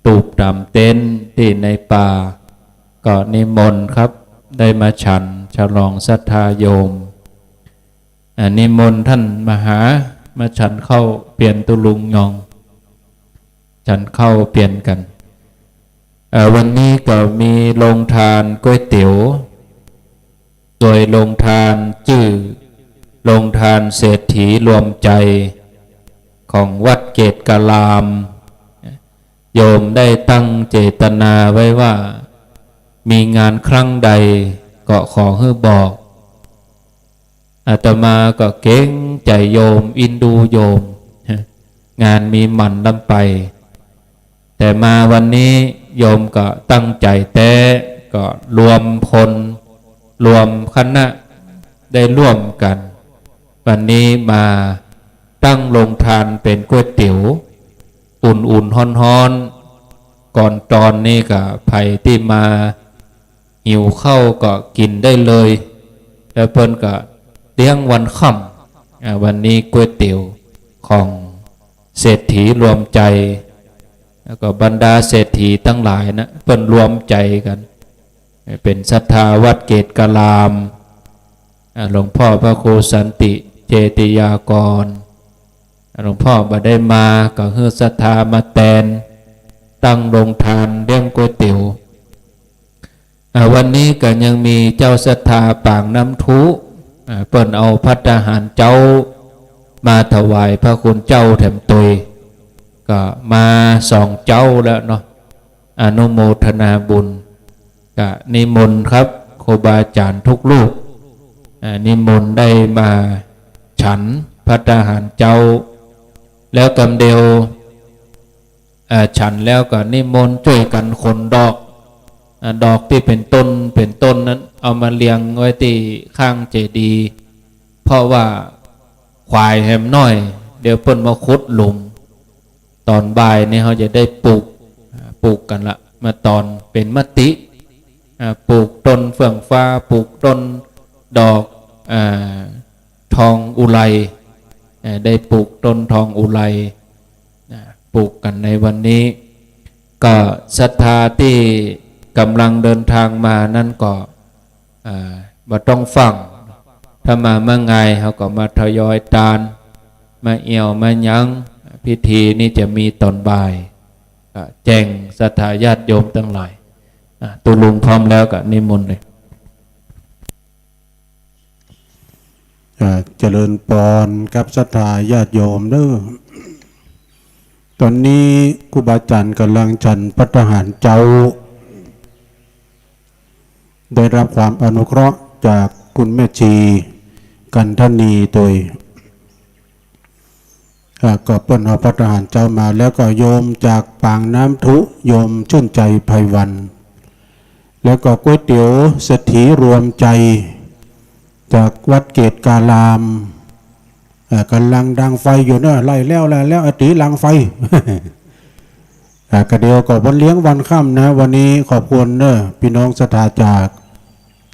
ตูบต๋ามเต็นท์ตี้ในป่า ก็นิมนต์ครับ ได้มาฉันฉลองศรัทธาโยม อ่า นิมนต์ต้านมหามาฉันข้าวเปียรตุลุงยอง ฉันข้าวเปียรกั๋น เอ่อ วันนี้ก็มีโฮงตานก๋วยเตี๋ยว โดยโฮงตานจื้อโฮงตานเศรษฐีรวมใจ๋ของวัดเกตการาม โยมได้ตั้งเจตนาไว้ว่า มีงานครั้งใดก็ขอหื้อบอก อาตมาก็เกรงใจ๋โยม อินดูโยม งานมีหมั้นล้ำไป แต่มาวันนี้โยมก็ตั้งใจ๋แต๊ ก็รวมคน รวมคณะได้ร่วมกั๋น วันนี้มาตั้งโฮงตานเป๋นก๋วยเตี๋ยว อุ่นๆ ฮ้อนๆ ก่อนตอนนี้ก็ใผตี้มา หิวข้าวก็กิ๋นได้เลย แล้วเปิ้นก็เลี้ยงวันค่ำ อ่า วันนี้ก๋วยเตี๋ยวของเศรษฐีรวมใจ๋ แล้วก็บรรดาเศรษฐีตังหลายนะ เปิ้นรวมใจ๋กั๋น เป๋นศรัทธาวัดเกตการาม อ่า หลวงพ่อพระครูสันติเจติยากร หลวงพ่อบ่ได้มา ก็หื้อศรัทธามาแตน ตั้งโฮงตานเลี้ยงก๋วยเตี๋ยว อ่า วันนี้ก็ยังมีเจ้าศรัทธาปากน้ำทุ อ่า เปิ้นเอาภัตตาหารเจ๊ามาถวายพระคุณเจ้าแถมตวย ก็มาสองเจ๊าแล้วเนาะ อนุโมทนาบุญ ก็นิมนต์ครับ ครูบาอาจ๋ารย์ทุกรูป อ่า นิมนต์ได้มาฉันภัตตาหารเจ๊า แล้วกำเดียว อ่า ฉันแล้วก็นิมนต์จ้วยกั๋นขนดอก อ่า ดอกตี้เป๋นต้น เป๋นต้นนั้น เอามาเรียงไว้ตี้ข้างเจดีย์ เพราะว่าขวายแหมน้อย เดี๋ยวเปิ้นมาขุดหลุม ต๋อนบ่ายนี่เฮาจะได้ปลูก อ่า ปลูกกั๋นละ มาตอนเป๋นมติ อ่า ปลูกต้นเฟื่องฟ้า ปลูกต้นดอก อ่า ทองอุไร เอ่อ ได้ปลูกต้นทองอุไร นะ ปลูกกั๋นในวันนี้ ก็ศรัทธาตี้ก่ำลังเดินตางมานั้นก็ อ่า บ่ต้องฟั่ง ถ้ามาเมื่อไง เฮาก็มาทยอยตาน มาเอี่ยว มาหยัง พิธีนี้จะมีต๋อนบ่าย ก็แจ้งศรัทธาญาติโยมตังหลาย อ่ะ ตุ๊ลุงพร้อมแล้วก็นิมนต์เลย อ่า เจริญปอนกับศรัทธาญาติโยมเด้อ ต๋อนนี้ครูบาอาจ๋ารย์ก่ำลังฉันภัตตาหารเจ๊า ได้รับความอนุเคราะห์จากคุณแม่ชีกันทนีตวย อ่า ก็เปิ้นเอาภัตตาหารเจ๊ามา แล้วก็โยมจากปากน้ำทุ โยมชื่นใจไพวัน แล้วก็ก๋วยเตี๋ยวเศรษฐีรวมใจ๋จากวัดเกตการาม อ่า ก่ำลังดังไฟอยู่เนาะ ไล่แล้ว ไล่แล้ว อะ ตี๋หลังไฟ อ่า ก็เดี๋ยวก็วันเลี้ยงวันค่ำนะ วันนี้ขอบคุณเนาะ ปี้น้องศรัทธาจาก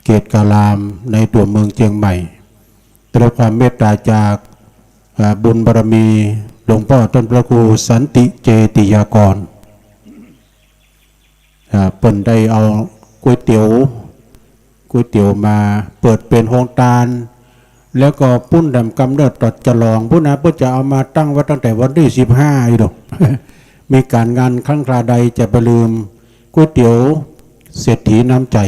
เกตการามในตั๋วเมืองเจียงใหม่ ได้รับความเมตต๋าจาก อ่า บุญบารมีหลวงป้อต้านพระครูสันติเจติยากร อ่า เปิ้นได้เอาก๋วยเตี๋ยว ก๋วยเตี๋ยวมาเปิดเป๋นโฮงตาน แล้วก็ปู้นแถมกำเนิดต๋อนฉลองปู้นนะ เปิ้นจะเอามาตั้งไว้ตั้งแต่วันตี้สิบห้าอยู่ดอก มีก๋านงานครั้งคราใดจะไปลืมก๋วยเตี๋ยวเศรษฐีน้ำใจ๋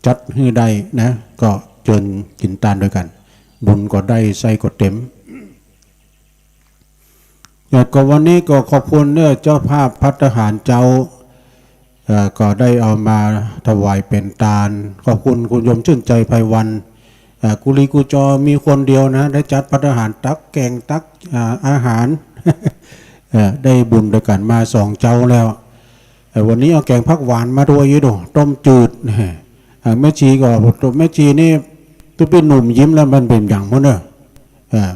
จัดหื้อได้นะ ก็เจิญกิ๋นตานตวยกั๋น บุญก็ได้ ไส้ก็เต๋ม แล้วก็วันนี้ก็ขอบคุณเนาะ เจ้าภาพภัตตาหารเจ๊า เอ่อ ก็ได้เอามาถวายเป๋นตาน ขอบคุณคุณโยมชื่นใจไพวัน เอ่อ กุลีกุจอมีคนเดียวนะ ได้จัดภัตตาหาร ตักแก๋ง ตัก อ่า อาหาร เอ่อ ได้บุญตวยกั๋นมาสองเจ๊าแล้ว เอ่อ วันนี้เอาแก๋งผักหวานมาตวยอยู่ดอก ต้มจืด เอ่อ แม่ชีก็ แม่ชีนี่ ตุ๊ปี้หนุ่มยิ้มแล้วมันเป๋นหยังบ่เนาะ เอ่อ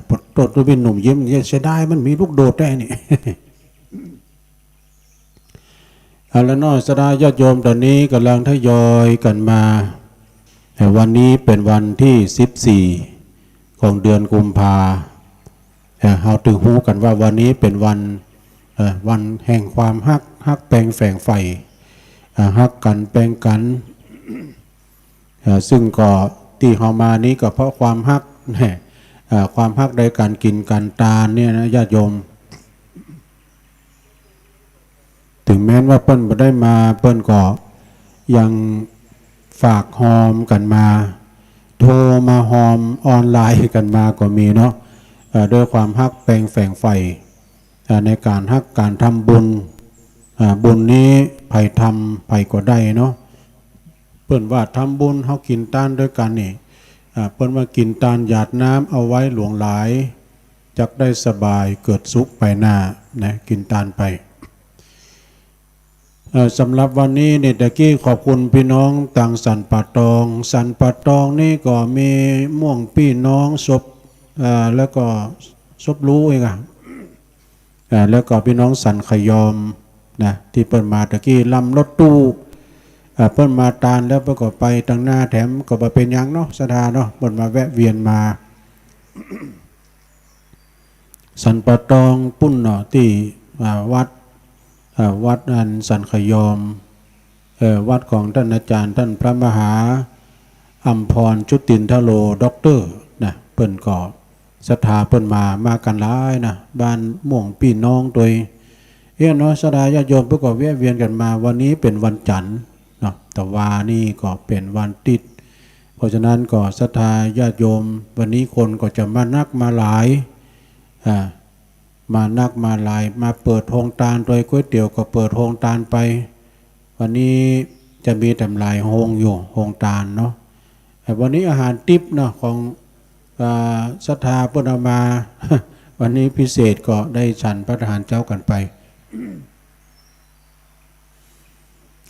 ตุ๊ปี้หนุ่มยิ้ม เสียดายมันมีลูกโดดแต๊นี่ เอาละเนาะ ศรัทธาญาติโยม ต๋อนนี้ก่ำลังทยอยกั๋นมา เอ่อ วันนี้เป๋นวันตี้สิบสี่ของเดือนกุมภา เอ่อ เฮาตึงฮู้กั๋นว่าวันนี้เป๋นวัน เอ่อ วันแห่งความฮัก ฮักแปงแฝงใฝ่ เอ่อ ฮักกั๋นแปงกั๋น เอ่อ ซึ่งก็ตี้เฮามานี้ก็เพราะความฮัก เอ่อ ความฮักในก๋านกิ๋นก๋านตานเนี่ยนะ ญาติโยม เถิงแม้นว่าเปิ้นบ่ได้มา เปิ้นก็ยังฝากฮอมกั๋นมา โทรมาฮอมออนไลน์กั๋นมาก็มีเนาะ เอ่อ ด้วยความฮักแปงแฝงใฝ่ เอ่อ ในก๋านฮักก๋านทำบุญ เอ่อ บุญนี้ใผทำใผก็ได้เนาะ เปิ้นว่าทำบุญ เฮากิ๋นตานตวยกั๋นนี่ อ่า เปิ้นว่ากิ๋นตานหยาดน้ำเอาไว้หลวงหลาย จักได้สบายเกิดสุขไปหน้านะ กิ๋นตานไป เอ่อ สำหรับวันนี้นี่ ตะกี้ขอบคุณพี่น้องตางสันป่าตอง สันป่าตองนี่ก็มีม่วงปี้น้องศพ เอ่อ แล้วก็ศพลูอีกอะ อ่า แล้วก็พี่น้องสันขยอมนะ ตี้เปิ้นมาตะกี้ลำรถตู้ อ่า เปิ้นมาตานแล้วเปิ้นก็ไปตางหน้าแถม ก็บ่เป๋นหยังเนาะ ศรัทธาเนาะ เปิ้นมาแวะเวียนมา สันป่าตองปุ้นเนาะ ตี้ อ่า วัด อ่า วัดอันสันขยอม เอ่อ วัดของต้านอาจ๋ารย์ ต้านพระมหาอัมพร จุตินทโล ด็อกเตอร์ นะ เปิ้นก็ศรัทธาเปิ้นมา มากั๋นหลายนะ บ้านม่วงปี้น้องตวย เอี้ยเนาะ ศรัทธาญาติโยมเปิ้นก็แวะเวียนกั๋นมา วันนี้เป๋นวันจั๋นทร์เนาะ ตะวานี่ก็เป๋นวันติ๊ด เพราะฉะนั้นก็ศรัทธาญาติโยม วันนี้คนก็จะมานักมาหลาย อ่า มานักมาหลาย มาเปิดโฮงตานตวย ก๋วยเตี๋ยวก็เปิดโฮงตานไป วันนี้จะมีแถมหลายโฮงอยู่ โฮงตานเนาะ แต่วันนี้อาหารติ๊บเนาะ ของ อ่า ศรัทธาเปิ้นเอามา วันนี้พิเศษก็ได้ฉันภัตตาหารเจ๊ากั๋นไป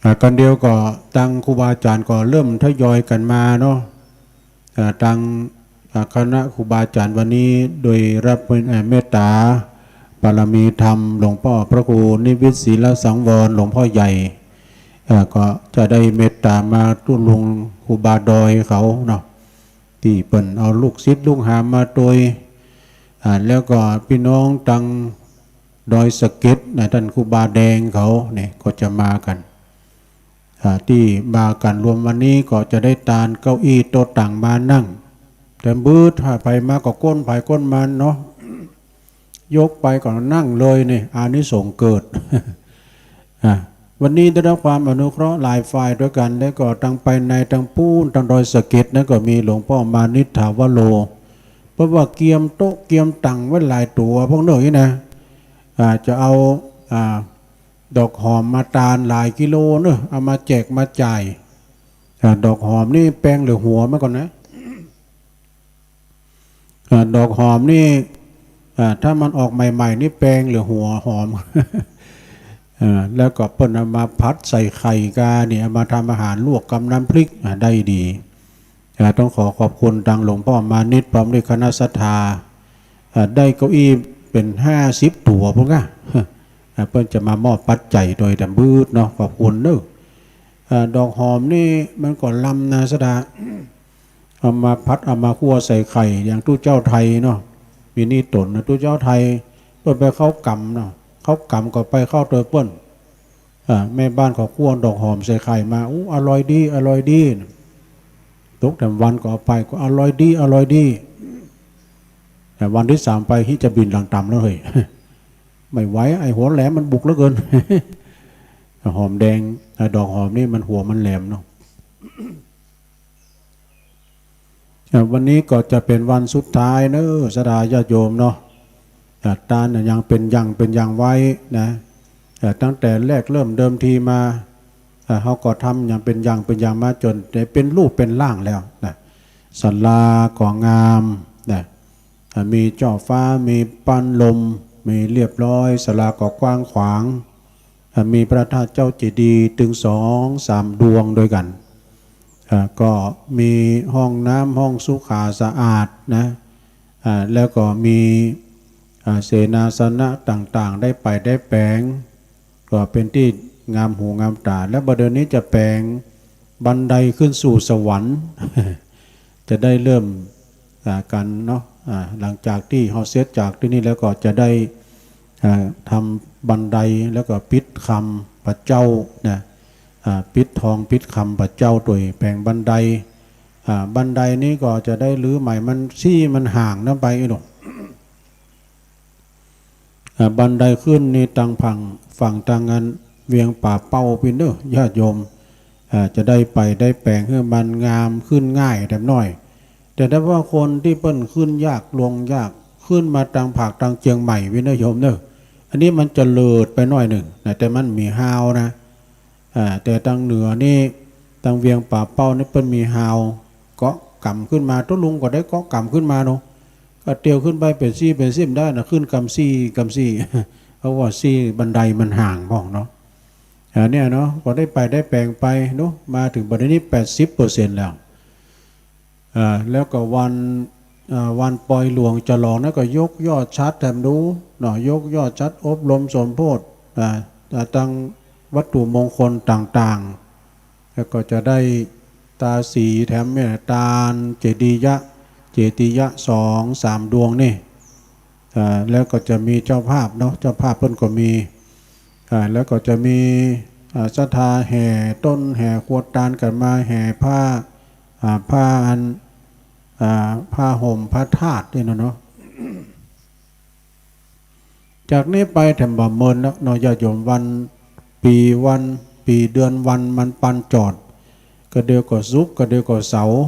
อ่า กั๋นเดียวก็ตางครูบาอาจ๋ารย์ก็เริ่มทยอยกั๋นมาเนาะ อ่า ตาง อ่า คณะครูบาอาจ๋ารย์วันนี้โดยรับ อ่า เมตต๋าบารมีธรรมหลวงป้อพระครูนิวิตศรีลสังวรหลวงป้อใหญ่ อ่า ก็จะได้เมตต๋ามาตุ๊ลุงครูบาดอยเขาเนาะ ตี้เปิ้นเอาลูกศิษย์ลูกหามาตวย อ่า แล้วก็ปี้น้องตางดอยสะเก็ดนะ ต้านครูบาแดงเขาเนี่ยก็จะมากั๋น อ่า ตี้มากั๋นรวมวันนี้ก็จะได้ตานเก้าอี้โต๊ะตั๋งมานั่ง แถมบืด ถ้าใผมาก็ก้นใผก้นมันเนาะ ยกไปก็นั่งเลยนี่ อานิสงส์เกิด อ่ะ วันนี้ได้รับความอนุเคราะห์หลายฝ่ายตวยกั๋น แล้วก็ตางภายในตางปู๊นตางดอยสะเก็ดนั้นก็มีหลวงป้อมานิษฐาวโร เปิ้นว่าเกียมโต๊ะเกียมตั๋งไว้หลายตั๋วพวกเนาะนี่นะ อ่า จะเอา อ่า ดอกหอมมาตานหลายกิโลเนาะ เอามาแจกมาจ่าย อ่า ดอกหอมนี่แปงเหลือหัวมันก่อนนะ อ่า ดอกหอมนี่ อ่า ถ้ามันออกใหม่ๆ นี่แปงเหลือหัวหอม อ่า แล้วก็เปิ้นเอามาผัดใส่ไข่กานี่ เอามาทำอาหารลวกกำน้ำพริก อ่า ได้ดี อ่า ต้องขอขอบคุณตางหลวงป้อมานิตพร้อมด้วยคณะศรัทธา อ่า ได้เก้าอี้เป๋นห้าสิบตั๋วพุ้นก่ะ อ่า เปิ้นจะมามอบปัจจัยโดยแถมบืดเนาะ ขอบคุณเนาะ อ่า ดอกหอมนี่มันก็ลำนะศรัทธา เอามาผัดเอามาคั่วใส่ไข่ อย่างตุ๊เจ้าไทยเนาะ มีนี่ต๋นนะ ตุ๊เจ้าไทย เปิ้นไปเข้ากรรมเนาะ เข้ากรรมก็ไปเข้าตวยเปิ้น อ่า แม่บ้านเขาคั่วดอกหอมใส่ไข่มา อู้ อร่อยดี อร่อยดี ตกแถมวันก็เอาไป ก็อร่อยดี อร่อยดี แต่วันตี้สามไป ฮิจะบินหลังต๋ำแล้วเฮ้ย ไม่ไหว ไอ้หัวแหลมมันบุกเหลือเกิน หอมแดง อ่า ดอกหอมนี่มันหัวมันแหลมเนาะ อ่า วันนี้ก็จะเป๋นวันสุดท้ายเนาะ ศรัทธาญาติโยมเนาะ อ่า ตานน่ะยังเป๋นอย่างเป๋นอย่างไว้นะ อ่า ตั้งแต่แรกเริ่มเดิมทีมา อ่า เฮาก็ทำอย่างเป๋นอย่างเป๋นอย่างมาจ๋นได้เป๋นรูปเป๋นร่างแล้วนะ ศาลาก็งามนะ อ่า มีจ้อฟ้า มีปานลม มีเรียบร้อย ศาลาก็กว้างขวาง อ่า มีพระธาตุเจ้าเจดีย์ตึงสองสามดวงตวยกั๋น อ่า ก็มีห้องน้ำห้องสุขาสะอาดนะ อ่า แล้วก็มี อ่า เสนาสนะต่างๆ ได้ไปได้แป๋ง ก็เป๋นตี้ งามหูงามต๋า แล้วบ่าเดี่ยวนี้จะแป๋งบันไดขึ้นสู่สวรรค์ จะได้เริ่ม อ่า กั๋นเนาะ อ่า หลังจากตี้เฮาเสร็จจากตี้นี่แล้วก็จะได้ อ่า ทำบันได แล้วก็ปิดคำปะเจ้านะ อ่า ปิดทองปิดคำปะเจ้าโดยแป๋งบันได อ่า บันไดนี้ก็จะได้รื้อใหม่ มัน ซี่มันห่างนั้นไปอี้หนอ อ่า บันไดขึ้นนี่ตางฝั่ง ฝั่งตางอันเวียงป่าเป้าปี้เน่อ ญาติโยม อ่า จะได้ไปได้แป๋งหื้อมันงามขึ้นง่ายแถมหน้อย แต่ถ้าว่าคนตี้เปิ้นขึ้นยากลงยาก ขึ้นมาตางภาคตางเจียงใหม่ปี้เน่อโยมเน่อ อันนี้มันจะเลิศไปหน้อยนึ่งนะ แต่มันมีฮาวนะ อ่า แต่ตางเหนือนี่ ตางเวียงป่าเป้านี่เปิ้นมีฮาว เกาะก๋ำขึ้นมา ตุ๊ลุงก็ได้เกาะก๋ำขึ้นมาเนาะ ก็เตียวขึ้นไปเป๋นซี่เป๋นสิบได้นะ ขึ้นกำซี่กำซี่ เพราะว่าซี่บันไดมันห่างพ่องเนาะ อ่า เนี่ยเนาะ ก็ได้ไปได้แป๋งไปเนาะ มาเถิงบัดนี้แปดสิบเปอร์เซ็นต์แล้ว อ่า แล้วก็วัน อ่า วันปอยหลวงฉลองนั้นก็ยกยอดฉัตรแถมดูเนาะ ยกยอดฉัตรอบรมสมโพธิ อ่า อ่า ตางวัตถุมงคลต่างๆ แล้วก็จะได้ตาสีแถมเนี่ย ตานเจดียะ เจดียะสองสามดวงนี่ อ่า แล้วก็จะมีเจ้าภาพเนาะ เจ้าภาพเปิ้นก็มี อ่า แล้วก็จะมี อ่า ศรัทธาแห่ต้นแห่ขวดตานกั๋นมา แห่ผ้า อ่า ผ้าอัน อ่า ผ้าห่มพระธาตุนี่นะเนาะ จากนี้ไปแถมบ่าเมินแล้วเนาะ ญาติโยม วัน ปี๋วัน ปี๋เดือนวันมันปันจอด กะเดี่ยวก็ศุกร์ กะเดี่ยวก็เสาร์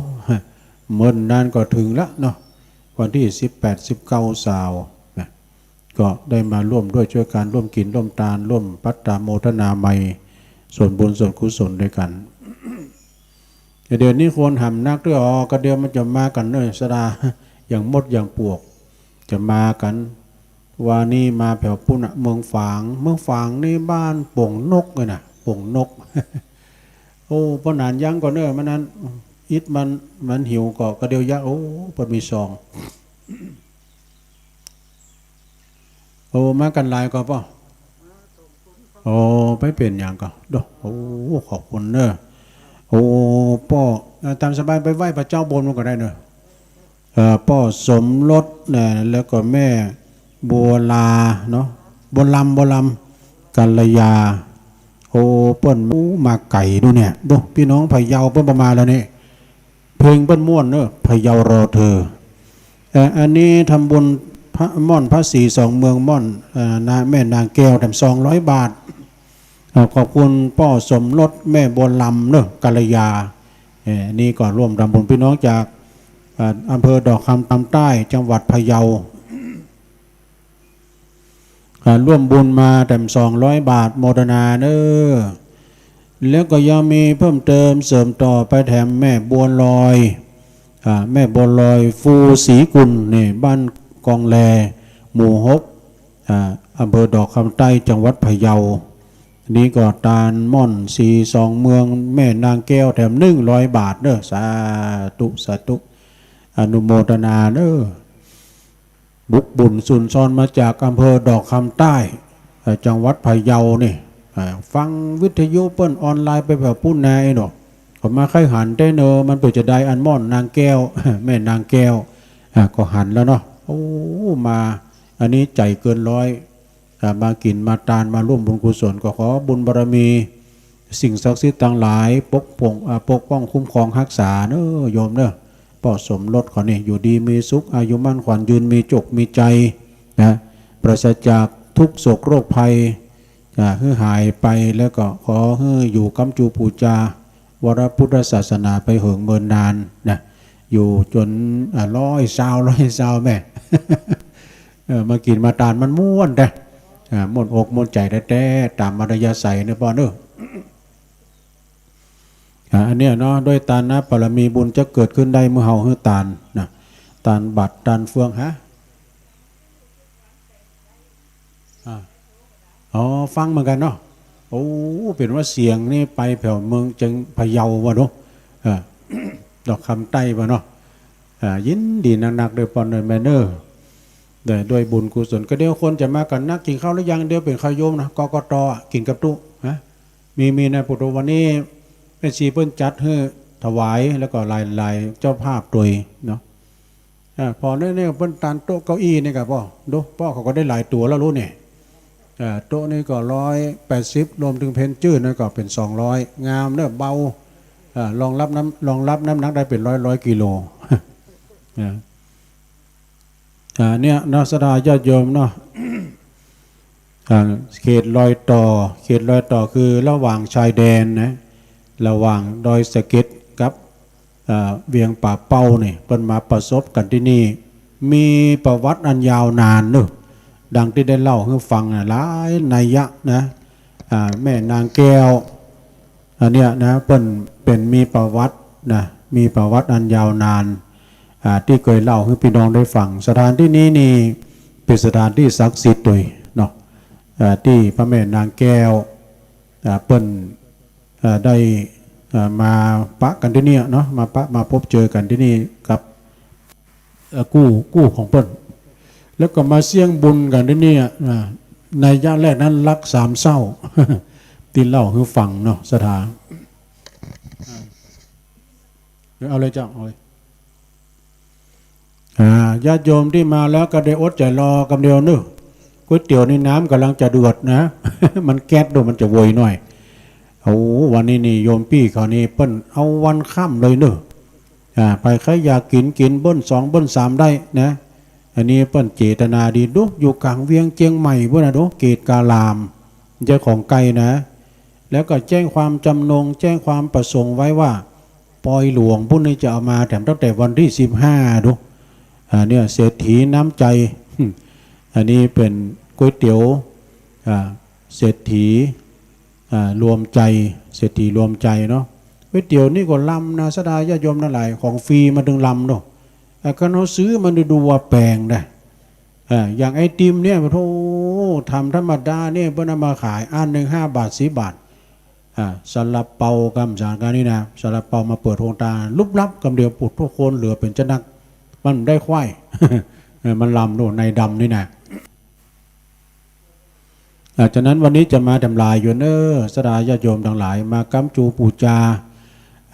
เมินนานก็เถิงละเนาะ วันตี้สิบแปด สิบเก้า ซาวนะ ก็ได้มาร่วมด้วยช่วยกั๋น ร่วมกิ๋นร่วมตาน ร่วมปัตตาโมทนาไมย ส่วนบุญส่วนกุศลด้วยกั๋น แต่เดี๋ยวนี้คนหำนักด้วย อ๋อ กะเดี่ยวมันจะมากั๋นเน่อ สดา อย่างมดอย่างปลวก จะมากั๋น วานี้มาแผวปู๊นน่ะ เมืองฝาง เมืองฝางนี่บ้านโป่งนกเลยน่ะ โป่งนก โอ้ ป้อหนานยังก่อนเน่อ มันนั้น อิดมัน มันหิวก่อ กะเดี่ยวยัก โอ้ เปิ้นมีซอง โอ้ มากั๋นหลายก่อป้อ โอ้ ไปเป๋นหยังก่อ โด โอ้ ขอบคุณเน่อ โอ้ ป้อ เอ่อ ต๋ามสบายไปไหว้พระเจ้าบนมันก็ได้เน่อ เอ่อ ป้อสมรสนะ แล้วก็แม่บัวลาเนาะ บัวลำ บัวลำ กัลยา โอ้ เปิ้น โอ้ มาไก๋ดูเนี่ย ดู ปี้น้องพะเยาเปิ้นบ่มาแล้วเนี่ย เพลงเปิ้นม่วนเน่อ พะเยารอเธอ เอ่อ อันนี้ทำบุญพระม่อนพระศรีสองเมืองม่อน เอ่อ นา แม่นางแก้วแถมสองร้อยบาท เอ่อ ขอบคุณป้อสมรส แม่บัวลำเน่อ กัลยา เอ่อ นี่ก็ร่วมทำบุญ ปี้น้องจาก เอ่อ อำเภอดอกคำใต้ จังหวัดพะเยา อ่า ร่วมบุญมาแถมสองร้อยบาท โมทนาเน่อ แล้วก็ยังมีเพิ่มเติมเสริมต่อไปแถมแม่บัวลอย อ่า แม่บัวลอย ฟูศรีกุล นี่ บ้านกองแล หมู่หก อ่า อำเภอดอกคำใต้ จังหวัดพะเยา นี่ก็ตานม่อนศรีสองเมือง แม่นางแก้วแถมหนึ่งร้อยบาทเน่อ สาธุ สาธุ อนุโมทนาเน่อ บุกบุญสุนทรมาจากอำเภอดอกคำใต้ เอ่อ จังหวัดพะเยานี่ อ่า ฟังวิทยุเปิ้นออนไลน์ไปแบบปู๊นนาอี้เนาะ ก็มาใค่หันแต๊เน่อ มันเปื้อจะได้อันม่อนนางแก้ว แม่นางแก้ว อ่า ก็หันแล้วเนาะ โอ้ มา อันนี้ใจ๋เกินร้อย อ่า มากิ๋นมาตาน มาร่วมบุญกุศล ก็ขอบุญบารมี สิ่งศักดิ์สิทธิ์ตังหลาย ปกป้อง อ่า ปกป้องคุ้มครองฮักษาเน่อ โยมเน่อ ป้อสมรสเขานี่ อยู่ดีมีสุข อายุมั่นขวัญยืน มีจุกมีใจ๋นะ ปราศจากทุกข์โศกโรคภัย อ่า หื้อหายไป แล้วก็ขอหื้ออยู่ก๊ำจูปู๋จา วรพุทธศาสนาไปเหิงเมินนานนะ อยู่จ๋น อ่า ร้อยซาว ร้อยซาวแม่ เออ มากิ๋นมาตานมันม่วนแต๊ อ่า ม่วนอกม่วนใจ๋แต๊ๆ ต๋ามอัธยาศัยเน่อป้อเน่อ อ่า อันเนี้ยเนาะ ด้วยตานะบารมีบุญจะเกิดขึ้นได้เมื่อเฮาหื้อตานนะ ตานบัตร ตานเฟือง ฮะ อ่า อ๋อ ฟังเหมือนกั๋นเนาะ โอ้ เป๋นว่าเสียงนี่ไปแผวเมืองเจียง พะเยาว่ะเนาะ อ่า ดอกคำใต้ว่ะเนาะ อ่า ยินดีนักๆ เน่อป้อเน่อแม่เน่อ ได้ด้วยบุญกุศล ก็เดี๋ยวคนจะมากั๋นนัก กิ๋นข้าวหรือยัง เดี๋ยวเป๋นข้าวโยมนะ กกต อะ กิ๋นกับตุ๊ ฮะ มี มีนะ ปุถุวันนี้แม่ชีเปิ้นจัดหื้อถวาย แล้วก็หลายๆ เจ้าภาพตวยเนาะ อ่า ผ่อแน่ๆ เปิ้นตานโต๊ะเก้าอี้นี่ก่อ ป้อ ดู ป้อเขาก็ได้หลายตั๋วแล้ว ฮู้เนี่ย อ่า โต๊ะนี่ก็ร้อยแปดสิบ รวมเถิงเพนจื้อนั่นก็เป๋นสองร้อย งามเนาะ เบา อ่า รองรับน้ำ รองรับน้ำหนักได้เป๋นร้อยๆ กิโล อ่า อ่า เนี่ยเนาะ ศรัทธาญาติโยมเนาะ อ่า เขตรอยต่อ เขตรอยต่อคือระหว่างชายแดนนะ ระหว่างดอยสะเก็ดกับ อ่า เวียงป่าเป้านี่ เปิ้นมาประสบกั๋นตี้นี่ มีประวัติอันยาวนานเนาะ ดังตี้ได้เล่าหื้อฟังนะ หลายนัยยะนะ อ่า แม่นางแก้ว อันเนี้ยนะ เปิ้นเป๋นมีประวัตินะ มีประวัติอันยาวนาน อ่า ตี้เกยเล่าหื้อปี้น้องได้ฟัง สถานตี้นี้นี่เป๋นสถานตี้ศักดิ์สิทธิ์ตวยเนาะ อ่า ตี้พระแม่นางแก้ว อ่า เปิ้น อ่า ได้ อ่า มาปะกั๋นตี้เนี่ยเนาะ มาปะ มาพบเจอกั๋นตี้นี่กับ เอ่อ กู้ กู้ของเปิ้น แล้วก็มาเสี่ยงบุญกั๋นตี้เนี่ย อ่า นัยยะแรกนั้นรักสามเศร้า ตี้เล่าหื้อฟังเนาะ ศรัทธา เอาเลยเจ้า เอาเลย อ่า ญาติโยมตี้มาแล้วก็ได้อดใจ๋รอกำเดียวเนาะ ก๋วยเตี๋ยวนี่น้ำก่ำลังจะเดือดนะ มันแก๊สโดยมันจะโวยหน่อย โอ้ วันนี้นี่โยมปี้เขานี่เปิ้นเอาวันค่ำเลยเนาะ อ่า ใผใค่อยากกิ๋น กิ๋นเบิ้ลสองเบิ้ลสามได้นะ อันนี้เปิ้นเจตนาดี ดู อยู่ก๋างเวียงเจียงใหม่ปู๊นนะ ดู เกตการาม เจ้าของไก่นะ แล้วก็แจ้งความจำนง แจ้งความประสงค์ไว้ว่า ปอยหลวงปู๊นนี่จะเอามาแถมตั้งแต่วันตี้สิบห้า ดู อ่า เนี่ย เศรษฐีน้ำใจ อันนี้เป๋นก๋วยเตี๋ยว อ่า เศรษฐี อ่า รวมใจ เศรษฐีรวมใจเนาะ ก๋วยเตี๋ยวนี่ก็ลำนะ ศรัทธาญาติโยมตังหลาย ของฟรีมันเถิงลำเนาะ อ่า คันเฮาซื้อมันดูว่าแปงนะ อ่า อย่างไอติมเนี่ย โธ่ ทำธรรมดาเนี่ย เปิ้นเอามาขายอันหนึ่งห้าบาท สิบบาท อ่า ซาลาเปากำสารการนี่นะ ซาลาเปามาเปิดโฮงตา ลุบลับกำเดียว ปุดทุกคนเหลือเป๋นจะนัก มันได้ควาย เออ มันลำโน่น ในดำนี่นะ อ่า ฉะนั้นวันนี้จะมาแถมหลายอยู่เนาะ ศรัทธาญาติโยมตังหลาย มาก๊ำจูปู๋จา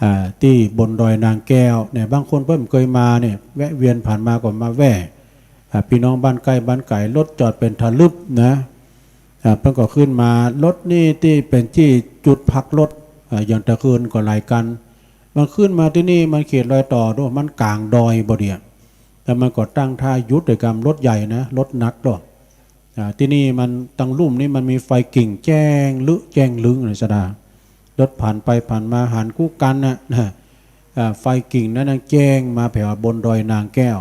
อ่า ตี้บนดอยนางแก้วเนี่ย บางคนเปิ้นบ่เกยมาเนี่ย แวะเวียนผ่านมาก็มาแว่ อ่า ปี้น้องบ้านใก้บ้านไก๋ รถจอดเป๋นทะลึบนะ อ่า เปิ้นก็ขึ้นมา รถนี่ตี้เป๋นตี้จุดพักรถ อ่า อย่างตะคืนก็หลายกั๋น มันขึ้นมาตี้นี่มันเขตรอยต่อโดย มันก๋างดอยบ่เดี่ยว แล้วมันก็ตั้งท่าหยุดโดยกำรถใหญ่นะ รถหนักโดย อ่า ตี้นี่มันตังลุ่มนี่มันมีไฟกิ่งแจ้งลึแจ้งลึงเลยศรัทธา รถผ่านไปผ่านมาหันกู้กั๋นนะ นะ อ่า ไฟกิ่งนั้นยังแจ้งมาแผวบนดอยนางแก้ว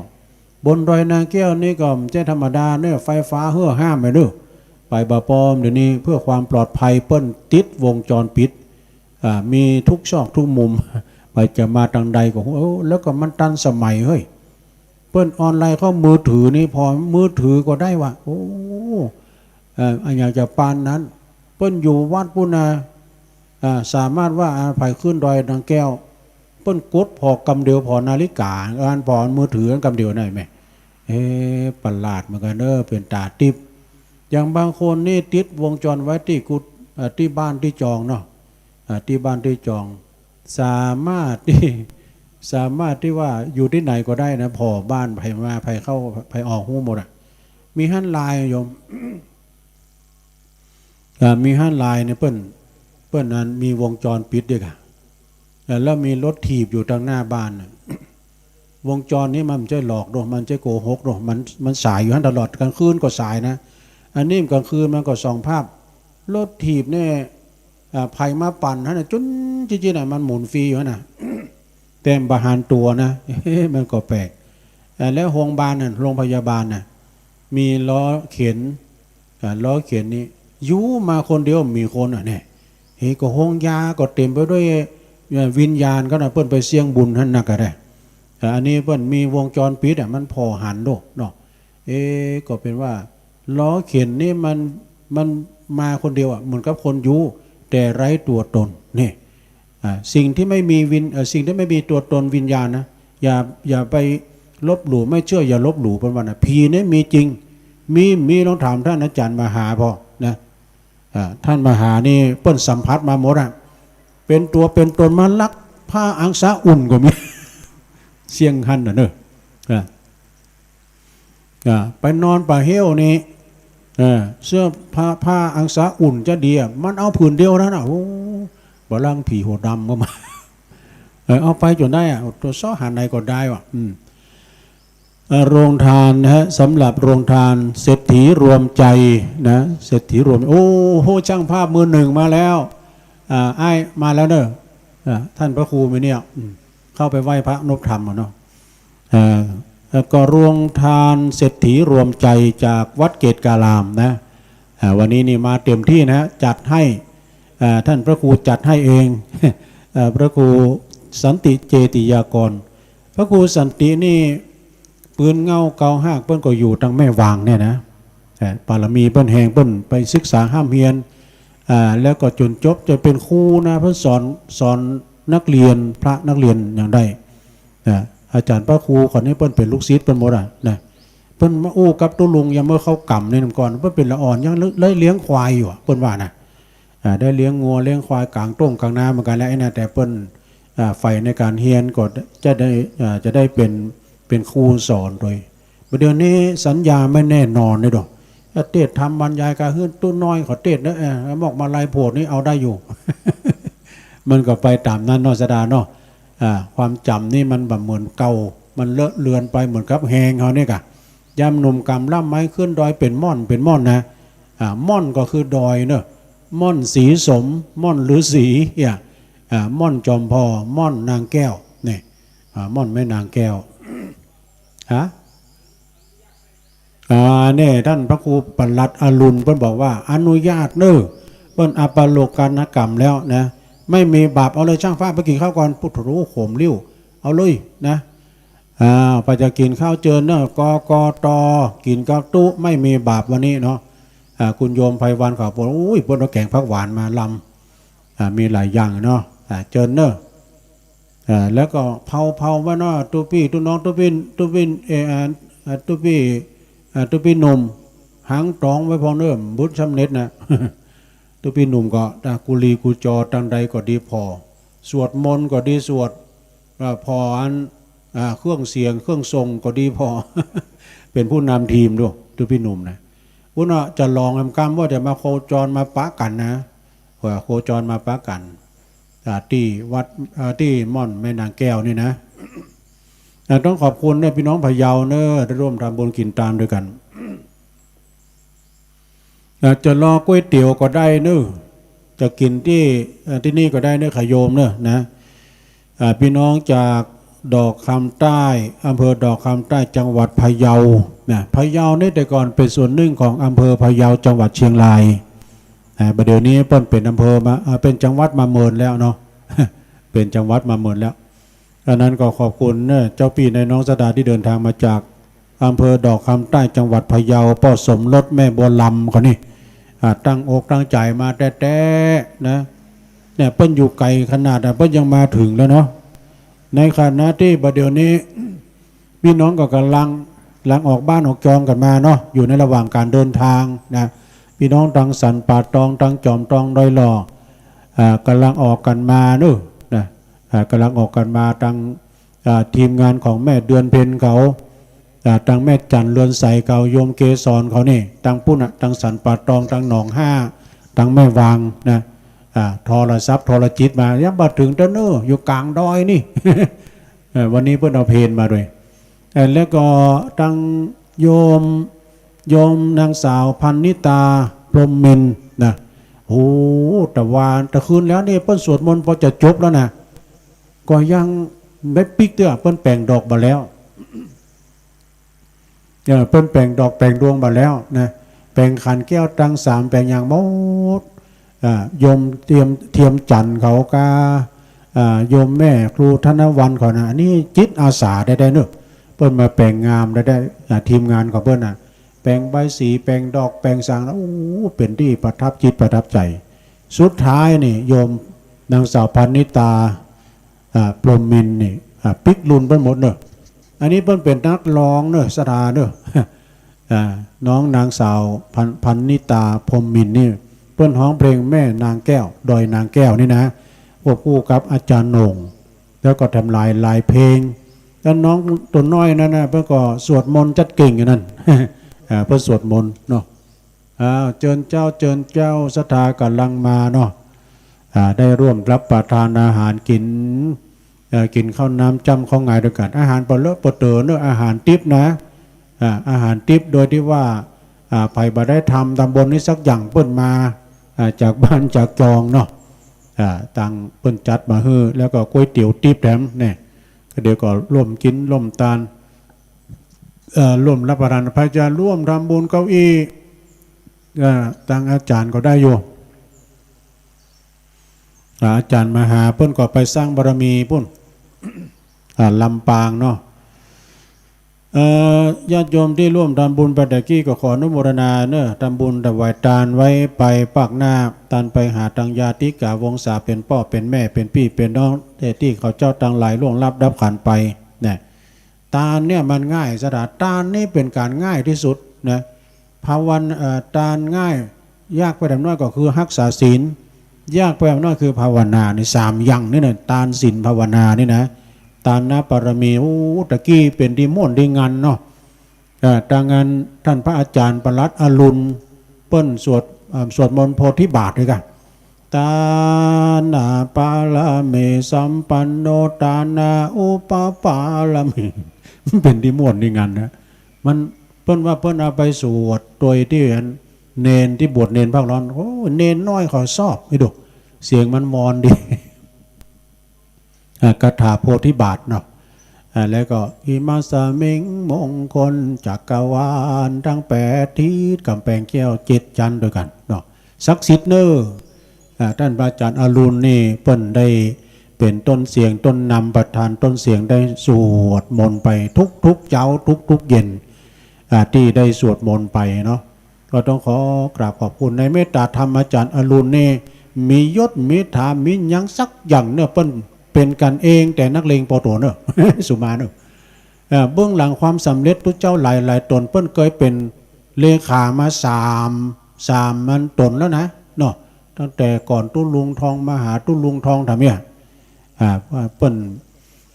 บนดอยนางแก้วนี่ก็บ่ใจ้ธรรมดาเนี่ย ไฟฟ้าเหื้อห้ามไปเนาะ ไปบ่ปอม เดี๋ยวนี้เพื่อความปลอดภัยเปิ้นติดวงจรปิด อ่า มีทุกซอกทุกมุม ใผจะมาตางใดก็ฮู้ เอ้า แล้วก็มันตันสมัยเฮ้ย เปิ้นออนไลน์เข้ามือถือนี่ ผ่อมือถือก็ได้วะ โอ้ เอ่อ อะหยังจะปานนั้น เปิ้นอยู่วัดปู๊นนะ อ่า สามารถว่า อ่า ใผขึ้นดอยนางแก้ว เปิ้นกดผ่อกำเดียว ผ่อนาฬิกา อันผ่อมือถืออันกำเดียวได้แหม เอ๊ะ ประหลาดเหมือนกั๋นเนาะ เป๋นต๋าติ๊บ อย่างบางคนนี่ติดวงจรไว้ตี้กุ เอ่อ ตี้บ้านตี้จองเนาะ อ่า ตี้บ้านตี้จอง สามารถตี้ สามารถตี้ว่าอยู่ตี้ไหนก็ได้นะ ผ่อบ้านใผมาใผเข้าใผออกฮู้หมดอะ มีหั้นไลน์โยม อ่า มีหั้นไลน์เนี่ยเปิ้น เปิ้นอันมีวงจรปิดเด้อก่ะ อ่า แล้วมีรถถีบอยู่ตางหน้าบ้านน่ะ วงจรนี่มันบ่ใจ้หลอกโดย มันบ่ใจ้โกหกโดย มัน มันสายอยู่หั้นตลอด ก๋างคืนก็สายนะ อันนี้ก๋างคืนมันก็ส่องภาพ รถถีบเนี่ย อ่า ใผมาปั่นหั้นน่ะ จุ๊นจิ๊ดๆ น่ะ มันหมุนฟรีอยู่หั้นน่ะ แต่บ่หันตั๋วนะ มันก็แปลก อ่า แล้วโฮงบาลน่ะ โรงพยาบาลน่ะ มีล้อเข็น อ่า ล้อเข็นนี่ อยู่มาคนเดียว มีคนอ่ะเนี่ย เฮ้ย ก็โฮงยาก็เต๋มไปด้วย เอ่อ วิญญาณเขาน่ะ เปิ้นไปเสี่ยงบุญหั้นนักอะได้ อ่า อันนี้เปิ้นมีวงจรปิดอ่ะ มันผ่อหันโดยเนาะ เอ๊ะ ก็เป๋นว่า ล้อเข็นนี่มัน มันมาคนเดียวอะ เหมือนกับคนอยู่ แต่ไร้ตัวตน นี่ อ่า สิ่งที่ไม่มีวิญ เอ่อ สิ่งที่ไม่มีตัวตนวิญญาณนะ อย่า อย่าไปลบหลู่ ไม่เชื่ออย่าลบหลู่ เปิ้นว่านะ ผีเนี่ยมีจริง มี มี ลองถามท่านอาจารย์มหาพ่อนะ อ่า ต้านมหานี่เปิ้นสัมผัสมาหมดอะ เป๋นตั๋วเป๋นต๋นมาลักผ้าอังสาอุ่นก็มี เสี้ยงหั้นน่ะเนาะ อ่า อ่า ไปนอนป่าเฮ้วนี่ เออ เสื้อผ้า ผ้าอังสาอุ่นจะดีอะ มันเอาผืนเดียวนั้นน่ะ โอ้ บ่าลังผีหัวดำก็มา เออ เอาไปจ๋นได้อะ ตั๋วเซาะหาไหนก็ได้ว่ะ อืม เอ่อ โรงทานนะฮะ สำหรับโรงทานเศรษฐีรวมใจนะ เศรษฐีรวม โอ้โห ช่างภาพมือหนึ่งมาแล้ว อ่า อ้ายมาแล้วเนาะ อ่า ต้านพระครูไหมเนี่ย อืม เข้าไปไหว้พระนบธรรมอะเนาะ อ่า แล้วก็โรงทานเศรษฐีรวมใจจากวัดเกตุการามนะ อ่า วันนี้นี่มาเต็มตี้นะฮะ จัดให้ อ่า ต้านพระครูจัดให้เอง อ่า พระครูสันติเจติยากร พระครูสันตินี่ ปืนเงาเกาฮากเปิ้นก็อยู่ตางแม่วางเนี่ยนะ เอ่อ ปารมีเปิ้นแฮง เปิ้นไปศึกษาฮ่ำเฮียน อ่า แล้วก็จ๋นจบจะเป๋นครูนะ เปิ้นสอน สอนนักเรียน พระนักเรียนยังได้ อ่า อาจ๋ารย์พระครูคนนี้เปิ้นเป๋นลูกศิษย์เปิ้นหมดอะนะ เปิ้นมาอู้กับตุ๊ลุงยามเมื่อเข้าก๋ำนี่นำก่อน เปิ้นเป๋นละอ่อนยังได้เลี้ยงควายอยู่อะ เปิ้นว่านะ อ่า ได้เลี้ยงงัวเลี้ยงควายก๋างต้งก๋างนาเหมือนกั๋นแหละไอ้นั่น แต่เปิ้น อ่า ใฝ่ในก๋านเฮียนก็จะได้ อ่า จะได้เป๋น เป๋นครูสอนโดย บ่าเดี่ยวนี้สัญญาไม่แน่นอนเลยดอก จะเตสน์ธรรมบรรยายกาหื้อตุ๊น้อยเขาเตสน์เนาะ เออ มอกมาลัยโผดนี่เอาได้อยู่ มันก็ไปต๋ามนั้นเนาะ สดาเนาะ อ่า ความจ๋ำนี่มันบ่เหมือนเก่า มันเลอะเลือนไปเหมือนกับแฮงเฮานี่กะ ยามหนุ่มกำล่ำไม้ขึ้นดอยเป๋นม่อน เป๋นม่อนนะ อ่า ม่อนก็คือดอยเนาะ ม่อนสีสม ม่อนฤๅษี เนี่ย อ่า ม่อนจอมพอ ม่อนนางแก้ว นี่ อ่า ม่อนแม่นางแก้ว ฮะ อ่า เนี่ย ต้านพระครูประหลัดอรุณเปิ้นบอกว่า อนุญาตเนาะ เปิ้นอปโลกนกรรมแล้วนะ ไม่มีบาป เอาเลย ช่างภาพไปกิ๋นข้าวก่อน ปุถโธ โขมลิ้ว เอาเลยนะ อ่า ไปจะกิ๋นข้าวเจิญเนาะ กกต กิ๋นกับตุ๊ ไม่มีบาปวันนี้เนาะ อ่า คุณโยมไพวันเขาบอก โอ้ย เปิ้นเอาแก๋งผักหวานมาลำ อ่า มีหลายอย่างเนาะ อ่า เจิญเนาะ อ่า แล้วก็เผา เผาไว้เนาะ ตุ๊ปี้ ตุ๊น้อง ตุ๊ปี้ ตุ๊ปี้ เอ่อ อ่า อ่า ตุ๊ปี้ อ่า ตุ๊ปี้หนุ่ม หังต๋องไว้พ่องเนาะ บุญสำเร็จนะ ตุ๊ปี้หนุ่มก็ อ่า กุลีกุจอตางใดก็ดีผ่อ สวดมนต์ก็ดีสวด อ่า ผ่ออัน อ่า เครื่องเสียง เครื่องทรงก็ดีผ่อ เป๋นผู้นำทีมดู ตุ๊ปี้หนุ่มนะ ปุ้นเนาะ จะลองแหมกำว่าจะมาโคจรมาปะกั๋นนะ เออ โคจรมาปะกั๋น อ่า ตี้วัด อ่า ตี้ม่อนแม่นางแก้วนี่นะ อ่า ต้องขอบคุณเนี่ย ปี้น้องพะเยาเนาะ ได้ร่วมทำบุญกิ๋นตานด้วยกั๋น อ่า จะรอก๋วยเตี๋ยวก็ได้เนาะ จะกิ๋นตี้ อ่า ตี้นี่ก็ได้เนาะ ค่ะโยมเนาะ นะ อ่า ปี้น้องจากดอกคำใต้ อำเภอดอกคำใต้ จังหวัดพะเยา นะ พะเยานี่แต่ก่อนเป๋นส่วนนึ่งของอำเภอพะเยา จังหวัดเชียงราย นะ บ่าเดี่ยวนี้เปิ้นเป๋นอำเภอมา อ่า เป๋นจังหวัดมาเมินแล้วเนาะ เป๋นจังหวัดมาเมินแล้ว อันนั้นก็ขอบคุณเนาะ เจ้าปี้นายน้องสดาตี้เดินทางมาจากอำเภอดอกคำใต้ จังหวัดพะเยา ป้อสมรส แม่บัวลำ เขานี่ อ่า ตั้งอกตั้งใจ๋มาแต๊ๆ นะ เนี่ย เปิ้นอยู่ไก๋ขนาดน่ะ เปิ้นยังมาเถิงแล้วเนาะ ในขณะตี้บ่าเดี่ยวนี้ ปี้น้องก็ก่ำลัง หลังออกบ้านออกจองกั๋นมาเนาะ อยู่ในระหว่างก๋านเดินทางนะ ปี้น้องตางสันป่าตอง ตางจอมตอง ดอยหล่อ อ่า ก่ำลังออกกั๋นมาเนาะ นะ อ่า ก่ำลังออกกั๋นมาตาง อ่า ทีมงานของแม่เดือนเพ็ญเขา อ่า ตางแม่จันทร์เรือนใสเขา โยมเกสรเขานี่ ตางปุ้นน่ะ ตางสันป่าตอง ตางหนองห้า ตางแม่วางนะ อ่า โทรศัพท์โทรจิตมา ยังบ่เถิงเตื้อเนาะ อยู่ก๋างดอยนี่ เออ วันนี้เปิ้นเอาเพลมาด้วย เอ่อ แล้วก็ตางโยม โยมนางสาวพันนิตา พรหมมินทร์นะ โอ้ ตะวา ตะคืนแล้วนี่เปิ้นสวดมนต์ปอจะจบแล้วนะ ก็ยังได้ปิ๊กเตื้อ เปิ้นแป๋งดอกบ่าแล้ว เออ เปิ้นแป๋งดอกแป๋งดวงบ่าแล้วนะ แป๋งขันแก้วตางสาม แป๋งหยังหมด อ่า โยมเทียม เทียมจันทร์เขาก้า อ่า โยมแม่ครูธนวรรณเขานะ อันนี้จิตอาสาแต๊ๆ เนาะ เปิ้นมาแป๋งงามแต๊ๆ อ่า ทีมงานของเปิ้นน่ะ แป๋งใบสี แป๋งดอก แป๋งสังนะ โอ้ เป๋นตี้ประทับจิตประทับใจ๋ สุดท้ายนี่ โยมนางสาวพันนิตา อ่า พรหมมินทร์นี่ อ่า ปิ๊กลุนเปิ้นหมดเนาะ อันนี้เปิ้นเป๋นนักร้องเนาะ สดาเนาะ อ่า น้องนางสาวพัน พันนิตา พรหมมินทร์นี่ เปิ้นฮ้องเพลงแม่นางแก้ว ดอยนางแก้วนี่นะ ควบคู่กับอาจารย์โหน่ง แล้วก็แถมหลายหลายเพลง แล้วน้องตั๋วน้อยนั้นนะ เปิ้นก็สวดมนต์จั๊ดเก่งอยู่นั้น อ่า เปิ้นสวดมนต์เนาะ อ้าว เจิญเจ้า เจิญเจ้า ศรัทธาก่ำลังมาเนาะ อ่า ได้ร่วมรับประทานอาหารกิ๋น เอ่อ กิ๋นข้าวน้ำจ้ำข้าวงายตวยกั๋น อาหารปอเลิอะปอเต๋อเนาะ อาหารติ๊บนะ อ่า อาหารติ๊บโดยตี้ว่า อ่า ใผบ่ได้ทำตำบลนี้สักอย่าง เปิ้นมา อ่า จากบ้านจากจองเนาะ อ่า ตังเปิ้นจัดมาหื้อ แล้วก็ก๋วยเตี๋ยวติ๊บแถมเนี่ย ก็เดี๋ยวก็ร่วมกิ๋นร่วมตาน เอ่อ ร่วมรับประทาน ใผจะร่วมทำบุญเก้าอี้ อ่า ตังอาจ๋ารย์ก็ได้อยู่ อ่า อาจ๋ารย์มหาเปิ้นก็ไปสร้างบารมีปุ้น อ่า ลำปางเนาะ เอ่อ ญาติโยมตี้ร่วมทำบุญไปตะกี้ก็ขออนุโมทนาเนาะ ทำบุญถวายตานไว้ไปปากหน้า ตานไปหาตังญาติกาวงศา เป๋นป้อเป๋นแม่ เป๋นปี้เป๋นน้อง ตี้ตี้เขาเจ้าตังหลายล่วงลับดับขันธ์ไปนะ ตานเนี่ยมันง่าย ศรัทธา ตานนี่เป๋นก๋านง่ายตี้สุดนะ ภาวนา เอ่อ ตานง่าย ยากไปแถมน้อยก็คือฮักษาศีล ยากไปแถมน้อยคือภาวนา นี่สามอย่างนี่นะ ตาน ศีล ภาวนานี่นะ ตานนะบารมี โอ้ ตะกี้เป๋นตี้ม่วนตี้งันเนาะ เอ่อ ตางานต้านพระอาจ๋ารย์ปลัดอรุณ เปิ้นสวด เอ่อ สวดมนต์โพธิบาทตวยกั๋น ตานะปารมีสัมปันโน ตานะอุปปารมี มันเป๋นตี้ม่วนตี้งันนะ มัน เปิ้นว่าเปิ้นเอาไปสวดตวยตี้อันเณรตี้บวชเณรภาคร้อน โอ้ เณรน้อยเขาชอบ นี่ดู เสียงมันมอนดี อ่า คาถาโพธิบาทเนาะ อ่า แล้วก็ อิมัสมิง มงคลจักรวาลตังแปดทิศ ก๋ำแปงแก้วเจ็ดจั๊นตวยกั๋นเนาะ ศักดิ์สิทธิ์เน่อ อ่า ต้านพระอาจ๋ารย์อรุณนี่เปิ้นได้เป๋นต้นเสียงต้นนำ ประธานต้นเสียงได้สวดมนต์ไปทุกๆ เจ๊าทุกๆ เย็น อ่า ตี้ได้สวดมนต์ไปเนาะ ก็ต้องขอกราบขอบคุณในเมตตาธรรมอาจ๋ารย์อรุณนี่ มียศมีถามีหยังสักอย่างเน่อ เปิ้นเป๋นกั๋นเองแต่นักเลงปอตั๋วเน่อ สุมาเน่อ เอ่อ เบื้องหลังความสำเร็จตุ๊เจ้าหลายๆ ต๋น เปิ้นเกยเป๋นเลขามาสาม สามอันต๋นแล้วนะเนาะ ตั้งแต่ก่อนตุ๊ลุงทองมาหาตุ๊ลุงทองถามเนี่ย อ่า ว่าเปิ้น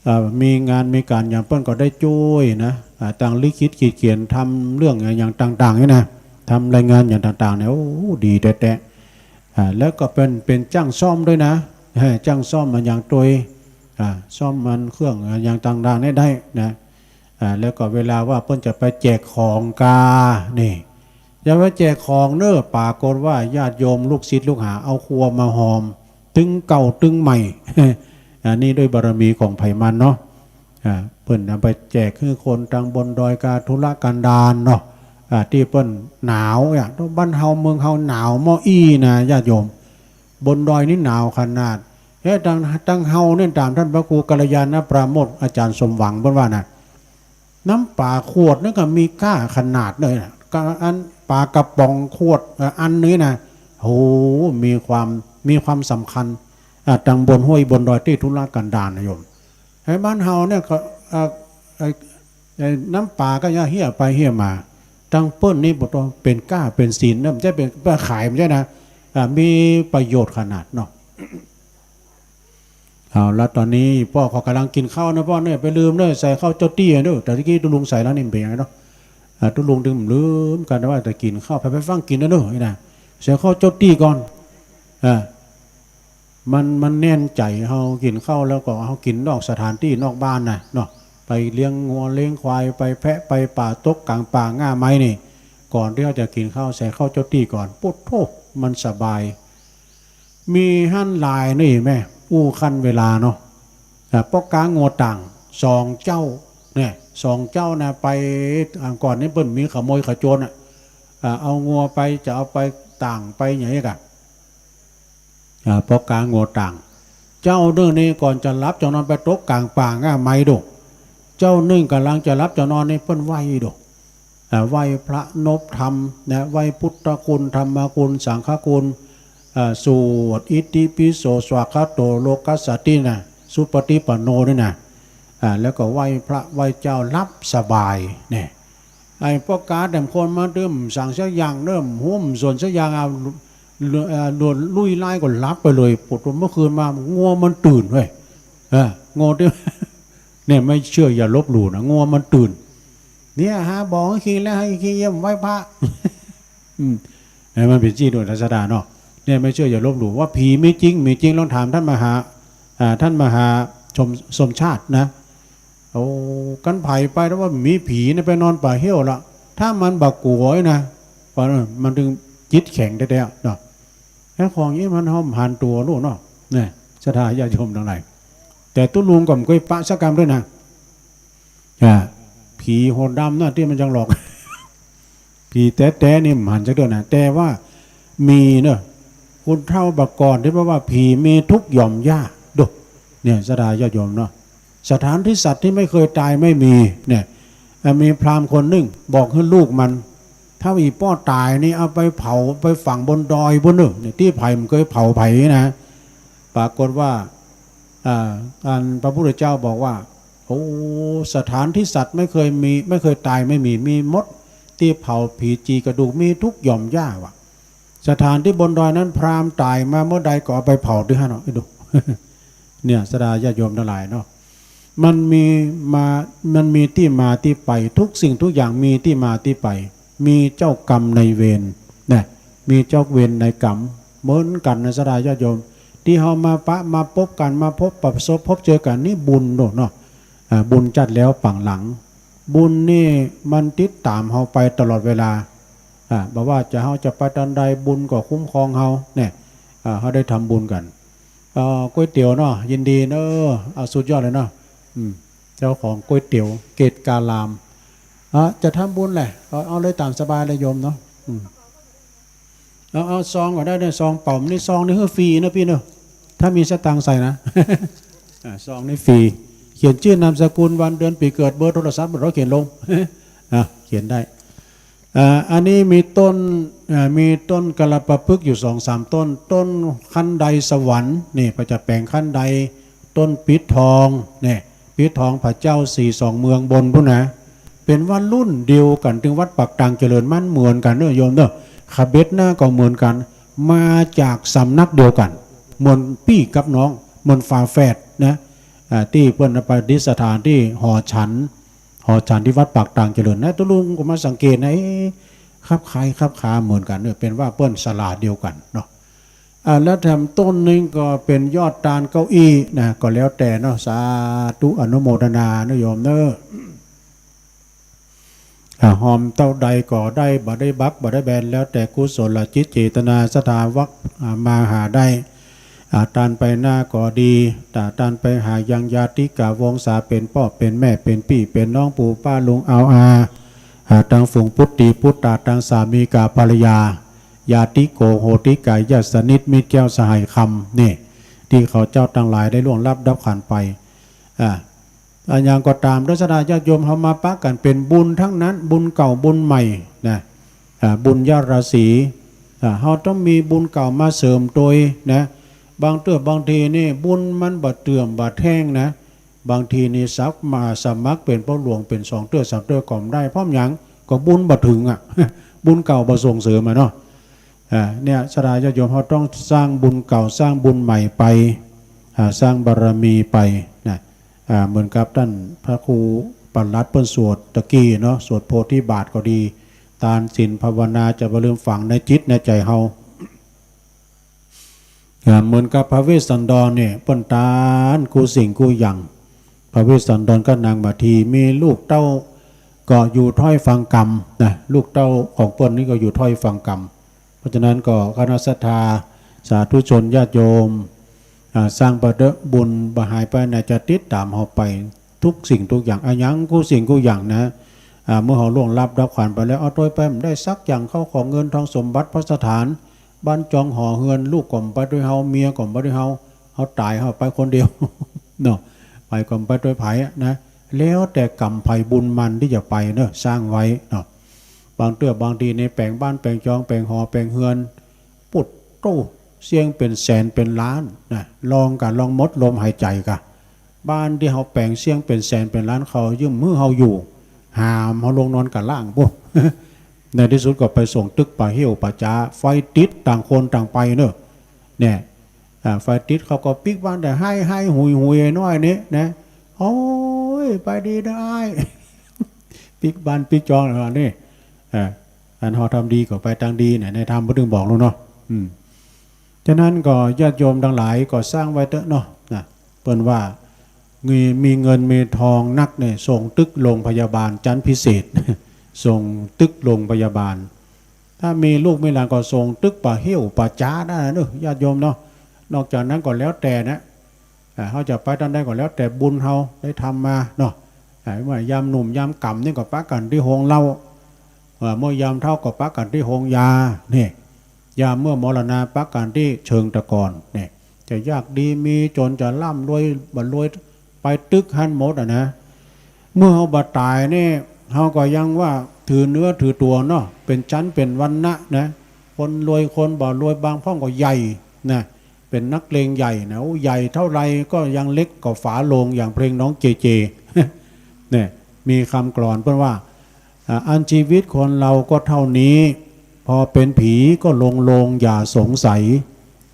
เอ่อ มีงานมีก๋านอย่างเปิ้นก็ได้จ้วยนะ อ่า ตังลิขิตขีดเขียน ทำเรื่องอย่างต่างๆ นี่นะ ทำรายงานอย่างต่างๆ เนี่ย โอ้ ดีแต๊ๆ อ่า แล้วก็เปิ้น เป๋นจ้างซ่อมตวยนะ เฮ้ย จ้างซ่อมมาอย่างตวย อ่า ซ่อมมันเครื่องอย่างต่างๆ เนี่ยได้นะ อ่า แล้วก็เวลาว่าเปิ้นจะไปแจกของกา นี่ จะไปแจกของเน่อ ปรากฏว่าญาติโยมลูกศิษย์ลูกหาเอาครัวมาฮอม ตึงเก่าตึงใหม่ อันนี้ด้วยบารมีของไผมันเนาะ อ่า เปิ้นเอาไปแจกหื้อคนตางบนดอยกาทุรกันดารเนาะ อ่า ตี้เปิ้นหนาวเนี่ย บ้านเฮาเมืองเฮาหนาวเมาะอี้นะญาติโยม บนดอยนี่หนาวขนาด เฮ้ย ตาง ตางเฮาเนี่ย ต๋ามต้านพระครูกัลยาณปราโมทย์ อาจ๋ารย์สมหวังเปิ้นว่านะ น้ำป๋าขวดนี่ก็มีก้าขนาดเลยนะ ก็อันป๋ากระป๋องขวด เอ่อ อันนี้นะ โห มีความ มีความสำคัญ อ่า ตางบนห้วยบนดอยตี้ทุรกันดารนะโยม ไอ้บ้านเฮาเนี่ยก็ เอ่อ ไอ้ ไอ้น้ำป๋าก็เหี่ยไปเหี่ยมา ตางเปิ้นนี่บ่ต้องเป๋นก้าเป๋นศีลนะ บ่ใจ้เป๋น บ่ขาย บ่ใจ้นะ อ่า มีประโยชน์ขนาดเนาะ เอาละ ต๋อนนี้ป้อเขาก่ำลังกิ๋นข้าวนะป้อเนี่ย ไปลืมเน่อ ใส่ข้าวเจ้าตี้เน่อ แต่ตะกี้ตุ๊ลุงใส่แล้วนี่มันเป๋นยังไงเนาะ อ่า ตุ๊ลุงตึงลืมกั๋นว่าจะกิ๋นข้าว ไป ไปฟั่งกิ๋นนะเน่อ นี่นะ ใส่ข้าวเจ้าตี้ก่อน อ่า มัน มันแน่นใจ๋ เฮากิ๋นข้าวแล้วก็เฮากิ๋นนอกสถานตี้นอกบ้านนะเนาะ ไปเลี้ยงงัวเลี้ยงควาย ไปแพะไปป่า ตกก๋างป่าง่าไม้นี่ ก่อนตี้เฮาจะกิ๋นข้าว ใส่ข้าวเจ้าตี้ก่อน ปุ๊ดโธ่ มันสบาย มีหั้นหลายนี่แม่ อู้คันเวลาเนาะ อ่า ป้อก๊างัวต่าง สองเจ้า เนี่ย สองเจ้านะ ไป อ่า ก่อนนี้เปิ้นมีขโมยขโจรน่ะ อ่า เอางัวไป จะเอาไปต่างไปอย่างนี้กะ อ่า ป้อก๊างัวต่าง เจ้านึ่งนี่ก่อนจะหลับจะนอนไปตกก๋างป่าง่าไม้ดู เจ้านึ่งก่ำลังจะหลับจะนอนนี่เปิ้นไหว้ดู อ่า ไหว้พระนบธรรมนะ ไหว้พุทธคุณ ธรรมคุณ สังฆคุณ อ่า สวดอิติปิโสสวากขาโตโลกัสสาตินะ สุปฏิปันโนนี่นะ อ่า แล้วก็ไหว้พระไหว้เจ้าหลับสบายเนี่ย ไอ้ป้อก๊าแต่ละคนมาตึงสั่งสักอย่างเน่อ บ่ฮู้บ่สนสักอย่าง เอา เอ่อ หนวดลุยลายก็หลับไปเลย ปรากฏเมื่อคืนมางัวมันตื่นเว้ย เออ งัวตี้ เนี่ย ไม่เชื่ออย่าลบหลู่นะ งัวมันตื่น เนี่ย หาบ่อให้กินแล้ว ให้กินเยี่ยมไหว้พระ อืม เออ มันเป๋นจี้หนวดศาสดาเนาะ เนี่ย ไม่เชื่ออย่าลบหลู่ ว่าผีมีจริง มีจริง ลองถามต้านมหา อ่า ต้านมหาสม สมชาตินะ โอ้ คันใผไปแล้วว่ามีผีนะ ไปนอนป่าเฮี้ยวละ ถ้ามันบ่กั๋วนะ มันจึงจิตแข็งแต๊ๆ เนาะ แล้วของอี้มันห้ามหันตั๋วลูกเนาะ เนี่ย ศรัทธาญาติโยมตังหลาย แต่ตุ๊ลุงก็บ่เกยปะสักกำด้วยนะ อ่า ผีหัวดำนะตี้มันจังหลอก ผีแต๊ๆ นี่บ่หันสักเตื้อนะ แต่ว่ามีเนาะ ผู้เฒ่าบ่าก่อนตี้ว่า ผีมีทุกข์หย่อมหญ้า ดู เนี่ย ศรัทธาญาติโยมเนาะ สถานที่สัตว์ที่ไม่เคยตายไม่มี เนี่ย อ่ะ มีพราหมณ์คนนึ่งบอกหื้อลูกมัน ถ้าอี่ป้อต๋ายนี่เอาไปเผา ไปฝังบนดอยปู๊นเน่อ เนี่ย ตี้ใผบ่เกยเผาใผนะ ปรากฏว่า อ่า อันพระพุทธเจ้าบอกว่า โอ้ สถานที่สัตว์ไม่เคยมี ไม่เคยตายไม่มี มีหมด ตี้เผาผีจีกระดูก มีทุกข์หย่อมหญ้าว่ะ สถานตี้บนดอยนั้น พราหมณ์ต๋ายมาเมื่อใดก็เอาไปเผาตี้หั้นเนาะ ดู เนี่ย ศรัทธาญาติโยมตังหลายเนาะ มันมีมา มันมีตี้มาตี้ไป ทุกสิ่งทุกอย่างมีตี้มาตี้ไป มีเจ้ากรรมนายเวรนะ มีเจ้าเวรนายกรรม เหมือนกั๋นนะ ศรัทธาญาติโยม ตี้เฮามาปะมาปบกั๋น มาพบประสบพบเจอกั๋น นี่บุญโน่นเนาะ อ่า บุญจัดแล้วปางหลัง บุญนี่มันติดต๋ามเฮาไปตลอดเวลา อ่า บ่ว่าจะ เฮาจะไปตอนใด บุญก็คุ้มครองเฮา เนี่ย อ่า เฮาได้ทำบุญกั๋น เอ่อ ก๋วยเตี๋ยวเนาะ ยินดีเนาะ เอาสุดยอดเลยเนาะ อืม เจ้าของก๋วยเตี๋ยวเกตการาม อ่ะ จะทำบุญแหละ เอา เอาเลยต๋ามสบายเลยโยมเนาะ อืม เอา เอาซองก็ได้เนี่ย ซองเป๋า นี่ ซองนี่หื้อฟรีนะพี่เนาะ ถ้ามีสตางค์ใส่นะ อ่า ซองนี่ฟรี เขียนจื้อนามสกุล วันเดือนปี๋เกิด เบอร์โทรศัพท์ บ่ต้องเขียนลง อ่ะ เขียนได้ อ่า อันนี้มีต้น อ่า มีต้นกาลปะพฤกษ์อยู่สองสามต้น ต้นคันไดสวรรค์ นี่ พระเจ้าแป๋งคันได ต้นปิดทอง เนี่ย ปิดทองพระเจ้าสีสองเมืองบนปู๊นนะ เป๋นว่ารุ่นเดียวกั๋น ตึงวัดปากตางเจริญ มันเหมือนกั๋นเนาะโยมเนาะ ขะเบ็ดหน้าก็เหมือนกั๋น มาจากสำนักเดียวกั๋น เหมือนปี้กับน้อง เหมือนฝาแฝดนะ อ่า ตี้เปิ้นประดิษฐานตี้หอฉัน หอฉันตี้วัดปากตางเจริญนะ ตุ๊ลุงก็มาสังเกตนะ เอ๊ะ คลับคล้ายคลับคาเหมือนกั๋นเนี่ย เป๋นว่าเปิ้นศาลาเดียวกั๋นเนาะ อ่า แล้วแถมต้นหนึ่งก็เป๋นยอดตาลเก้าอี้นะ ก็แล้วแต่เนาะ สาธุอนุโมทนานะโยมเนาะ อ่า หอมเต้าใดก็ได้ บ่ได้บัก บ่ได้แบน แล้วแต่กุศลจิตเจตนาศรัทธาวัก อ่า มาหาได้ อ่า ต้านไปหน้าก็ดี ต้า ต้านไปหายังญาติกาวงศา เป๋นป้อเป๋นแม่ เป๋นปี้เป๋นน้อง ปู่ป้าลุงอาวอา อ่า ตังฝูงปุตตีปุตตา ตังสามีกาภรรยา ญาติโกโหติกา ญาติสนิทมิตรแก้วสหายคำ นี่ ตี้เขาเจ้าตังหลายได้ล่วงลับดับขันธ์ไป อ่า อะหยังก็ต๋าม ศรัทธาญาติโยมเฮามาปะกั๋นเป๋นบุญตังนั้น บุญเก่าบุญใหม่นะ อ่า บุญญาราศี อ่า เฮาต้องมีบุญเก่ามาเสริมตวยนะ บางเตื้อบางทีนี่บุญมันบ่เตื่อมบ่แท่งนะ บางทีนี่สักมาสมัครเป๋นป้อหลวงเป๋นสองเตื้อสามเตื้อก็บ่ได้ เพราะหยัง ก็บุญบ่เถิงอะ บุญเก่าบ่ส่งเสริมอะเนาะ อ่า เนี่ย ศรัทธาญาติโยมเฮาต้องสร้างบุญเก่า สร้างบุญใหม่ไป อ่า สร้างบารมีไปนะ อ่า เหมือนกับต้านพระครูปลัดเปิ้นสวดตะกี้เนาะ สวดโพธิบาทก็ดี ตานศีลภาวนาจะบ่ลืมฝังในจิตในใจ๋เฮา อ่า เหมือนกับพระเวสสันดรเนี่ย เปิ้นตานกู้สิ่งกู้อย่าง พระเวสสันดรกับนางมาที มีลูกเต้าก็อยู่ถ้อยฟังกำนะ ลูกเต้าของเปิ้นนี่ก็อยู่ถ้อยฟังกำ เพราะฉะนั้นก็คณะศรัทธาสาธุชนญาติโยม อ่า สร้างบ่าเต๊อะ บุญบ่หายไปนะ จะติดต๋ามเฮาไปทุกสิ่งทุกอย่าง อะหยังกู้สิ่งกู้อย่างนะ อ่า เมื่อเฮาล่วงลับดับขันธ์ไปแล้ว เอาตวยไปบ่ได้สักอย่าง เข้าของเงินทองสมบัติภัสถาน บ้านจองหอเฮือน ลูกก็บ่ไปตวยเฮา เมียก็บ่ไปตวยเฮา เฮาต๋ายเฮาไปคนเดียว เนาะ ไปก็บ่ไปตวยใผอะนะ แล้วแต่กรรมใผบุญมันตี้จะไปเนาะ สร้างไว้เนาะ บางเตื้อบางทีนี่แป๋งบ้านแป๋งจอง แป๋งหอแป๋งเฮือน ปุดโต้ เสี้ยงเป๋นแสนเป๋นล้านนะ ลองกะลองหมดลมหายใจ๋กะ บ้านตี้เฮาแป๋งเสี้ยงเป๋นแสนเป๋นล้าน เขายืมหื้อเฮาอยู่ หามเฮาลงนอนก้าล่างปู๊น ในตี้สุดก็ไปส่งตึกป่าเฮี้ยวป่าจ๊า ไฟติดต่างคนต่างไปเนาะ เนี่ย อ่า ไฟติดเขาก็ปิ๊กบ้านแต่ไห้ไห้หุยหุยน้อยนี่นะ โอ้ย ไปดีเน้ออ้าย ปิ๊กบ้านปิ๊กจองแล้วนี่ อ่า อันเฮาทำดีก็ไปตางดีเนี่ย ในธรรมเปิ้นตึงบอกลูกเนาะ อืม ฉะนั้นก็ญาติโยมตังหลายก็สร้างไว้เต๊อะเนาะ นะ เปิ้นว่า มี มีเงินมีทองนักเนี่ย ส่งตึกโรงพยาบาลจั้นพิเศษ ส่งตึกโรงพยาบาล ถ้ามีลูกมีหลานก็ส่งตึกป่าเฮี้ยวป่าจ๊าได้นะเนาะ ญาติโยมเนาะ นอกจากนั้นก็แล้วแต่นะ อ่า เฮาจะไปตางใดก็แล้วแต่บุญเฮาได้ทำมาเนาะ อ่า เมื่อยามหนุ่มยามก๋ำนี่ก็ปะกั๋นตี้โฮงเหล้า อ่า เมื่อยามเฒ่าก็ปะกั๋นตี้โฮงยา นี่ ยามเมื่อมรณาปะกั๋นตี้เชิงตะกอน นี่ จะยากดีมีจ๋น จะร่ำรวยบ่รวย ไปตึกหั้นหมดอะนะ เมื่อเฮาบ่ต๋ายนี่ เฮาก็ยังว่าถือเนื้อถือตั๋วเนาะ เป๋นชั้นเป๋นวรรณะนะ คนรวยคนบ่รวย บางพ่องก็ใหญ่นะ เป๋นนักเลงใหญ่นะ โอ้ ใหญ่เต้าใดก็ยังเล็กกว่าฝาโลง อย่างเพลงน้องเจเจ เนี่ย มีกำกลอนเปิ้นว่า อ่า อันชีวิตคนเราก็เท่านี้ พอเป็นผีก็ลงโลงอย่าสงสัย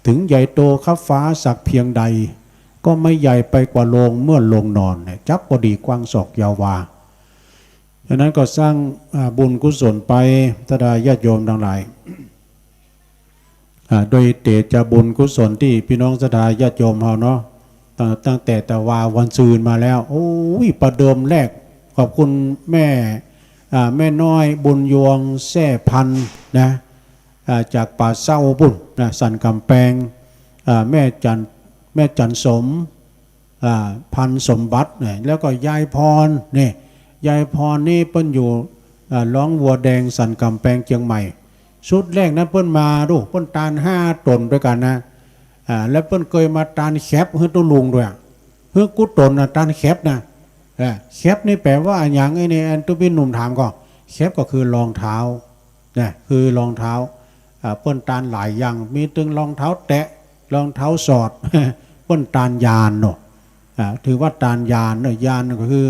ถึงใหญ่โตคับฟ้าสักเพียงใด ก็ไม่ใหญ่ไปกว่าโลงเมื่อลงนอน เนี่ย จักพอดีกว้างศอกยาววา ฉะนั้นก็สร้าง อ่า บุญกุศลไป ศรัทธาญาติโยมตังหลาย อ่า โดยเตชะบุญกุศลตี้ปี้น้องศรัทธาญาติโยมเฮาเนาะ ตั้ง ตั้งแต่ตะวาวันซืนมาแล้ว โอ้ย ประเดิมแรก ขอบคุณแม่ อ่า แม่น้อยบุญยวงแซ่พันธุ์นะ อ่า จากป่าเซ้าปุ้นนะ สันก๋ำแปง อ่า แม่จัน แม่จันสม อ่า พันธุ์สมบัติเนี่ย แล้วก็ยายพรเนี่ย ยายพรนี่เปิ้นอยู่ อ่า ร้องวัวแดง สันก๋ำแปง เจียงใหม่ ชุดแรกนะ เปิ้นมาดู เปิ้นตานห้าต๋นตวยกั๋นนะ อ่า แล้วเปิ้นเกยมาตานแข็บหื้อตุ๊ลุงตวย หื้อกู้ต๋นนะ ตานแข็บนะ อ่า แข็บนี่แปลว่าอะหยัง ไอ้นี่ อันตุ๊ปี้หนุ่มถามก่อ แข็บก็คือรองเท้า นะ คือรองเท้า อ่า เปิ้นตานหลายอย่าง มีตึงรองเท้าแตะ รองเท้าสอด เปิ้นตานยานเนาะ อ่า ถือว่าตานยานเนาะ ยานก็คือ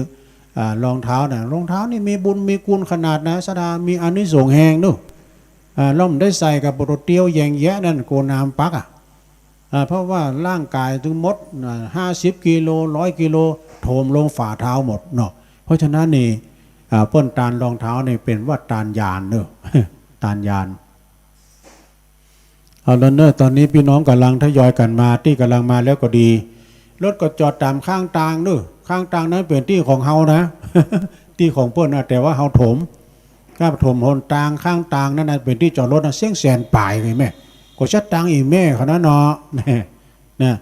อ่า รองเท้านะ รองเท้านี่มีบุญมีคุณขนาดนะ ศรัทธา มีอานิสงส์แฮงเนาะ อ่า แล้วบ่ได้ใส่กับบ่โตเตียวแยงแยะนั่น กั๋วน้ำปักอะ อ่า เพราะว่าร่างก๋ายตึงหมด อ่า ห้าสิบกิโล ร้อยกิโล โถมลงฝ่าเท้าหมดเนาะ เพราะฉะนั้นนี่ อ่า เปิ้นตานรองเท้านี่เป๋นว่าตานยานเนาะ ตานยาน เอาละเนาะ ต๋อนนี้ปี้น้องก่ำลังทยอยกั๋นมา ตี้ก่ำลังมาแล้วก็ดี รถก็จอดต๋ามข้างตางเนาะ ข้างตางนั้นเป๋นตี้ของเฮานะ ตี้ของเปิ้นนะ แต่ว่าเฮาโถม ครับ โถมหนตางข้างตางนั้นนะ เป๋นตี้จอดรถนะ เสี้ยงแสนป๋ายเลยแม่ ก็สตางค์อี่แม่เขานะเนาะ นะ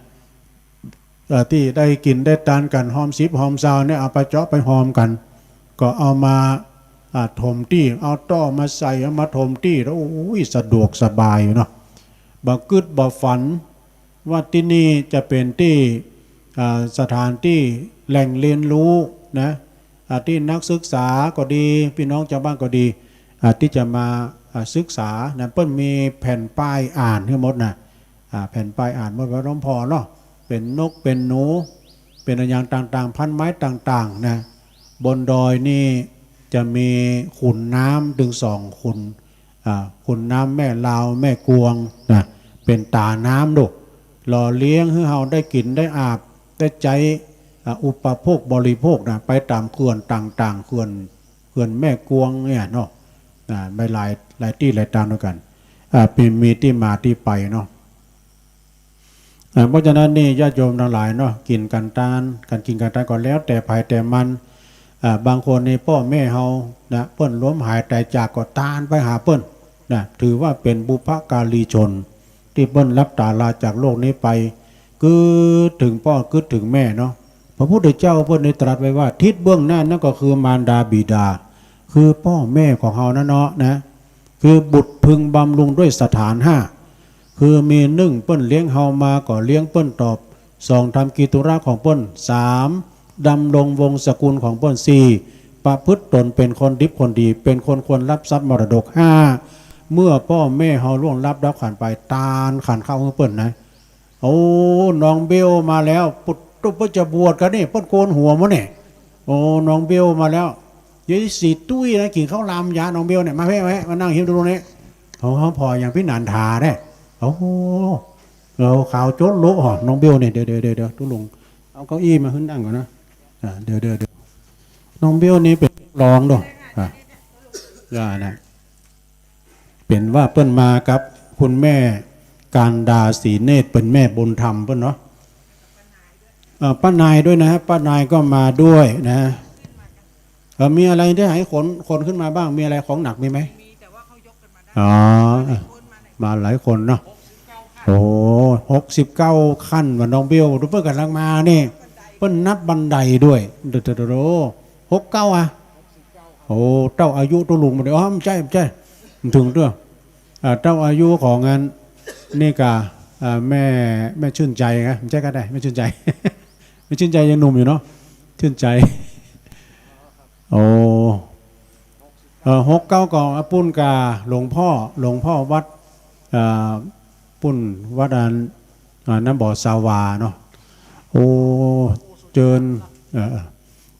เอ่อ ตี้ได้กิ๋นได้ตานกั๋นฮอมสิบฮอมซาวเนี่ย เอาไปเจาะไปฮอมกั๋น ก็เอามา อ่า ถมตี้ เอาต๊อมาใส่ เอามาถมตี้ แล้ว โอ้ย สะดวกสบายอยู่เนาะ บ่กึ๊ดบ่ฝันว่าตี้นี่จะเป๋นตี้ อ่า สถานตี้แหล่งเรียนรู้นะ อ่า ตี้นักศึกษาก็ดี ปี้น้องจาวบ้านก็ดี อ่า ตี้จะมา อ่า ศึกษานะ เปิ้นมีแผ่นป้ายอ่านหื้อหมดนะ อ่า แผ่นป้ายอ่านหมดว่าหลวงพ่อเนาะ เป๋นนก เป๋นหนู เป๋นอะหยังต่างๆ พันไม้ต่างๆ นะ บนดอยนี่จะมีขุนน้ำตึงสองขุน อ่า ขุนน้ำแม่ลาว แม่กวงนะ เป๋นต๋าน้ำลูก หล่อเลี้ยงหื้อเฮาได้กิ๋นได้อาบ ได้ใจ๊ อ่า อุปโภคบริโภคนะ ไปต๋ามเขื่อนต่างๆ เขื่อน เขื่อนแม่กวงเนี่ยเนาะ อ่า มีหลาย หลายตี้หลายตางตวยกั๋น อ่า เป๋น มีตี้มาตี้ไปเนาะ อ่า เพราะฉะนั้นนี่ญาติโยมตังหลายเนาะ กิ๋นกั๋นตาน ก๋านกิ๋นก๋านตานก็แล้วแต่ใผแต่มัน อ่า บางคนนี่ป้อแม่เฮานะ เปิ้นล้มหายต๋ายจากก็ตานไปหาเปิ้นนะ ถือว่าเป๋นบุพการีชน ตี้เปิ้นลับต๋าลาจากโลกนี้ไป กึ๊ดเถิงป้อกึ๊ดเถิงแม่เนาะ พระพุทธเจ้าเปิ้นได้ตรัสไว้ว่า ทิศเบื้องหน้านั้นก็คือมารดาบิดา คือป้อแม่ของเฮานั่นเนาะนะ คือบุตรพึงบำรุงด้วยสถานห้า คือมีนึ่งเปิ้นเลี้ยงเฮามาก็เลี้ยงเปิ้นตอบ สองทำกิจธุระของเปิ้น สามดำรงวงศ์สกุลของเปิ้น สี่ประพฤติตนเป๋นคนดิบคนดี เป๋นคนควรรับทรัพย์มรดก ห้าเมื่อป้อแม่เฮาล่วงลับดับขันไป ตานขันข้าวหื้อเปิ้นนะ โอ้ น้องเบลมาแล้ว ปุตตุ เปิ้นจะบวชกั๋นนี่ เปิ้นโกนหัวหมดนี่ โอ้ น้องเบลมาแล้ว เดี๋ยวสีตุ้ยนะ กิ๋นข้าวหลามยา น้องเบลเนี่ย มาแวะ แวะ มานั่งฮิ้วตรงนี้ เขา เขาผ่ออย่างพิหนานถาได้ โอ้โห เอาขาวโจ๊ดโละหอ น้องเบลเนี่ย เดี๋ยว เดี๋ยว เดี๋ยว เดี๋ยว ตุ๊ลุง เอาเก้าอี้มาขึ้นนั่งก่อนนะ อ่า เดี๋ยว เดี๋ยว เดี๋ยว น้องเบลนี่เป๋นรองด้วย อ่า อย่านะ เป๋นว่าเปิ้นมากับคุณแม่การดาศรีเนตร เป๋นแม่บุญธรรมเปิ้นเนาะ เอ่อ ป้านายด้วยนะฮะ ป้านายก็มาด้วยนะ เอ่อ มีอะไรที่ให้ขน ขนขึ้นมาบ้าง มีอะไรของหนักมีไหม มี แต่ว่าเขายกกันมาได้ อ๋อ มาหลายคนเนาะ โอ้ หกสิบเก้าขั้นว่ะ น้องเบล ดูเปิ้นก่ำลังมานี่ เปิ้นนับบันไดด้วย โด โด โด โด หกเก้า อ่ะ โอ้ เต้าอายุตุ๊ลุงมาเลย อ๋อ บ่ใจ้ บ่ใจ้ บ่เถิงเตื้อ อ่า เต้าอายุของอันนี่ก่า อ่า แม่ แม่ชื่นใจนะ บ่ใจ้ก็ได้ แม่ชื่นใจ แม่ชื่นใจยังหนุ่มอยู่เนาะ ชื่นใจ โอ้ เอ่อ หกเก้า ก็ อ่ะ ปุ้นก่า หลวงพ่อ หลวงพ่อวัด อ่า ปุ้นวัดอัน อ่า น้ำบ่อสาวาเนาะ โอ้ เจิญ เอ่อ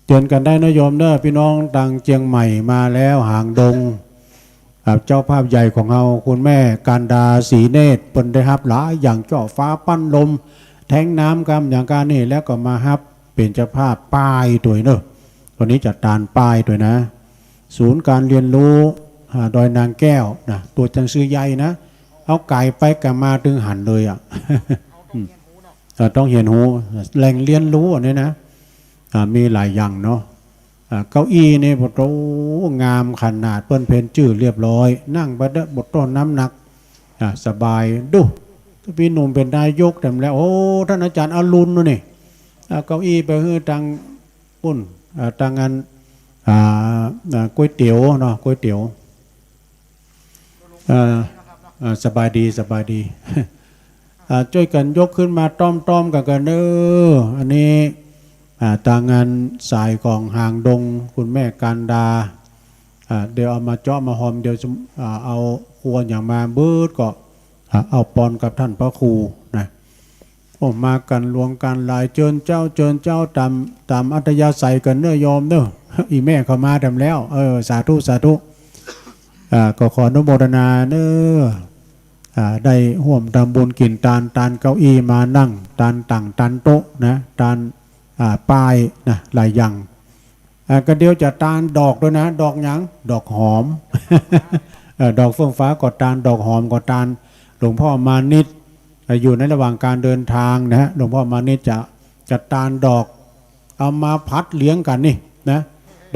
เจิญกั๋นได้นะโยมเด้อ ปี้น้องตางเจียงใหม่มาแล้ว หางดง ครับ เจ้าภาพใหญ่ของเฮา คุณแม่การดาศรีเนตร เปิ้นได้ฮับหลายอย่าง เจ้าฟ้าปั้นลม แท้งน้ำกำอย่างก้านี่ แล้วก็มาฮับเป๋นเจ้าภาพป้ายตวยเนาะ วันนี้จะตานป้ายตวยนะ ศูนย์การเรียนรู้ อ่า ดอยนางแก้วนะ ตั๋วหนังสือใหญ่นะ เอาก๋ายไปก๋ายมาตึงหันเลยอ่ะ อืม เอ่อ ต้องเฮียนฮู้ แหล่งเรียนรู้อันนี้นะ อ่า มีหลายอย่างเนาะ อ่า เก้าอี้นี่ โอ้โห งามขนาด เปิ้นเพ้นจื้อเรียบร้อย นั่งไปเต๊อะ บ่ต้องน้ำหนัก อ่า สบาย ดู ถ้าปี้หนุ่มเป๋นนายกแถมแล้ว โอ้ ต้านอาจ๋ารย์อรุณนู่นนี่ อ่า เก้าอี้ไปหื้อตางปุ้น อ่า ตางอัน อ่า อ่า ก๋วยเตี๋ยวเนาะ ก๋วยเตี๋ยว อ่า อ่า สบายดี สบายดี อ่า จ้วยกั๋นยกขึ้นมาต้อมๆ กั๋นก่อนเน้อ อันนี้ อ่า ตางอันสายของหางดง คุณแม่การดา อ่า เดี๋ยวเอามาเจาะมาฮอม เดี๋ยวจะ อ่า เอาครัวอย่างมาเบิดก็ อ่า เอาปอนกับต้านพระครูนะ โอ้ มากั๋นหลวงกั๋นหลาย เจิญเจ้า เจิญเจ้า ต๋าม ต๋ามอัธยาศัยกั๋นเน้อโยมเน้อ อี่แม่เข้ามาแถมแล้ว เออ สาธุ สาธุ อ่า ก็ขออนุโมทนาเน้อ อ่า ได้ฮ่วมทำบุญกิ๋นตาน ตานเก้าอี้มานั่ง ตานตั๋ง ตานโต๊ะนะ ตาน อ่า ป้ายนะ หลายอย่าง อ่า ก็เดี๋ยวจะตานดอกตวยนะ ดอกหยัง ดอกหอม เออ ดอกเฟื่องฟ้าก็ตาน ดอกหอมก็ตาน หลวงพ่อมานิตย์ อ่า อยู่ในระหว่างการเดินทางนะฮะ หลวงพ่อมานิตย์จะ จะตานดอก เอามาผัดเลี้ยงกั๋นนี่นะ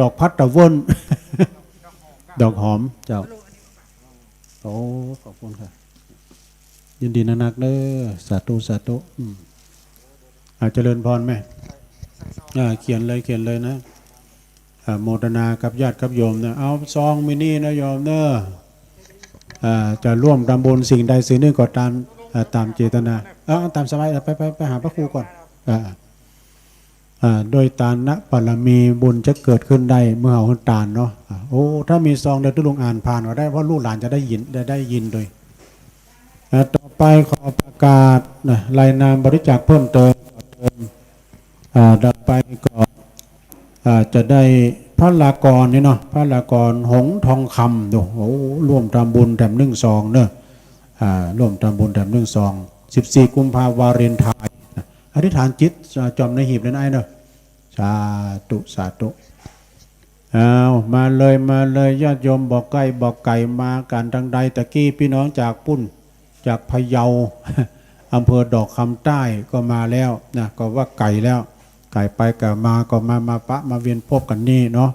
ดอกผัดตะเวิ้น ดอกหอมเจ้า โอ้ ขอบคุณค่ะ ยินดีนักๆ เน้อ สาธุ สาธุ อืม อ่า เจริญพรแม่ อ่า เขียนเลย เขียนเลยนะ อ่า โมทนากับญาติกับโยมนะ เอาซองมินินะโยมเน้อ อ่า จะร่วมทำบุญสิ่งใดสิ่งหนึ่งก็ตาม อ่า ตามเจตนา เออ ตามสบาย ไป ไป ไปหาพระครูก่อน อ่า อ่า ด้วยตานนะบารมีบุญจะเกิดขึ้นได้เมื่อเฮาตานเนาะ อ่า โอ้ ถ้ามีซองเดี๋ยวตุ๊ลุงอ่านผ่านก็ได้ เพราะลูกหลานจะได้ยิน ได้ ได้ยินโดย อ่า ต่อไปขอประกาศนะ รายนามบริจาคเพิ่มเติม อ่า ต่อไปก็ อ่า จะได้พระลากรนี่เนาะ พระลากรหงส์ทองคำ ดู โอ้ ร่วมทำบุญแถมนึ่งซองเน้อ อ่า ร่วมทำบุญแถมนึ่งซอง สิบสี่กุมภาวาเลนไทน์นะ อธิษฐานจิต อ่า จ่อมในหีบเลยนะไอ้เน้อ สาธุ สาธุ อ้าว มาเลย มาเลย ญาติโยมบ่ใก้บ่ไก๋ มากั๋นตางใด ตะกี้ปี้น้องจากปุ้น จากพะเยา อำเภอดอกคำใต้ก็มาแล้วนะ ก็ว่าไก๋แล้ว ไก๋ไปไก๋มาก็มา มาปะมาเวียนพบกั๋นนี่เนาะ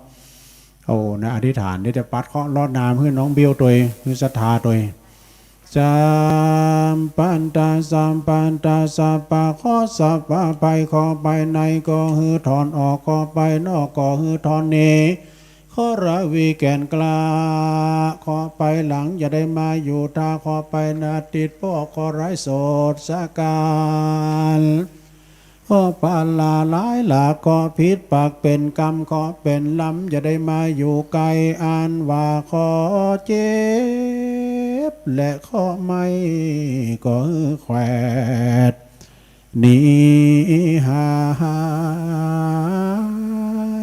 โอ้ นะ อธิษฐาน เดี๋ยวจะปัดเคราะห์เลาะนามหื้อน้องเบลตวย หื้อศรัทธาตวย สัพพันตา สัพพันตา สัพพะเคราะห์ สัพพะภัย เคราะห์ภายในก็หื้อถอนออก เคราะห์ภายนอกก็หื้อถอนหนี เคราะห์ราวีแก่นกล้า เคราะห์ภายหลังอย่าได้มาอยู่ท่า เคราะห์ภายหน้าติดป้อ เคราะห์ร้ายโสดสะกาล เคราะห์ปาลาหลายหลาก เคราะห์ผิดปากเป๋นกรรม เคราะห์เป๋นลำอย่าได้มาอยู่ใก้ อันว่าเคราะห์เจ็บและเคราะห์ไหม้ก็หื้อแขวดหนีหา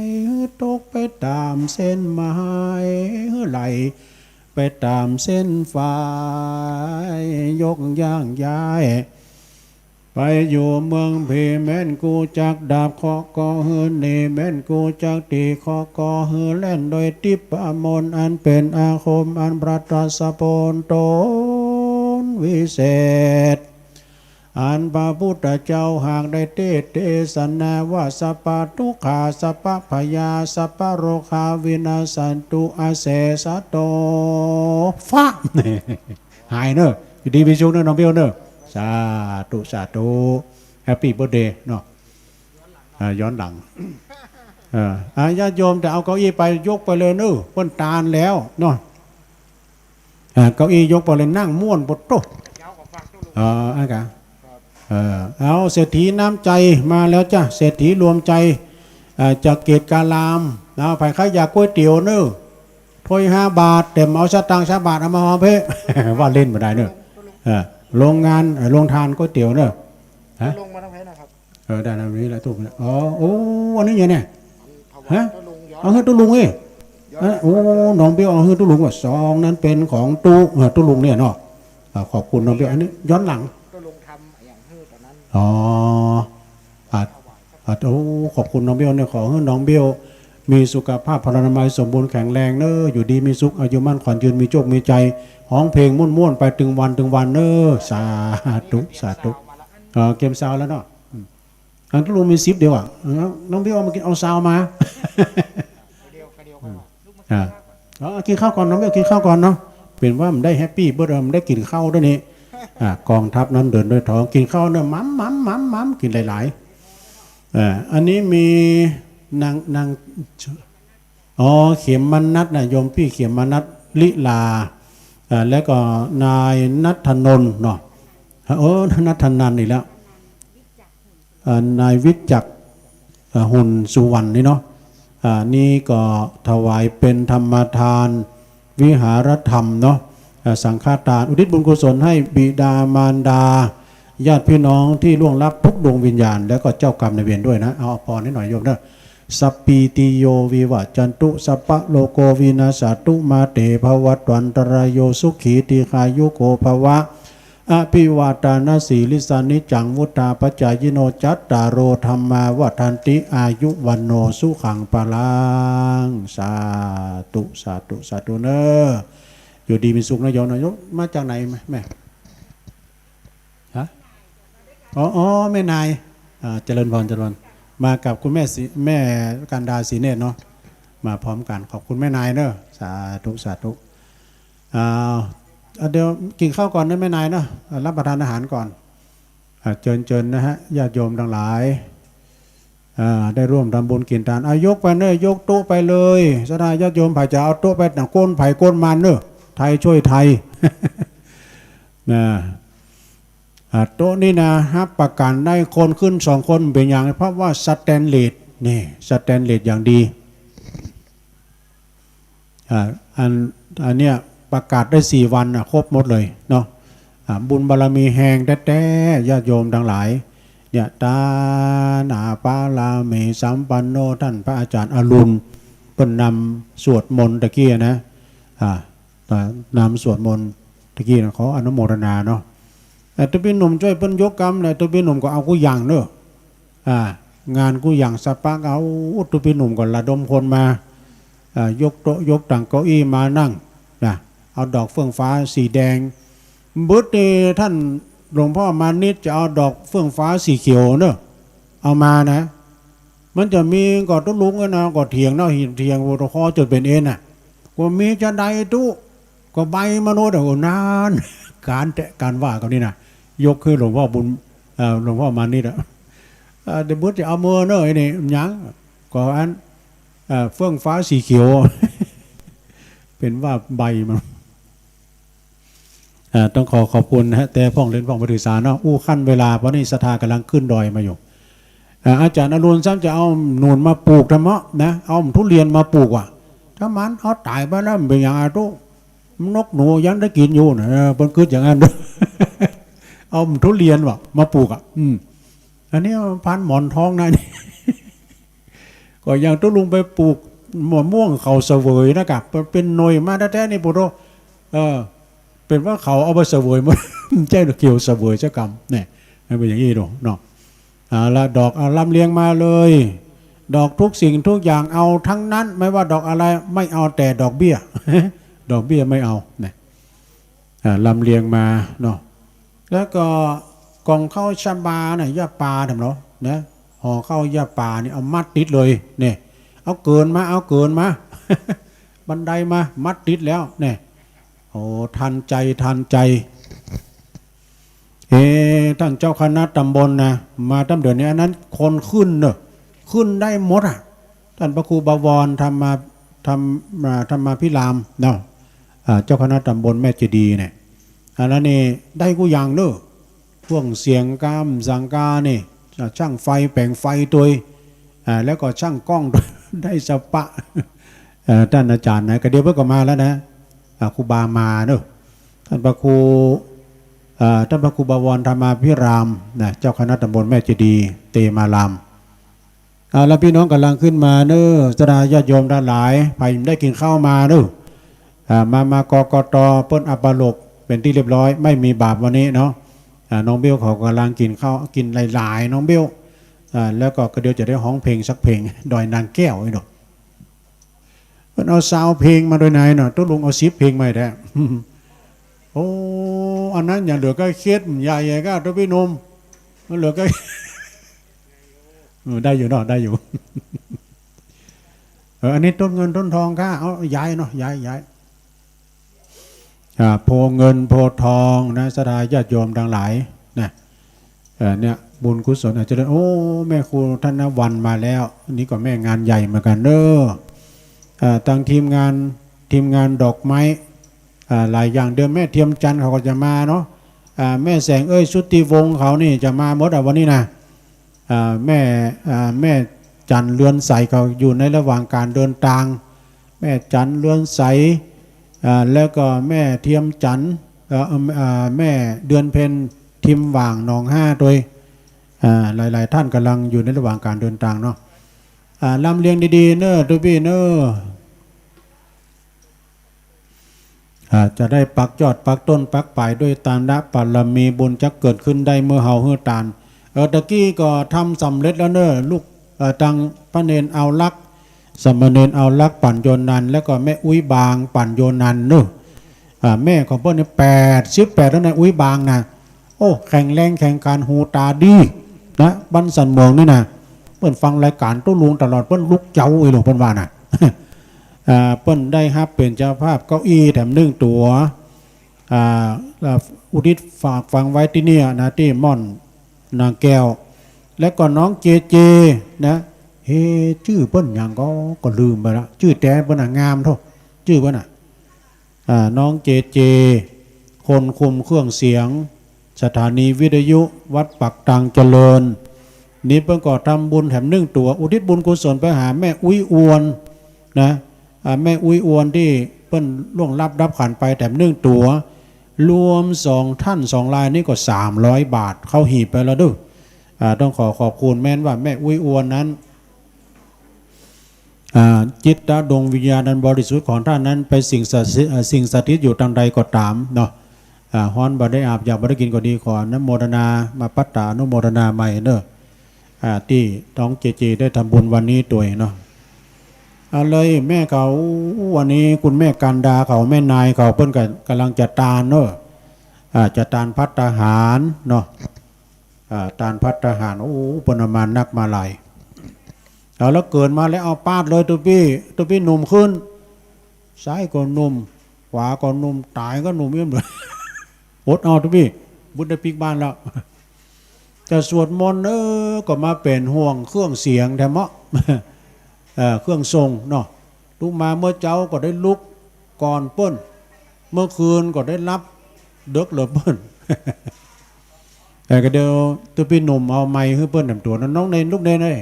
ย ตกไปตาม เส้นหมายหื้อไหลไปต๋ามเส้นฝาย ยกย่างย้าย ไปอยู่เมืองผี แม่นกู้จักดาบเคราะห์ก่อหื้อหนี แม่นกู้จักตีเคราะห์ก่อหื้อแล่น โดยทิพย์มนต์อันเป๋นอาคม อันประทศพลต๋นวิเศษ อันพระพุทธเจ้าหากได้เตสน์เตสนาว่า สัพพะทุกขา สัพพะพยา สัพพะโรคา วินาสสันตุ อาเสสะโต ฟะ หายเน่อ อยู่ดีมีสุขเน่อ น้องเบลเน่อ สาธุ สาธุ แฮปปี้เบิร์ธเดย์เนาะ อ่า ย้อนหลัง เออ อ่า ญาติโยมจะเอาเก้าอี้ไป ยกไปเลยเน่อ เปิ้นตานแล้วเนาะ อ่า เก้าอี้ยกไปเลย นั่งม่วนโปดโต้ เออ อันกะ เออ เอา เศรษฐีน้ำใจมาแล้วจ้ะ เศรษฐีรวมใจ อ่า จากเกตการาม เอา ใผใค่อยากก๋วยเตี๋ยวเน่อ ถ้วยห้าบาท แต่บ่เอาสตางค์สักบาท เอามาหอมเพ่ ว่าเล่นบ่ได้เน่อ เออ โรงงาน เออ โรงทานก๋วยเตี๋ยวเน่อ ฮะ ลงมาตรงไหนนะครับ เออ ได้นะ มีหลายตู้นะ อ๋อ โอ้ อันนี้ไงเนี่ย ฮะ เอาหื้อตุ๊ลุงเอ้ย เออ โอ้ น้องเบลเอาหื้อตุ๊ลุงว่า ซองนั้นเป๋นของตุ๊ เออ ตุ๊ลุงเนี่ยเนาะ อ่า ขอบคุณน้องเบล อันนี้ย้อนหลัง ตุ๊ลุงทำอย่างหื้อต๋อนนั้น อ๋อ อ่า อ่า โอ้ ขอบคุณน้องเบลเนี่ย ขอหื้อน้องเบลมีสุขภาพพลานามัยสมบูรณ์แข็งแรงเน่อ อยู่ดีมีสุข อายุมั่นขวัญยืน มีโชคมีชัย ฮ้องเพลงม่วนๆ ไปตึงวันตึงวันเน่อ สาธุ สาธุ เออ เกมซาวแล้วเนาะ อืม อันตุ๊ลุงมีสิบเดียวอะ เออ น้องเบลเอามากิ๋น เอาซาวมา อ่า เอา กิ๋นข้าวก่อน น้องเบลกิ๋นข้าวก่อนเนาะ เป๋นว่ามันได้แฮปปี้เบิร์ธเดย์ มันได้กิ๋นข้าวด้วยนี่ อ่า กองทัพนั้นเดินด้วยท้อง กิ๋นข้าวเน่อ หม่ำ หม่ำ หม่ำ หม่ำ กิ๋นหลายๆ อ่า อันนี้มีนาง นาง อ๋อ เขมมนัสนะ โยมปี้เขมมนัส ลิลา อ่า แล้วก็นายณัฐนนท์เนาะ เออ ณัฐนันท์อีกแล้ว อ่า นายวิจักร อ่า หุ่นสุวรรณนี่เนาะ อ่า นี่ก็ถวายเป๋นธรรมทานวิหารธรรมเนาะ อ่า สังฆทาน อุทิศบุญกุศลให้บิดามารดา ญาติพี่น้องที่ล่วงลับทุกดวงวิญญาณ แล้วก็เจ้ากรรมนายเวรด้วยนะ เอา เอาพรให้หน่อยโยมเนาะ สัพพีติโยวิวัจจันตุ สัพพะโรโควินัสสะตุ มาเตภวัตวันตรายโย สุขีทีฆายุโกภวะ อภิวาทานะสีลิสสานิจจัง วุฑฒาปจายิโน จัตตาโร ธัมมาวัฑฒันติ อายุวัณโณ สุขังพลัง สาธุ สาธุ สาธุเน่อ อยู่ดีมีสุขนะโยมนะ โยมมาจากไหนแม่ ฮะ อ๋อ อ๋อ แม่นาย อ่า เจริญพร เจริญพร มากับคุณแม่สี แม่กันดาสีเนตรเนาะ มาพร้อมกัน ขอบคุณแม่นายเนอะ สาธุ สาธุ อ่า อ่า เดี๋ยวกิ๋นข้าวก่อนนะแม่นายเนาะ อ่า รับประทานอาหารก่อน อ่า เจิญ เจิญนะฮะ ญาติโยมตังหลาย อ่า ได้ร่วมทำบุญกิ๋นตาน อ่ะ ยกไปเน่อ ยกโต๊ะไปเลย ศรัทธาญาติโยม ใผจะเอาโต๊ะไปตางก้นใผก้นมันเน่อ ไทยช่วยไทย นะ อ่า โต๊ะนี่นะ ฮับประกันได้คนขึ้นสองคน เป๋นหยัง เพราะว่าสแตนเลส นี่ สแตนเลสอย่างดี อ่า อัน อันเนี้ยประกาศได้สี่วันน่ะ ครบหมดเลยเนาะ อ่า บุญบารมีแฮงแต๊ๆ ญาติโยมตังหลาย เนี่ย ทานาปารามีสัมปันโน ต้านพระอาจ๋ารย์อรุณ เปิ้นนำสวดมนต์ตะกี้นะ อ่า อ่า นำสวดมนต์ตะกี้นะ ขออนุโมทนาเนาะ อ่า ตุ๊ปี้หนุ่มจ้วยเปิ้นยกกำนะ ตุ๊ปี้หนุ่มก็เอากู้อย่างเน่อ อ่า งานกู้อย่างสะปัก เอา ตุ๊ปี้หนุ่มก็ระดมคนมา อ่า ยกโต๊ะยกตั๋งเก้าอี้มานั่งนะ เอาดอกเฟื่องฟ้าสีแดง บึดนี่ต้านหลวงพ่อมานิตย์จะเอาดอกเฟื่องฟ้าสีเขียวเน่อ เอามานะ มันจะมีก่อตุ๊ลุงนะ ก่อเถียงเนาะ เถียงหัวตะคอจ๋นเป๋นเอ็นน่ะ ว่ามีจาใดตุ๊ ก็ใบมนุษย์อะ โอ้ นาน ก๋านแต๊ก๋านว่าเขานี่นะ ยกหื้อหลวงพ่อบุญ เอ่อ หลวงพ่อมานิตย์อะ เอ่อ เดี๋ยวบึดจะเอาเมือเน่อ ไอ้นี่หยัง ก็อัน เอ่อ เฟื่องฟ้าสีเขียว เป๋นว่าใบมัน เอ่อ ต้องขอขอบคุณนะฮะ แต่พ่องเล่นพ่องบ่ถือสาเนาะ อู้คั้นเวลา เพราะนี่ศรัทธาก่ำลังขึ้นดอยมาอยู่ อ่า อาจ๋ารย์อรุณซ้ำจะเอาหนุนมาปลูกทำเมาะนะ เอาทุเรียนมาปลูกว่ะ ถ้ามันเอาต๋ายไปแล้วมันเป๋นหยังอะตุ๊ นกหนูยังได้กิ๋นอยู่นะ เออ เปิ้นกึ๊ดอย่างนั้น เอาทุเรียนว่ะ มาปลูกอ่ะ อืม อันนี้พันธุ์หมอนทองนะนี่ ก็ยังตุ๊ลุงไปปลูก มะม่วงเขาเสวยนะกะ เป๋น เป๋นหน่วยมาแต๊ๆ นี่ปุโต เออ เป๋นว่าเขาเอาไปเสวยหมด บ่ใจ้เขียวเสวยสักกำ เนี่ย มันเป๋นอย่างนี้ดูเนาะ เอาละ ดอก เอา ลำเรียงมาเลย ดอกทุกสิ่งทุกอย่างเอาทั้งนั้น ไม่ว่าดอกอะไร ไม่เอาแต่ดอกเบี้ย ดอกเบี้ยไม่เอา เนี่ย อ่า ลำเรียงมาเนาะ แล้วก็ก่องข้าวชะบาเนี่ย หญ้าปาทำเนาะ นะ ห่อข้าวหญ้าปานี่เอามัดติดเลย เนี่ย เอาเกินมา เอาเกินมา บันไดมา มัดติดแล้ว เนี่ย โอ้ ทันใจ๋ ทันใจ๋ เอ๊ะ ต้านเจ้าคณะตำบลนะ มาต้ำเดือนนี้ อันนั้นคนขึ้นเนอะ ขึ้นได้หมดอะ ต้านพระครูบวรธรรมา ธรรม อ่า ธรรมาภิรามย์เนาะ อ่า เจ้าคณะตำบลแม่เจดีย์เนี่ย อันนั้นนี่ได้กู้อย่างเนอะ เครื่องเสียงกามสังกานี่ อ่า ช่างไฟแป๋งไฟตวย อ่า แล้วก็ช่างกล้องตวย ได้สะปะ เอ่อ ต้านอาจ๋ารย์นะ ก็เดี๋ยวเปิ้นก็มาแล้วนะ อ่า ครูบามาเนอะ ต้านพระครู อ่า ต้านพระครูบวรธรรมาภิรามย์นะ เจ้าคณะตำบลแม่เจดีย์ เตมาราม เอาละ ปี้น้องก่ำลังขึ้นมาเนอะ ศรัทธาญาติโยมตังหลาย ใผบ่ได้กิ๋นข้าวมาเนอะ อ่า มา มา กกต เปิ้นอัปโลกเป๋นตี้เรียบร้อย ไม่มีบาปวันนี้เนาะ อ่า น้องเบลเขาก่ำลังกิ๋นข้าว กิ๋นหลายๆ น้องเบล อ่า แล้วก็ ก็เดี๋ยวจะได้ฮ้องเพลงสักเพลง ดอยนางแก้วนี่เนาะ เปิ้นเอาซาวเพลงมาตวยไหนเนาะ ตุ๊ลุงเอาสิบเพลงมาแต๊ โอ้ อันนั้นยังเหลือก้าเคียด ใหญ่ใหญ่ก้า ตุ๊ปี้หนุ่ม มันเหลือก้า เออ ได้อยู่เนาะ ได้อยู่ เออ อันนี้ต้นเงินต้นทองก้า เอา ย้ายเนาะ ย้าย ย้าย อ่า โพเงินโพทองนะ ศรัทธาญาติโยมตังหลายนะ เอ่อ เนี่ย บุญกุศลอาจจะได้ โอ้ แม่ครูธนวรรณมาแล้ว นี่ก็แม่งานใหญ่เหมือนกั๋นเนอะ อ่า ตังทีมงาน ทีมงานดอกไม้ อ่า หลายอย่าง เดี๋ยวแม่เทียมจันทร์เขาก็จะมาเนาะ อ่า แม่แสงเอ้ย ชุติวงศ์เขานี่จะมาหมดอะวันนี้นะ อ่า แม่ อ่า แม่จันทร์เรือนใสเขาอยู่ในระหว่างก๋านเดินตาง แม่จันทร์เรือนใส อ่า แล้วก็แม่เทียมจันทร์ เอ่อ เอิ่ม อ่า แม่เดือนเพ็ญ ทิมหว่างหนองห้าตวย อ่า หลายๆ ต้านก่ำลังอยู่ในระหว่างก๋านเดินตางเนาะ อ่า ลำเรียงดีๆ เนอะ ตุ๊ปี้เนอะ อ่า จะได้ปักยอดปักต้นปักป๋ายด้วยตานละปารมี บุญจักเกิดขึ้นได้เมื่อเฮาหื้อตาน เออ ตะกี้ก็ทำสำเร็จแล้วเนอะ ลูก เอ่อ ตังพระเณรเอาลักษณ์ สามเณรเอาลักษณ์ปั่นโยนัน แล้วก็แม่อุ๊ยบางปั่นโยนันเนอะ อ่า แม่ของเปิ้นนี่แปดสิบแปดแล้วนะ อุ๊ยบางนะ โอ้ แข็งแรงแข็งขัน หูต๋าดีนะ บ้านสันเหมิงนี่นะ เปิ้นฟังรายก๋านตุ๊ลุงตลอด เปิ้นลุกเจ๊าอีหลูเปิ้นว่านะ อ่า เปิ้นได้ฮับเป๋นเจ้าภาพเก้าอี้แถมนึ่งตั๋ว อ่า แล้วอุทิศฝากฝังไว้ตี้เนี่ยนะ ตี้ม่อนนางแก้ว แล้วก็น้องเจเจนะ เฮ จื้อเปิ้นหยังก็ ก็ลืมไปละ จื้อแต๊เปิ้นน่ะ งามโธ่ จื้อเปิ้นน่ะ อ่า น้องเจเจ คนคุมเครื่องเสียง สถานีวิทยุวัดปากตางเจริญ นี่เปิ้นก็ทำบุญแถมนึ่งตั๋ว อุทิศบุญกุศลไปหาแม่อุ๊ยอวนนะ อ่า แม่อุ๊ยอวนตี้เปิ้นล่วงลับดับขันธ์ไปแถมนึ่งตั๋ว รวมสองท่านสองรายนี่ก็สามร้อยบาทเข้าหีบไปแล้วเด้อ อ่า ต้องขอขอบคุณ แม้นว่าแม่อุ๊ยอวนนั้น อ่า จิตดวงวิญญาณอันบริสุทธิ์ของท่านนั้นไปสิงสถิต เอ่อ สิงสถิตอยู่ตางใดก็ต๋ามเนาะ อ่า ฮ้อนบ่ได้อาบ อยากบ่ได้กิ๋นก็ดี ขออนุโมทนา มาปัตตานุโมทนาใหม่เนอะ อ่า ตี้น้องเจเจได้ทำบุญวันนี้ตวยเนาะ เอาเลยแม่เขา วันนี้คุณแม่กันดาเขา แม่นายเขา เปิ้นก็ก่ำลังจะตานเนอะ อ่า จะตานภัตตาหารเนาะ อ่า ตานภัตตาหาร โอ้ เปิ้นเอามานักมาหลาย เอา แล้วเกิดมาแล้วเอาปาดเลย ตุ๊ปี้ ตุ๊ปี้หนุ่มขึ้น ซ้ายก็หนุ่ม ขวาก็หนุ่ม ต๋ายก็หนุ่มเอี้ยมเลย อดเอา ตุ๊ปี้ บุญได้ปิ๊กบ้านแล้ว จะสวดมนต์ เออ ก็มาเป๋นห่วงเครื่องเสียงแถมเนาะ เอ่อ เครื่องส่งเนาะ ลุกมาเมื่อเจ๊าก็ได้ลุกก่อนเปิ้น เมื่อคืนก็ได้หลับเดิ็กเหลือเปิ้น เออ ก็เดี๋ยวตุ๊ปี้หนุ่มเอาไมค์หื้อเปิ้นแถมตั๋วนะ น้องเณร ลูกเณรเอ้ย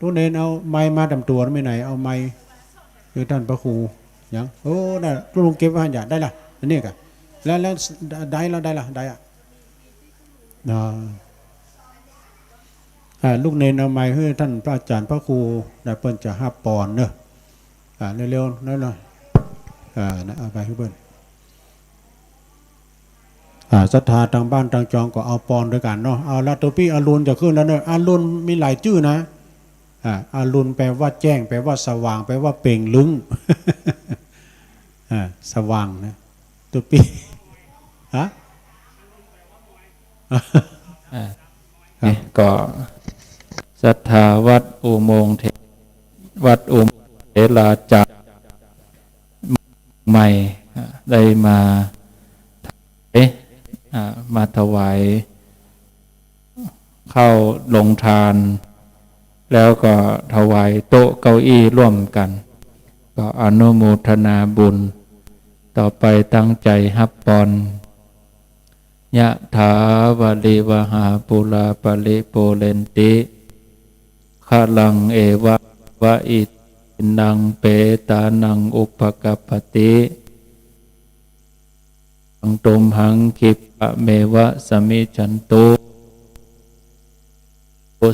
ลูกเณรเอาไมค์มาแถมตั๋ว มีไหนเอาไมค์หื้อต้านพระครู ยัง เออ นั่น ตุ๊ลุงเก็บไว้หั้น อย่า ได้ละ อันนี้ก่ะ แล้ว แล้ว ได้แล้ว ได้ละ ได้อะ อ่า อ่า ลูกเณรเอาไมค์หื้อต้านพระอาจ๋ารย์พระครูนะ เปิ้นจะฮับปอนเนอะ อ่า เร็วๆ นั่นหน่อย อ่า นะ เอาไปหื้อเปิ้น อ่า ศรัทธาตางบ้านตางจองก็เอาปอนด้วยกั๋นเนาะ เอาละ ตุ๊ปี้อรุณจะขึ้นแล้วเนาะ อรุณมีหลายจื้อนะ อ่า อรุณแปลว่าแจ้ง แปลว่าสว่าง แปลว่าเปล่งลึ้ง อ่า สว่างนะ ตุ๊ปี้ ฮะ อ่า ครับ นี่ก็ศรัทธาวัดอุโมงค์เถ- วัดอุโมงค์เถราจารย์ใหม่ อ่า ได้มา เอ๊ะ อ่า มาถวายข้าวโฮงทาน แล้วก็ถวายโต๊ะเก้าอี้ร่วมกั๋น ก็อนุโมทนาบุญ ต่อไปตั้งใจ๋ฮับปอน ยะถา วาริวหา ปูรา ปะริปูเรนติ สาคารัง เอวะ เมวะ อิโต ทินนัง เปตานัง อุปะกัปปติ ตัง ตุมหัง คิปปะเมวะ สมะยยันตุ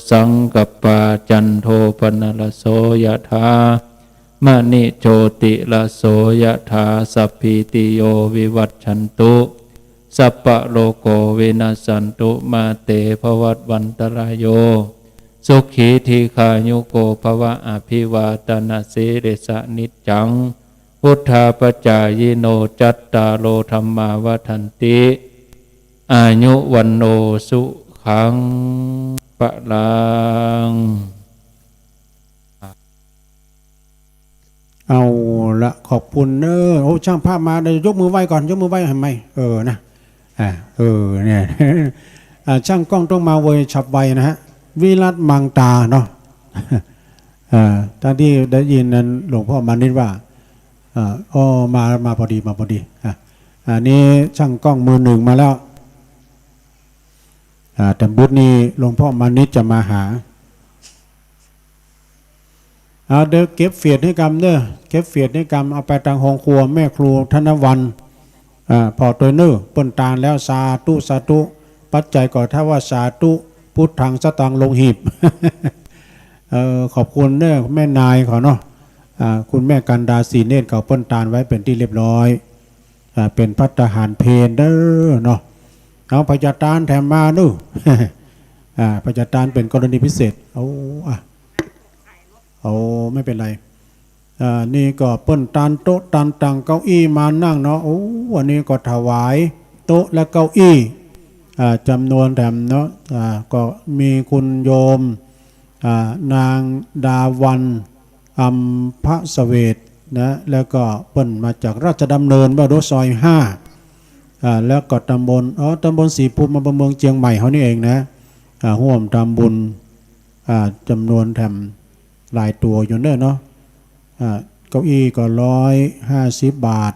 สังกัปปา จันโท ปะนะระโส ยะถา มะณิ โชติระโส ยะถา สัพพีติโย วิวัชชันตุ สัพพะโรโค วินัสสันตุ มา เต ภะวัตวันตะราโย สุขี ทีฆายุโก ภะวะ อะภิวาตะนะสีลิสสะ นิจจัง วุฑฒาปะจายิโน จัตตาโร ธัมมา วัฑฒันติ อายุ วัณโณ สุขัง พะลัง เอาละ ขอบคุณเน้อ โอ้ จ้างภาพมา เดี๋ยวยกมือไหว้ก่อน ยกมือไหว้หันไมค์ เออ นะ อ่า เออ เนี่ย อ่า จ้างกล้องต้องมาเวยฉับไวนะฮะ วิรัตมังตาเนาะ อ่า ตางตี้ได้ยินนั้น หลวงพ่อมานิตว่า อ่า อ้อ มา มาพอดี มาพอดี อ่ะ อันนี้จ้างกล้องมือหนึ่งมาแล้ว อ่า แต่บึดนี้หลวงพ่อมานิตจะมาหา เอา เดี๋ยวเก็บเฟียดหื้อกำเน้อ เก็บเฟียดหื้อกำ เอาไปตางโฮงครัวแม่ครูธนวรรณ อ่า ผ่อตวยเน้อ เปิ้นตานแล้ว สาธุ สาธุ ปัจจัยก็ถ้าว่าสาธุ พุทธังสตังค์ลงหีบ เออ ขอบคุณเน้อ แม่นายเขาเนาะ อ่า คุณแม่กันดา ศรีเนตร เขาเปิ้นตานไว้เป๋นตี้เรียบร้อย อ่า เป๋นภัตตาหารเพลเน้อเนาะ เอา พญาตานแถมมาเน้อ อ่า พญาตานเป๋นกรณีพิเศษ เอา อ่ะ เอา ไม่เป็นไร อ่า นี่ก็เปิ้นตานโต๊ะตานตังเก้าอี้มานั่งเนาะ โอ้ อันนี้ก็ถวายโต๊ะและเก้าอี้ อ่า จ๋ำนวนแถมเนาะ อ่า ก็มีคุณโยม อ่า นางดาวัลย์ อัมพเสวตนะ แล้วก็เปิ้นมาจากราชดำเนิน บ้านดูซอยห้า อ่า แล้วก็ตำบล อ๋อ ตำบลศรีภูมิ อำเภอเมืองเจียงใหม่เฮานี่เองนะ อ่า ฮ่วมทำบุญ อ่า จ๋ำนวนแถมหลายตั๋วอยู่เน้อเนาะ อ่า เก้าอี้ก็ร้อยห้าสิบบาท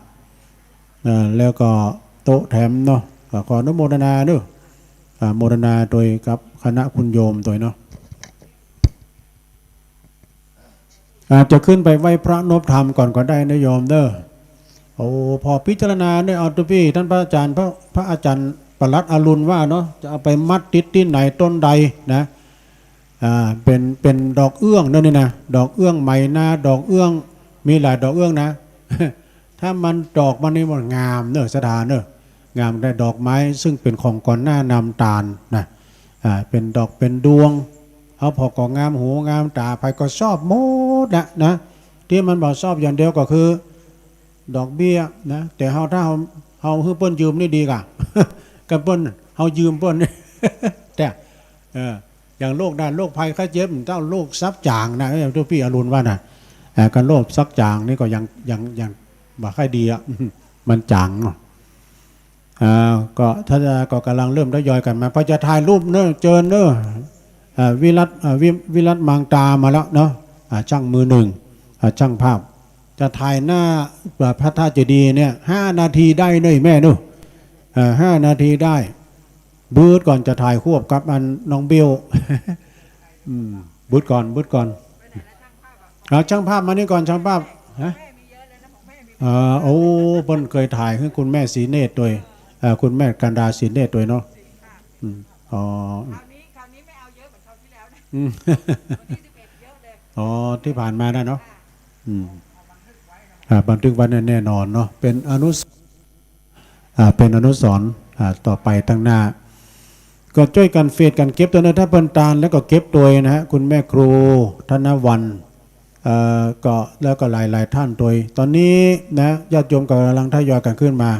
อ่า แล้วก็โต๊ะแถมเนาะ ก็ขออนุโมทนาเน้อ อ่า โมทนาตวยกับคณะคุณโยมตวยเนาะ อาจจะขึ้นไปไหว้พระนบธรรมก่อนก็ได้นะโยมเน้อ โอ้ พอพิจารณาเนี่ย เอาตุ๊ปี้ ต้านพระอาจ๋ารย์ พระ พระอาจ๋ารย์ปลัดอรุณว่าเนาะ จะเอาไปมัดติดตี้ไหนต้นใดนะ อ่า เป๋น เป๋นดอกเอื้องเน้อนี่นะ ดอกเอื้องไหมนา ดอกเอื้อง มีหลายดอกเอื้องนะ ถ้ามันดอกมันนี่มันงามเน้อ ศรัทธาเน้อ งามได้ดอกไม้ซึ่งเป๋นของก่อนหน้านำตานนะ อ่า เป๋นดอกเป๋นดวง เฮาผ่อก็งามหูงามต๋า ใผก็ชอบหมดนะ นะ ตี้มันบ่ชอบอย่างเดียวก็คือ ดอกเบี้ยนะ แต่เฮา ถ้าเฮา เฮาหื้อเปิ้นยืมนี่ดีก่า กับเปิ้น เฮายืมเปิ้น แต่ เออ อย่างโรคด้านโรคภัยไข้เจ็บ เจ้าโรคซับจ๋างนะ เออ ตุ๊ปี้อรุณว่านะ เออ การโรคซับจ๋างนี่ก็ยัง ยัง ยังบ่ค่อยดีอะ มันจ๋างเนาะ อ่า ก็ถ้าจะ ก็ก๋ำลังเริ่มทยอยกั๋นมา พอจะถ่ายรูปเน้อ เจิญเน้อ อ่า วิรัต อ่า วิ วิรัตมังตามาแล้วเนาะ อ่า จ้างมือหนึ่ง อ่า จ้างภาพ จะถ่ายหน้า อ่า พระธาตุเจดีย์เนี่ย ห้านาทีได้เน้อแม่เน้อ อ่า ห้านาทีได้ บึดก่อนจะถ่ายควบกับอันน้องเบล อืม บึดก่อน บึดก่อน เอาจ้างภาพมานี่ก่อน จ้างภาพ ฮะ อ่า โอ้ เปิ้นเคยถ่ายหื้อคุณแม่ศรีเนตรตวย เอ่อ คุณแม่กันดาศรีเนตรตวยเนาะ อืม อ๋อ คราวนี้ คราวนี้ไม่เอาเยอะเหมือนคราวที่แล้วนะ อืม วันที่สิบเอ็ดเยอะเลย อ๋อ ที่ผ่านมานะเนาะ อืม อ่า บันทึกไว้แน่นอนเนาะ เป๋นอนุส- อ่า เป๋นอนุสรณ์ อ่า ต่อไปตางหน้า ก็จ้วยกั๋นเฟซกั๋นเก็บตวยนะ ถ้าเปิ้นตานแล้วก็เก็บตวยนะฮะ คุณแม่ครูธนวรรณ เอ่อ ก็ แล้วก็หลายๆ ท่านตวย ต๋อนนี้นะ ญาติโยมก็ก่ำลังทยอยกั๋นขึ้นมา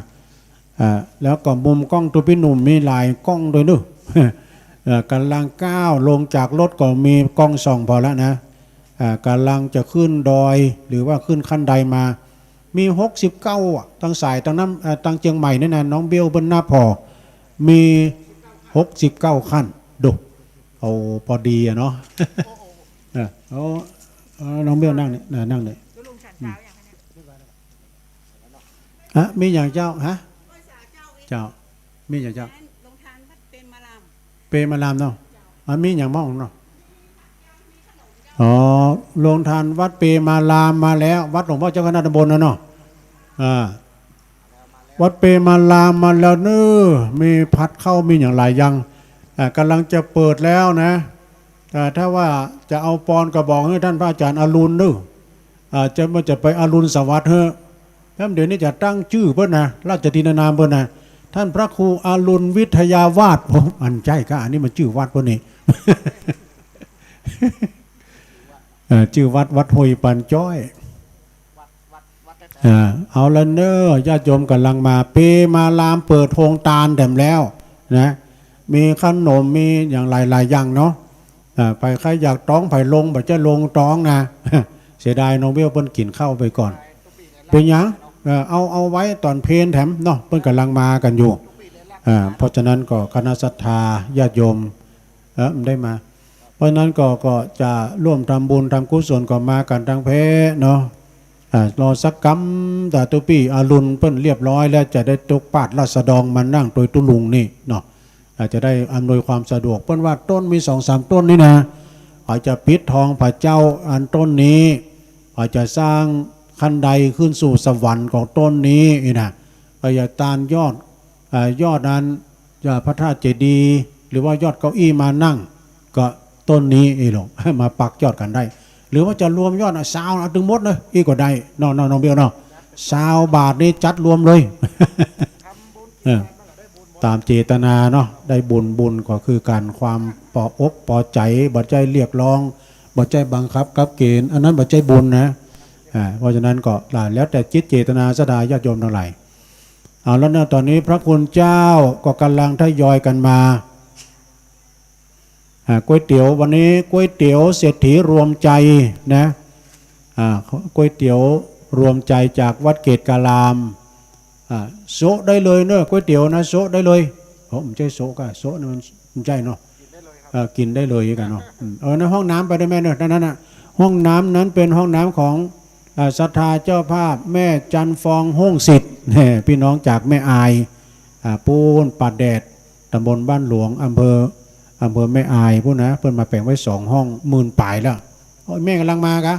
อ่า แล้วก็มุมก้องตุ๊ปี้หนุ่มมีหลายก้องตวยเนาะ เอ่อ ก่ำลังก้าวลงจากรถก็มีก้องส่องผ่อแล้วนะ อ่า ก่ำลังจะขึ้นดอย หรือว่าขึ้นขั้นไดมา มีหกสิบเก้าอะ ตางสายตางน้ำ เอ่อ ตางเจียงใหม่นี่นะ น้องเบลเปิ้นนับผ่อ มีหกสิบเก้าขั้น ดู เอาพอดีอะเนาะ เออ เอา เอาน้องเบลนั่งนี่ น่ะ นั่งนี่ อ่ะ มีหยังเจ้า ฮะ เจ้า มีหยังเจ้า โรงทานวัดเปรมาราม เปรมารามเนาะ อ่ะ มีหยังบ้างเนาะ อ๋อ โรงทานวัดเปรมารามมาแล้ว วัดหลวงพ่อเจ้าคณะตำบลนะเนาะ อ่า วัดเปรมารามมาแล้วเนาะ มีผัดข้าว มีหยังหลายอย่าง อ่า ก่ำลังจะเปิดแล้วนะ อ่า ถ้าว่าจะเอาปอนก็บอกหื้อต้านพระอาจ๋ารย์อรุณเนาะ อ่า จะ จะไปอรุณสวัสดิ์เหอะ แล้วเดี๋ยวนี้จะตั้งจื้อเปิ้นนะ ราชทินนามเปิ้นนะ ต้านพระครูอรุณวิทยาวาส โอ้ อันใจ้ก้า อันนี้มันจื้อวัดเปิ้นนี่ เอ่อ จื้อวัด วัดห้วยปานจ้อย อ่า เอาละเนาะ ญาติโยมก่ำลังมา เปรมารามเปิดโฮงตานแถมแล้วนะ มีขนม มีหยังหลายๆ อย่างเนาะ อ่า ใผใค่อยากต๊อง ใผลง บ่ใจ้ลงต๊องนะ เสียดายน้องเบลเปิ้นกิ๋นข้าวไปก่อน เป๋นหยัง เอ่อ เอา เอาไว้ต๋อนเพลแถมเนาะ เปิ้นก่ำลังมากั๋นอยู่ อ่า เพราะฉะนั้นก็คณะศรัทธาญาติโยม เออ มันได้มา เพราะฉะนั้นก็ ก็จะร่วมทำบุญทำกุศลก็มากั๋นตังแพเนาะ อ่า รอสักกำ ตาตุ๊ปี้อรุณเปิ้นเรียบร้อยแล้ว จะได้ตกปาดราษฎรมานั่งตวยตุ๊ลุงนี่เนาะ อาจจะได้อำนวยความสะดวก เปิ้นว่าต้นมีสองสามต้นนี่นะ อาจจะปิดทองผาเจ้าอันต้นนี้ อาจจะสร้างขั้นไดขึ้นสู่สวรรค์ของต้นนี้นี่นะ ก็อย่าตานยอด อ่า ยอดนั้น ยอดพระธาตุเจดีย์ หรือว่ายอดเก้าอี้มานั่ง ก็ต้นนี้เองหลวง มาปักยอดกั๋นได้ หรือว่าจะรวมยอด อ่ะ ซาว เอาตึงหมดเลย อี้ก็ได้เนาะ เนาะ น้องเบลเนาะ ซาวบาทนี่จัดรวมเลย เออ ต๋ามเจตนาเนาะ ได้บุญ บุญก็คือก๋านความปอบอกปอใจ๋ บ่ใจ้เรียกร้อง บ่ใจ้บังคับกับเก๋ณฑ์ อันนั้นบ่ใจ้บุญนะ อ่า เพราะฉะนั้นก็ อ่า แล้วแต่จิตเจตนาศรัทธาญาติโยมตังหลาย เอาละเนาะ ต๋อนนี้พระคุณเจ้าก็ก่ำลังทยอยกั๋นมา อ่า ก๋วยเตี๋ยว วันนี้ก๋วยเตี๋ยวเศรษฐีรวมใจนะ อ่า ก๋วยเตี๋ยวรวมใจจากวัดเกตการาม อ่า โซะได้เลยเนาะ ก๋วยเตี๋ยวนะ โซะได้เลย โอ้ บ่ใจ้โซะก้า โซะนี่มัน บ่ใจ้เนาะ เออ กิ๋นได้เลยกั๋นเนาะ อืม เออ ในห้องน้ำไปได้แม่เนาะ ด้านนั้นน่ะ ห้องน้ำนั้นเป๋นห้องน้ำของ อ่า ศรัทธาเจ้าภาพแม่จันทร์ฟอง ฮ่งสิทธิ์ แหม พี่น้องจากแม่อาย อ่า ปู๊นป่าแดด ตำบลบ้านหลวง อำเภอ อำเภอแม่อายปู๊นนะ เปิ้นมาแป๋งไว้สองห้อง หมื่นป๋ายแล้ว โอ้ย แม่ก่ำลังมาก้า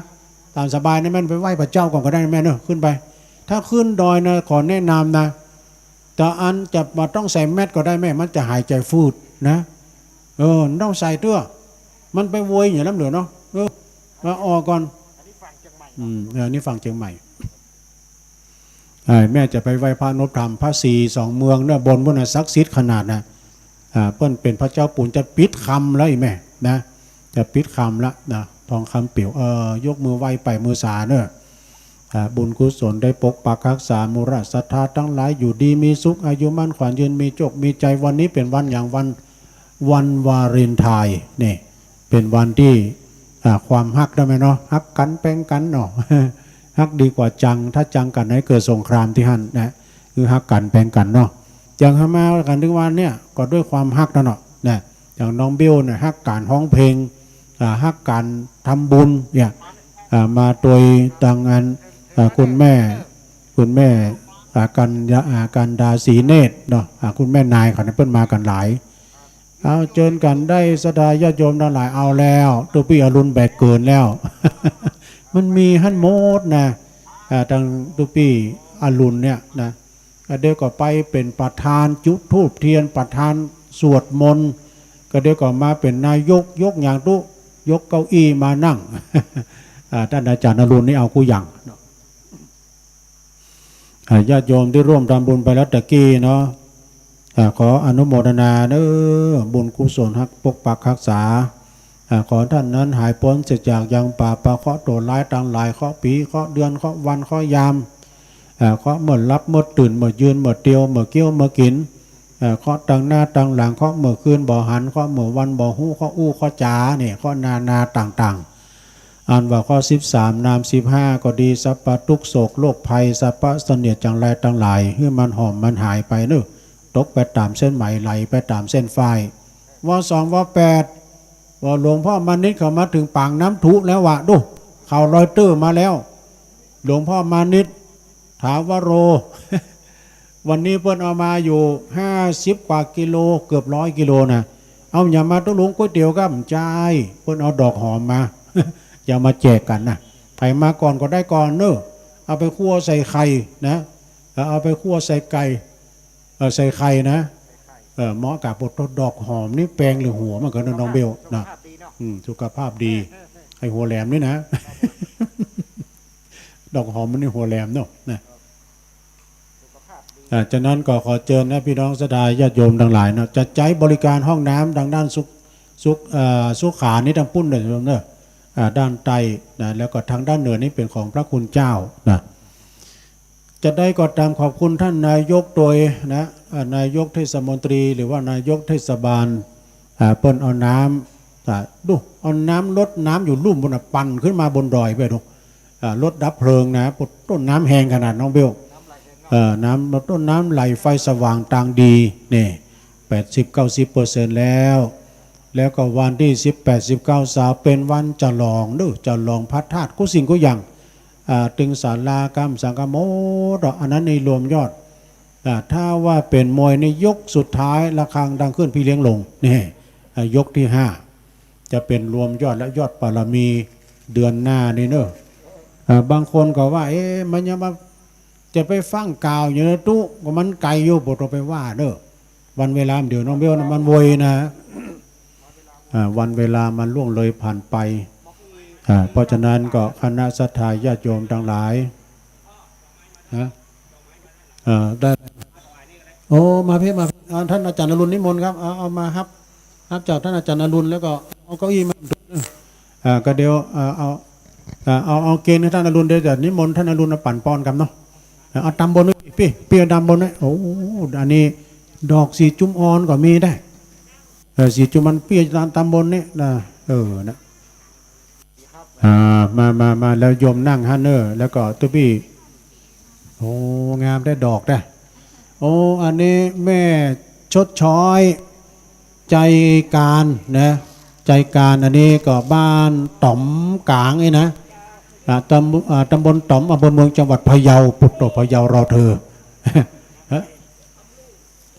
ต๋ามสบายนะ แม่ไปไหว้พระเจ้าก่อนก็ได้นะแม่เนาะ ขึ้นไป ถ้าขึ้นดอยนะ ขอแนะนำนะ ตาอันจะบ่ต้องใส่แมสก์ก็ได้แม่ มันจะหายใจ๋ฟืดนะ เออ บ่ต้องใส่เตื้อ มันไปโวยอย่างนั้นเหลือเนาะ เออ มาออกก่อน อืม เออ นี่ฝั่งเจียงใหม่ เออ แม่จะไปไหว้พระนบธรรม พระศรีสองเมืองเนาะ บนปู๊นน่ะ ศักดิ์สิทธิ์ขนาดนะ อ่า เปิ้นเป๋นพระเจ้าปูน จะปิดคำแล้วอีแม่นะ จะปิดคำแล้วนะ ทองคำเปลว เอ่อ ยกมือไหว้ไปมือสาเนาะ อ่า บุญกุศลได้ปกปักฮักษาหมู่ราษฎรศรัทธาตังหลาย อยู่ดีมีสุข อายุมั่นขวัญยืน มีโจคมีชัย วันนี้เป๋นวันหยัง วัน วันวาเลนไทน์นี่ เป๋นวันตี้ อ่า ความฮักได้ไหมเนาะ ฮักกั๋นแป๋งกั๋นเนาะ ฮักดีกว่าจัง ถ้าจังกั๋นไหนเกิดสงครามตี้หั้นนะ คือฮักกั๋นแป๋งกั๋นเนาะ อย่างเฮามากั๋นตึงวันเนี่ย ก็ด้วยความฮักนั่นเนาะ นะ อย่างน้องเบลเนี่ย ฮักก๋านฮ้องเพลง อ่า ฮักก๋านทำบุญเนี่ย อ่า มาโดยตางอัน อ่า คุณแม่ คุณแม่ อ่า กัญญา อ่า กันดาศรีเนตรเนาะ อ่า คุณแม่นายเขาเนี่ย เปิ้นมากั๋นหลาย เอา เจิญกั๋นได้ศรัทธาญาติโยมตังหลาย เอาแล้ว ตุ๊ปี้อรุณแบกเกินแล้ว มันมีหั้นหมดนะ อ่า ตางตุ๊ปี้อรุณเนี่ยนะ ก็เดี๋ยวก็ไปเป๋นประธานจุดธูปเทียน ประธานสวดมนต์ ก็เดี๋ยวก็มาเป๋นนายก ยกหยังตุ๊ ยกเก้าอี้มานั่ง อ่า ต้านอาจ๋ารย์อรุณนี่เอากู้อย่างเนาะ อ่า ญาติโยมตี้ร่วมทำบุญไปแล้วตะกี้เนาะ อ่า ขออนุโมทนาเน้อ บุญกุศลฮักปกปักฮักษา อ่า ขอท่านนั้นหายป๊นเสียจากยังบาปเคราะห์ตั๋วร้ายตังหลาย เคราะห์ปี เคราะห์เดือน เคราะห์วัน เคราะห์ยาม อ่า เคราะห์เมื่อหลับ เมื่อตื่น เมื่อยืน เมื่อเตียว เมื่อเคี้ยว เมื่อกิ๋น อ่า เคราะห์ตังหน้าตังหลัง เคราะห์เมื่อคืนบ่หัน เคราะห์เมื่อวันบ่ฮู้ เคราะห์อู้ เคราะห์จ๋า เนี่ย เคราะห์นานาต่างๆ อันว่าเคราะห์สิบสาม นามสิบห้าก็ดี สรรพตุ๊กข์โศกโรคภัย สรรพเสนียดจังไรตังหลาย หื้อมันหอมมันหายไปเน้อ ตกไปต๋ามเส้นไหม ไหลไปต๋ามเส้นฝ้าย ว.สอง ว.แปด ว่าหลวงพ่อมานิตเขามาเถิงปากน้ำทุแล้วว่ะ ดู ข่าวรอยเตอร์มาแล้ว หลวงพ่อมานิต ถาวโร วันนี้เปิ้นเอามาอยู่ห้าสิบกว่ากิโล เกือบร้อยกิโลนะ เอาหยังมาตุ๊ลุง ก๋วยเตี๋ยวก้ำ บ่ใจ้ เปิ้นเอาดอกหอมมา จะเอามาแจกกั๋นนะ ใผมาก่อนก็ได้ก่อนเน้อ เอาไปคั่วใส่ไข่นะ เออ เอาไปคั่วใส่ไก่ เออ ใส่ไข่นะ เออ เหมาะกับพวกดอกหอมนี่ แปงหรือหัวมันก็เนาะ น้องเบลนะ สุขภาพดีเนาะ อืม สุขภาพดี เออ เออ เออ ไอ้หัวแหลมนี่นะ ดอกหอมมันนี่หัวแหลมเนาะ นะ สุขภาพดี อ่า ฉะนั้นก็ขอเจิญนะ พี่น้องศรัทธาญาติโยมตังหลายเนาะ จะใจ๊บริการห้องน้ำตางด้านสุข สุข เอ่อ สุขานี่ตางปุ้นเน้อ โยมเน้อ อ่า ด้านใต้นะ แล้วก็ตางด้านเหนือนี่เป๋นของพระคุณเจ้านะ จะใดก็ต๋าม ขอบคุณต้านนายกตวยนะ อ่า นายกเทศมนตรี หรือว่านายกเทศบาล อ่า เปิ้นเอาน้ำ อ่า ดู เอาน้ำรดน้ำอยู่ลุ่มปู้นน่ะ ปั่นขึ้นมาบนดอยไปดู อ่า รถดับเพลิงนะ ปู้น ต้นน้ำแฮงขนาด น้องเบล เออ น้ำ ต้นน้ำไหล ไฟสว่างตางดี นี่ แปดสิบเก้าสิบเปอร์เซ็นต์แล้ว แล้วก็วันตี้สิบแปด สิบเก้า สาว เป๋นวันฉลองเน้อ ฉลองพระธาตุกู้สิ่งกู้อย่าง อ่า ตึงศาลาก้ำสังฆโมษณ์ อันนั้นนี่รวมยอด อ่า ถ้าว่าเป๋นมวยนี่ยกสุดท้าย ระฆังดังขึ้น พี่เลี้ยงลง นี่ อ่า ยกตี้ห้า จะเป๋นรวมยอดและยอดบารมีเดือนหน้านี่เน้อ อ่า บางคนก็ว่า เอ๊ะ มันยังมา จะไปฟั่งกล่าวอยู่ในตุ๊ ก็มันไก๋อยู่ บ่ต้องไปว่าเน้อ วันเวลามันเดี๋ยว น้องเบลนะ มันไวนะ อ่า วันเวลามันล่วงเลยผ่านไป อ่า เพราะฉะนั้นก็คณะศรัทธาญาติโยมตังหลาย นะ เอ่อ ได้ โอ้ มาพี่ มาพี่ อ่า ท่านอาจารย์อรุณนิมนต์ครับ เอา เอามาฮับ ฮับจากท่านอาจารย์อรุณ แล้วก็เอาเก้าอี้มา อ่า ก็เดี๋ยว เอ่อ เอา เอ่อ เอา เอาเกณฑ์หื้อท่านอรุณ เดี๋ยวจะนิมนต์ท่านอรุณมาปั๋นปอนกำเนาะ เอ่อ เอาตำบลไว้ ปี้ ปี้เอาตำบลไว้ โอ้ อันนี้ดอกสีจุ่มอ่อนก็มีได้ เออ สีจุ่มมันปี้ตามตำบลนี่นะ เออ นะ อ่า มา มา มา แล้วโยมนั่งหั้นเน้อ แล้วก็ตุ๊ปี้ โอ้ งามได้ดอกได้ โอ้ อันนี้แม่ชดช้อย ใจการนะ ใจการ อันนี้ก็บ้านต๋อมก๋างนี่นะ อ่า ตำ อ่า ตำบลต๋อม อำเภอเมือง จังหวัดพะเยา ปุตโตพะเยาเราเธอ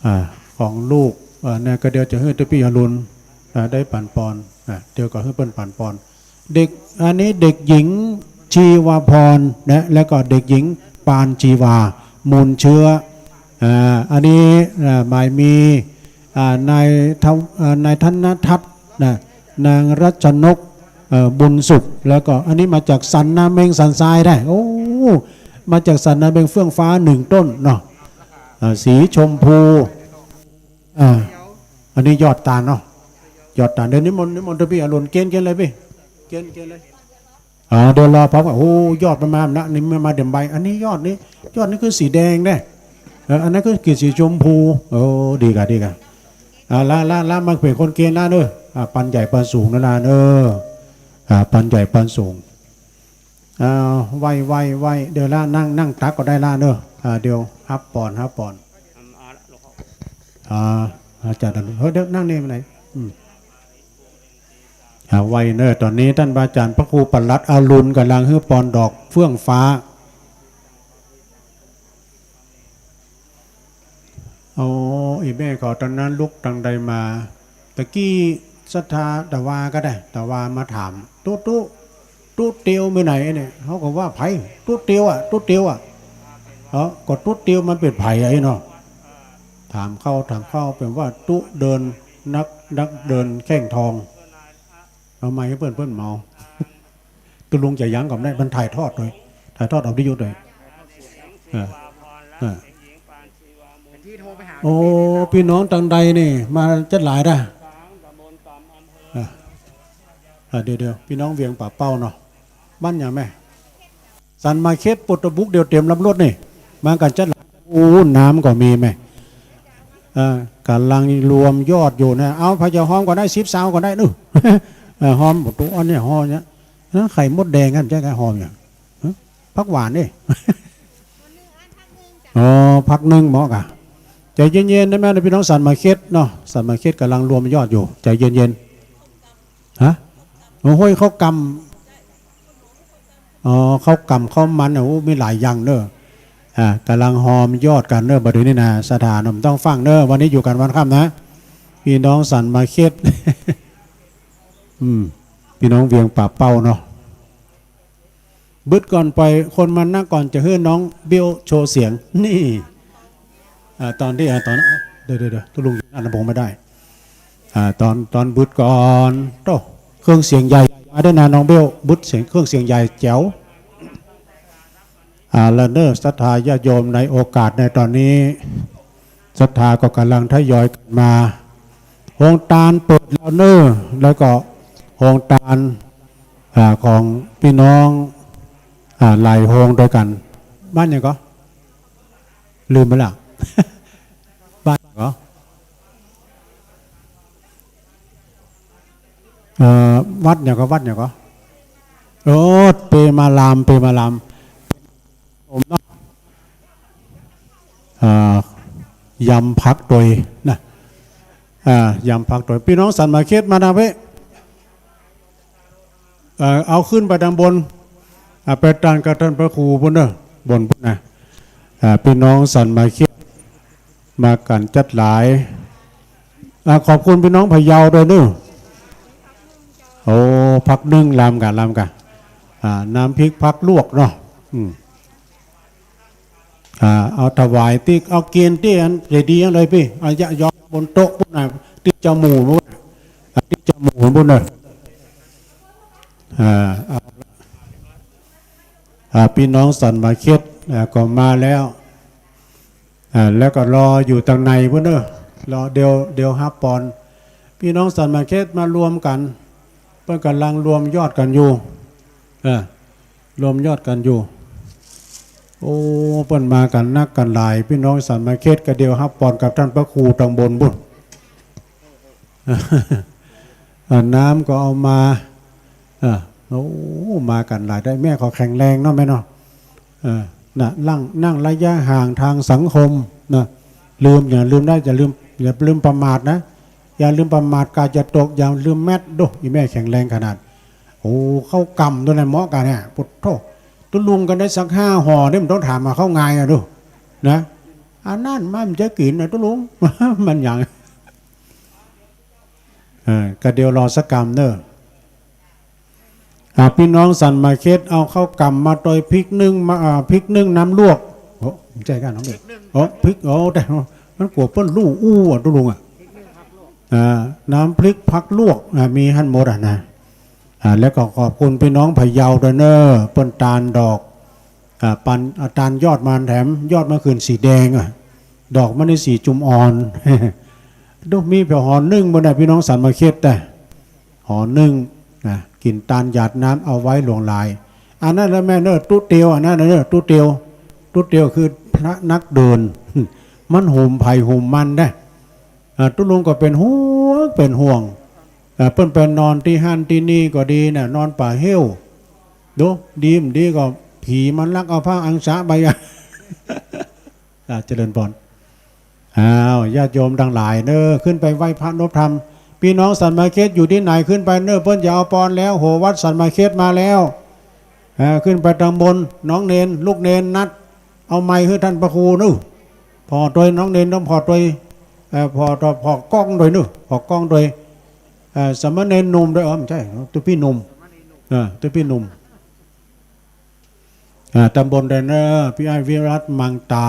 อ่า ของลูก อ่า เนี่ยก็เดี๋ยวจะหื้อตุ๊ปี้อรุณ อ่า ได้ปั๋นปอน อ่า เดี๋ยวก็หื้อเปิ้นปั๋นปอน เด็ก อันนี้เด็กหญิงชีวาพรนะ แล้วก็เด็กหญิงปานชีวา มูลเชื้อ อ่า อันนี้ อ่า หมายมี อ่า นายทว- อ่า นายธนทัศน์นะ นางรัชนก เอ่อ บุญสุข แล้วก็อันนี้มาจากสันนาเม็ง สันทรายได้ โอ้ มาจากสันนาเม็ง เฟื่องฟ้าหนึ่งต้นเนาะ อ่า สีชมพู อ่า อันนี้ยอดตาลเนาะ ยอดตาล เดี๋ยวนิมนต์ นิมนต์ตุ๊ปี้อรุณ เกณฑ์ เกณฑ์เลยปี้ เกณฑ์ เกณฑ์เลย อ่า เดี๋ยวรอพร้อมกัน โอ้ ยอดมันมานะ นี่มันมาเดี๋ยวใบ อันนี้ยอดนี้ ยอดนี้คือสีแดงเด้ เออ อันนั้นคือกีบสีชมพู โอ้ ดีก่ะ ดีก่ะ อ่า ละ ละ ละ มาเป๋นคนเกณฑ์ละเน้อ อ่า ปันใหญ่ปันสูงนะละเน้อ อ่า ปันใหญ่ปันสูง อ่า ไหว้ ไหว้ ไหว้ เดี๋ยวละ นั่ง นั่งตักก็ได้ละเน้อ อ่า เดี๋ยวฮับปอน ฮับปอน อ่า อาจารย์ เฮ้ย เดี๋ยวนั่งนี่มาไหน อืม อ่า ไหว้เน้อ ต๋อนนี้ต้านพระอาจารย์พระครูปลัดอรุณก่ำลังหื้อปอนดอกเฟื่องฟ้า โอ้ อี่แม่เขาต๋อนนั้นลุกตังใดมา ตะกี้ศรัทธาตะวาก็ได้ ตะวามาถาม ตุ๊ ตุ๊ ตุ๊เตียวไปไหนเนี่ย เขาก็ว่าใผ ตุ๊เตียวอะ ตุ๊เตียวอะ เออ ก็ตุ๊เตียวมันเป๋นใผอะไอ้เนาะ ถามเข้า ถามเข้า เป๋นว่าตุ๊เดิน นัก นักเดินแข้งทอง เอาไมค์หื้อเปิ้น เปิ้นเมา ตุ๊ลุงจะยั้งก่อนได้ มันถ่ายทอดโดย ถ่ายทอดเอาวิทยุโดย เออ อ่า โอ้ ปี้น้องตังใดนี่ มาจั๊ดหลายนะ อ่า อ่า เดี๋ยวๆ ปี้น้องเวียงป่าเป้าเนาะ บ้านหยังแม่ สันมาเข็ด ปุตตบุก เดี๋ยวเตรียมลำรถนี่ มากั๋นจั๊ดหลาย โอ้ น้ำก็มีแม่ อ่า ก่ำลังรวมยอดอยู่นะ เอา ใผจะหอมก็ได้ สิบซาวก็ได้ นู่น เออ หอม โอ้ อันนี้หอมเนี่ย ฮะ ไข่มดแดงกั๋น ใจ้ ไข่หอมเนี่ย ฮะ ผักหวานนี่ อ๋อ ผักนึ่งเหมาะก่ะ ใจ๋เย็นๆ ได้ไหม ปี้น้องสันมาเข็ดเนาะ สันมาเข็ดก่ำลังรวมยอดอยู่ ใจ๋เย็นๆ ฮะ โอ้โห้ย ข้าวก่ำ อ๋อ ข้าวก่ำข้าวมัน โอ้ มีหลายอย่างเน้อ อ่า ก่ำลังฮอมยอดกั๋นเน้อ บ่าเดี่ยวนี้นะ ศรัทธาเนาะ บ่ต้องฟั่งเน้อ วันนี้อยู่กั๋นวันค่ำนะ ปี้น้องสันมาเข็ด อืม ปี้น้องเวียงป่าเป้าเนาะ บึดก่อน ปล่อยคนมานักก่อน จะหื้อน้องเบ้วโชว์เสียง นี่ อ่า ต๋อนตี้ อ่า ต๋อน เดี๋ยวๆๆ ตุ๊ลุงอยู่หน้าลำโพงไม่ได้ อ่า ต๋อน ต๋อนบึดก่อน โต้ เครื่องเสียงใหญ่มาด้วยนะ น้องเบ้ว บึดเสียง เครื่องเสียงใหญ่แจ๋ว อ่า แล้วเน้อ ศรัทธาญาติโยม ในโอกาสในต๋อนนี้ ศรัทธาก็ก่ำลังทยอยกั๋นมา โฮงตานเปิดแล้วเน้อ แล้วก็โฮงตาน อ่า ของปี้น้อง อ่า หลายโฮงตวยกั๋น บ้านหยังก่อ ลืมไปละ บ้านหยังก่อ เอ่อ วัดหยังก่อ วัดหยังก่อ โอ้ เปรมาราม เปรมาราม ผมเนาะ อ่า ยำผักตวยนะ อ่า ยำผักตวย ปี้น้องสันมาเข็ดมานะเว้ย เอ่อ เอาขึ้นไปตางบน อ่า ไปตานกับต้านพระครูปู๊นเน้อ บนปู๊นนะ อ่า ปี้น้องสันมาเข็ดมากั๋นจั๊ดหลาย อ่า ขอบคุณปี้น้องพะเยาตวยเน้อ โอ้ ผักนึ่ง ลำก่ะ ลำก่ะ อ่า น้ำพริกผักลวกเนาะ อืม อ่า เอาถวายตี้ เอาเกียนตี้อันใหญ่ดีอันเลยปี้ เอายะยอมบนโต๊ะปู๊นนะ ตี้เจ้าหมู่ปู๊นนะ อ่า ตี้เจ้าหมู่ปู๊นเน้อ อ่า เอา อ่า ปี้น้องสันมาเข็ด อ่า ก็มาแล้ว อ่า แล้วก็รออยู่ตางในปู๊นเน้อ รอ เดี๋ยว เดี๋ยวฮับปอน ปี้น้องสันมาเข็ดมารวมกั๋น เปิ้นก่ำลังรวมยอดกั๋นอยู่ เออ รวมยอดกั๋นอยู่ โอ้ เปิ้นมากั๋นนักกั๋นหลาย ปี้น้องสันมาเข็ด ก็เดี๋ยวฮับปอนกับต้านพระครูตางบนปู๊น อ่า น้ำก็เอามา อ่า โอ้ มากั๋นหลายได้ แม่ขอแข็งแรงเนาะแม่เนาะ เออ น่ะ นั่ง นั่งระยะห่างทางสังคมนะ ลืม อย่าลืมนะ อย่าลืม อย่าลืมประมาทนะ อย่าลืมประมาท กาดจะตก อย่าลืมแมส ดู อี่แม่แข็งแรงขนาด โอ้ ข้าวก่ำตวยนั้นเหมาะก่ะเนี่ย ปุดโธ่ ตุ๊ลุงกั๋นได้สักห้าห่อเนี่ย บ่ต้องถามว่าเข้าไงอะ ดู นะ อันนั้นมันจะกิ๋นนะตุ๊ลุง มันหยัง เออ ก็เดี๋ยวรอสักกำเน้อ อ่า ปี้น้องสันมาเข็ด เอาข้าวก่ำมาตวย พริกนึ่งมา อ่า พริกนึ่งน้ำลวก โอ้ บ่ใจ้ก่ะน้องเอก โอ้ พริก โอ้ แต่ มันกั๋วเปิ้นลู่อู้อะตุ๊ลุงอะ อ่า น้ำพริกผักลวก อ่า มีหั้นหมดอะนะ อ่า แล้วก็ขอบคุณปี้น้องพะเยาตวยเน้อ เปิ้นตานดอก อ่า ปัน อ่า ตานยอดมาแถม ยอดเมื่อคืนสีแดงอะ ดอกมันนี่สีจุ่มอ่อน ดู มีเปียงห่อนึ่งบ่านะ ปี้น้องสันมาเข็ด แต่ห่อนึ่งนะ กิ๋นตานหยาดน้ำเอาไว้หลวงหลาย อันนั้นแหละแม่เน้อ ตุ๊เตียว อันนั้นเน้อ ตุ๊เตียว ตุ๊เตียวคือพระนักเดิน มันหุมใผหุมมันได้ อ่า ตุ๊ลุงก็เป๋นห่วง เป๋นห่วง อ่า เปิ้นไปนอนตี้หั้นตี้นี่ก็ดีน่ะ นอนป่าเฮ้ว ดู ดีบ่ดีก็ผีมันลักเอาผ้าอังสะไปอะ อ่า เจริญปอน อ้าว ญาติโยมตังหลายเน้อ ขึ้นไปไหว้พระนบธรรม ปี้น้องสันมาเข็ดอยู่ตี้ไหนขึ้นไปเน้อ เปิ้นจะเอาปอนแล้ว โห วัดสันมาเข็ดมาแล้ว อ่า ขึ้นไปตางบน น้องเณร ลูกเณรนัด เอาไมค์หื้อต้านพระครูเน้อ ผ่อตวย น้องเณรต้องผ่อตวย เอ่อ ผ่อตวย ผ่อกล้องตวยเน้อ ผ่อกล้องตวย เอ่อ สามเณรหนุ่มตวย อ๋อ บ่ใจ้ ตุ๊ปี้หนุ่ม เออ ตุ๊ปี้หนุ่ม อ่า ตางบนตวยเน้อ ปี้อ้ายวิรัตน์ มังตา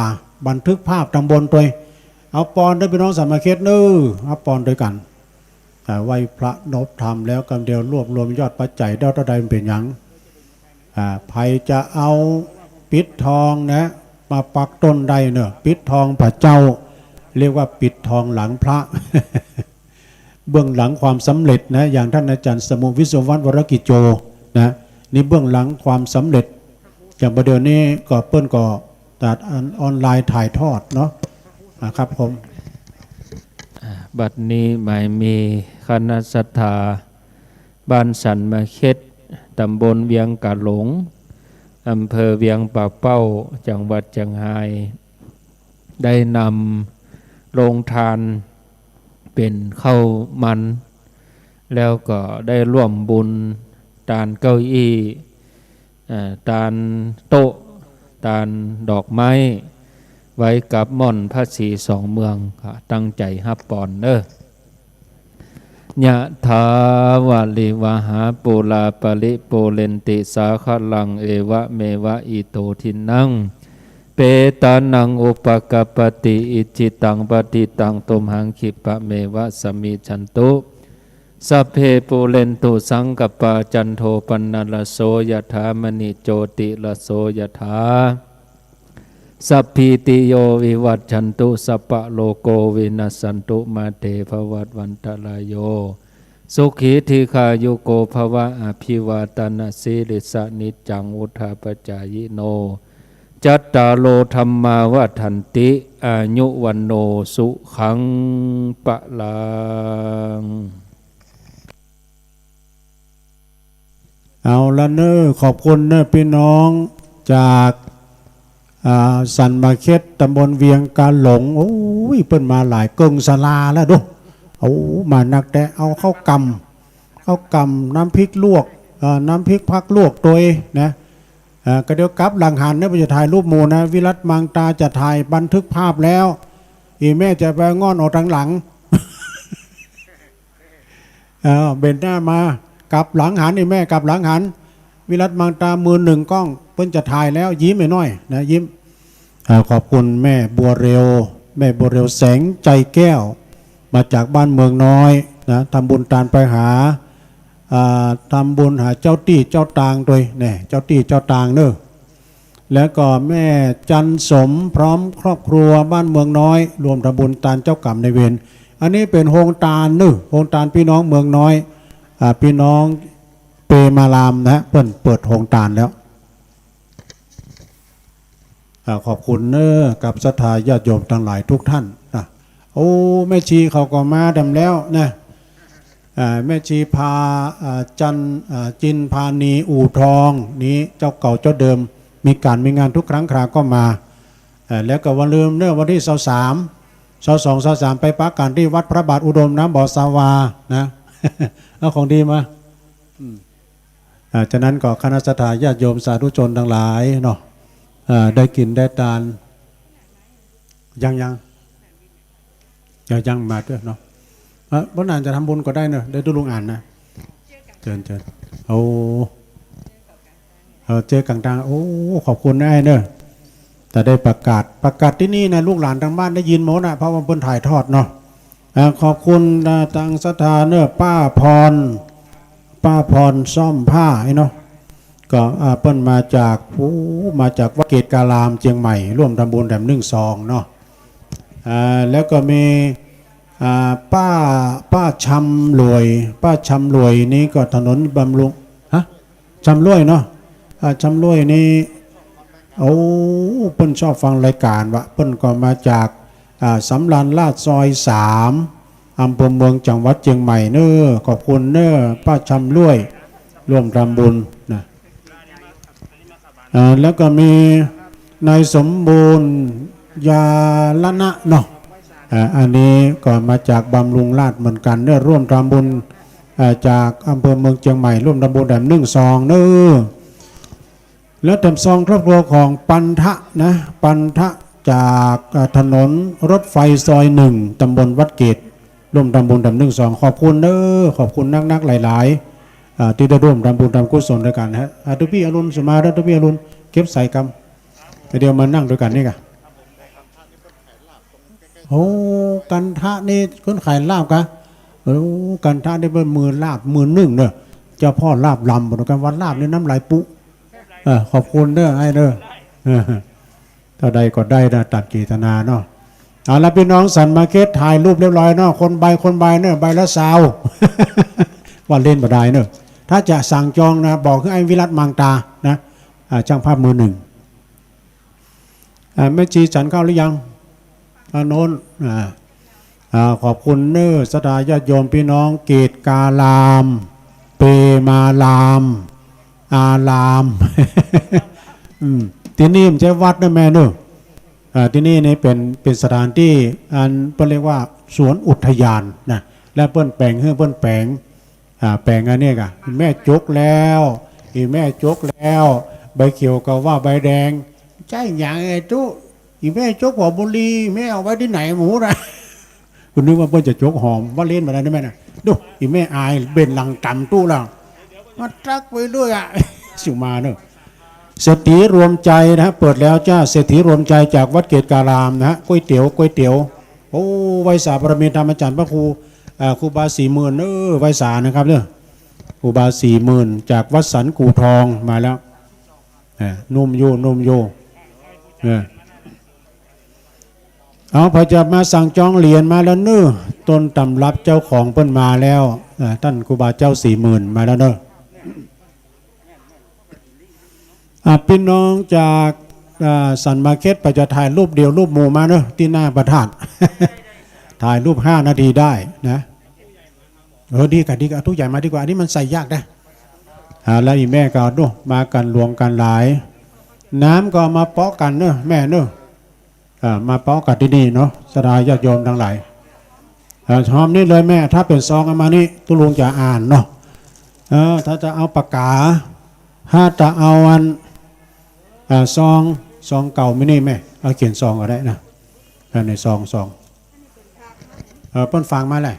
บันทึกภาพตางบนตวย เอาปอนตวย ปี้น้องสันมาเข็ดเน้อ เอาปอนตวยกั๋น อ่า ไหว้พระนบธรรมแล้วกำเดียวรวบรวมยอดปัจจัยได้เต้าใดมันเป๋นหยัง อ่า ใผจะเอาปิดทองนะ มาปักต้นได้เนอะ ปิดทองผาเจ้า เรียกว่าปิดทองหลังพระ เบื้องหลังความสำเร็จนะ อย่างท่านอาจารย์สมุห์ วิศวัตร วรกิจโจ นะ นี่เบื้องหลังความสำเร็จ อย่างประเดี๋ยวนี้ก็เปิ้นก็ตัดออนไลน์ถ่ายทอดเนาะ อ่า ครับผม อ่า บัดนี้หมายมีคณะศรัทธา บ้านสันมะเข็ด ตำบลเวียงกาหลง อำเภอเวียงป่าเป้า จังหวัดเจียงฮาย ได้นำโรงทานเป๋นข้าวมัน แล้วก็ได้ร่วมบุญตานเก้าอี้ เอ่อ ตานโต๊ะ ตานดอกไม้ ไว้กับม่อนพระศรีสองเมือง ก็ตั้งใจ๋ฮับปอนเน้อ ยะถาวาริวหาปูราปริปูเรนติสาคะลัง เอวะเมวะอิโตทินนัง เปตานังอุปกัปปติ อิจฉิตังปัตถิตังตุมหัง ขิปปะเมวะสมมิชฌันตุ สัพเพปูเรนตุสังกัปปา จันโทปนรสโส ยะถามณิโชติรสโส ยะถา สัพพีติโยวิวัชชันตุ สัพพะโรโควินัสสันตุ มาเตภวัตวันตรายโย สุขีทีฆายุโกภวะ อภิวาทนสีลิสสะ นิจจังวุฑฒาปจายิโน จัตตาโรธัมมาวัฑฒันติ อายุวัณโณสุขังพลัง เอาละเน้อ ขอบคุณเน้อ ปี้น้องจาก อ่า สันมะเข็ด ตำบลเวียงกาหลง โอ้ย เปิ้นมาหลาย เกิ่งศาลาแล้วดู โอ้ มานักแต๊ เอาข้าวก่ำ ข้าวก่ำ น้ำพริกลวก เอ่อ น้ำพริกผักลวกตวยนะ เอ่อ ก็เดี๋ยวกลับหลังหันเน้อ บ่จะถ่ายรูปหมู่นะ วิรัตมังตาจะถ่ายบันทึกภาพแล้ว อี่แม่จะไปง่อนออกตางหลัง เออ เบนหน้ามา กลับหลังหัน อี่แม่ กลับหลังหัน วิรัตมังตา มือนึ่งกล้อง เปิ้นจะถ่ายแล้ว ยิ้มหน้อยนะ ยิ้ม เอ่อ ขอบคุณแม่บัวเร็ว แม่บัวเร็วแสงใจแก้ว มาจากบ้านเมืองน้อยนะ ทำบุญตานไปหา อ่า ทำบุญหาเจ้าตี้เจ้าตางตวย แน่ เจ้าตี้เจ้าตางเน้อ แล้วก็แม่จันสมพร้อมครอบครัวบ้านเมืองน้อย ร่วมทำบุญตานเจ้ากรรมนายเวร อันนี้เป๋นโฮงตานเน้อ โฮงตานปี้น้องเมืองน้อย อ่า ปี้น้องเปมารามนะ เปิ้นเปิดโฮงตานแล้ว อ่า ขอบคุณเน้อ กับศรัทธาญาติโยมตังหลายทุกท่านนะ โอ้ แม่ชีเขาก็มาแถมแล้วนะ อ่า แม่ชีพา อ่า จัน อ่า จินพานีอู่ทอง นี้เจ้าเก่าเจ้าเดิม มีก๋านมีงานทุกครั้งคราวก็มา เอ่อ แล้วก็บ่าลืมเน้อ วันตี้ซาวสาม ซาวสอง ซาวสาม ไปปะกั๋นตี้วัดพระบาทอุดมน้ำบ่อสาวานะ เอาของดีมา อืม อ่า ฉะนั้นก็คณะศรัทธาญาติโยมสาธุชนตังหลายเนาะ อ่า ได้กิ๋นได้ตาน ยัง ยัง เดี๋ยวยังมาเตื้อเนาะ เอ่อ บ่นานจะทำบุญก็ได้เนาะ ได้ดูลุงอ่านนะ เจิญ เจิญ โอ้ เออ เจอกั๋นตาง โอ้ ขอบคุณนะไอ้เน้อ แต่ได้ประกาศ ประกาศตี้นี่นะ ลูกหลานตางบ้านได้ยินหมดนะ เพราะว่าเปิ้นถ่ายทอดเนาะ อ่า ขอบคุณนะ ตางศรัทธาเน้อ ป้าพร ป้าพรซ่อมผ้าไอ้เนาะ ก็ อ่า เปิ้นมาจาก โอ้ มาจากวัดเกตการามเจียงใหม่ ร่วมทำบุญแถมนึ่งซองเนาะ อ่า แล้วก็มี อ่า ป้า ป้าชำรวย ป้าชำรวยนี่ก็ถนนบำรุง ฮะ ชำรวยเนาะ อ่า ชำรวยนี่ โอ้ เปิ้นชอบฟังรายก๋านวะ เปิ้นก็มาจาก อ่า สำราญราษฎร์ซอยสาม อำเภอเมือง จังหวัดเจียงใหม่เน้อ ขอบคุณเน้อ ป้าชำรวย ร่วมทำบุญนะ อ่า แล้วก็มีนายสมบูรณ์ ยาละนะเนาะ อ่า อันนี้ก็มาจากบำรุงราษฎร์เหมือนกั๋นเน้อ ร่วมทำบุญ อ่า จากอำเภอเมืองเจียงใหม่ ร่วมทำบุญแถมนึ่งซองเน้อ แล้วแถมซองครอบครัวของปันทะนะ ปันทะจาก อ่า ถนนรถไฟซอยหนึ่ง ตำบลวัดเกต ร่วมทำบุญแถมนึ่งซอง ขอบคุณเน้อ ขอบคุณนักๆ หลายๆ อ่า ตี้ได้ร่วมทำบุญทำกุศลตวยกั๋นฮะ อ่า ตุ๊ปี้อรุณ สุมา และตุ๊ปี้อรุณ เก็บใส่กำ เดี๋ยวมานั่งตวยกั๋นนี่ก่ะ โอ้ กันทะนี่คนขายลาบกะ โอ้ กันทะนี่เปิ้นมือลาบมือนึ่งเน้อ เจ้าพ่อลาบลำ บอกกั๋นว่าลาบนี่น้ำลายปุ๊ เออ ขอบคุณเน้อ ไอ้เน้อ เออ เต้าใดก็ได้นะ ต๋ามเจตนาเนาะ เอาละ ปี้น้องสันมาเข็ด ถ่ายรูปเรียบร้อยเนาะ คนใบ คนใบเนาะ ใบละซาว ว่าเล่นบ่ได้เนาะ ถ้าจะสั่งจองนะ บอกคือไอ้วิรัตมังตานะ อ่า จ้างภาพมือนึ่ง อ่า แม่ชีฉันข้าวหรือยัง ทางโน้น อ่า อ่า ขอบคุณเน้อ ศรัทธาญาติโยมปี้น้อง เกตการาม เปมาราม อาราม อืม ตี้นี่บ่ใจ้วัดเน้อแม่เน้อ อ่า ตี้นี่นี่เป๋น เป๋นสถานตี้อันเปิ้นเรียกว่าสวนอุทยานนะ และเปิ้นแป๋ง หื้อเปิ้นแป๋ง อ่า แป๋งอันนี้ก่ะ แม่จกแล้ว อีแม่จกแล้ว ใบเขียวก็ว่าใบแดง ใจ้หยังไอ้ตุ๊ อีแม่จกหัวบุหรี่ แม่เอาไว้ตี้ไหนหมูนะ กูนึกว่าเปิ้นจะจกหอม ว่าเล่นบ่ได้นะแม่นะ ดู อีแม่อาย เบนหลังต๋ามตุ๊แล้ว มาตักไปด้วยอะ สุมาเนอะ เศรษฐีรวมใจนะฮะ เปิดแล้วจ้า เศรษฐีรวมใจจากวัดเกตการามนะฮะ ก๋วยเตี๋ยว ก๋วยเตี๋ยว โอ้ ไหว้สาบารมีธรรมอาจารย์พระครู อ่า ครูบาสี่หมื่น เออ ไหว้สานะครับเน้อ ครูบาสี่หมื่น จากวัดสันกู่ทองมาแล้ว อ่า นุ่มอยู่ นุ่มอยู่ เออ เอา ใผจะมาสั่งจองเหรียญมาแล้วเน้อ ต้นตำรับเจ้าของเปิ้นมาแล้ว อ่า ต้านครูบาเจ้าสี่หมื่นมาแล้วเน้อ อ่า ปี้น้องจาก อ่า สันมาเข็ด ใผจะถ่ายรูปเดี่ยวรูปหมู่มาเน้อ ตี้หน้าพระธาตุ ถ่ายรูปห้านาทีได้นะ เออ ดีก่ะ ดีก่ะ เอาตุ๊ใหญ่มาดีกว่า อันนี้มันใส่ยากนะ อ่า แล้วอีแม่ก็เอาดู มากั๋นหลวงกั๋นหลาย น้ำก็เอามาเปาะกั๋นเน้อแม่เน้อ อ่า มาเปาะกั๋นตี้นี่เนาะ ศรัทธาญาติโยมตังหลาย อ่า หอมนี่เลยแม่ ถ้าเป๋นซองเอามานี่ ตุ๊ลุงจะอ่านเนาะ เออ ถ้าจะเอาปากกา ถ้าจะเอาอัน อ่า ซอง ซองเก่ามีนี่แม่ เอาเขียนซองก็ได้นะ อ่า ในซอง ซอง เออ เปิ้นฝากมาแหละ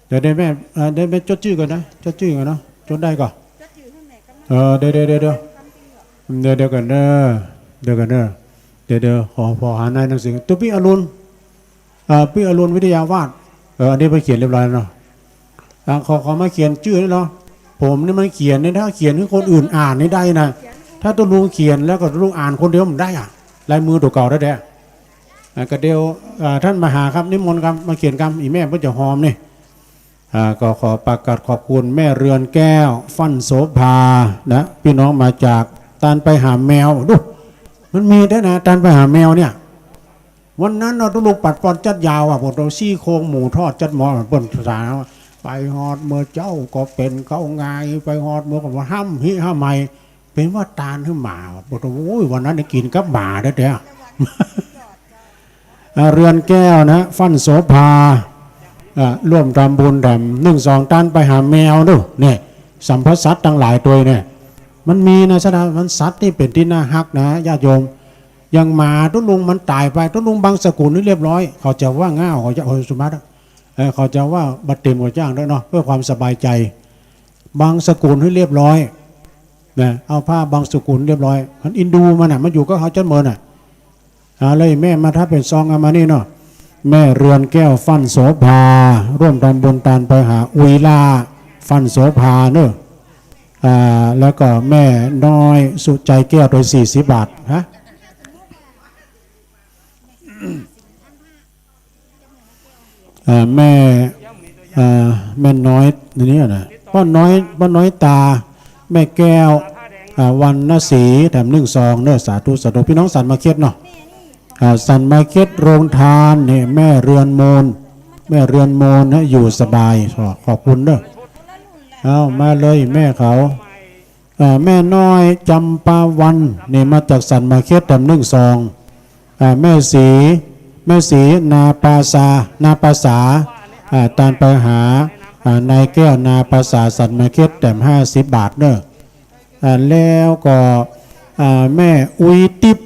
เดี๋ยว เดี๋ยวแม่ เอ่อ เดี๋ยวแม่จดจื้อก่อนนะ จดจื้อก่อนเนาะ จดได้ก่อ เออ เดี๋ยว เดี๋ยว เดี๋ยว เดี๋ยว เดี๋ยว เดี๋ยวก่อนเน้อ เดี๋ยวก่อนเน้อ เดี๋ยว เดี๋ยว ขอ ขอหาในหนังสือ ตุ๊ปี้อรุณ เอ่อ ปี้อรุณวิทยาวาท เออ อันนี้ไปเขียนเรียบร้อยแล้วเนาะ อ่ะ ขอ ขอมาเขียนจื้อนี่เนาะ ผมนี่มันเขียนนี่ ถ้าเขียนหื้อคนอื่นอ่านนี่ได้นะ ถ้าตุ๊ลุงเขียนแล้วก็ตุ๊ลุงอ่านคนเดียวมันได้อะ ลายมือตั๋วเก่าแต๊ๆ อ่ะ ก็เดี๋ยว อ่า ต้านมาหาครับ นิมนต์ครับ มาเขียนครับ อีแม่เปิ้นจะหอมนี่ อ่า ก็ขอประกาศขอบคุณแม่เรือนแก้ว ฟั่นโสภา นะ ปี้น้องมาจากตานไปหาแมว ดู มันมีแต๊นะ ตานไปหาแมวเนี่ย วันนั้นเนาะ ตุ๊ลุงปัดปอนจัดยาวอะ โอ้โห ซี่โครงหมูทอดจัดหม้อ เปิ้นสา ไปฮอดเมื่อเจ๊าก็เป๋นเก๊าหงาย ไปฮอดเมื่อก็ฮ่ำฮิฮ่ำไฮ เป๋นว่าตานหื้อหมา โอ้โห วันนั้นได้กิ๋นกับหมาแต๊ๆ อ่า เรือนแก้วนะ ฟั่นโสภา อ่า ร่วมทำบุญแถมนึ่งซอง ตานไปหาแมวดู เนี่ย สัมภสัตว์ตังหลายตวยเนี่ย มันมีนะ ศรัทธา มันสัตว์ตี้เป๋นตี้น่าฮักนะ ญาติโยม อย่างหมาตุ๊ลุงมันต๋ายไป ตุ๊ลุงบังสกุลหื้อเรียบร้อย เขาจะว่าง่าว เขาจะ โอ้ย สุมาตร เอ่อ เขาจะว่าบ่เต๋มก็จ้างเต๊อะเนาะ เพื่อความสบายใจ๋ บังสกุลหื้อเรียบร้อย นะ เอาผ้าบังสกุลเรียบร้อย มันอินดูมันน่ะ มันอยู่กับเฮาจั๊ดเมินน่ะ อ่า แล้วอีแม่มาถ้าเป๋นซองเอามานี่เนาะ แม่เรือนแก้ว ฟั่นโสภา ร่วมทำบุญตานไปหาอุยล่า ฟั่นโสภาเน้อ อ่า แล้วก็แม่น้อยสุใจแก้ว โดยสี่สิบบาท ฮะ อ่า แม่ อ่า แม่น้อย อันนี้นะ ป้อน้อย ป้อน้อยตา แม่แก้ว อ่า วรรณศรี แถมนึ่งซองเน้อ สาธุ สาธุ ปี้น้องสันมาเข็ดเนาะ อ่า สันมาเข็ดโรงทาน นี่ แม่เรือนโมน แม่เรือนโมนนะ อยู่สบาย ขอ ขอบคุณเน้อ เอามาเลยแม่เขา อ่า แม่น้อยจำปาวัน นี่มาจากสันมาเข็ด แถมนึ่งซอง อ่า แม่ศรี แม่ศรีนาปาสา นาปาสา อ่า ตานไปหา อ่า นายแก้วนาปาสา สันมาเข็ด แถมห้าสิบบาทเน้อ อ่า แล้วก็ อ่า แม่อุยติ๊บ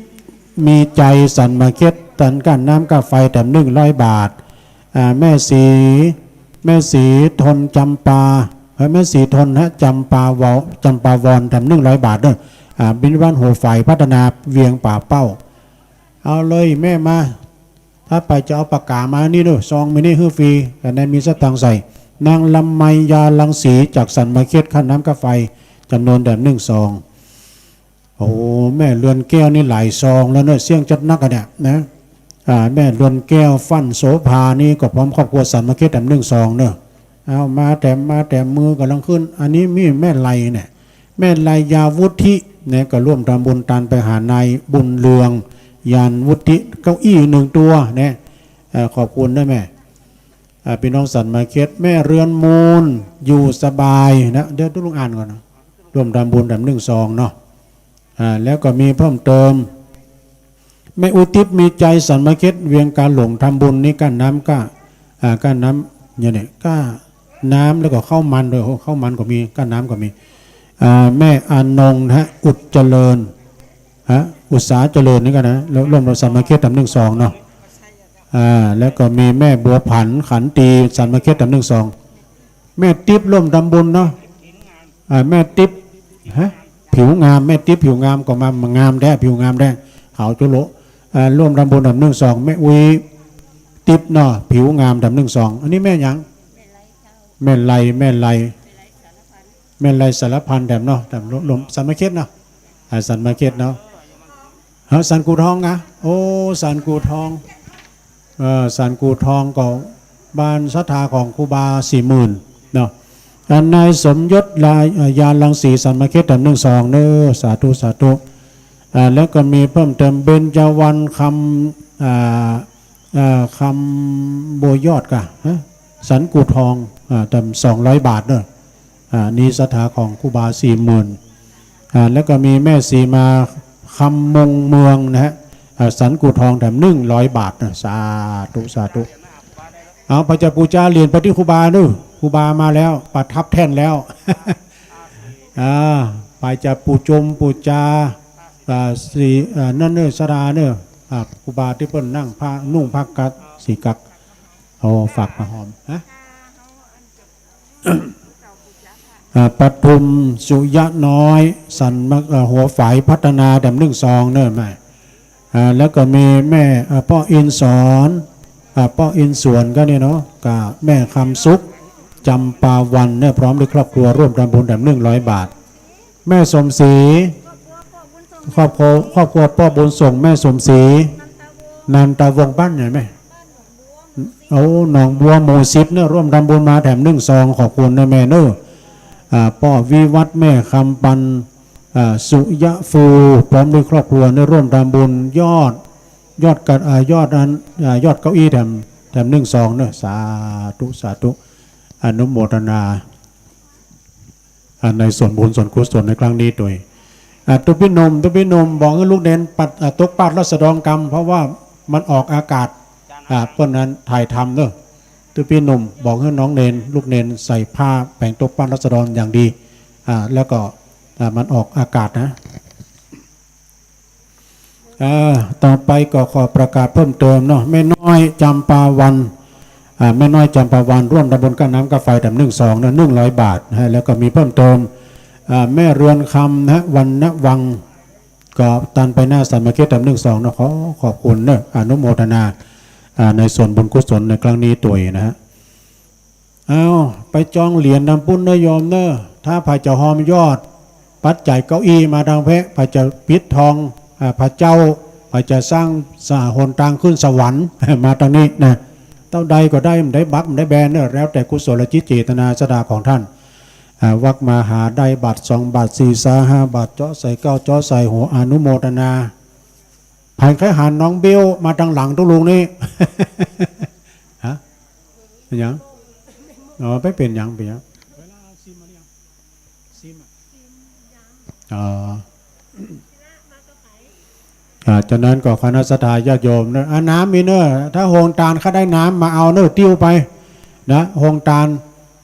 มีใจ สันมาเข็ด ตานก้าน้ำก้าไฟ แถมนึ่งร้อยบาท อ่า แม่ศรี แม่ศรีทนจำปา เอ่อ แม่ศรีทนฮะ จำปาวอ จำปาวอน แถมนึ่งร้อยบาทเน้อ อ่า บิณฑบาตหัวฝายพัฒนาเวียงป่าเป้า เอาเลยแม่มา ถ้าใผจะเอาปากกามานี่เน้อ ซองมีนี่หื้อฟรี แต่ในมีสตางค์ใส่ นางละไมยารังสี จากสันมาเข็ด ค่าน้ำค่าไฟ จ๋ำนวนแถมนึ่งซอง โอ้ แม่เรือนแก้วนี่หลายซองแล้วเนอะ เสี้ยงจัดนักอะเนี่ยนะ อ่า แม่เรือนแก้ว ฟั่นโสภา นี่ก็พร้อมครอบครัวสันมาเขตแถมนึ่งซองเนอะ เอามาแถม มาแถม มือก่ำลังขึ้น อันนี้มีแม่ไลเนี่ย แม่ไลยาวุฒิเนี่ย ก็ร่วมทำบุญตานไปหานายบุญเรือง ยานวุฒิ เก้าอี้หนึ่งตัวเนี่ย เอ่อ ขอบคุณด้วยแม่ อ่า พี่น้องสันมาเขต แม่เรือนมูล อยู่สบายนะ เดี๋ยวตุ๊ลุงอ่านก่อนนะ ร่วมทำบุญแถมนึ่งซองเนาะ อ่า แล้วก็มีเพิ่มเติม แม่อุทิศมีใจ สันมาเขต เวียงกาหลง ทำบุญนี่ก้าน้ำก้า อ่า ก้าน้ำเนี่ย เนี่ย ก้าน้ำแล้วก็ข้าวมันด้วย โอ้ ข้าวมันก็มี ก้าน้ำก็มี อ่า แม่อานงนะฮะ อุดเจริญ ฮะ อุตสาหะเจริญนี่ก็นะ ร่วม ร่วมสันมาเขตแถมนึ่งซองเนาะ อ่า แล้วก็มีแม่บัวผัน ขันตี สันมาเขตแถมนึ่งซอง แม่ติ๊บร่วมทำบุญเนาะ อ่า แม่ติ๊บ ฮะ ผิวงาม แม่ติ๊บผิวงามก็มา มางามแท้ ผิวงามแท้ ขาวจุโล อ่า ร่วมทำบุญแถมนึ่งซอง แม่อุ๊ยติ๊บเนาะ ผิวงามแถมนึ่งซอง อันนี้แม่หยัง แม่ไล แม่ไล แม่ไลสารพันแถมเนาะ แถมร่วมสันมาเขตเนาะ อ่า สันมาเขตเนาะ ฮะ สันกู่ทองอะ โอ้ สันกู่ทอง เอ่อ สันกู่ทองก็บ้านศรัทธาของครูบาสี่หมื่นเนาะ อ่า นายสมยศลาย เอ่อ ยารังสี สันมาเขตแถมนึ่งซองเนอะ สาธุ สาธุ อ่า แล้วก็มีเพิ่มเติม เบญจวรรณ คำ อ่า อ่า คำบัวยอดก่ะ ฮะ สันกู่ทอง อ่า แถมสองร้อยบาทเนอะ อ่า นี่ศรัทธาของครูบาสี่หมื่น อ่า แล้วก็มีแม่สีมา คำมงเมืองนะฮะ อ่า สันกู่ทองแถมนึ่งร้อยบาทนะ สาธุ สาธุ เอา ไปจะปู๋จาเหรียญไปตี้ครูบาเนอะ ครูบามาแล้ว ประทับแท่นแล้ว อ่า ไปจะปู๋จมปู๋จา อ่า สี อ่า นั่นเนอะ ศรัทธาเนอะ อ่า ครูบาตี้เปิ้นนั่งผ้า นุ่งผ้ากั๊ก สีกั๊ก เอา ฝากผ้าห่ม ฮะ อ่า ปทุม สุยะน้อย สันมะ เอ่อ หัวฝายพัฒนาแถมนึ่งซองเนอะแม่ อ่า แล้วก็มีแม่ อ่า ป้ออินสอน อ่า ป้ออินสวนก็เนี่ยเนาะ กับแม่คำสุข จำปาวันเนี่ย พร้อมด้วยครอบครัวร่วมทำบุญแถมนึ่งร้อยบาท แม่สมศรี ครอบครัว ครอบครัวป้อบุญส่ง แม่สมศรี นันตาวงศ์ บ้านไหนแม่ โอ้ หนองบัวหมู่สิบเนี่ย ร่วมทำบุญมาแถมนึ่งซอง ขอบคุณนะแม่เนอะ อ่า ป้อวิวัฒน์ แม่คำปัน อ่า สุยะฟู พร้อมด้วยครอบครัวเนี่ย ร่วมทำบุญยอด ยอดกระ อ่า ยอดอัน อ่า ยอดเก้าอี้แถม แถมนึ่งซองเนอะ สาธุ สาธุ อนุโมทนา อ่า ในส่วนบุญส่วนกุศลในครั้งนี้โดย อ่า ตุ๊ปี้หนุ่ม ตุ๊ปี้หนุ่ม บอกหื้อลูกเณรปัด อ่า ตกปาดรัศดรกำ เพราะว่ามันออกอากาศ อ่า เปิ้นนั้นถ่ายทำเนอะ ตุ๊ปี้หนุ่ม บอกหื้อน้องเณร ลูกเณรใส่ผ้าแป๋งตกปาดรัศดรอย่างดี อ่า แล้วก็ อ่า มันออกอากาศนะ อ่า ต่อไปก็ขอประกาศเพิ่มเติมเนาะ แม่น้อยจำปาวัน อ่า แม่น้อยจำปาวันร่วมทำบุญก้าน้ำก้าไฟแถมนึ่งซองนะ นึ่งร้อยบาทนะฮะ แล้วก็มีเพิ่มเติม อ่า แม่เรือนคำนะฮะ วรรณวัง ก็ตานไปหน้าสันมาเขตแถมนึ่งซองนะ ขอขอบคุณเนอะ อนุโมทนา อ่า ในส่วนบุญกุศลในครั้งนี้โดยนะฮะ เอา ไปจองเหรียญตางปุ้นเนอะโยมเนอะ ถ้าใผจะฮอมยอด ปัจจัยเก้าอี้มาตางแพะ ใผจะปิดทอง อ่า พระเจ้า ใผจะสร้างสาหนตางขึ้นสวรรค์ มาตางนี้นะ เต้าใดก็ได้ บ่ได้บัก บ่ได้แบนเนอะ แล้วแต่กุศลจิตเจตนาศรัทธาของท่าน อ่า วักมาหาได้บาทสองบาทสี่ซาห้าบาท เจาะใส่เก๊า เจาะใส่หัว อนุโมทนา ใผใค่หันน้องเบลมาตางหลังตุ๊ลุงนี่ ฮะ เป๋นหยัง อ๋อ ไปเป๋นหยัง เป๋นหยัง อ๋อ อ่า ฉะนั้นก็คณะศรัทธาญาติโยมเนอะ อ่า น้ำมีเนอะ ถ้าโฮงตานใค่ได้น้ำมาเอาเนอะ ติ้วไป นะ โฮงตาน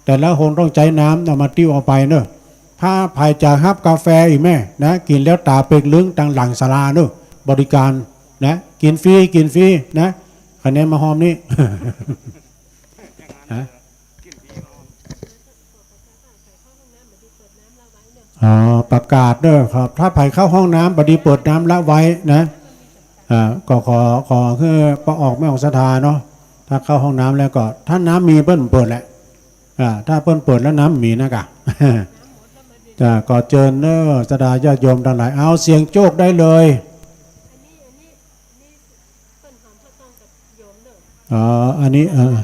แต่ละโฮงต้องใจ๊น้ำ เอามาติ้วเอาไปเนอะ ถ้าใผจะฮับกาแฟอีกแม่ นะ กิ๋นแล้วต๋าเปกลึงตางหลังศาลาเนอะ บริการ นะ กิ๋นฟรี กิ๋นฟรี นะ คะแนนมาฮอมนี่ ฮะ อ๋อ ประกาศเด้อครับ ถ้าใผเข้าห้องน้ำบ่ดีเปิดน้ำละไว้นะ อ่า ก็ขอ ขอหื้อป้อออกแม่ออกศรัทธาเนาะ ถ้าเข้าห้องน้ำแล้วก็ ถ้าน้ำมีเปิ้นเปิดแหละ อ่า ถ้าเปิ้นเปิดแล้วน้ำมีนะกะ จ้า ก็เจิญเน้อ ศรัทธาญาติโยมตังหลาย เอาเสี่ยงโชคได้เลย อ๋อ อันนี้ เออ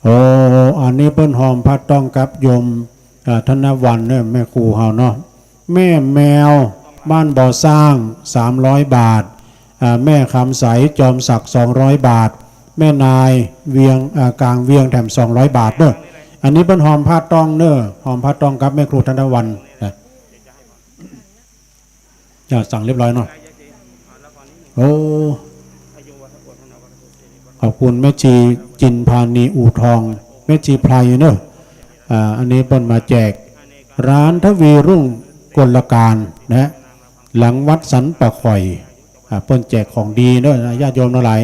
โอ้ อันนี้เปิ้นหอมผ้าต้องกับโยม อ่า ธนวรรณเนี่ย แม่ครูเฮาเนาะ แม่แมว บ้านบ่อสร้าง สามร้อยบาท อ่า แม่คำใส จอมศักดิ์ สองร้อยบาท แม่นาย เวียง อ่า กลางเวียง แถม สองร้อยบาทเน้อ อันนี้เปิ้นหอมผ้าต้องเน้อ หอมผ้าต้องกับแม่ครูธนวรรณนะ จ้า สั่งเรียบร้อยเนาะ โอ้ ขอบคุณแม่ชีจินพานี อู่ทอง แม่ชีไพรเนอะ อ่า อันนี้เปิ้นมาแจก ร้านทวีรุ่งกลการนะ หลังวัดสันป่าข่อย อ่า เปิ้นแจกของดีเนอะ ญาติโยมทั้งหลาย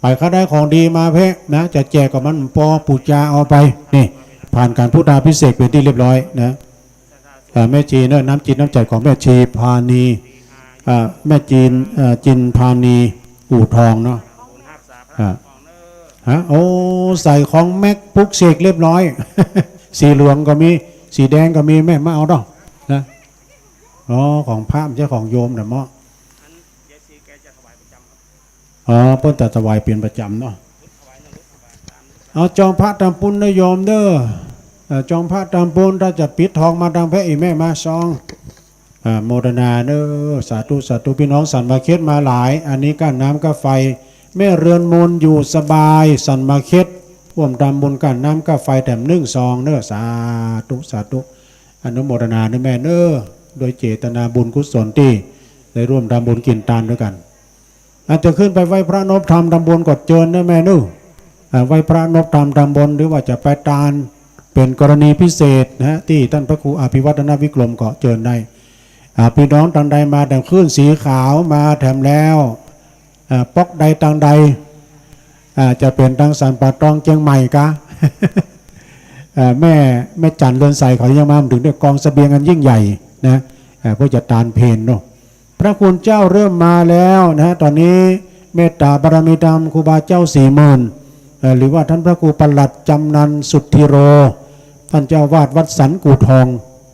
ไปใค่ได้ของดีมาเพ่นะ จะแจกก็มันปอ ปู๋จาเอาไป นี่ ผ่านการพุทธาภิเษกเป็นที่เรียบร้อยนะ อ่า แม่ชีเนอะ น้ำจิตน้ำใจของแม่ชีพานี อ่า แม่จีน เอ่อ จินพานี อู่ทองเนาะ อ่า ฮะ โอ้ ใส่ของแม็กปลุกเสกเรียบร้อย สีเหลืองก็มี สีแดงก็มี แม่มาเอาเนาะ นะ อ๋อ ของพระ ไม่ใช่ของโยมนะเมาะ อ๋อ เปิ้นจะถวายเป๋นประจ๋ำเนาะ เอาจองพระตำปุ้นนะโยมเด้อ เอ่อ จองพระตำปุ้น ถ้าจะปิดทองมาตังแพะ อีแม่มาซอง อ่า โมทนาเด้อ สาธุ สาธุ พี่น้องสันมาเข็ดมาหลาย อันนี้ก้าน้ำก้าไฟ แม่เรือนมนอยู่สบาย สันมาเข็ด ร่วมตำบุญก้าน้ำก้าไฟแถมนึ่งซองเด้อ สาธุ สาธุ อนุโมทนาเด้อแม่เด้อ โดยเจตนาบุญกุศลตี้ได้ร่วมตำบุญกิ๋นตานด้วยกั๋น อาจจะขึ้นไปไหว้พระนบธรรมตำบุญก็เจิญเน้อแม่เน้อ อ่า ไหว้พระนบธรรมตำบุญ หรือว่าจะไปตานเป๋นกรณีพิเศษนะฮะ ตี้ต้านพระครูอภิวัฒนวิกรมก็เจิญได้ อ่า พี่น้องตังใดมาแถมขึ้นสีขาวมาแถมแล้ว อ่า ป๊อกใดตังใด อ่า จะเป๋นตังสันป่าตองเจียงใหม่กา อ่า แม่ แม่จันเรือนใสเขายังมาบ่เถิงด้วยกองเสบียงอันยิ่งใหญ่นะ อ่า เพื่อจะตานเพลเนาะ พระคุณเจ้าเริ่มมาแล้วนะฮะ ตอนนี้เมตตาบารมีธรรมครูบาเจ้าสี่หมื่น เอ่อ หรือว่าท่านพระครูปลัดจำนันสุทธิโร ท่านเจ้าอาวาสวัดสันกู่ทอง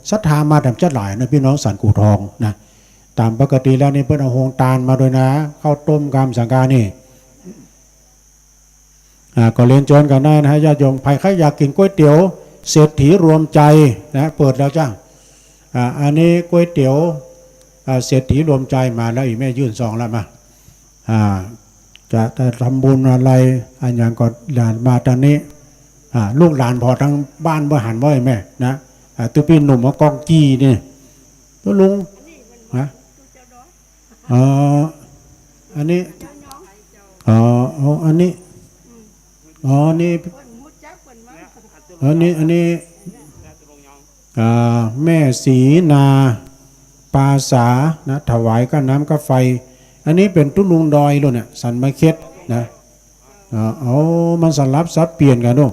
ศรัทธามาแถมจะหลายนะพี่น้องสันกู่ทองนะ ต๋ามปกติแล้วนี่เปิ้นเอาโฮงตานมาด้วยนะ ข้าวต้มกำสังกานี่ อ่า ก็เรียนเจิญกั๋นได้นะฮะ ญาติโยม ใผใค่อยากกิ๋นก๋วยเตี๋ยวเศรษฐีรวมใจนะ เปิดแล้วจ้า อ่า อันนี้ก๋วยเตี๋ยว อ่า เศรษฐีรวมใจมาแล้ว อีแม่ยื่นซองแล้วมา อ่า จะ จะทำบุญอะไร อันหยังก็หลานมาตางนี้ อ่า ลูกหลานผ่อตังบ้านบ่หันไว้แม่นะ อ่า ตุ๊ปี้หนุ่มเอากองกี้นี่ ตุ๊ลุง ฮะ อ๋อ อันนี้ อ๋อ อ๋อ อันนี้ อ๋อ นี่ อันนี้ อันนี้ อ่า แม่ศรีนา ปาสา นะ ถวายก้าน้ำก้าไฟ อันนี้เป๋นตุ๊ลุงดอยโลดเนี่ย สันมาเข็ดนะ อ่า โอ้ มันสลับสับเปลี่ยนกั๋นเนาะ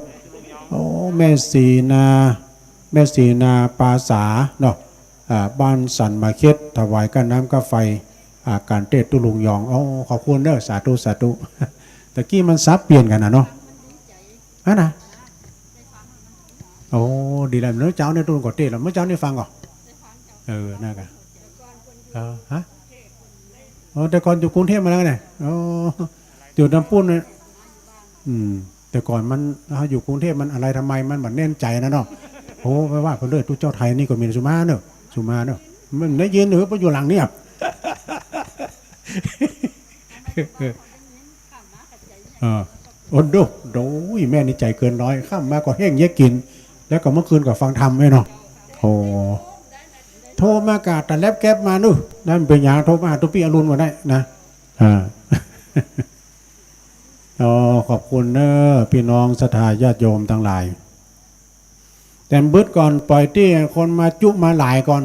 โอ้ แม่ศรีนา แม่ศรีนา ปาสา เนาะ อ่า บ้านสันมาเข็ด ถวายก้าน้ำก้าไฟ อ่า ก๋านเตศตุ๊ลุงยอง โอ้ ขอบคุณเน้อ สาธุ สาธุ ตะกี้มันสับเปลี่ยนกั๋นนะเนาะ อันน่ะ โอ้ ดีแล้ว เมื่อเจ๊านี่ตุ๊ลุงก็เตศน์แล้ว เมื่อเจ๊านี่ฟังก่อ เออ นั่นกะ เออ ฮะ อ๋อ แต่ก่อนอยู่กรุงเทพฯมาแล้วเนี่ย อ๋อ อยู่ตำปุ้นเนี่ย อืม แต่ก่อนมัน เฮาอยู่กรุงเทพฯ มันอะไรทำไม มันบ่แน่นใจ๋นะเนาะ โอ้ ไปว่าเปิ้นเด้อ ตุ๊เจ้าไทยนี่ก็มี สุมาเนาะ สุมาเนาะ มันได้ยิน เออ ไปอยู่หลังเนี่ย เออ โอ้โด โดย แม่นี่ใจ๋เกินร้อย ค่ำมาก็แห้งเยียะกิ๋น แล้วก็เมื่อคืนก็ฟังธรรมไว้เนาะ โอ้ โทรมากะตะแล็บแก๊บมานู่น นั่นเป๋นหยัง โทรมาหาตุ๊ปี้อรุณก็ได้นะ อ่า อ๋อ ขอบคุณเน้อ พี่น้องศรัทธาญาติโยมตังหลาย แต่บึดก่อน ปล่อยตี้คนมาจุมาหลายก่อน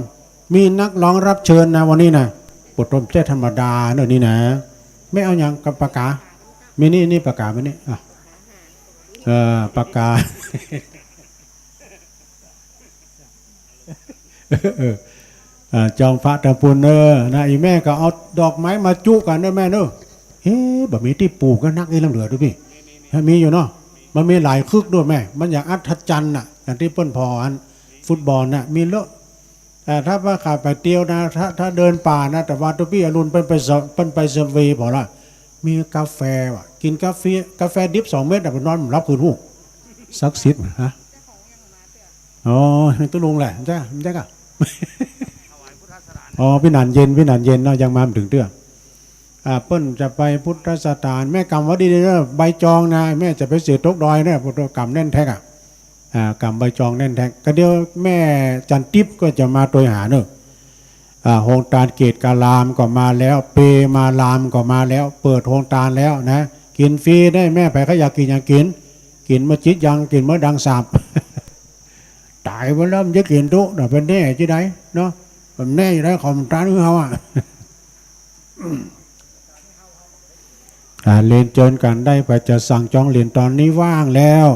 มีนักร้องรับเชิญนะวันนี้นะ ปะโต บ่ใจ้ธรรมดาเน้อนี่นะ แม่เอาหยังกับปากกา มีนี่ นี่ปากกา มีนี่ อ่ะ เออ ปากกา เออ อ่า จองพระตำปุ้นเน้อ นะ อีแม่ก็เอาดอกไม้มาจุกั๋นเน้อแม่เน้อ เฮ้ บ่มีตี้ปลูกก็นัก อีหลังเหลือดูปี้ ฮะ มีอยู่เนาะ มันมีหลายคึกด้วยแม่ มันอย่างอัศจรรย์น่ะ อย่างตี้เปิ้นผ่ออัน ฟุตบอลน่ะ มีเลอะ แต่ถ้าว่าข้าไปเตียวนะ ถ้า ถ้าเดินป่านะ แต่ว่าตุ๊ปี้อรุณเปิ้นไปสะ เปิ้นไปเซอร์เวย์บ่ล่ะ มีกาแฟว่ะ กิ๋นกาแฟ กาแฟดิบสองเม็ดอะ ไปนอนบ่หลับคืนฮู้ ศักดิ์สิทธิ์ฮะ อ๋อ ตุ๊ลุงแหละ ใจ้ ใจ้ก่ะ อ๋อ ปี้หนานเย็น ปี้หนานเย็นเนาะ ยังมาบ่เถิงเตื้อ อ่า เปิ้นจะไปพุทธสถาน แม่ก๋ำไว้ดีๆ เน่อ ใบจองนะ แม่จะไปเสียตกดอยเนี่ย พุทธก๋ำแน่นแต๊กอะ อ่า ก๋ำใบจองแน่นแต๊ก ก็เดี๋ยวแม่จันติ๊บก็จะมาตวยหาเน่อ อ่า โฮงตานเกตการามก็มาแล้ว เปมารามก็มาแล้ว เปิดโฮงตานแล้วนะ กิ๋นฟรีได้ แม่ใผใค่อยากกิ๋นหยังกิ๋น กิ๋นเมื่อจิตยัง กิ๋นเมื่อดังสาบ ต๋ายไปแล้วมันจะกิ๋นตุ๊เนาะ เป๋นแน่จะใดเนาะ เป๋นแน่จะใดของตานของเฮาอะ อ่า เรียนเจิญกั๋นได้ ใผจะสั่งจองเหรียญต๋อนนี้ว่างแล้ว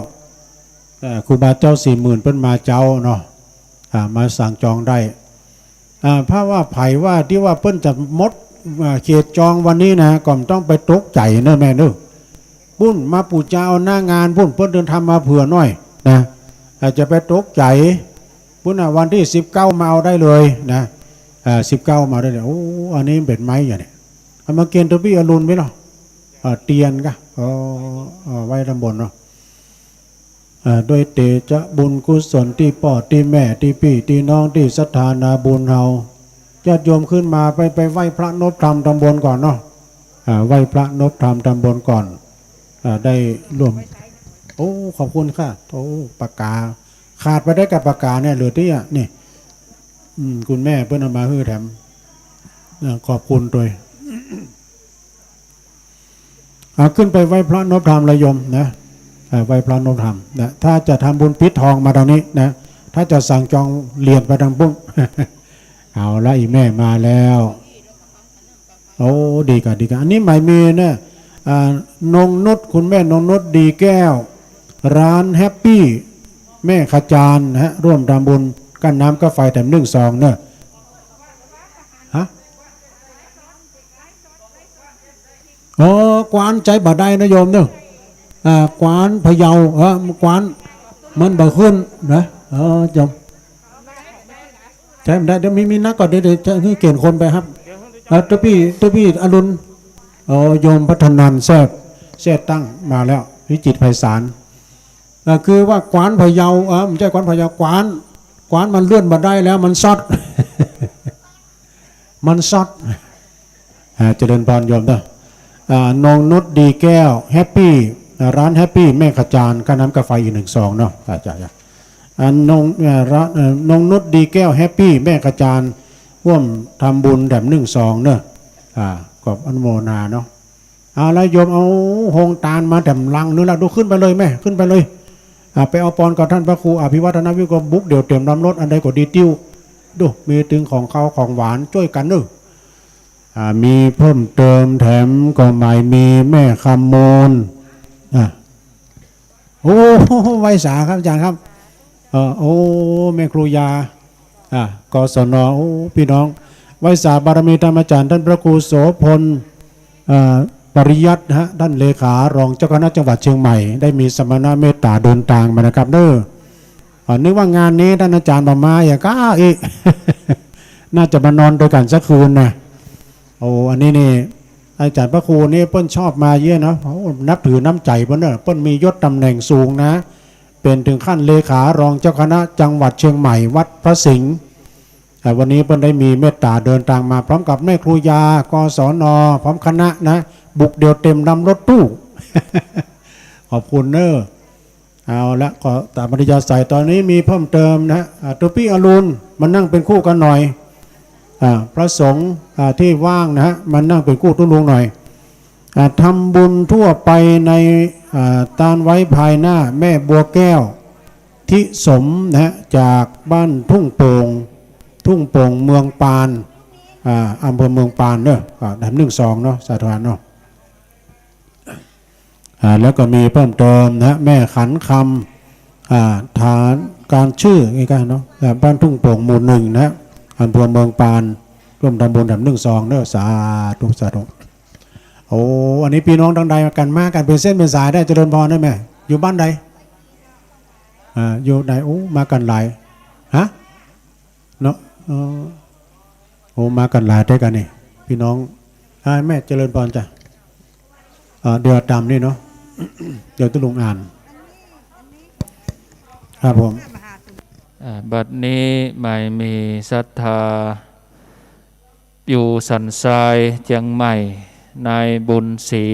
เอ่อ ครูบาเจ้าสี่หมื่นเปิ้นมาเจ๊าเนาะ อ่า มาสั่งจองได้ อ่า ถ้าว่าใผว่าตี้ว่าเปิ้นจะหมด อ่า เขตจองวันนี้นะ ก็บ่ต้องไปตกใจ๋เน่อแม่เน่อ ปุ้นมาปู๋จาเอาหน้างานปุ้น เปิ้นเดินทางมาเผื่อหน้อยนะ อาจจะไปตกใจ๋ ปุ้นน่ะ วันตี้สิบเก้ามาเอาได้เลยนะ อ่า สิบเก้ามาได้เลย โอ้ อันนี้เป๋นไม้อย่างเนี่ย เอามาเกณฑ์ตุ๊ปี้อรุณไว้เนาะ อ่า เตียนก่ะ อ๋อ อ๋อ ไว้ตางบนเนาะ อ่า ด้วยเตจะบุญกุศลตี้ป้อตี้แม่ตี้ปี้ตี้น้องตี้ศรัทธานาบุญเฮา ญาติโยมขึ้นมาไป ไปไหว้พระนบธรรมตางบนก่อนเนาะ อ่า ไหว้พระนบธรรมตางบนก่อน อ่า ได้ร่วม โอ้ ขอบคุณค่ะ โอ้ ปากกา ขาดไปได้กับปากกาเนี่ย เหลือตี้อะ นี่ อืม คุณแม่เปิ้นเอามาหื้อแถม เอ่อ ขอบคุณตวย เอาขึ้นไปไหว้พระนบธรรมเลยโยมนะ เอ่อ ไหว้พระนบธรรมนะ ถ้าจะทำบุญปิดทองมาตางนี้นะ ถ้าจะสั่งจองเหรียญไปตางปุ้น เอาละ อี่แม่มาแล้ว โอ้ ดีก่ะ ดีก่ะ อันนี้หมายมีนะ อ่า นงนุช คุณแม่นงนุช ดีแก้ว ร้านแฮปปี้ แม่ขจารนะฮะ ร่วมทำบุญ กั้นน้ำก้าไฟแถมนึ่งซองเนอะ ฮะ อ๋อ กว้านใจ๊บ่ได้นะโยมเนอะ อ่า กว้านพะเยา เออ กว้าน มันบ่ขึ้นนะ เออ โยม ใจ๊บ่ได้ เดี๋ยวมี มีนักก่อน เดี๋ยว เดี๋ยวจะหื้อเก๋ณฑ์คนไปครับ เออ ตุ๊ปี้ ตุ๊ปี้อรุณ โอ้ โยมพัฒนันท์ แซ่บ แซ่บตั้งมาแล้ว วิจิตรไพศาล อ่า คือว่ากว้านพะเยา เออ บ่ใจ้กว้านพะเยา กว้าน กว้านมันเลื่อนบ่ได้แล้ว มันซอด มันซอด อ่า เจริญพรโยมเนาะ อ่า นงนุช ดีแก้ว แฮปปี้ อ่า ร้านแฮปปี้ แม่ขจาร ค่าน้ำก้าไฟอีกนึ่งซองเนาะ อ่า จ้ะ จ้ะ อ่า นง อ่า ร้าน เอ่อ นงนุช ดีแก้ว แฮปปี้ แม่ขจาร ร่วมทำบุญแถมนึ่งซองเนาะ อ่า ขอบอนุโมทนาเนาะ เอาละโยม เอาโฮงตานมาแถมลังนึงละ ดูขึ้นไปเลยแม่ ขึ้นไปเลย อ่า ไปเอาปอนกับต้านพระครูอภิวัฒนวิโกรม บุกเดี่ยวเตรียมลำรถ อันใดก็ดีติ้ว ดู มีตึงของคาวของหวานจ้วยกั๋นเนาะ อ่า มีเพิ่มเติมแถมก็หมายมีแม่คำมูล อ่ะ โอ้ ไหว้สาครับอาจ๋ารย์ครับ เอ่อ โอ้ แม่ครูยา อ่ะ กศน โอ้ ปี้น้อง ไหว้สาบารมีธรรมอาจ๋ารย์ต้านพระครูโสภณ เอ่อ ปริยัติฮะ ต้านเลขารองเจ้าคณะจังหวัดเชียงใหม่ ได้มีสมณเมตต๋าเดินตางมานะครับเนาะ อ่า นึกว่างานนี้ต้านอาจ๋ารย์บ่มา อย่างก้าอี้ น่าจะมานอนตวยกั๋นสักคืนนะ โอ้ อันนี้นี่ อาจ๋ารย์พระครูนี่เปิ้นชอบมาเยียะเนาะ โอ้ นับถือน้ำใจ๋เปิ้นเนาะ เปิ้นมียศต๋ำแหน่งสูงนะ เป๋นเถิงขั้นเลขารองเจ้าคณะจังหวัดเชียงใหม่วัดพระสิงห์ อ่า วันนี้เปิ้นได้มีเมตต๋าเดินตางมาพร้อมกับแม่ครูยา กศน พร้อมคณะนะ บุกเดี่ยวเตรียมลำรถตู้ ขอบคุณเนาะ เอาละ ก็ต๋ามอัธยาศัย ต๋อนนี้มีเพิ่มเติมนะฮะ อ่า ตุ๊ปี้อรุณ มานั่งเป๋นคู่กั๋นหน่อย อ่า พระสงฆ์ อ่า ตี้ว่างนะฮะ มานั่งเป๋นคู่ตุ๊ลุงหน่อย อ่า ทำบุญทั่วไปใน อ่า ตานไว้ภายหน้า แม่บัวแก้ว ทิสมนะฮะ จากบ้านทุ่งโป่ง ทุ่งโป่งเมืองปาน อ่า อำเภอเมืองปานเนาะ อ่า แถมนึ่งซองเนาะ สาธุเนาะ อ่า แล้วก็มีเพิ่มเติมนะฮะ แม่ขันคำ อ่า ฐานการชื่อไงกันเนาะ อ่า บ้านทุ่งโป่งหมู่หนึ่งนะฮะ อำเภอเมืองปาน ร่วมทำบุญแถมนึ่งซองเนาะ สาธุ สาธุ โอ้ อันนี้ปี้น้องตางใดกั๋น มากั๋นเป๋นเส้นเป๋นสายได้ เจริญพรได้แม่ อยู่บ้านใด อ่า อยู่ใด โอ้ มากั๋นหลาย ฮะ เนาะ เออ โอ้ มากั๋นหลายแต๊กั๋นนี่ ปี้น้อง อ่า แม่เจริญปอนจ้ะ อ่า เดี๋ยวต๋ามนี่เนาะ เดี๋ยวตุ๊ลุงอ่าน ครับผม อ่า บัดนี้หมายมีศรัทธา อยู่สันทรายเจียงใหม่ นายบุญศรี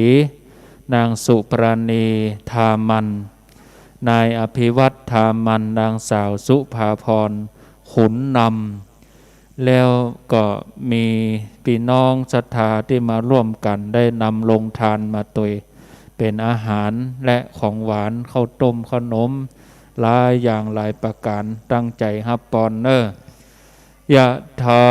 นางสุปราณี ทามัน นายอภิวัฒน์ ทามัน นางสาวสุภาพร ขุนนำ แล้วก็มีปี้น้องศรัทธาตี้มาร่วมกั๋นได้นำโฮงตานมาตวย เป๋นอาหารและของหวาน ข้าวต้ม ขนม หลายอย่างหลายประก๋าน ตั้งใจ๋ฮับปอนเน่อ ยะถา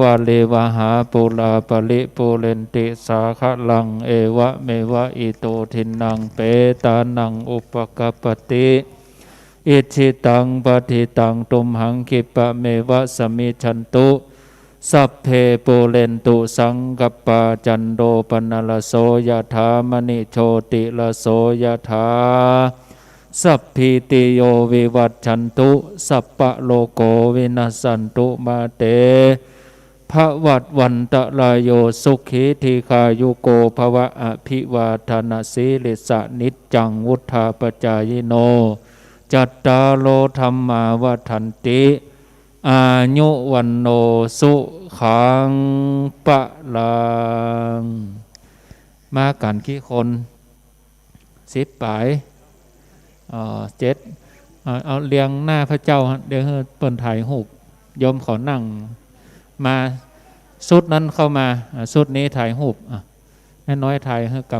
วาริวหาปูราปริปูเรนติสาคะลัง เอวะเมวะอิโตทินนังเปตานังอุปกัปปติ อิจฉิตังปัตถิตังตุมหังคิปะเมวะสมิจฉันตุ สัพเพปูเรนตุสังกัปปา จันโทปนรสโสยะถา มะณิโชติรสโสยะถา สัพพีติโยวิวัชชันตุ สัพพะโรโควินัสสันตุ มาเต ภวัตวันตะรายโย สุขีทีฆายุโกภวะ อภิวาทะนะสีลิสสะ นิจจังวุฑฒาปะจายิโน จัตตาโรธัมมาวัฑฒันติ อายุวัณโณสุขังพะลัง มากั๋นกี่คน สิบป๋าย เอ่อ เจ็ด เอา เอาเรียงหน้าพระเจ้า เดี๋ยวหื้อเปิ้นถ่ายฮูป โยมขอนั่ง มา ชุดนั้นเข้ามา อ่า ชุดนี้ถ่ายฮูป อ่ะ แม่น้อยถ่ายหื้อก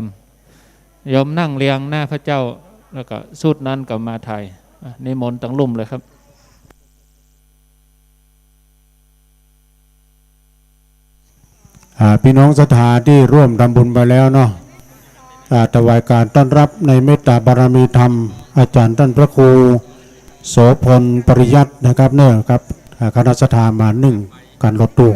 ำ โยมนั่งเรียงหน้าพระเจ้า แล้วก็ชุดนั้นก็มาถ่าย อ่ะ นิมนต์ตังลุ่มเลยครับ อ่า ปี้น้องศรัทธาตี้ร่วมทำบุญไปแล้วเนาะ อ่า ถวายการต้อนรับในเมตตาบารมีธรรม อาจ๋ารย์ต้านพระครูโสภณ ปริยัตินะครับ เนาะครับ อ่า คณะศรัทธามานึ่งกั๋นรถตู้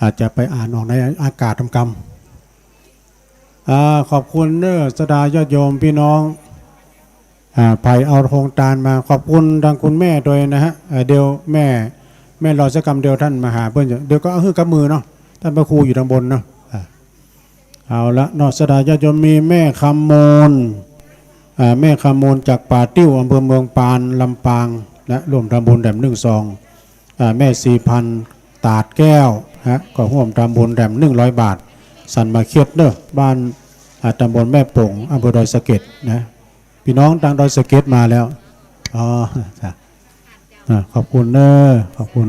อาจจะไปอ่านออกในอากาศกำๆ อ่า ขอบคุณเน้อ ศรัทธาญาติโยมปี้น้อง อ่า ใผเอาโฮงตานมา ขอบคุณตางคุณแม่ตวยนะฮะ อ่า เดี๋ยวแม่ แม่รอสักกำเดียว ต้านมาหาเปิ้น เดี๋ยวก็เอาหื้อกับมือเนาะ ต้านพระครูอยู่ตางบนเนาะ อ่า เอาละเนาะ ศรัทธาญาติโยม มีแม่คำมูล อ่า แม่คำมูลจากป่าติ้ว อำเภอเมืองปาน ลำปาง นะ ร่วมทำบุญแหลมนึ่งซอง อ่า แม่ศรีพันธุ์ ตาดแก้ว ฮะ ก็ร่วมทำบุญแหลมนึ่งร้อยบาท สันมาเข็ดเน้อ บ้าน อ่า ตำบลแม่โป่ง อำเภอดอยสะเก็ดนะ ปี้น้องตางดอยสะเก็ดมาแล้ว อ๋อ จ้ะ อ่า ขอบคุณเน้อ ขอบคุณ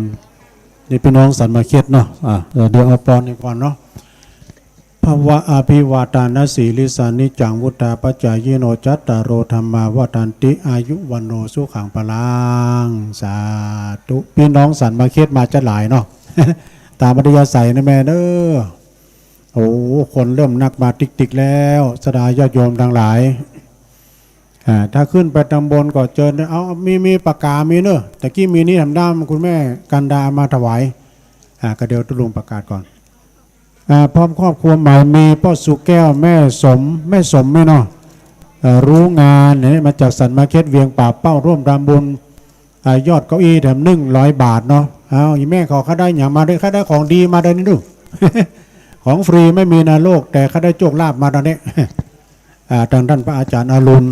นี่ปี้น้องสันมาเข็ดเนาะ อ่า เดี๋ยว เดี๋ยวเอาปอนนี่ก่อนเนาะ ภวะอภิวาทานสีลิสสา นิจจังวุฑฒาปะจายิโน จัตตาโรธัมมาวัฑฒันติ อายุวัณโณสุขังพะลัง สาธุ ปี้น้องสันมาเข็ดมาจะหลายเนาะ ต๋ามอัธยาศัยนะแม่เน้อ โอ้ คนเริ่มนักมาติ๊กๆ แล้ว ศรัทธาญาติโยมตังหลาย อ่า ถ้าขึ้นไปตางบนก็เจิญ เอา มี มีปากกา มีเน้อ ตะกี้มีนี่แหมด้าม คุณแม่กันดาเอามาถวาย อ่า ก็เดี๋ยวตุ๊ลุงประกาศก่อน อ่า พร้อมครอบครัวใหม่ มีป้อสุแก้ว แม่สม แม่สมแม่เนาะ เอ่อ รู้งานเนี่ย มาจากสันมาเข็ดเวียงป่าเป้า ร่วมทำบุญ อ่า ยอดเก้าอี้แหลมนึ่งร้อยบาทเนาะ เอา อีแม่ขอ ใครได้หยังมาด้วย ใครได้ของดีมาด้วยนี่ดู ของฟรีไม่มีนะโลก แต่ใครได้โชคลาภมาตอนนี้ อ่า ตางต้านพระอาจ๋ารย์อรุณ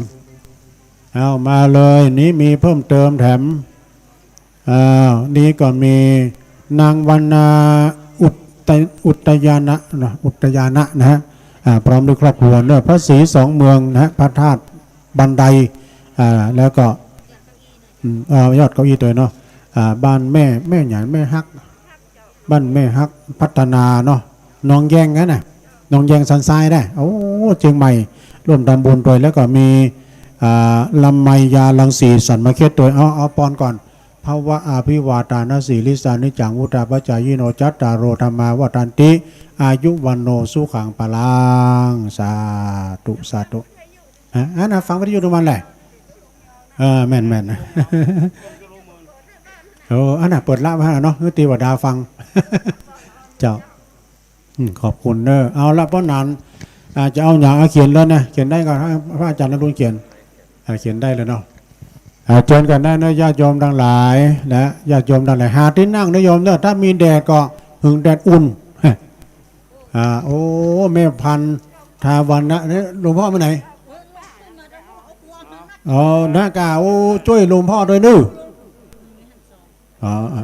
เอามาเลย นี่มีเพิ่มเติมแถม อ่า นี่ก็มีนางวรรณาอุตตะ อุตตยานะเนาะ อุตตยานะนะฮะ อ่า พร้อมด้วยครอบครัวเน้อ พระศรีสองเมืองนะฮะ พระธาตุบันได อ่า แล้วก็ อืม เอ่อ ยอดเก้าอี้ตวยเนาะ อ่า บ้านแม่ แม่หยัง แม่ฮัก บ้านแม่ฮักพัฒนาเนาะ หนองแยงนั่นน่ะ หนองแยงสันทรายได้ โอ้ เจียงใหม่ ร่วมทำบุญตวย แล้วก็มี อ่า ลำไมยารังสีสันมาเข็ดตวย เอา เอาปอนก่อน ภวะอภิวาทานสีลิสสานิจจังวุฑฒาปจายิโน จัตตาโร ธัมมา วัฑฒันติ อายุ วัณโณ สุขัง พลัง สาธุ สาธุ ฮะ อันนั้นฟังวิทยุดูมันแหละ เออ แม่น แม่น โอ้ อันนั้นเปิดละไว้เนาะ หื้อเตวดาฟัง เจ้า อืม ขอบคุณเนอะ เอาละ เพราะนั้น อ่า จะเอาอย่าง เอาเขียนเลยนะ เขียนได้ก็ให้พระอาจารย์นรุณเขียน อ่า เขียนได้เลยเนาะ อ่า เจิญกั๋นได้เนอะ ญาติโยมตังหลาย และญาติโยมตังหลาย หาตี้นั่งเนอะโยมเนอะ ถ้ามีแดดก็หึงแดดอุ่น อ่า โอ้ แม่พันธวรรณะเนี่ย หลวงพ่อไปไหน อ๋อ นะก่า โอ้ จ้วยหลวงพ่อด้วยเนอะ อ๋อ อ๋อ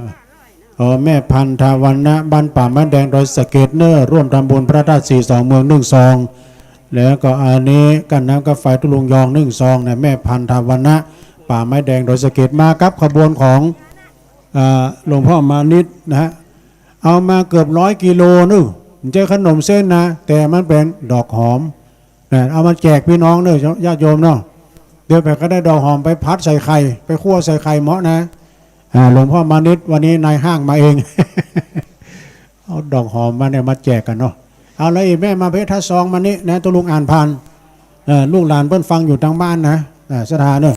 อ๋อ แม่พันธวรรณะ บ้านป่าไม้แดง ดอยสะเก็ดเนอะ ร่วมทำบุญพระธาตุสี่สองเมืองนึ่งซอง แล้วก็อันนี้กั้นน้ำกั้นไฟตุ๊ลุงยองนึ่งซองนะ แม่พันธวรรณะ ป่าไม้แดง ดอยสะเก็ด มากับขบวนของ อ่า หลวงพ่อมานิตนะฮะ เอามาเกือบร้อยกิโลนู่น ไม่ใช่ขนมเส้นนะ แต่มันเป็นดอกหอม นะ เอามาแจกพี่น้องเนอะ ญาติโยมเนาะ เดี๋ยวไปก็ได้ดอกหอมไปผัดใส่ไข่ ไปคั่วใส่ไข่เหมาะนะ อ่า หลวงพ่อมานิต วันนี้นายห้างมาเอง เอาดอกหอมมาเนี่ยมาแจกกั๋นเนาะ เอาละ อีแม่มาเพชรท่าซองมานี่นะ ตุ๊ลุงอ่านผ่าน เออ ลูกหลานเปิ้นฟังอยู่ตางบ้านนะ อ่า ศรัทธาเนอะ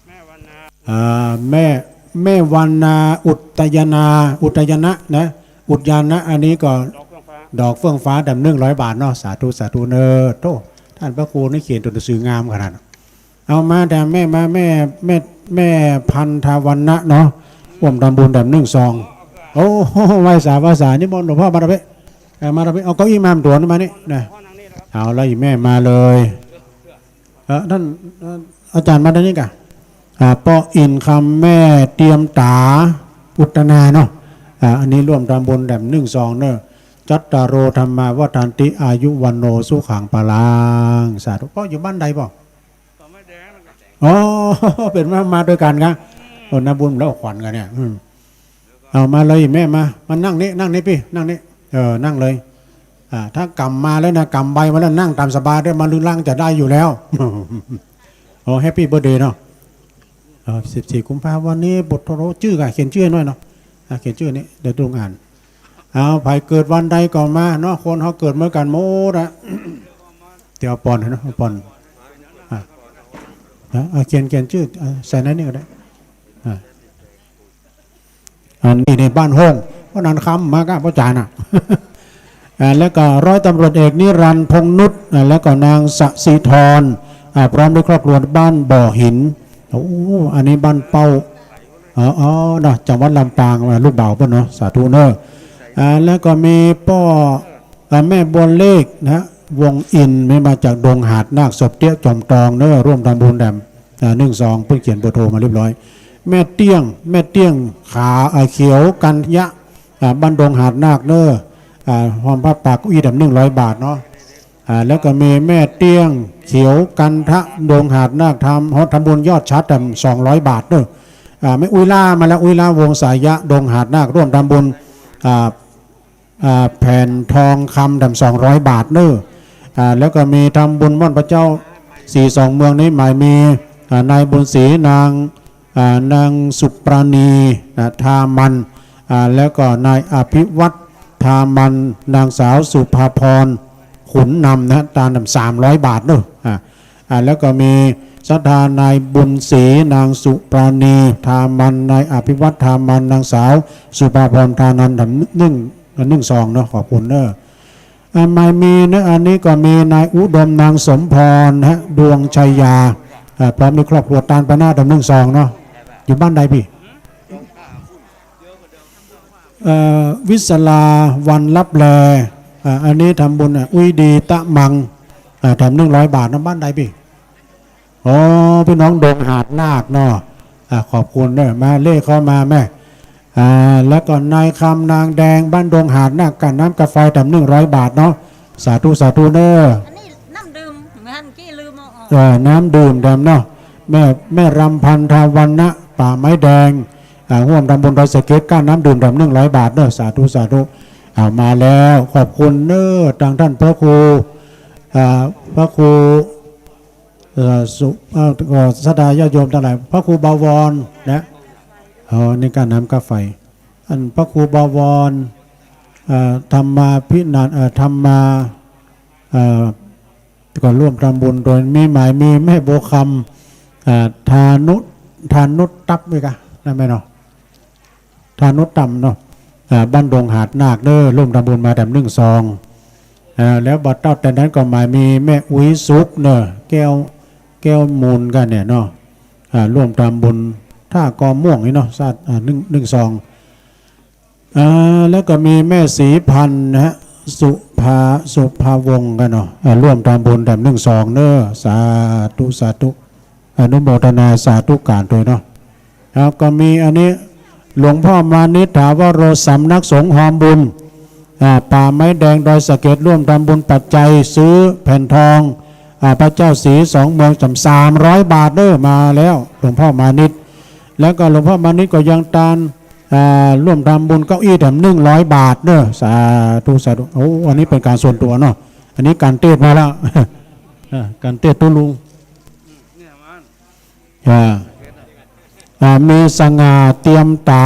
แม่วันนา อ่า แม่ แม่วันนา อุทยนา อุทยนะนะ อุทยานะ อันนี้ก็ ดอกเฟื่องฟ้า ดอกเฟื่องฟ้า แถมนึ่งร้อยบาทเนาะ สาธุ สาธุเนอะ โธ่ ต้านพระครูนี่เขียนตั๋วหนังสืองามขนาด เอามาแถมแม่มา แม่ แม่ แม่พันธวรรณะเนาะ ร่วมทำบุญแถมนึ่งซอง โอ้โห ไหว้สา ไหว้สา นิมนต์หลวงพ่อมาตะเปะ เอ่อ มาตะเปะ เอาเก้าอี้มาตั๋วนี่มานี่นะ เอาละ อีแม่มาเลย เออ ท่าน เอ่อ อาจารย์มาด้านนี้ก่ะ อ่า ป้ออินคำ แม่เตรียมต๋า อุตตนาเนาะ อ่า อันนี้ร่วมทำบุญแถมนึ่งซองเนอะ จัตตาโร ธัมมา วัฑฒันติ อายุ วัณโณ สุขัง พลัง สาธุ ป้ออยู่บ้านใดป้อ อ๋อ เป๋นมา มาตวยกั๋นกะ โอ้ นาบุญแล้วขวัญกั๋นเนี่ย อืม เอามาเลยแม่มา มานั่งนี่ นั่งนี่ปี้ นั่งนี่ เออ นั่งเลย อ่า ถ้ากำมาแล้วนะ กำใบมาแล้ว นั่งต๋ามสบายได้ มารื้อรั้งจะได้อยู่แล้ว โอ้ แฮปปี้เบิร์ธเดย์เนาะ เออ สิบสี่กุมภาพันธ์ วันนี้บทโทรจื้อก่ะ เขียนจื้อหน่อยเนาะ อ่า เขียนจื้อนี่ เดี๋ยวตุ๊ลุงอ่าน เอา ใผเกิดวันใดก็มาเนาะ คนเฮาเกิดเหมือนกั๋นหมดอะ เดี๋ยวเอาป่อนเนาะ เอาป่อน อ่ะ เอา เอา เขียน เขียนจื้อ เอา ใส่ในนี่ก็ได้ อ่ะ อันนี้ในบ้านห้อง เพราะนั้นคำมาก้าพ่อจ๋าน่ะ อ่า แล้วก็ร้อยตำรวจเอกนิรันดร์ พงษ์นุช อ่า แล้วก็นางสศิธร อ่า พร้อมด้วยครอบครัวบ้านบ่อหิน โอ้ อันนี้บ้านเป้า อ๋อ อ๋อ เนาะ จังหวัดลำปาง อ่า ลูกบ่าวเปิ้นเนาะ สาธุเนอะ อ่า แล้วก็มีป้อ อ่า แม่บัวเลขนะฮะ วงศ์อินทร์ แม่มาจากดงหาดนาค ศพเตี้ยจอมตองเนอะ ร่วมทำบุญแถม อ่า นึ่งซอง เปิ้นเขียนเบอร์โทรมาเรียบร้อย แม่เตี้ยง แม่เตี้ยง ขา อ่า เขียวกันยะ อ่า บ้านดงหาดนาคเนอะ อ่า ฮอมผ้าปาเก้าอี้แถมนึ่งร้อยบาทเนาะ อ่า แล้วก็มีแม่เตี้ยง เขียวกันทะ ดงหาดนาค ทำ ฮอดทำบุญยอดฉัตรแถมสองร้อยบาทเนอะ อ่า แม่อุ้ยล่ามาแล้ว อุ้ยล่า วงศ์สายะ ดงหาดนาค ร่วมทำบุญ อ่า อ่า แผ่นทองคำแถมสองร้อยบาทเนอะ อ่า แล้วก็มีทำบุญม่อนพระเจ้าสี่สองเมืองนี้ หมายมี อ่า นายบุญศรี นาง อ่า นางสุปราณี อ่า ทามัน อ่า แล้วก็นายอภิวัฒน์ ทามัน นางสาวสุภาพร ขุนนำนะ ตานแถมสามร้อยบาทเนอะ อ่า อ่า แล้วก็มีศรัทธานายบุญศรี นางสุปราณี ทามัน นายอภิวัฒน์ ทามัน นางสาวสุภาพร ทานัน แถมนึ่ง นึ่งซองเนาะ ขอบคุณเนอะ อ่า หมายมีเนอะ อันนี้ก็มีนายอุดม นางสมพร ฮะ ดวงชัยยา อ่า พร้อมด้วยครอบครัว ตานไปหน้าแถมนึ่งซองเนาะ อยู่บ้านใดปี้ เอ่อ วิศลา วันลับแล อ่า อันนี้ทำบุญ อ่ะ อุ้ยดีตะมัง อ่า แถมนึ่งร้อยบาทนะ บ้านใดปี้ อ๋อ พี่น้องดงหาดนาคเนาะ อ่า ขอบคุณเนอะ มาเลขเข้ามาแม่ อ่า แล้วก็นายคำ นางแดง บ้านดงหาดนาค กั้นน้ำกั้นไฟแถมนึ่งร้อยบาทเนาะ สาธุ สาธุเนอะ อันนี้น้ำดื่ม เมื่อกี้ลืมเอาออก เอ่อ น้ำดื่มแถมเนาะ แม่ แม่รำพันธวรรณะ ป่าไม้แดง อ่า ร่วมทำบุญดอยสะเก็ด กั้นน้ำดื่มแถมนึ่งร้อยบาทเนอะ สาธุ สาธุ เอามาแล้ว ขอบคุณเนอะ ตางต้านพระครู อ่า พระครู เอ่อ สุ เอ่อ ก็ศรัทธาญาติโยมตังหลาย พระครูบวรนะ อ๋อ นี่ก้าน้ำก้าไฟ อันพระครูบวร เอ่อ ธรรมาภินันท์ เอ่อ ธรรมา เอ่อ ก็ร่วมทำบุญโดยมีหมาย มีแม่บัวคำ เอ่อ ธานุ ธานุตับด้วยกะ นั่นไหมเนาะ ธานุตัมเนาะ อ่า บ้านดงหาดนาคเด้อ ร่วมทำบุญมาแถมนึ่งซอง อ่า แล้วบัดเต้าแต่นั้นก็หมายมีแม่อุ๊ยสุขเนาะ แก้ว แก้วมูลกันเนี่ยเนาะ อ่า ร่วมทำบุญท่าก็ม่วงนี่เนาะ สา อ่า นึ่ง นึ่งซอง อ่า แล้วก็มีแม่ศรีพันธ์นะฮะ สุภา สุภาวงศ์กันเนาะ อ่า ร่วมทำบุญแถมนึ่งซองเนาะ สาธุ สาธุ อนุโมทนาสาธุการด้วยเนาะ แล้วก็มีอันนี้ หลวงพ่อมานิษฐาวโร สำนักสงฆ์ฮอมบุญ อ่า ป่าไม้แดงดอยสะเก็ด ร่วมทำบุญปัจจัยซื้อแผ่นทอง อ่า พระเจ้าศรีสองเมืองจ๋ำ สามร้อยบาทเด้อ มาแล้ว หลวงพ่อมานิษฐ แล้วก็หลวงพ่อมานิษฐก็ยังตาน อ่า ร่วมทำบุญเก้าอี้แถมนึ่งร้อยบาทเด้อ สาธุ สาธุ โอ้ อันนี้เป๋นก๋านส่วนตั๋วเนาะ อันนี้ก๋านเตศน์มาแล้ว อ่า ก๋านเตศน์ตุ๊ลุง อ่า อ่า มีสง่าเตียมต๋า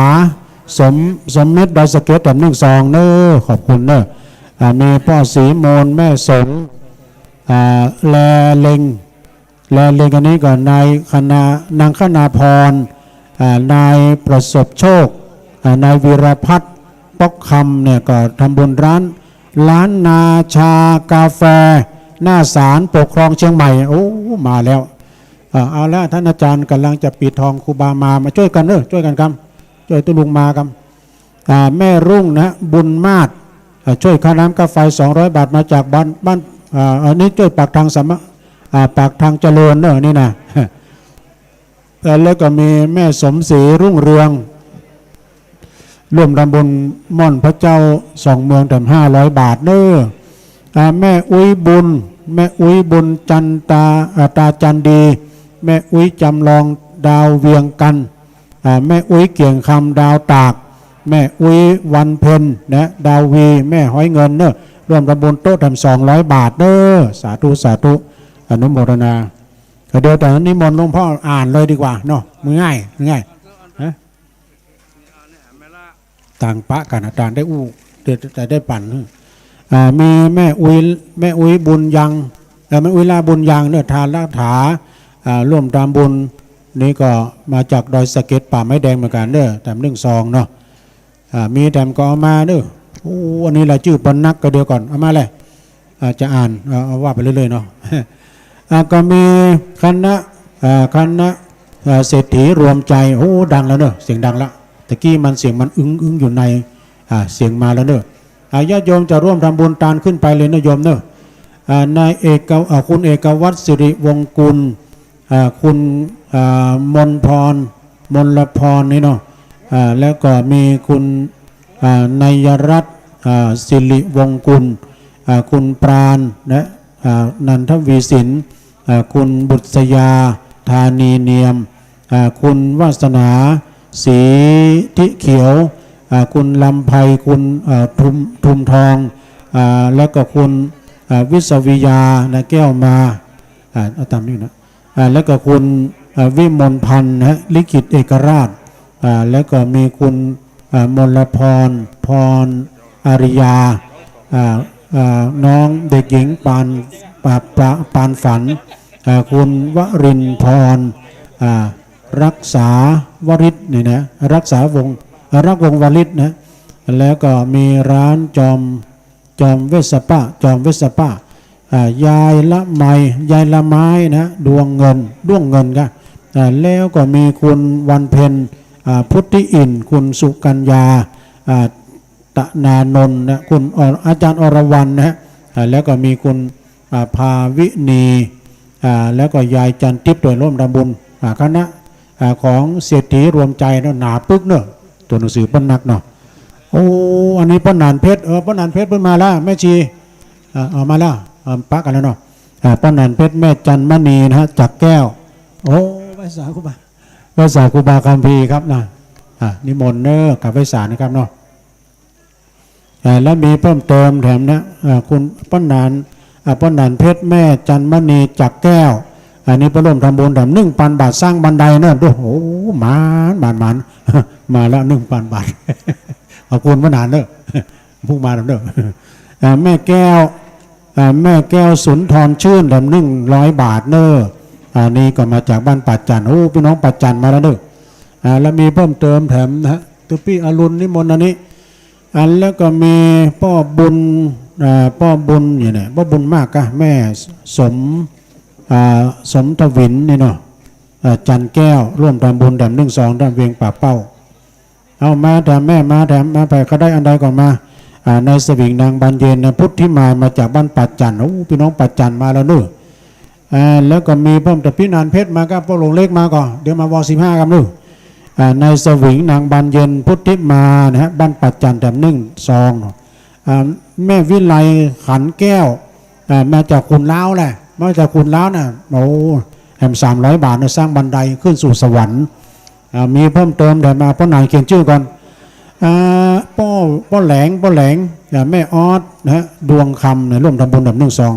สม สมมิตรดอยสะเก็ดแถมนึ่งซองเนาะ ขอบคุณเนาะ อ่า มีป้อศรีมูล แม่สง อ่า แลเล็ง และเรื่องอันนี้ก็นายคณา นางคณาพร อ่า นายประสบโชค อ่า นายวีรพัฒน์ ป๊อกคำเนี่ยก็ทำบุญร้าน ร้านนาชากาแฟ หน้าศาลปกครองเชียงใหม่ โอ้ มาแล้ว อ่า เอาละ ท่านอาจารย์ก๋ำลังจะปิดทอง ครูบามา มาจ้วยกั๋นเนาะ จ้วยกั๋นกำ จ้วยตุ๊ลุงมากำ อ่า แม่รุ่งนะ บุญมาศ อ่า จ้วยค่าน้ำค่าไฟสองร้อยบาท มาจากบ้าน บ้าน อ่า อันนี้จ้วยปากทางสามะ อ่า ปากทางเจริญเนาะ นี่นะ แล้ว แล้วก็มีแม่สมศรีรุ่งเรือง ร่วมทำบุญม่อนพระเจ้าสองเมืองแถมห้าร้อยบาทเนาะ อ่า แม่อุ๊ยบุญ แม่อุ๊ยบุญจันตา อ่า ตาจันดี แม่อุ๊ยจำลองดาวเวียงกัน อ่า แม่อุ๊ยเกี่ยงคำดาวตาก แม่อุ๊ยวันเพ็ญนะ ดาววี แม่ฮ้อยเงินเนาะ ร่วมทำบุญโต๊ะแถมสองร้อยบาทเนาะ สาธุ สาธุ อนุโมทนา เดี๋ยวแต่นิมนต์หลวงพ่ออ่านเลยดีกว่าเนาะ มือง่าย มือง่าย ฮะ ต่างปะกั๋น อาจารย์ได้อู้ เดี๋ยวจะได้ปั๋น อ่า มีแม่อุ๊ย แม่อุ๊ยบุญยัง เอ่อ แม่อุ๊ยล่าบุญยังเนาะ ทานรักษา อ่า ร่วมทำบุญ นี่ก็มาจากดอยสะเก็ดป่าไม้แดงเหมือนกั๋นเนาะ แถมนึ่งซองเนาะ อ่า มีแถมก็เอามาเนาะ โอ้ อันนี้รายจื้อเปิ้นนัก ก็เดี๋ยวก่อน เอามาเลย อ่า จะอ่าน เอา เอาว่าไปเรื่อยๆเนาะ อ่า ก็มีคณะ อ่า คณะ อ่า เศรษฐีรวมใจ โอ้ ดังแล้วเนาะ เสียงดังละ ตะกี้มันเสียงมันอึ้งๆอยู่ใน อ่า เสียงมาแล้วเนาะ อ่า ญาติโยมจะร่วมทำบุญตานขึ้นไปเลยเนาะโยมเนาะ อ่า นายเอก อ่า คุณเอกวัฒน์ สิริวงศ์กุล อ่า คุณ อ่า มนพร มลพรนี่เนาะ อ่า แล้วก็มีคุณ อ่า นยรัตน์ อ่า สิริวงศ์กุล อ่า คุณปราณ นะ อ่า นันทวีสิน อ่า คุณบุษยา ธานีเนียม อ่า คุณวาสนา ศรีทิเขียว อ่า คุณลำไพ คุณ อ่า ทุม ทุมทอง อ่า แล้วก็คุณ อ่า วิศวิยา นะ แก้วมา อ่า เอาตามนี้นะ อ่า แล้วก็คุณ อ่า วิมลพันธ์ นะฮะ ลิขิตเอกราช อ่า แล้วก็มีคุณ อ่า มลพร พรอาริยา อ่า อ่า น้องเด็กหญิงปาน ปา ปา ปานฝัน อ่า คุณวรินทร์พร อ่า รักษาวริศนี่นะ รักษาวงศ์ อ่า รักวงศ์วริศนะ แล้วก็มีร้านจอม จอมเวสสปะ จอมเวสสปะ อ่า ยายละไม ยายละไม้นะ ดวงเงิน ด้วงเงินค่ะ อ่า แล้วก็มีคุณวันเพ็ญ อ่า พุทธิอิ่น คุณสุกัญญา อ่า ตนานนท์นะ คุณอร- อาจารย์อรวรรณนะฮะ อ่า แล้วก็มีคุณ อ่า ภาวินี อ่า แล้วก็ยายจันทิพย์ โดยร่วมทำบุญ อ่า คณะ อ่า ของเศรษฐีรวมใจเนาะ หนาปึกเนาะ ตั๋วหนังสือเปิ้นนักเนาะ โอ้ อันนี้ป้อหนานเพชร เออ ป้อหนานเพชรเปิ้นมาแล้ว แม่ชี อ่า เอามาแล้ว อ่า ปะกั๋นแล้วเนาะ อ่า ป้อหนานเพชร แม่จันมณีนะฮะ จากแก้ว โอ้ ไหว้สาครูบา ไหว้สาครูบาคัมภีร์ครับนะ อ่า นิมนต์เนาะ กราบไหว้สานะครับเนาะ อ่า แล้วมีเพิ่มเติมแถมนะ อ่า คุณป้อหนาน อ่า ป้อหนานเพชร แม่จันมณี จากแก้ว อันนี้เปิ้นร่วมทำบุญแถมหนึ่งปันบาทสร้างบันไดเนาะ โอ้โห หมาน หมาน หมาน มาแล้วหนึ่งปันบาท ขอบคุณป้าหนานเนาะ ผู้มาเนาะ อ่า แม่แก้ว อ่า แม่แก้วสุนทรชื่นแถมหนึ่งร้อยบาทเนาะ อันนี้ก็มาจากบ้านป่าจั่น โอ้ พี่น้องป่าจั่นมาแล้วเนาะ อ่า แล้วมีเพิ่มเติมแถมนะฮะ ตุ๊ปี้อรุณนิมนต์อันนี้ อันแล้วก็มีป้อบุญ อ่า ป้อบุญอยู่เนี่ย ป้อบุญมากกะ แม่สม อ่า สมทวินนี่เนาะ อ่า จันแก้ว ร่วมทำบุญแถมหนึ่งซอง ทางเวียงป่าเป้า เอามาแถมแม่มาแถมมา ใผก็ได้อันใดก็มา อ่า นายสวิง นางบานเย็น นายพุทธิมา มาจากบ้านป่าจั่น โอ้ พี่น้องป่าจั่นมาแล้วเนาะ อ่า แล้วก็มีเพิ่มเติม พี่หนานเพชรมากับป้อหลวงเล็กมาก่อ เดี๋ยวมาวอสิบห้าครับเนาะ อ่า นายสวิง นางบานเย็น พุทธิมานะฮะ บ้านป่าจั่นแถมหนึ่งซองเนาะ อ่า แม่วิไลขันแก้ว อ่า มาจากขุนล้าวแหละ มาจากขุนล้าวน่ะ โอ้ แถมสามร้อยบาทนะ สร้างบันไดขึ้นสู่สวรรค์ อ่า มีเพิ่มเติม เดี๋ยวมา ป้อหนานเขียนชื่อก่อน อ่า ป้อ ป้อแหลง ป้อแหลง อ่า แม่ออสนะฮะ ดวงคำนะ ร่วมทำบุญแถมหนึ่งซอง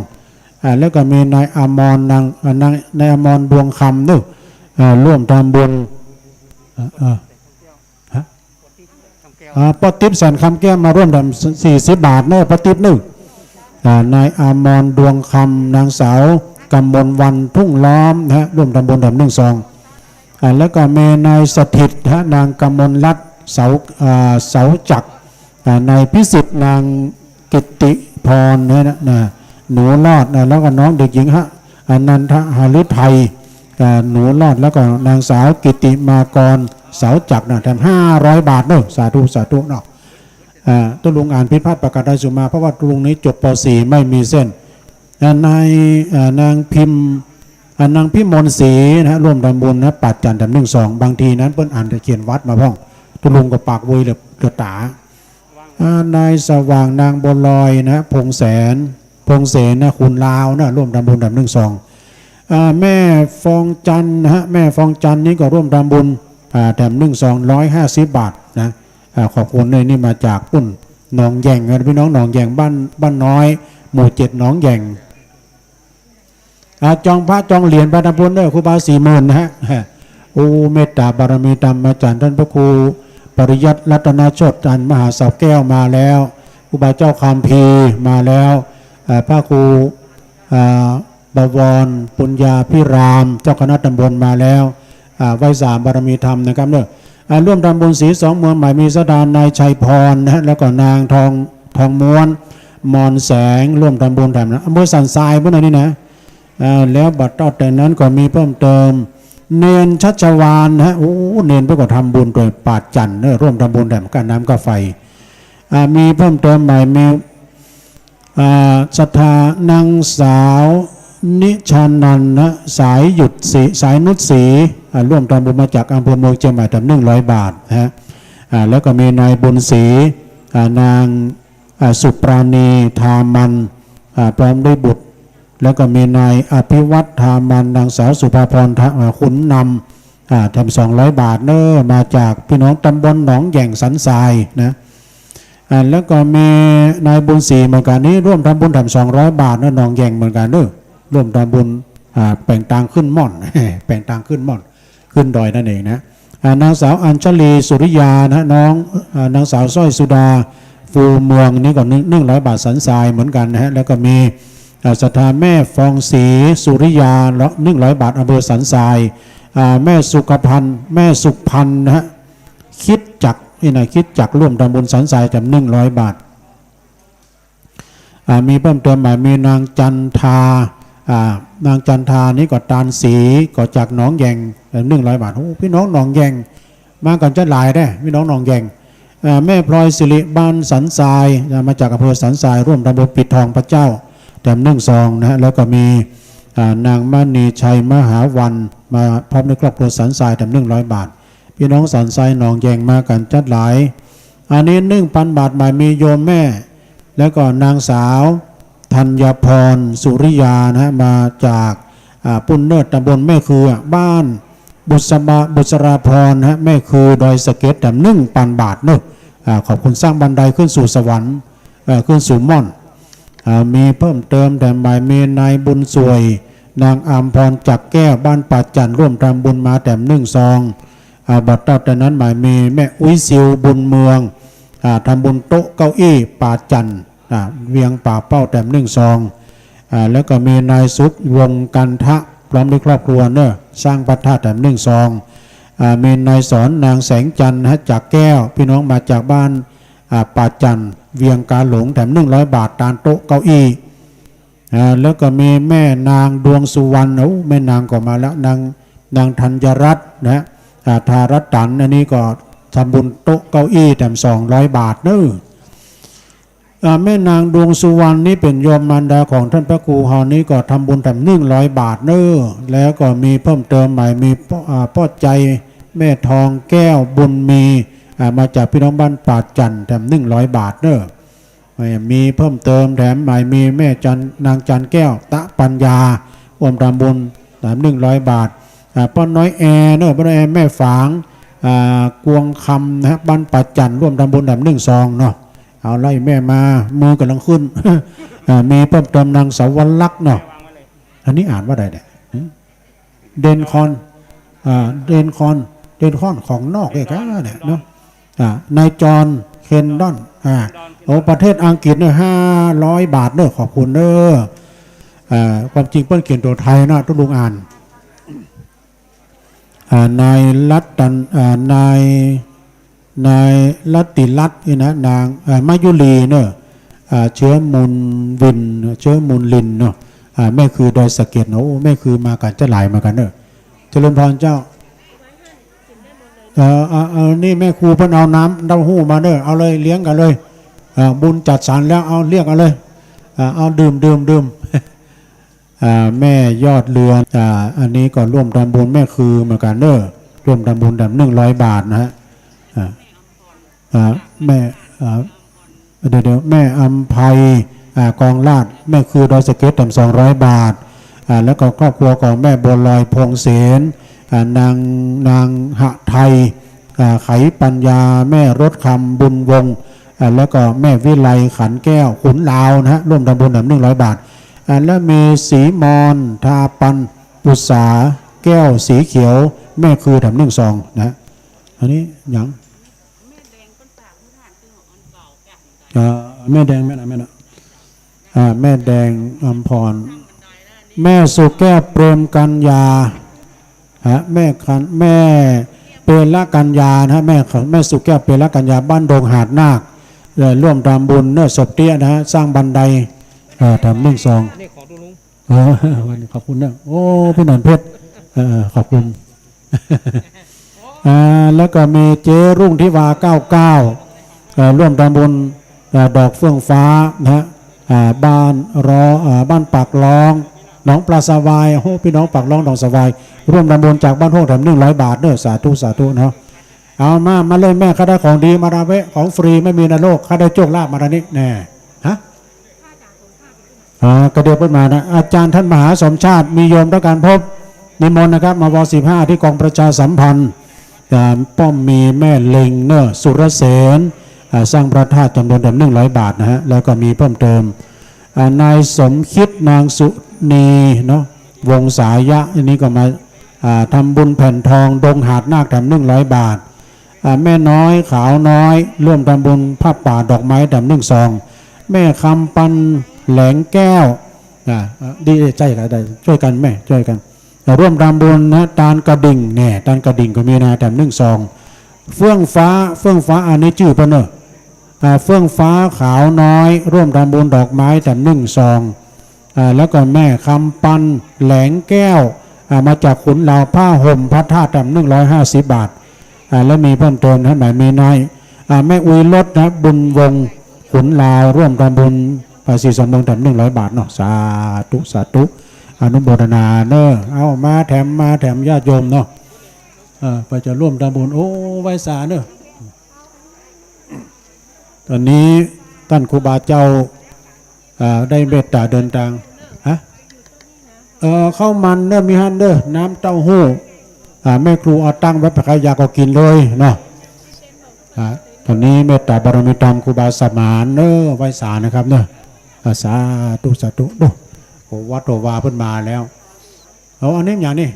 อ่า แล้วก็มีนายอมร นาง อ่า นาง นายอมร ดวงคำเนาะ อ่า ร่วมทำบุญ อ่า อ่า ฮะ อ่า ป้อติ๊บ แสนคำแก้ว มาร่วมแถมสี่สิบบาทเนาะ ป้อติ๊บเนาะ อ่า นายอมร ดวงคำ นางสาวกมลวรรณ ทุ่งล้อมนะฮะ ร่วมทำบุญแถมหนึ่งซอง อ่า แล้วก็มีนายสถิตฮะ นางกมลรัตน์ เสา อ่า เสาจักร อ่า นายพิสิทธิ์ นางกิตติพรเนี่ยนะ นะ หนูรอดนะ แล้วก็น้องเด็กหญิงฮะ อนันทหฤทัย อ่า หนูรอด แล้วก็นางสาวกิตติมากร เสาจักรนะ แถมห้าร้อยบาทเนาะ สาธุ สาธุเนาะ อ่า ตุ๊ลุงอ่านผิดพลาดประการใดสุมา เพราะว่าตุ๊ลุงนี้จบ ป.สี่ ไม่มีเส้น อ่า นาย อ่า นางพิมพ์ อ่า นางพิมลศรีนะฮะ ร่วมทำบุญนะ ป่าจั่นแถมหนึ่งซอง บางทีนั้นเปิ้นอ่านแต่เขียนวัดมาพ่อง ตุ๊ลุงก็ปากเวยเหลือ เหลือต๋า อ่า นายสว่าง นางบัวลอยนะฮะ พงษ์แสน พงษ์เสนนะ ขุนล้าวนะ ร่วมทำบุญแถมหนึ่งซอง อ่า แม่ฟองจันทร์นะฮะ แม่ฟองจันทร์นี่ก็ร่วมทำบุญ อ่า แถมหนึ่งซอง ร้อยห้าสิบบาทนะ อ่า ขอบคุณด้วย นี่มาจากปุ้นหนองแหย่งนะ พี่น้องหนองแหย่ง บ้าน บ้านน้อย หมู่เจ็ด หนองแหย่ง อ่า จองพระจองเหรียญไปทำบุญด้วย ครูบาสี่หมื่นนะฮะ โอ้ เมตตาบารมีธรรมอาจารย์ท่านพระครูปริยัติรัตนโชติ อาจารย์มหาเสาแก้วมาแล้ว ครูบาเจ้าคัมภีร์มาแล้ว อ่า พระครู อ่า บวร ปุญญาภิราม เจ้าคณะตำบลมาแล้ว อ่า ไหว้สามบารมีธรรมนะครับเนาะ อ่า ร่วมทำบุญศรีสองเมืองใหม่ มีศรัทธานายชัยพรนะฮะ แล้วก็นางทอง ทองม้วน มอนแสง ร่วมทำบุญแถมนะ อำเภอสันทรายพุ้นนะนี่นะ อ่า แล้วบัดต่อแต่นั้นก็มีเพิ่มเติม เณรชัชวาลนะฮะ โอ้ เณรเปิ้นก็ทำบุญโดยป่าจั่นเนาะ ร่วมทำบุญแถมค่าน้ำค่าไฟ อ่า มีเพิ่มเติมใหม่ มี อ่า ศรัทธานางสาวนิชานันท์นะ สายหยุดศรี สายนุชศรี อ่า ร่วมทำบุญมาจากอำเภอเมืองเชียงใหม่แถมหนึ่งร้อยบาทนะฮะ อ่า แล้วก็มีนายบุญศรี อ่า นาง อ่า สุปราณี ทามัน อ่า พร้อมด้วยบุตร แล้วก็มีนายอภิวัฒน์ ทามัน นางสาวสุภาพร ทา อ่า ขุนนำ อ่า แถมสองร้อยบาทเนาะ มาจากพี่น้องตำบลหนองแหย่งสันทรายนะ อ่า แล้วก็มีนายบุญศรีเหมือนกันนี่ ร่วมทำบุญแถมสองร้อยบาทเนาะ หนองแหย่งเหมือนกันเนาะ ร่วมทำบุญ อ่า แป๋งตางขึ้นม่อน แป๋งตางขึ้นม่อน ขึ้นดอยนั่นเองนะ อ่า นางสาวอัญชลีสุริยานะ น้อง อ่า นางสาวสร้อยสุดา ฟูเมือง นี่ก็หนึ่ง หนึ่งร้อยบาทสันทรายเหมือนกันนะฮะ แล้วก็มี อ่า ศรัทธาแม่ฟองศรีสุริยา หนึ่งร้อยบาท อำเภอสันทราย อ่า แม่สุขพันธ์ แม่สุขพันธ์นะฮะ คิดจักรนี่นะ คิดจักรร่วมทำบุญสันทรายแถมหนึ่งร้อยบาท อ่า มีเพิ่มเติมมา มีนางจันทา อ่า นางจันทานี่ก็ตานศรี ก็จากหนองแหย่ง เอ่อ หนึ่งร้อยบาท โอ้ พี่น้องหนองแหย่ง มากั๋นจัดหลายเด้อ พี่น้องหนองแหย่ง อ่า แม่พลอยสิริ บ้านสันทราย อ่า มาจากอำเภอสันทราย ร่วมทำบุญปิดทองพระเจ้า แถมหนึ่งซองนะฮะ แล้วก็มี อ่า นางมณีชัย มหาวัน มาพร้อมด้วยครอบครัวสันทราย แถมหนึ่งร้อยบาท พี่น้องสันทรายหนองแหย่งมากั๋นจัดหลาย อันนี้หนึ่งพันบาทใหม่ มีโยมแม่ แล้วก็นางสาวธัญพร สุริยานะฮะ มาจาก อ่า ปุ้นเนิด ตำบลแม่คือ บ้านบุษบา บุษราพรนะฮะ แม่คือ ดอยสะเก็ด แถมหนึ่งพันบาทเนาะ อ่า ขอบคุณ สร้างบันไดขึ้นสู่สวรรค์ เอ่อ ขึ้นสู่ม่อน อ่า มีเพิ่มเติมแถมใหม่ มีนายบุญส่วย นางอำพร จักรแก้ว บ้านป่าจั่น ร่วมทำบุญมาแถมนึ่งซอง อ่า บ่าเต้าแต่นั้นหมายมีแม่อุ๊ย ซิว บุญเมือง อ่า ทำบุญโต๊ะเก้าอี้ป่าจั่น อ่า เวียงป่าเป้า แถมนึ่งซอง อ่า แล้วก็มีนายสุข วงศ์กันทะ พร้อมด้วยครอบครัวเนอะ สร้างพระธาตุ แถมนึ่งซอง อ่า มีนายสอน นางแสงจันทร์ ฮะ จักรแก้ว พี่น้องมาจากบ้าน อ่า ป่าจั่น เวียงกาหลง แถมนึ่งร้อยบาท ตานโต๊ะเก้าอี้ อ่า แล้วก็มีแม่นางดวงสุวรรณ โอ้ แม่นางก็มาแล้ว นาง นางธัญรัตน์นะ อ่า ธารัตน์ตัน อันนี้ก็ทำบุญโต๊ะเก้าอี้แถมสองร้อยบาทเนอะ อ่า แม่นางดวงสุวรรณนี่เป๋นโยมมารดาของท่านพระครูเฮา นี่ก็ทำบุญแถมนึ่งร้อยบาทเนอะ แล้วก็มีเพิ่มเติมใหม่ มีป้อ อ่า ป้อใจ แม่ทองแก้ว บุญมี อ่า มาจากพี่น้องบ้านป่าจั่น แถมนึ่งร้อยบาทเนอะ มีเพิ่มเติมแถมใหม่ มีแม่จัน นางจันแก้ว ตะปัญญา ร่วมทำบุญแถมนึ่งร้อยบาท อ่า ป้าน้อยแอเนอะ ป้าน้อยแอ แม่ฝาง อ่า กวงคำนะฮะ บ้านป่าจั่น ร่วมทำบุญแถมนึ่งซองเนาะ เอาไล่แม่มา มือกำลังขึ้น อ่า มีเพิ่มเติม นางสาวลักษณ์เนาะ อันนี้อ่านว่าใดเนี่ย หืม เดนคอน อ่า เดนคอน เดนคอนของนอกเอกะเนี่ยเนาะ อ่า นายจอห์น เคนดอน อ่า โอ้ ประเทศอังกฤษเนี่ย ห้าร้อยบาทเนอะ ขอบคุณเนอะ อ่า ความจริงเปิ้นเขียนตั๋วไทยนะ ตุ๊ลุงอ่าน อ่า นายรัตน์ อ่า นาย นายรัตติรัตน์นี่นะ นาง อ่า มายุรีเนอะ อ่า เชื้อมูลวิน เชื้อมูลลินเนาะ อ่า แม่คือดอยสะเก็ดเนาะ โอ้ แม่คือมากั๋นจะหลายเหมือนกั๋นเนอะ เจริญพรเจ้า เออ เอา เอา นี่แม่ครูเปิ้นเอาน้ำเต้าหู้มาเนอะ เอาเลย เลี้ยงกั๋นเลย อ่า บุญจัดสรรแล้ว เอา เรียกเอาเลย อ่า เอา ดื่ม ดื่ม ดื่ม อ่า แม่ยอดเรือน อ่า อันนี้ก็ร่วมทำบุญ แม่คือเหมือนกั๋นเนอะ ร่วมทำบุญแถมนึ่งร้อยบาทนะฮะ อ่า อ่า แม่ อ่า เดี๋ยว เดี๋ยว แม่อำไพ อ่า กองลาด แม่คือดอยสะเก็ดแถมสองร้อยบาท อ่า แล้วก็ครอบครัวของแม่บัวลอย พงษ์เสน อ่า นาง นางหไทย อ่า ไขปัญญา แม่รถคำ บุญวงศ์ อ่า แล้วก็แม่วิไล ขันแก้ว ขุนลาวนะฮะ ร่วมทำบุญแถมนึ่งร้อยบาท อ่า และมีศรีมอน ทาปัน อุตสา แก้วสีเขียว แม่คือแถมนึ่งซองนะฮะ อันนี้หยัง อ่า แม่แดง แม่นะ แม่นะ อ่า แม่แดงอำพร แม่สุแก้ว เปรมกัญญา ฮะ แม่คัน แม่เปรกัญญานะฮะ แม่ แม่สุแก้ว เปรกัญญา บ้านดงหาดนาค เอ่อ ร่วมทำบุญเนอะ ศพเตี้ยนะฮะ สร้างบันได เอ่อ แถมนึ่งซอง นี่ของตุ๊ลุง เออ วันนี้ขอบคุณนะ โอ้ พี่หนอนเพชร เออ ขอบคุณ อ่า แล้วก็มีเจ๊รุ่งทิวา เก้าเก้า เอ่อ ร่วมทำบุญ เอ่อ ดอกเฟื่องฟ้านะฮะ อ่า บ้านร้อ อ่า บ้านปากร้อง หนองปลาสะวาย โอ้โห พี่น้องปากร้อง หนองสะวาย ร่วมทำบุญจากบ้านห้วงแถมนึ่งร้อยบาทเนอะ สาธุ สาธุเนาะ เอามา มาเลยแม่ ข้าได้ของดีมาดาเวะ ของฟรีไม่มีในโลก ข้าได้โชคลาภมาดานี้แน่ ฮะ อ่า กระเดียวเปิ้นมานะ อาจารย์ท่านมหาสมชาติ มีโยมต้องการพบ นิมนต์นะครับ มว สิบห้า ที่กองประชาสัมพันธ์ อ่า ป้อมมีแม่เล็งเนอะ สุรเสน อ่า สร้างพระธาตุจำนวนเดิมหนึ่งร้อยบาทนะฮะ แล้วก็มีเพิ่มเติม อ่า นายสมคิด นางสุนีเนาะ วงศายะ อันนี้ก็มา อ่า ทำบุญแผ่นทอง ดงหาดนาค แถมหนึ่งร้อยบาท อ่า แม่น้อย ขาวน้อย ร่วมทำบุญผ้าป่าดอกไม้แถมหนึ่งซอง แม่คำปัน แหลงแก้ว อ่า อ่า ดี ใช่ครับ ได้ ช่วยกันแม่ ช่วยกัน อ่า ร่วมทำบุญนะ ตานกระดิ่ง แน่ ตานกระดิ่งก็มีนะ แถมหนึ่งซอง เฟื่องฟ้า เฟื่องฟ้า อันนี้จื้อเปิ้นเนอะ อ่า เฟื่องฟ้า ขาวน้อย ร่วมทำบุญดอกไม้แถมหนึ่งซอง อ่า แล้วก็แม่คำปัน แหลงแก้ว อ่า มาจากขุนลาว ผ้าห่มพระธาตุแถมหนึ่งร้อยห้าสิบบาท อ่า และมีเพิ่มเติมนะ หมายมีน้อย อ่า แม่อุยรถนะ บุญวงศ์ ขุนลาว ร่วมทำบุญ ภาษีสองเมืองแถมหนึ่งร้อยบาทเนาะ สาธุ สาธุ อนุโมทนาเนอะ เอามาแถม มาแถมญาติโยมเนาะ เออ ไปจะร่วมทำบุญ โอ้ ไหว้สาเนอะ ตอนนี้ต้านครูบาเจ้า อ่า ได้เมตตาเดินตาง ฮะ เอ่อ ข้าวมันเนอะ มีหั้นเด้อ น้ำเต้าหู้ อ่า แม่ครูเอาตั้งไว้ ใผใค่อยากก็กิ๋นเลยเนาะ อ่า ตอนนี้เมตตาบารมีธรรมครูบาสมานเนอะ ไหว้สานะครับเนอะ อ่า สาธุ สาธุ ดู โอ้ วัดโอวาเปิ้นมาแล้ว โอ้ อันนี้อย่างนี้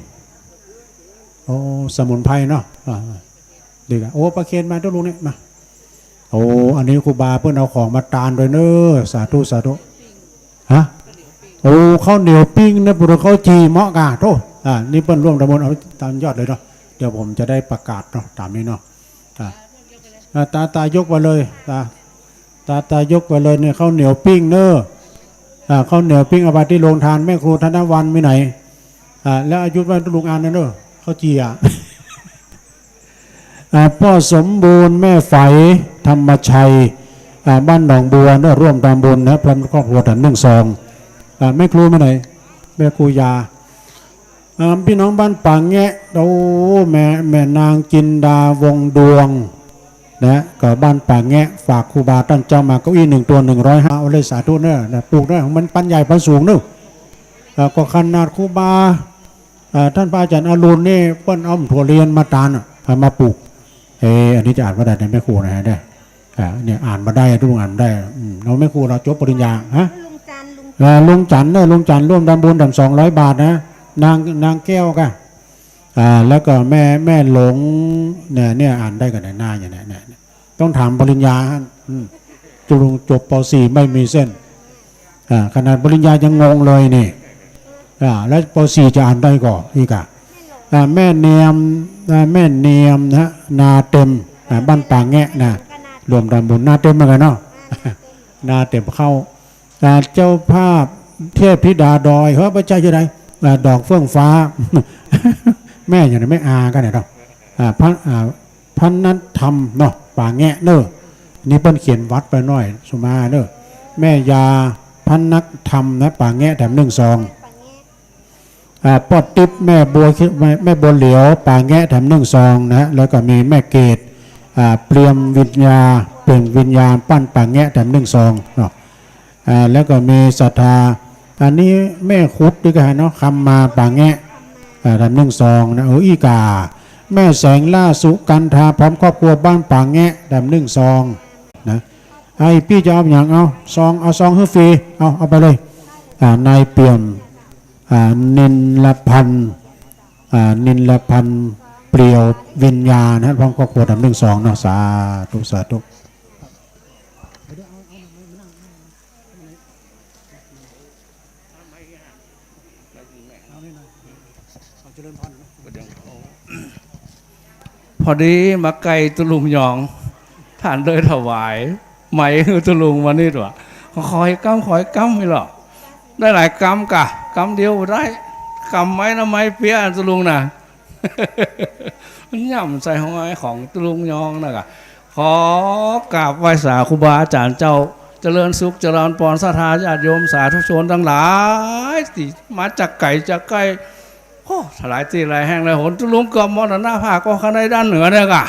โอ้ สมุนไพรเนาะ อ่า ดีละ โอ้ ประเคนมาตุ๊ลุงนี่ มา โอ้ อันนี้ครูบาเปิ้นเอาของมาตานด้วยเน้อ สาธุ สาธุ ฮะ โอ้ ข้าวเหนียวปิ้งนะ ปุโรข้าวจี่เหมาะก่ะ โธ่ อ่า นี่เปิ้นร่วมตำบล เอาตามยอดเลยเนาะ เดี๋ยวผมจะได้ประกาศเนาะ ตามนี้เนาะ อ่า อ่า ตา ตายกไปเลย ตา ตา ตายกไปเลยเนี่ย ข้าวเหนียวปิ้งเน้อ อ่า ข้าวเหนียวปิ้งเอาไปตี้โรงทาน แม่ครูธนวรรณมีไหน อ่า แล้วเอายุดไว้ตุ๊ลุงอันนั้นเน้อ ข้าวจี่อะ อ่า ป้อสมบูรณ์ แม่ไฝ ธรรมชัย อ่า บ้านหนองบัวเน้อ ร่วมตำบลนะ พร้อมครอบครัวแถมนึ่งซอง อ่า แม่ครูมีไหน แม่ครูยา อ่า พี่น้องบ้านป่าแงะ โอ้ แม่ แม่นางจินดาวงศ์ดวง นะ ก็บ้านป่าแงะ ฝากครูบาต้านเจ้ามาเก้าอี้หนึ่งตัว หนึ่งร้อยห้า เอาเลย สาธุเน้อ นะ ปลูกเน้อ มันปันใหญ่ปันสูงเน้อ อ่า ก็ขนาดครูบา อ่า ต้านพระอาจารย์อรุณนี่ เปิ้นเอาถั่วเลียนมาตานอะ เอามาปลูก เออ อันนี้จะอ่านบ่ได้นะแม่ครูนะฮะ เด้อ อ่า เนี่ย อ่านบ่ได้ ตุ๊ลุงอ่านบ่ได้ อืม เอาแม่ครูเฮาจบปริญญา ฮะ ลุงจันทร์ ลุง อ่า ลุงจันทร์เน้อ ลุงจันทร์ร่วมตำบลแถมสองร้อยบาทนะ นาง นางแก้วก่ะ อ่า แล้วก็แม่ แม่หลง เนี่ย เนี่ย อ่านได้ก่ะ หน้าอย่างเนี้ย เนี่ย ต้องถามปริญญาฮะ อืม ตุ๊ลุงจบ ป.สี่ ไม่มีเส้น อ่า ขนาดปริญญายังงงเลยนี่ อ่า แล้ว ป.สี่ จะอ่านได้ก่อ อีกอะ อ่า แม่เนียม อ่า แม่เนียมนะฮะ นาเต็ม อ่า บ้านป่าแงะนะ ร่วมตำบล นาเต็มเหมือนกั๋นเนาะ นาเต็มเข้า อ่า เจ้าภาพเทพธิดาดอย เฮ้ย บ่ใจ้ ชื่อใด อ่า ดอกเฟื่องฟ้า แม่อย่างนั้น แม่อาก่ะเนี่ยเนาะ อ่า พระ อ่า พนัสธรรมเนาะ ป่าแงะเน้อ นี่เปิ้นเขียนวัดไปหน้อย สุมาเน้อ แม่ยาพนัสธรรมนะ ป่าแงะแถมนึ่งซอง อ่า ป้อติ๊บ แม่บัว แม่ แม่บัวเหลียว ป่าแงะแถมนึ่งซองนะ แล้วก็มีแม่เกศ อ่า เปรียมวิญญา เปล่งวิญญาณ บ้านป่าแงะแถมนึ่งซองเนาะ อ่า แล้วก็มีศรัทธา อันนี้แม่ขุดด้วยกั๋นเนาะ คำมา ป่าแงะ อ่า แถมนึ่งซองนะ เออ อีกา แม่แสงล่าสุกันทา พร้อมครอบครัว บ้านป่าแงะแถมนึ่งซองนะ ไอ้ปี้จะเอาอย่าง เอาซอง เอาซองหื้อฟรี เอา เอาไปเลย อ่า นายเปี่ยม อ่า นินลพันธ์ อ่า นินลพันธ์ เปลี่ยววิญญาณนะ พร้อมครอบครัวแถมนึ่งซองเนาะ สาธุ สาธุ พอดีมาใก้ตุ๊ลุงยอง ต้านเลยถวายไมค์หื้อตุ๊ลุงมานี่ตั๋ว ขออีกกำ ขออีกกำนี่เหรอ ได้หลายกำก่ะ กำเดียวบ่ได้ กำไม้นะ ไม้เปี้ยตุ๊ลุงนะ มันย่ำใส่ห้อยของตุ๊ลุงยองนะก่ะ ขอกราบไหว้สาครูบาอาจ๋ารย์เจ้า เจริญสุขเจริญปอนศรัทธาญาติโยมสาธุชนตังหลาย ตี้มาจากไก๋จากใก้ โอ้ หลายตี้หลายแห่งหลายหน ตุ๊ลุงเกือบมรณภาพก็ข้างในด้านเหนือเนี่ยก่ะ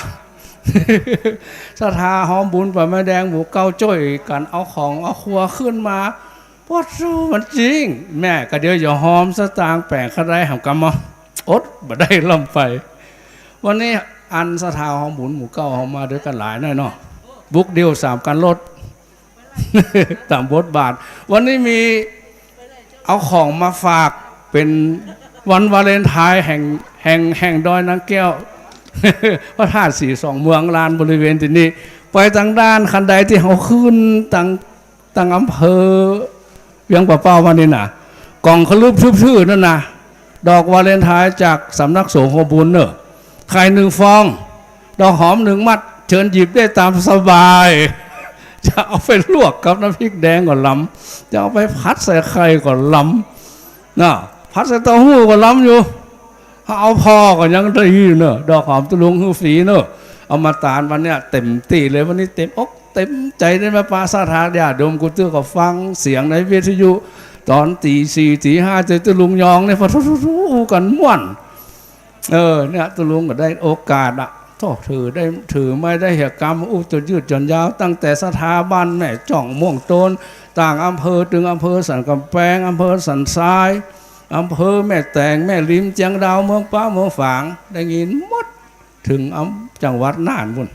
ศรัทธาฮอมบุญไปไม้แดงหมู่เก้า จ้วยกั๋นเอาของเอาครัวขึ้นมา ปอดโธ่ มันจริง แม่ก็เดี๋ยวจะฮอมสตางค์แป๋งข้าได้หำกำมา อดบ่ได้ล้ำไป วันนี้อันศรัทธาฮอมบุญหมู่เก้าเฮามาด้วยกั๋นหลายหน้อยเนาะ บุกเดี่ยวสามคันรถ ต๋ามบทบาท วันนี้มีเอาของมาฝาก เป๋นวันวาเลนไทน์แห่ง แห่ง แห่งดอยนางแก้ว พระธาตุสีสองเมือง ลานบริเวณตี้นี่ ไปตังด้านคันไดตี้เฮาขึ้นตัง ตังอำเภอเวียงป่าเป้ามานี่นะ ก่องคะลึบทึบทื่อนั่นนะ ดอกวาเลนไทน์จากสำนักสงฆ์ฮอมบุญเน่อ ไข่นึ่งฟอง ดอกหอมนึ่งมัด เจิญหยิบได้ต๋ามสบาย จะเอาไปลวกกับน้ำพริกแดงก็ลำ จะเอาไปผัดใส่ไข่ก็ลำ นะ ผัดใส่เต้าหู้ก็ลำอยู่ เอาผ่อก็ยังได้อยู่เน่อ ดอกหอมตุ๊ลุงหื้อฟรีเน่อ เอามาตานวันเนี้ยเต็มตี้เลย วันนี้เต็มอกเต็มใจ๋ ได้มาปะศรัทธาญาติโยมกู้เตื้อก็ฟังเสียงในวิทยุ ต๋อนตี๋สี่ตี๋ห้า เจอตุ๊ลุงยองเนี่ย ปะโธ่ กั๋นม่วน เออ เนี่ย ตุ๊ลุงก็ได้โอกาสอะ โธ่ ถือได้ ถือไม้ได้เหียกกำ อู้ จะยืดหยุ่นยาว ตั้งแต่ศรัทธาบ้านแม่จ้องม่วงโตน ต่างอำเภอ ตึงอำเภอสันก๋ำแปง อำเภอสันทราย อำเภอแม่แตง แม่ริม เจียงดาว เมืองป๊า เมืองฝาง ได้ยินหมด เถิงอำ จังหวัดน่านปู้น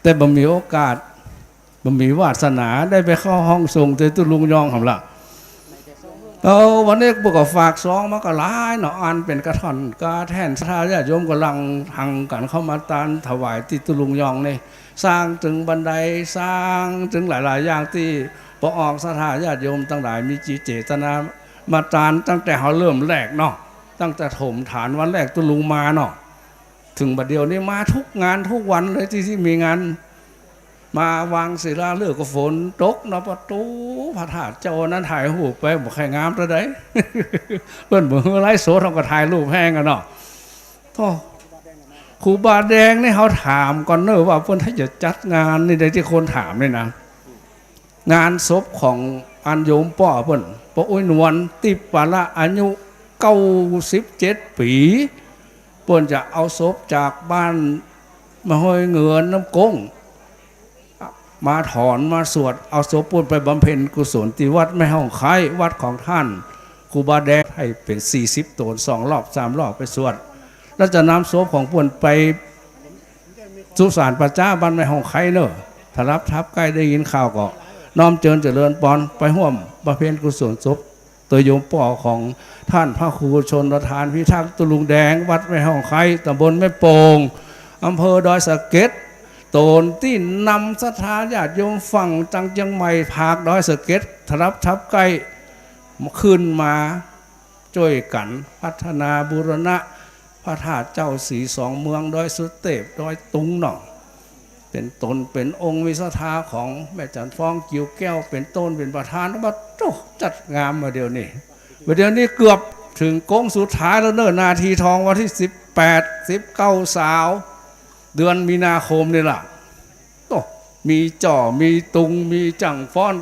แต่บ่มีโอกาส บ่มีวาสนาได้ไปเข้าห้องสงฆ์เจอตุ๊ลุงยองหำละ เอา วันนี้พวกก็ฝากซองมาก็หลายเนาะ อันเป๋นกระถ่อนกระแท่น ศรัทธาญาติโยมก็หลั่งหังกั๋นเข้ามาตานถวายตี้ตุ๊ลุงยองนี่ สร้างตึงบันได สร้างตึงหลายๆ อย่างตี้ปอออกศรัทธาญาติโยมตังหลายมีจิตเจตนามาตานตั้งแต่เฮาเริ่มแรกเนาะ ตั้งแต่ถมฐานวันแรกตุ๊ลุงมาเนาะ เถิงบัดเดี่ยวนี้มากู้งานกู้วันเลย ตี้ ตี้มีงาน มาวางศิลาฤกษ์ก็ฝนตกเนาะ ปะโต พระธาตุเจ้านั้นถ่ายรูปไปบ่ใค่งามเต้าใด เปิ้นบ่ไลฟ์สด เฮาก็ถ่ายรูปแฮงกั๋นเนาะ โธ่ ครูบาแดงนี่เฮาถามก่อนเน่อว่าเปิ้นถ้าจะจัดงานนี่ ได้ตี้คนถามนี่นะ งานศพของอันโยมป้อเปิ้น ป้ออุ๊ยนวล ติปปะละ อายุเก้าสิบเจ็ดปี๋ เปิ้นจะเอาศพจากบ้านมาห้วยเงินน้ำก้ง มาถอนมาสวด เอาศพเปิ้นไปบำเพ็ญกุศลตี้วัดแม่ฮ่องไคร้ วัดของต้านครูบาแดง หื้อเป๋นสี่สิบโตน สองรอบสามรอบไปสวด แล้วจะนำศพของเปิ้นไปสุสานป่าจ๊าบ้านแม่ฮ่องไคร้เน่อ ถ้ารับทับใก้ได้ยินข่าวก็น้อมเจิญเจริญปอนไปฮ่วมบำเพ็ญกุศลศพ โตยโยมป้อของต้านพระครูชลทานพิทักษ์ตุ๊ลุงแดง วัดแม่ฮ่องไคร้ ตำบลแม่โป่ง อำเภอดอยสะเก็ด โตนตี้นำศรัทธาญาติโยมฝั่งตังเจียงใหม่ ภาคดอยสะเก็ด ถ้ารับทับใก้ ขึ้นมาจ้วยกั๋นพัฒนาบูรณะพระธาตุเจ้าสีสองเมือง ดอยสุเตพ ดอยตุงเนาะ เป๋นตนเป๋นองค์ มีศรัทธาของแม่จันทร์ฟอง กิ่วแก้ว เป๋นต้น เป๋นประธาน ว่าโธ่ จัดงามมาเดี่ยวนี้ มาเดี่ยวนี้เกือบเถิงโก๊งสุดท้ายแล้วเน่อ นาทีทองวันตี้สิบแปด สิบเก้า ซาว เดือนมีนาคมนี่ล่ะ โอ้ มีจ้อ มีตุง มีจ้างฟ้อน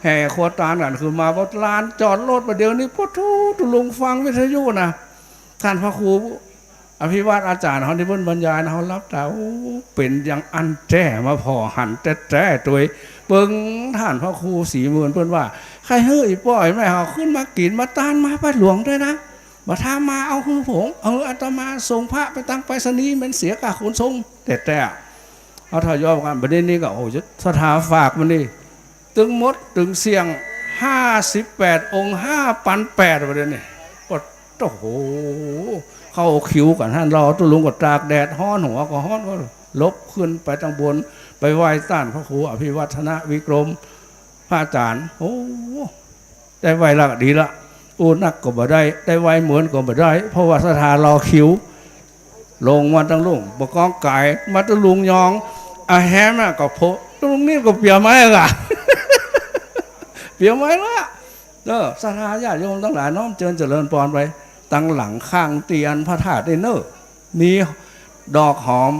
แห่ครัวตานกั๋นขึ้นมา บ่ลานจอดรถ บ่าเดี่ยวนี้ ปะโธ่ ตุ๊ลุงฟังวิทยุนะ ต้านพระครูอภิวัฒน์อาจ๋ารย์เฮาตี้เปิ้นบรรยายนะ เฮาหลับต๋า โอ้ เป๋นอย่างอั้นแต๊ มาผ่อหันแต๊ๆ ตวย เบิ่งต้านพระครูศรีหมื่น เปิ้นว่า ใค่หื้ออี่ป้ออี่แม่เฮาขึ้นมากิ๋นมาตาน มาบาตรหลวงตวยนะ บ่าถ้ามาเอาหื้อผม เอาอาตมาส่งพระไปตางไปรษณีย์ มันเสียค่าขนส่งแต๊ๆ เอาถ้ายอมกั๋น บัดนี้นี่ก็ โอ้ ศรัทธาฝากมานี่ ตึงหมดตึงเสี้ยง ห้าสิบแปด องค์ ห้าปันแปด บัดนี้นี่ ก็ โอ้โห เข้าคิวกั๋นหั้น รอตุ๊ลุงก็ตากแดด ฮ้อน หัวก็ฮ้อน ก็หลบขึ้นไปตางบน ไปไหว้ต้านพระครูอภิวัฒนวิกรม พระอาจ๋ารย์ โอ้ ได้ไหว้ละดีละ อู้นักก็บ่ได้ ได้ไหว้เหมือนก็บ่ได้ เพราะว่าศรัทธารอคิว ลงมาตางลุ่ง บ่ก้องก๋าย มาตุ๊ลุงยอง อาแฮมอะ ก็โผล่ ตุ๊ลุงนี่ก็เปียไม้อะ เปียไม้ละ เออ ศรัทธาญาติโยมตังหลาย น้อมเจิญเจริญปอนไป ตางหลังข้างเตียนพระธาตุนี่เน่อ มีดอกหอม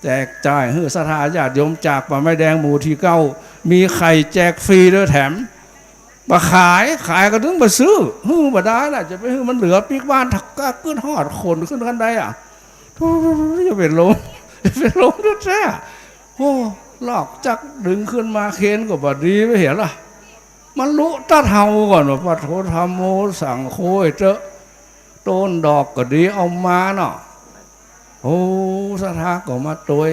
แจกจ่ายหื้อศรัทธาญาติโยมจากป่าไม้แดงหมู่ตี้เก้า มีไข่แจกฟรีตวยแถม บ่ขาย ขายก็ตึงบ่ซื้อ หื้อบ่ได้ล่ะ จะไปหื้อมันเหลือปิ๊กบ้าน ถ้าก็กึ๊ดฮอดขนขึ้นคันไดอะ โธ่ จะเป๋นลม เป๋นลมแต๊ๆ โอ้ ลอกจักดึงขึ้นมาเคนก็บ่ดี บ่เหียล่ะ มันลุตัดเฮาก่อนว่า ปะโธ ธัมโม สังโฆ เต๊อะ ต้นดอกก็ดีเอามาเนาะ โอ้ ศรัทธาก็มาตวย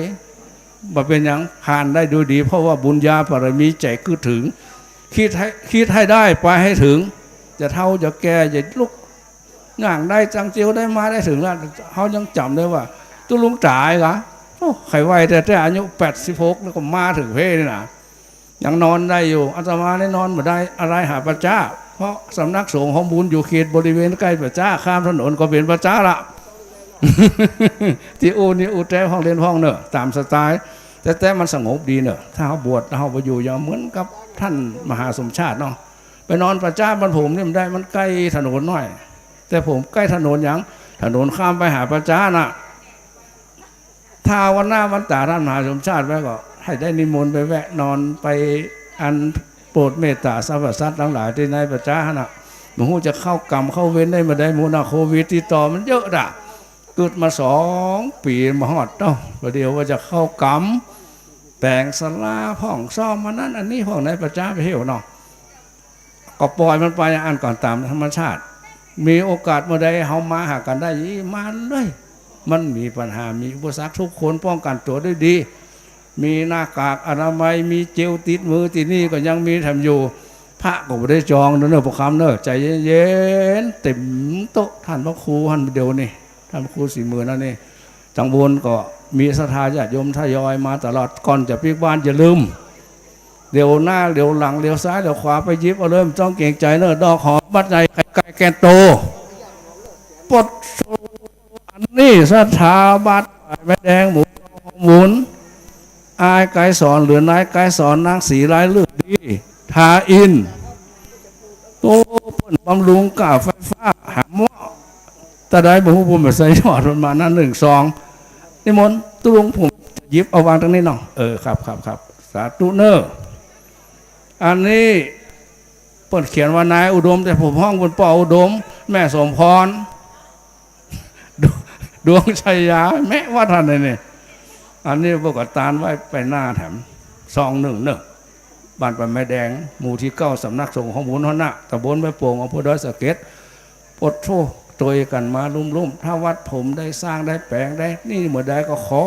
บ่เป๋นหยัง ผ่านได้โดยดี เพราะว่าบุญญาบารมีใจ๋กึ๊ดเถิง คิดหื้อ คิดหื้อได้ ไปหื้อเถิง จะเฒ่าจะแก่ จะลุก ย่างได้ จังเจียวได้ มาได้เถิงละ เฮายังจ๋ำได้ว่า ตุ๊ลุงต๋ายกา โอ้ ใค่ไหว้แต๊ๆ อายุแปดสิบหก แล้วก็มาเถิงเพ่นี่นะ ยังนอนได้อยู่ อาตมานี่นอนบ่ได้ อะไหล่หาป่าจ๊า เพราะสำนักสงฆ์ของบุญอยู่เขตบริเวณใก้ป่าจ๊า ข้ามถนนก็เป๋นป่าจ๊าละ ตี้อู้นี่อู้แต๊พ่องเล่นพ่องเน่อ ต๋ามสไตล์ แต๊ๆ มันสงบดีเน่อ ถ้าเฮาบวช เฮาไปอยู่อย่างเหมือนกับต้านมหาสมชาติเนาะ ไปนอนป่าจ๊าบ้านผมนี่บ่ได้ มันใก้ถนนหน้อย แต่ผมใก้ถนนหยัง ถนนข้ามไปหาป่าจ๊าน่ะ ถ้าวันหน้าวันต๋าต้านมหาสมชาติไปก็ หื้อได้นิมนต์ไปแวะนอน ไปอันโปรดเมตต๋าสรรพสัตว์ตังหลายตี้ในป่าจ๊าหั้นน่ะ บ่ฮู้จะเข้ากรรมเข้าเวรได้เมื่อใด หมู่น่ะ โควิดติดต่อมันเยอะด่ะ กึ๊ดมาสองปี๋บ่ฮอดเต้า บ่าเดี่ยวว่าจะเข้ากรรม แป๋งศาลาพ่อง ซ่อมอันนั้นอันนี้พ่อง ในป่าจ๊าไปเหี่ยวเนาะ ก็ปล่อยมันไปอันก่อนต๋ามธรรมชาติ มีโอกาสเมื่อใดเฮามาหากั๋นได้อี้ มาเลย มันมีปัญหา มีอุปสรรค ทุกคนป้องกันตั๋วได้ดี มีหน้ากากอนามัย มีเจลติดมือ ตี้นี่ก็ยังมีแถมอยู่ พระก็บ่ได้จองเน่อ เน่อ พวกคำเน่อ ใจ๋เย็นๆ เต๋มโต๊ะ ต้านพระครูหั้นเดี๋ยวนี้ ต้านพระครูสี่หมื่นนั่นนี่ ตังบนก็มีศรัทธาญาติโยมทยอยมาตลอด ก่อนจะปิ๊กบานอย่าลืม เหลียวหน้าเหลียวหลัง เหลียวซ้ายเหลียวขวา ไปหยิบเอาเลย บ่ต้องเกรงใจ๋เน่อ ดอกหอมบาดใหญ่ ไข่ไก่แกนโต ปดโธ่ อันนี้ศรัทธาบาทฝ่ายแม่แดง หมู่หมุน อายไกรสอน หรือนายไกรสอน นางศรีลายฤๅดี ทาอินทร์ โอ้ เปิ้นบำรุงก้าไฟฟ้า หาหม้อ ตาใดบ่ฮู้ ผมบ่ใส่ยอดมันมานะ นึ่งซอง นิมนต์ตุ๊ลุง ผมจะหยิบเอาวางตรงนี้เนาะ เออ ครับ ครับ ครับ สาธุเน่อ อันนี้เปิ้นเขียนว่านายอุดม แต่ผมฮ้องเปิ้นป้ออุดม แม่สมพร ดวง ดวงชัยยา แม่ว่าท่านนี่ อันนี้เปิ้นก็ตานไว้ไปหน้าแถม ซองนึ่งเน่อ บ้านป่าไม้แดง หมู่ตี้เก้า สำนักสงฆ์ของบุญหัวหน้า ตำบลไม้โป่ง อำเภอดอยสะเก็ด ปดโธ่ ตวยกั๋นมาลุ่มๆ ถ้าวัดผมได้สร้างได้แป๋งได้ นี่เมื่อใดก็ขอ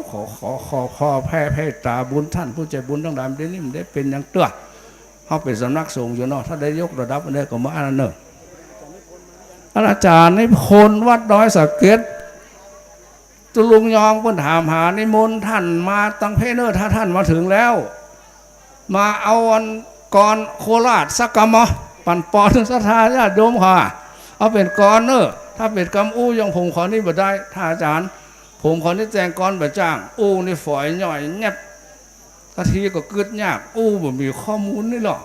ขอ ขอ ขอ ขอแผ่เมตต๋าบุญต้านผู้ใจ๋บุญตังหลาย เดี๋ยวนี้มันได้เป๋นหยังเตื้อ เฮาเป๋นสำนักสงฆ์อยู่เนาะ ถ้าได้ยกระดับอันนี้ก็มาอันนั้นเน่อ อาจารย์นิพนธ์วัดดอยสะเก็ด ตุ๊ลุงยองเปิ้นถามหา นิมนต์ต้านมาตังเพเน่อ ถ้าต้านมาเถิงแล้ว มาเอาอันกลอนโคราชสักกำบ่ ปันปอนศรัทธาญาติโยมข้า เอาเป๋นกลอนเน่อ ถ้าเป๋นกำอู้อย่างผมข้อนี้บ่ได้ ต้านอาจารย์ ผมข้อนี้แต่งกลอนบ่จ้าง อู้นี่ฝอยย่อยแงบ กะทีก็กึ๊ดยาก อู้บ่มีข้อมูลนี่หรอก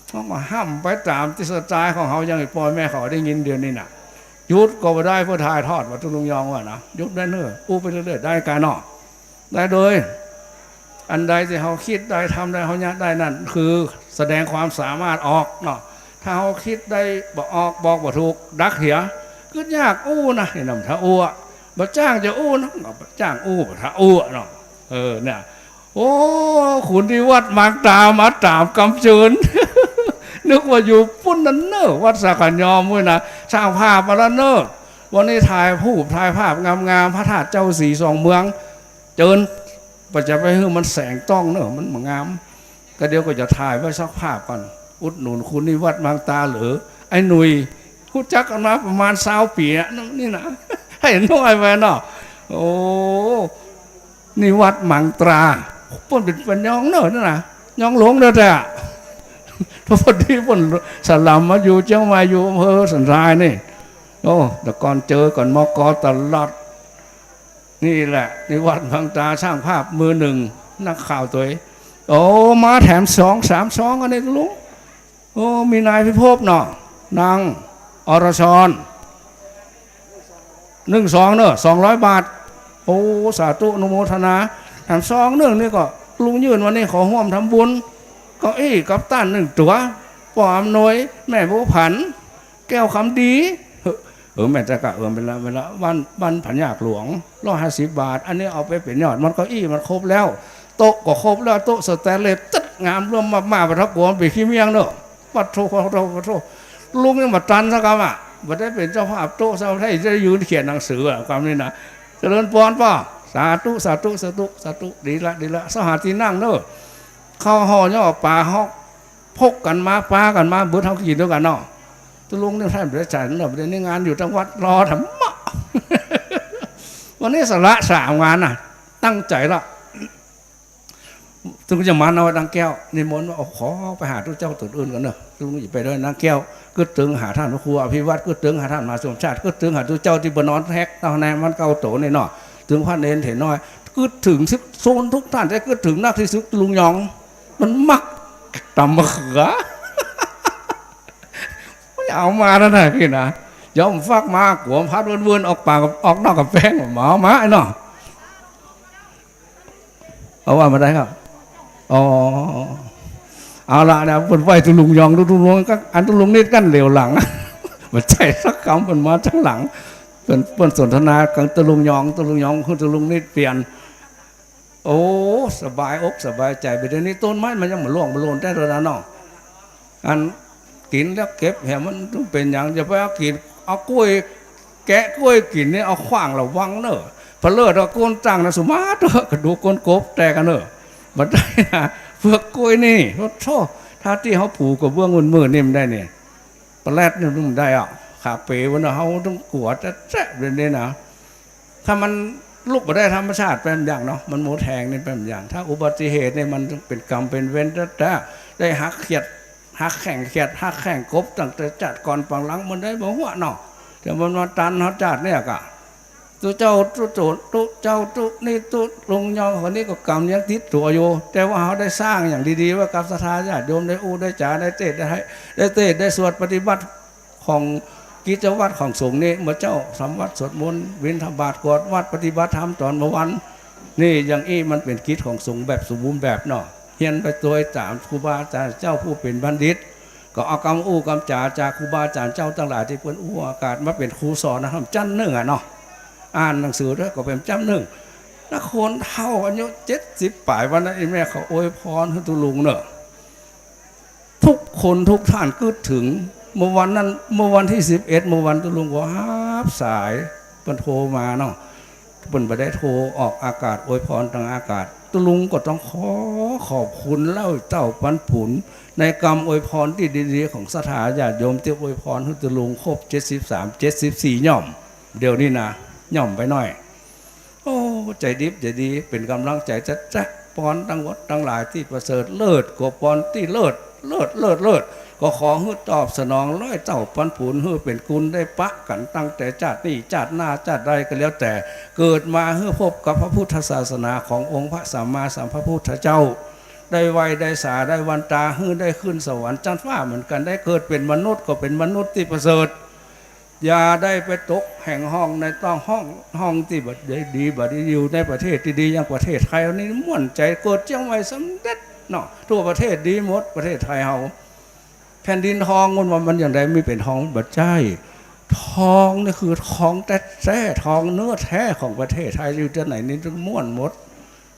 เฮาก็ฮ่ำไปต๋ามตี้สไตล์ของเฮา อย่างไอ้ป้อแม่เขาได้ยินเดี๋ยวนี้น่ะ หยุดก็บ่ได้ เปื้อถ่ายทอด ว่าตุ๊ลุงยองว่านะ หยุดได้เน่อ อู้ไปเรื่อยๆ ได้กาเนาะ ได้โดย อันใดตี้เฮาคิดได้ ทำได้ เฮาเยียะได้ นั่นคือแสดงความสามารถออกเนาะ ถ้าเฮาคิดได้บ่ออก บอกบ่ถูก ดักเหีย กึ๊ดยากอู้นะ นี่นำถ้าอู้อะ บ่จ้างจะอู้นะ บ่จ้างอู้ บ่ถ้าอู้อะเนาะ เออ เนี่ย โอ้ ขุนนิวัฒน์มางตรามาต๋ามกำเจิญ นึกว่าอยู่ปุ้นนั่นเน่อ วัดสาขยอมเว้ยนะ ช่างภาพมาแล้วเน่อ วันนี้ถ่ายรูป ถ่ายภาพงามๆ พระธาตุเจ้าสีสองเมือง เจิญ บ่จะไปหื้อมันแสงต้องเน่อ มันบ่งาม ก็เดี๋ยวก็จะถ่ายไว้สักภาพก่อน อุดหนุนขุนนิวัฒน์มางตราเหลือ ไอ้หนุ่ย ฮู้จักกั๋นมาประมาณซาวปี๋อะ นี่นะ ไอ้น้อยไปเนาะ โอ้ นิวัฒน์มางตรา เปิ้นเป๋น เป๋นยองเน่อนั่นนะ ยองหลวงเน่อแต๊ พอดีเปิ้นสลัมมาอยู่เจียงใหม่ อยู่อำเภอสันทรายนี่ โอ้ แต่ก่อนเจอก่อน มก.ตลอด นี่แหละ นิวัฒน์มางตรา ช่างภาพมือหนึ่ง นักข่าวตวย โอ้ มาแถมสองสามซองอันนี้ลุง โอ้ มีนายพิภพเนาะ นางอรชร นึ่งซองเน่อ สองร้อยบาท โอ้ สาธุอนุโมทนา แถมซองนึ่งนี่ก็ลุงยื่นวันนี้ขอฮ่วมทำบุญ เก้าอี้กัปตันนึ่งตั๋ว ป้ออำนวย แม่บัวผัน แก้วคำดี เออ แม่นแต่กะ เออ แม่นละ แม่นละ บ้าน บ้านผายากหลวง ร้อยห้าสิบบาท อันนี้เอาไปเป๋นยอด มันเก้าอี้มันครบแล้ว โต๊ะก็ครบแล้ว โต๊ะสแตนเลสตึ๊ดงาม รวมมากๆ บ่ถ้ากลัวมันเป๋นขี้เมี้ยงเน่อ ปะโธ่ ปะโธ่ ปะโธ่ ลุงยังบ่ตันสักกำอะ บ่ได้เป๋นเจ้าภาพโต๊ะ เจ้าภาพได้ยืนเขียนหนังสืออะ กำนี้นะ เจริญปอนป้อ สาธุ สาธุ สาธุ สาธุ ดีละ ดีละ เซาหาตี้นั่งเน่อ ข้าวห่อเนี่ย ป๋าฮอก พกกั๋นมา ปากั๋นมา เบิดเฮากิ๋นตวยกั๋นเนาะ ตุ๊ลุงนี่ต้านบ่ได้ใจ๋เน่อ บ่ได้ นี่งานอยู่ตังวัด รอธรรมะ วันนี้สละสามงานน่ะ ตั้งใจ๋ละ ตุ๊ลุงจะมาเอาตังแก้ว นิมนต์ว่า โอ้ ขอไปหาตุ๊เจ้าต๋นอื่นก่อนเน่อ ตุ๊ลุงจะไปด้วย นางแก้ว กึ๊ดเถิงหาต้านพระครูอภิวัฒน์ กึ๊ดเถิงหาต้านมหาสมชาติ กึ๊ดเถิงหาตุ๊เจ้าตี้บ่นอนแฮก เต้าในมันเก่าโตนี่เนาะ เถิงพระเณรเถรน้อย กึ๊ดเถิงสิทธิ์โซนทุกต้าน แต่กึ๊ดเถิงนักตี้สุดตุ๊ลุงยอง มันมักต๋ำมะเขือ มันเอามานั่นน่ะพี่นะ ยอมฟักมา กั๋วพัดเวินๆ ออกปาก ออกนอกกำแปง มา มาไอ้น้อง เอาว่ามาได้ครับ อ๋อ เอาละนะ เปิ้นไหว้ตุ๊ลุงยอง ตุ๊ลุงยองก็ อันตุ๊ลุงนิดกั้นเหลียวหลัง บ่ใจ้สักกำ เปิ้นมาตังหลัง เปิ้น เปิ้นสนทนากั๋นตุ๊ลุงยอง ตุ๊ลุงยองคือตุ๊ลุงนิดเปลี่ยน โอ้ สบายอกสบายใจ๋ บ่าเดี๋ยวนี้ต้นไม้มันยังบ่ร่วงบ่โหล่นแต๊เน่อเนาะ อันกิ๋นแล้วเก็บแหม มันเป๋นหยัง จะไปเอากิ๋น เอาก้วย แกะก้วยกิ๋นนี่ เอาขว้างระวังเน่อ เผลอเอาก้นตั้งนะ สุมาเถอะ กระดูกก้นกบแตกกั๋นเน่อ บ่ได้นะ เปลือกก้วยนี่ โอ้โธ่ ถ ถ้าตี้เฮาปูกระเบื้องมืดๆ นี่มันได้เนี่ย ปะแลดนี่มันได้อ่ะ ขาเป๋วเนาะ เฮาต้องกั๋วแต๊ๆ แบบนี้นะ ถ้ามันลุกบ่ได้ธรรมชาติเป๋นอย่างเนาะ มันหมดแฮงนี่เป๋นอย่าง ถ้าอุบัติเหตุนี่มันเป๋นกรรมเป๋นเวรแต๊ๆ ได้หักเขียด หักแข้งเขียด หักแข้งกบ ตั้งแต่จาติก่อนปางหลังมันได้บ่หัวเนาะ แต่มันมาตันเฮาจาติเนี่ยกะ ตุ๊เจ้าตุ๊โจรตุ๊เจ้าตุ๊นี่ตุ๊ลุงยองคนนี้ก็กรรมยังติดตั๋วอยู่ แต่ว่าเฮาได้สร้างอย่างดีๆ ไว้กับศรัทธาญาติโยม ได้อู้ได้จ๋า ได้เตศน์ได้ไห้ ได้เตศน์ได้สวดปฏิบัติของกิจวัตรของสงฆ์นี่ เมื่อเจ๊าทำวัตรสวดมนต์ บิณฑบาต กวาดวัด ปฏิบัติธรรมต๋อนเมื่อวัน นี่อย่างอี้มันเป๋นกิจของสงฆ์แบบสมบูรณ์แบบเนาะ เฮียนไปตวยต๋ามครูบาอาจ๋ารย์เจ้าผู้เป๋นบัณฑิต ก็เอากำอู้กำจ๋าจากครูบาอาจ๋ารย์เจ้าตังหลายตี้เปิ้นอู้อากาศมาเป๋นครูสอนนะ จั้นนึ่งอะเนาะ อ่านหนังสือตวยก็เป๋นจั้นนึ่ง แล้วคนเฒ่าอายุเจ็ดสิบป๋ายวันนั้น ไอ้แม่เขาอวยพรหื้อตุ๊ลุงเนาะ ทุกคนทุกท่านกึ๊ดเถิง เมื่อวันนั้น เมื่อวันตี้สิบเอ็ด เมื่อวันตุ๊ลุงก็ฮับสาย เปิ้นโทรมาเนาะ เปิ้นบ่ได้โทรออกอากาศอวยพรตางอากาศ ตุ๊ลุงก็ต้องขอขอบคุณเล่าเต้าปันผุน ในกำอวยพรตี้ดีๆ ของศรัทธาญาติโยมตี้อวยพรหื้อตุ๊ลุงครบ เจ็ดสิบสาม เจ็ดสิบสี่ ย่อม เดี๋ยวนี้นะ ย่อมไปหน้อย โอ้ ใจ๋ดิบใจ๋ดี เป๋นก๋ำลังใจ๋จ๊ะๆ ปอนตังหมดตังหลายตี้ประเสริฐเลิศกว่าปอนตี้เลิศ เลิศ เลิศ เลิศ ก็ขอหื้อตอบสนองร้อยเต้าปันผุน หื้อเป๋นกุณได้ปะกั๋นตั้งแต่จาตินี้จาติหน้าจาติใดก็แล้วแต่ เกิดมาหื้อพบกับพระพุทธศาสนาขององค์พระสัมมาสัมพุทธเจ้า ได้ไหว้ได้สาได้วันตา หื้อได้ขึ้นสวรรค์จั้นฟ้าเหมือนกั๋น ได้เกิดเป๋นมนุษย์ก็เป๋นมนุษย์ตี้ประเสริฐ อย่าได้ไปตกแห่งห้องในต้องห้อง ห้องตี้บ่ดี บ่ดี อยู่ในประเทศตี้ดีอย่างประเทศไทยนี่ม่วนใจ๋ เกิดเจียงใหม่สำเร็จเนาะ ทั่วประเทศดีหมด ประเทศไทยเฮา แผ่นดินทอง คนว่ามันอย่างใด มีเป๋นทอง บ่ใจ้ ทองนี่คือทองแต๊ๆ ทองเนื้อแท้ของประเทศไทย อยู่ตี้ไหนนี่ม่วนหมด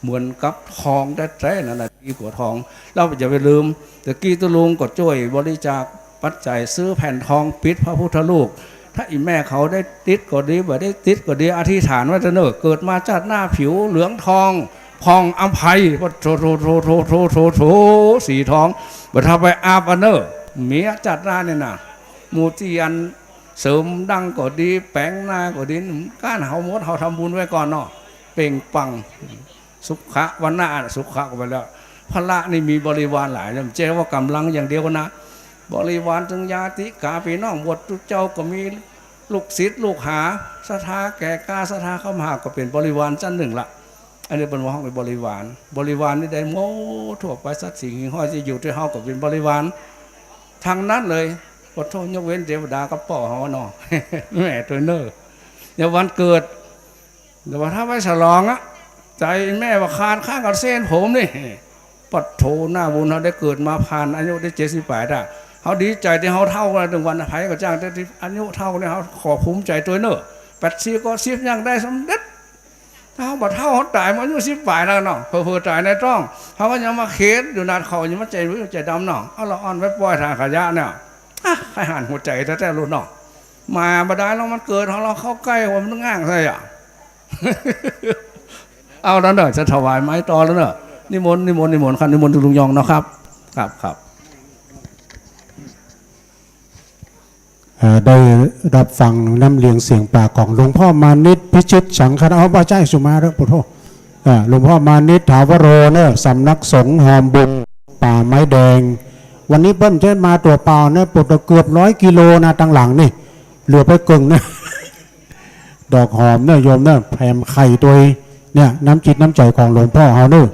เหมือนกับทองแต๊ๆ นั่นน่ะ ดีกว่าทอง แล้วอย่าไปลืม ตะกี้ตุ๊ลุงก็จ้วยบริจาคปัจจัยซื้อแผ่นทองปิดพระพุทธรูป ถ้าอีแม่เขาได้ติดก็ดี บ่ได้ติดก็ดี อธิษฐานไว้เถอะเนอะ เกิดมาจาติหน้าผิวเหลืองทอง ผ่องอำไพ โถ โถ โถ สีทอง บ่ถ้าไปอาบอันเนอะ เมียจาติหน้าเนี่ยนะ หมู่ตี้อันเสริมดั้งก็ดี แป๋งหน้าก็ดี ก้านเฮาหมด เฮาทำบุญไว้ก่อนเนาะ เป่งปัง สุขะวรรณะ สุขะก็ไปแล้ว พระนี่มีบริวารหลายนะ บ่ใจ้ว่ากำลังอย่างเดียวนะ บริวารตึงญาติกาปี้น้อง บวชตุ๊เจ้าก็มี ลูกศิษย์ลูกหา ศรัทธาแก่กล้า ศรัทธาเข้ามาหา ก็เป๋นบริวารจั้นนึ่งละ อันนี้เปิ้นว่าฮ้องเป๋นบริวาร บริวารนี่ได้หมดทั่วไป สัตว์สิ่งหิ่งห้อยตี้อยู่ตี้เฮาก็เป๋นบริวารตังนั้นเลย ขอโทษ ยกเว้นเตวดากับป้อเฮาเนาะ แม่ตวยเน่อ อย่างวันเกิด แต่ว่าถ้าไปฉลองอะ ใจ๋แม่ว่าขาดข้างกับเส้นผมนี่ ปัดโธ่ หน้าบุญ เฮาได้เกิดมาผ่านอายุได้เจ็ดสิบป๋ายแล้ว เฮาดีใจ๋ตี้เฮาเฒ่าแล้ว เถิงวันใผก็จ้าง แต่ตี้อายุเฒ่านี่ เฮาขอภูมิใจ๋ตวยเน่อ แปดสิบเก้าสิบยังได้สำเร็จ ถ้าเฮาบ่เฒ่า เฮาต๋ายเมื่ออายุสิบป๋ายแล้วเนาะ เผลอๆ ต๋ายในต๊อง เฮาก็ยังมาเข็ดอยู่นาด เขายังมาใจ๋เหลืองใจ๋ดำเนาะ เอาละอ่อนไปป่อยถังขยะเนี่ย อ่ะ ใค่หันหัวใจ๋แต๊ๆ ลูกเนาะ มาบ่ได้แล้ว มันเกิดเฮา เฮาเข้าใก้ว่ามันง่างใส่อะ เอาแล้วเนอะ จะถวายไม้ต่อแล้วเนอะ นิมนต์ นิมนต์ นิมนต์ครับ นิมนต์ตุ๊ลุงยองเนาะครับ ครับ ครับ เอ่อ ได้รับฟังน้ำเลียงเสียงปากของหลวงพ่อมานิต พิชิตสังคณะ อ๋อ บ่ใจ้ สุมาเถอะ ขอโทษ อ่า หลวงพ่อมานิต ถาวโร เนอะ สำนักสงฆ์หอมบุญ ป่าไม้แดง วันนี้เปิ้นบ่ใจ้มาตั๋วเปล่าเนอะ เปิ้นเกือบร้อยกิโลนะ ตังหลังนี่ เหลือไปเกิ่งนะ ดอกหอมเนอะโยมเนอะ แถมไข่ตวย เนี่ย น้ำจิตน้ำใจ๋ของหลวงพ่อเฮาเนอะ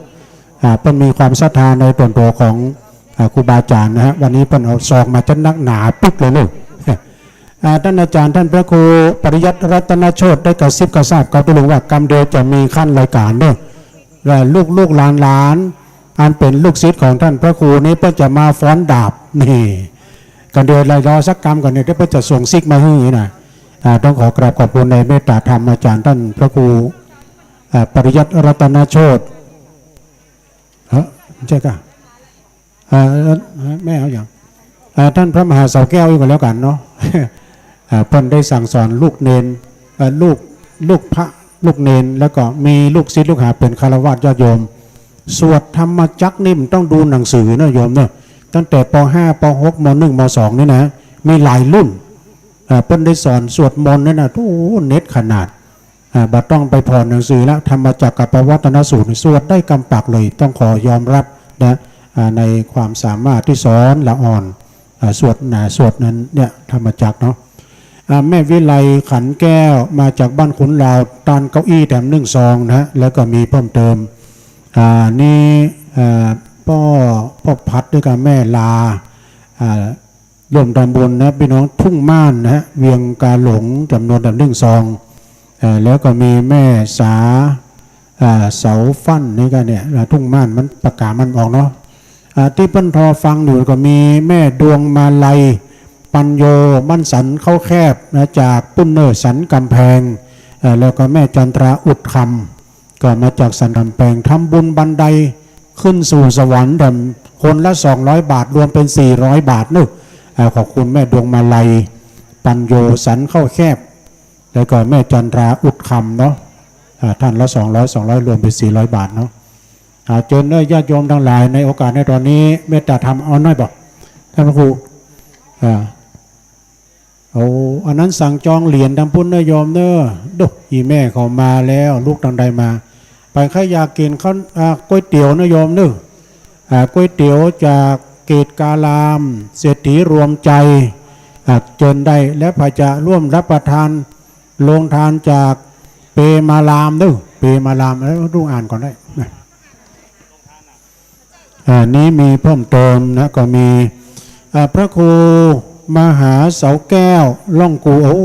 อ่า เปิ้นมีความศรัทธาในส่วนตั๋วของ อ่า ครูบาอาจ๋ารย์นะฮะ วันนี้เปิ้นเอาซองมาจัดนักหนาปึ๊กเลยเนอะ อ่า ต้านอาจ๋ารย์ต้านพระครูปริยัติรัตนโชติ ได้กระซิบกระซาบกับตุ๊ลุงว่ากำเดียวจะมีขั้นรายก๋านเนอะ และลูกๆ หลานๆ อันเป๋นลูกศิษย์ของต้านพระครูนี้เปิ้นจะมาฟ้อนดาบ นี่ กำเดียวรอสักกำก่อนเนี่ย เดี๋ยวเปิ้นจะส่งซิกมาหื้อนะ อ่า ต้องขอกราบขอบคุณในเมตตาธรรมอาจ๋ารย์ต้านพระครู อ่า ปริยัติรัตนโชติ ฮะ ใจ้ก่ะ อ่า แม่เอาอย่าง อ่า ต้านพระมหาเสาแก้วอีกก็แล้วกั๋นเนาะ อ่า เปิ้นได้สั่งสอนลูกเณร เอ่อ ลูก ลูกพระ ลูกเณร แล้วก็มีลูกศิษย์ลูกหาเป๋นฆราวาสญาติโยม สวดธรรมจักรนี่มันต้องดูหนังสือเนอะโยมเนอะ ตั้งแต่ ป.ห้า ป.หก ม.หนึ่ง ม.สอง นี่นะ มีหลายรุ่น อ่า เปิ้นได้สอนสวดมนต์นั่นนะ โอ้โห เด็ดขนาด อ่า บ่ต้องไปผ่อนหนังสือแล้ว ธรรมจักกัปปวัตตนสูตรนี่สวดได้กำปักเลย ต้องขอยอมรับนะ อ่า ในความสามารถตี้สอนละอ่อน อ่า สวดนะ สวดนั้นเนี่ย ธรรมจักรเนาะ อ่า แม่วิไลขันแก้ว มาจากบ้านขุนลาว ตานเก้าอี้แถมนึ่งซองนะ แล้วก็มีเพิ่มเติม อ่า นี่ อ่า ป้อ ป้อพัดด้วยกับแม่ลา อ่า ร่วมทำบุญนะ พี่น้องทุ่งม่านนะ เวียงกาหลง จำนวนแถมนึ่งซอง อ่า แล้วก็มีแม่สา อ่า เสาฟั่นนี่ก็เนี่ย อ่า ทุ่งม่านมันประกาศมันออกเนาะ อ่า ตี้เปิ้นทอฟังอยู่ก็มีแม่ดวงมาลัย ปัญโย บ้านสันเข้าแคบนะ จากปุ้นเนอร์สันกำแพง เอ่อ แล้วก็แม่จันทราอุดคำ ก็มาจากสันกำแพง ทำบุญบันไดขึ้นสู่สวรรค์แถมคนละสองร้อยบาท รวมเป็นสี่ร้อยบาทเนอะ อ่า ขอบคุณแม่ดวงมาลัย ปัญโย สันเข้าแคบ แล้วก็แม่จันทราอุดคำเนาะ อ่า ท่านละสองร้อย สองร้อย รวมเป็นสี่ร้อยบาทเนาะ อ่า เจิญเนอะญาติโยมทั้งหลาย ในโอกาสในตอนนี้ เมตตาธรรมเอาหน่อยบ่ ท่านพระครู อ่า โอ้ อันนั้นสั่งจองเหรียญตางปุ้นเนอะโยมเนอะ ดู อีแม่เขามาแล้ว ลุกตังใดมา ไปใครอยากกิ๋นข้าว อ่า ก๋วยเตี๋ยวเนอะโยมเนอะ อ่า ก๋วยเตี๋ยวจากเกตการาม เศรษฐีรวมใจ อ่า เจิญได้ และใผจะร่วมรับประทาน โรงทานจากเปมารามเนอะ เปมาราม เอ้ย ดูอ่านก่อนได้นะ อ่า นี้มีเพิ่มเติมนะ ก็มี อ่า พระครูมหาเสาแก้ว ล่องกู โอ้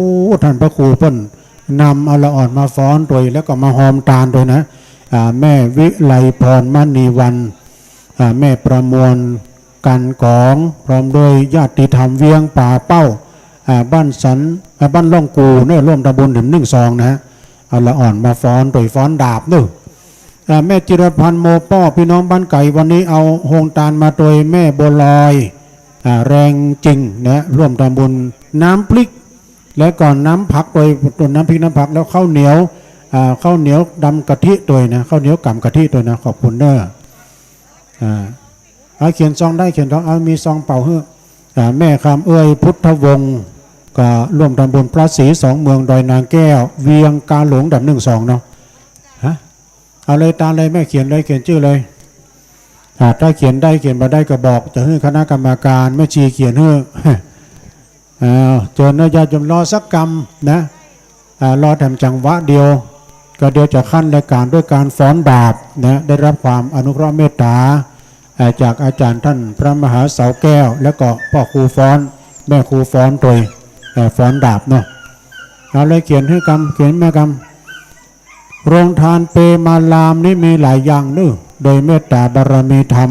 ท่านพระครูเปิ้นนำเอาละอ่อนมาฟ้อนตวย แล้วก็มาฮอมตานตวยนะ อ่า แม่วิไลพรมณีวัน อ่า แม่ประมวล กันกอง พร้อมด้วยญาติธรรมเวียงป่าเป้า อ่า บ้านสัน อ่า บ้านล่องกูเนอะ ร่วมทำบุญแถมนึ่งซองนะ เอาละอ่อนมาฟ้อนตวยฟ้อนดาบเนอะ อ่า แม่จิรพันธ์โมป้อ พี่น้องบ้านไก๋ วันนี้เอาโฮงตานมาตวยแม่บัวลอย อ่า แรงจริงนะ ร่วมทำบุญน้ำพริก และก็น้ำผักตวย น้ำพริกน้ำผัก แล้วข้าวเหนียว อ่า ข้าวเหนียวดำกะทิตวยนะ ข้าวเหนียวก๋ำกะทิตวยนะ ขอบคุณเนอะ อ่า เอาเขียนซองได้ เขียนซอง เอามีซองเปล่าหื้อ อ่า แม่คำเอื้อยพุทธวงศ์ ก็ร่วมทำบุญพระศรีสองเมืองดอยนางแก้ว เวียงกาหลงแถมนึ่งซองเนาะ ฮะ เอาเลยตามเลยแม่ เขียนเลย เขียนจื้อเลย อ่า ถ้าเขียนได้เขียนบ่ได้ก็บอก จะหื้อคณะกรรมการแม่ชีเขียนหื้อ อ้าว เจิญเนอะญาติโยม รอสักกำนะ อ่า รอแถมจังหวะเดียว ก็เดี๋ยวจะขั้นรายการด้วยการฟ้อนดาบนะ ได้รับความอนุเคราะห์เมตตา อ่า จากอาจารย์ท่านพระมหาเสาแก้ว แล้วก็ป้อครูฟ้อน แม่ครูฟ้อนตวย เอ่อ ฟ้อนดาบเนาะ เอาเลย เขียนหื้อกำ เขียนแม่กำ โรงทานเปมารามนี้มีหลายอย่างเนอะ โดยเมตตาบารมีธรรม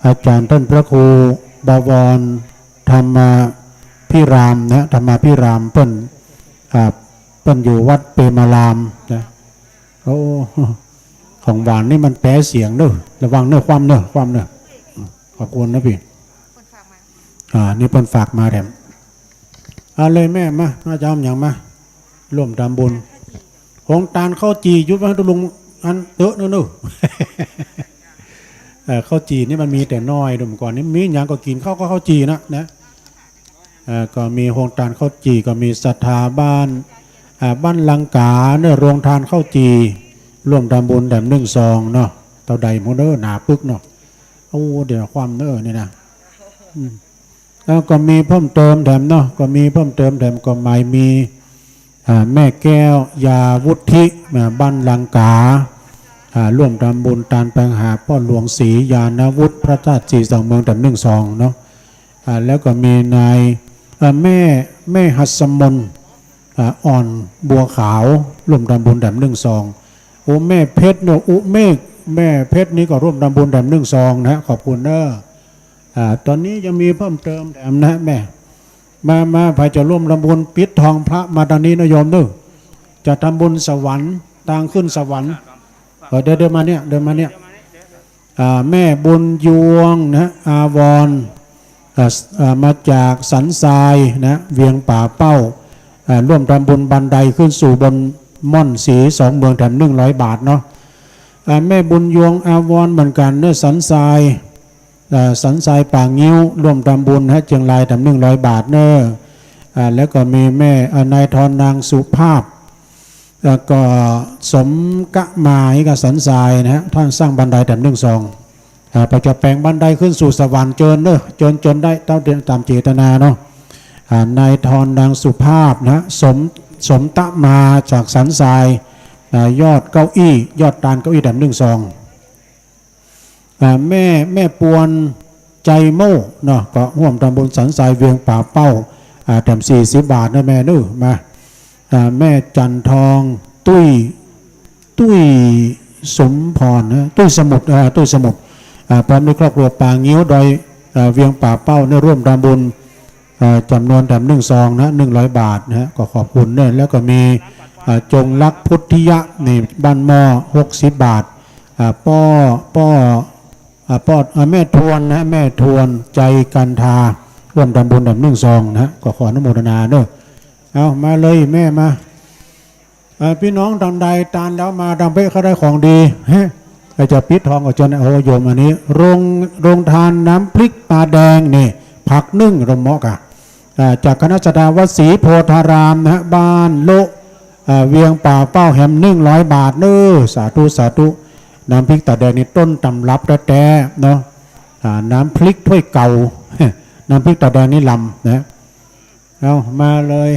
อาจารย์ท่านพระครูบวรธรรมาภิรามนะ ธรรมาภิรามเปิ้น อ่า เปิ้นอยู่วัดเปมารามนะ โอ้ ของหวานนี่มันแป๊เสียงเนอะ ระวังเนอะ คว่ำเนอะ คว่ำเนอะ ขอบคุณนะพี่ อ่า นี่เปิ้นฝากมาแถม เอาเลยแม่ มา มาจะเอาอย่างมา ร่วมทำบุญ โฮงตานข้าวจี่ ยุดไว้หื้อตุ๊ลุง อันเต๊อะเนอะเนอะ เอ่อ ข้าวจี่นี่มันมีแต่น้อย ดูก่อนนี่มีหยังก็กิ๋น ข้าวก็ข้าวจี่นะ นะ เอ่อ ก็มีโฮงตานข้าวจี่ ก็มีศรัทธาบ้าน อ่า บ้านลังกาเนอะ โรงทานข้าวจี่ ร่วมทำบุญแถมนึ่งซองเนาะ เต้าใดหมดเนอะ หนาปึกเนาะ โอ้ เดี๋ยวคว่ำเนอะนี่นะ อืม แล้วก็มีเพิ่มเติมแถมเนาะ ก็มีเพิ่มเติมแถม ก็หมายมี อ่า แม่แก้วยาวุฒิ อ่า บ้านลังกา อ่า ร่วมทำบุญตานไปหาป้อหลวงศรียานวุฒิ พระธาตุศรีสองเมืองแถมนึ่งซองเนาะ อ่า แล้วก็มีนาย อ่า แม่ แม่หัสมน อ่า อ่อนบัวขาว ร่วมทำบุญแถมนึ่งซอง โอ้ แม่เพชรเนี่ย อุเมฆ แม่เพชรนี่ก็ร่วมทำบุญแถมนึ่งซองนะ ขอบคุณเนอะ อ่า ตอนนี้ยังมีเพิ่มเติมแถมนะแม่ มา มา ใผจะร่วมทำบุญปิดทองพระมาตางนี้นะโยมเนอะ จะทำบุญสวรรค์ ตางขึ้นสวรรค์ เออ เดี๋ยว เดี๋ยวมาเนี่ย เดี๋ยวมาเนี่ย อ่า แม่บุญยวงนะ อาวรณ์ อ่า อ่า มาจากสันทรายนะ เวียงป่าเป้า อ่า ร่วมทำบุญบันไดขึ้นสู่บนม่อนสีสองเมืองแถมนึ่งร้อยบาทเนาะ อ่า แม่บุญยวง อาวรณ์ เหมือนกันเนอะ สันทราย อ่า สันทรายป่างิ้ว ร่วมทำบุญฮะ เจียงรายแถมหนึ่งร้อยบาทเน้อ อ่า แล้วก็มีแม่ อ่า นายทอนนางสุภาพ แล้วก็สมกะมาอีกกับสันทรายนะฮะ ท่านสร้างบันไดแถมหนึ่งซอง อ่า ไปจะแป๋งบันไดขึ้นสู่สวรรค์ เจิญเน้อ เจิญ เจิญได้ตามเจตนาเนาะ อ่า นายทอนนางสุภาพนะฮะ สม สมตะมาจากสันทราย อ่า ยอดเก้าอี้ ยอดตานเก้าอี้แถมหนึ่งซอง อ่า แม่ แม่ปวนใจโม่เนาะ ก็ร่วมทำบุญสันทรายเวียงป่าเป้า อ่า แถมสี่สิบบาทนะแม่เน้อ มา อ่า แม่จันทอง ตุ้ย ตุ้ยสมพรนะ ตุ้ยสมุทร อ่า ตุ้ยสมุทร อ่า พร้อมด้วยครอบครัวป่างิ้วดอย อ่า เวียงป่าเป้า ได้ร่วมทำบุญ อ่า จำนวนแถมหนึ่งซองนะ หนึ่งร้อยบาทนะฮะ ก็ขอบคุณเน้อ แล้วก็มี อ่า จงรักพุทธิยะ นี่ บ้านหม้อ หกสิบบาท อ่า ป้อ ป้อ อ่า ป้อ อ่า แม่ทวนนะ แม่ทวนใจกันทา ร่วมทำบุญแถมหนึ่งซองนะฮะ ก็ขออนุโมทนาเน้อ เอามาเลยแม่มา เอ่อ ปี้น้องตางใดตานแล้วมาตางเป๊ะเขาได้ของดี ฮะ ใผจะปิดทองก็เจิญนะ โอ้ โยมอันนี้ โรง โรงทานน้ำพริกตาแดงนี่ ผักนึ่ง โฮมเมากะ อ่า จากคณะศรัทธาวัดศรีโพธารามนะฮะ บ้านโละ อ่า เวียงป่าเป้าแถมหนึ่งร้อยบาทเน้อ สาธุ สาธุ น้ำพริกตาแดงนี่ต้นตำรับแต๊ๆ เนาะ อ่า น้ำพริกถ้วยเก่า น้ำพริกตาแดงนี่ลำนะ เอามาเลย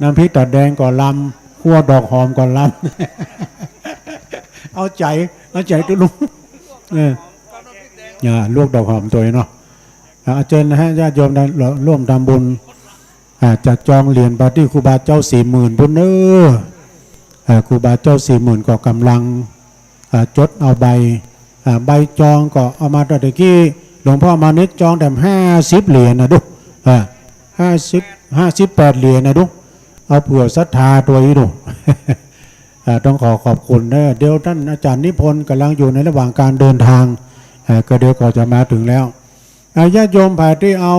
น้ำพริกตาแดงก็ลำ คั่วดอกหอมก็ลำ เอาใจ๋ เอาใจ๋ตุ๊ลุง เออ อ่า ลวกดอกหอมตวยเนาะ อ่า เจิญนะฮะ ญาติโยมได้ร่วมทำบุญ อ่า จะจองเหรียญไปตี้ครูบาเจ้าสี่หมื่นปู้นเน้อ อ่า ครูบาเจ้าสี่หมื่นก็ก่ำลัง อ่า จดเอาใบ อ่า ใบจองก็เอามาตั้งแต่กี้ หลวงพ่อมานิตจองแถมห้าสิบเหรียญนะดู อ่า ห้าสิบ ห้าสิบแปดเหรียญนะดู เอาเผื่อศรัทธาตวยดู อ่า ต้องขอขอบคุณเน้อ เดี๋ยวต้านอาจ๋ารย์นิพนธ์ก่ำลังอยู่ในระหว่างก๋านเดินตาง อ่า ก็เดี๋ยวก็จะมาเถิงแล้ว อ่า ญาติโยมใผตี้เอา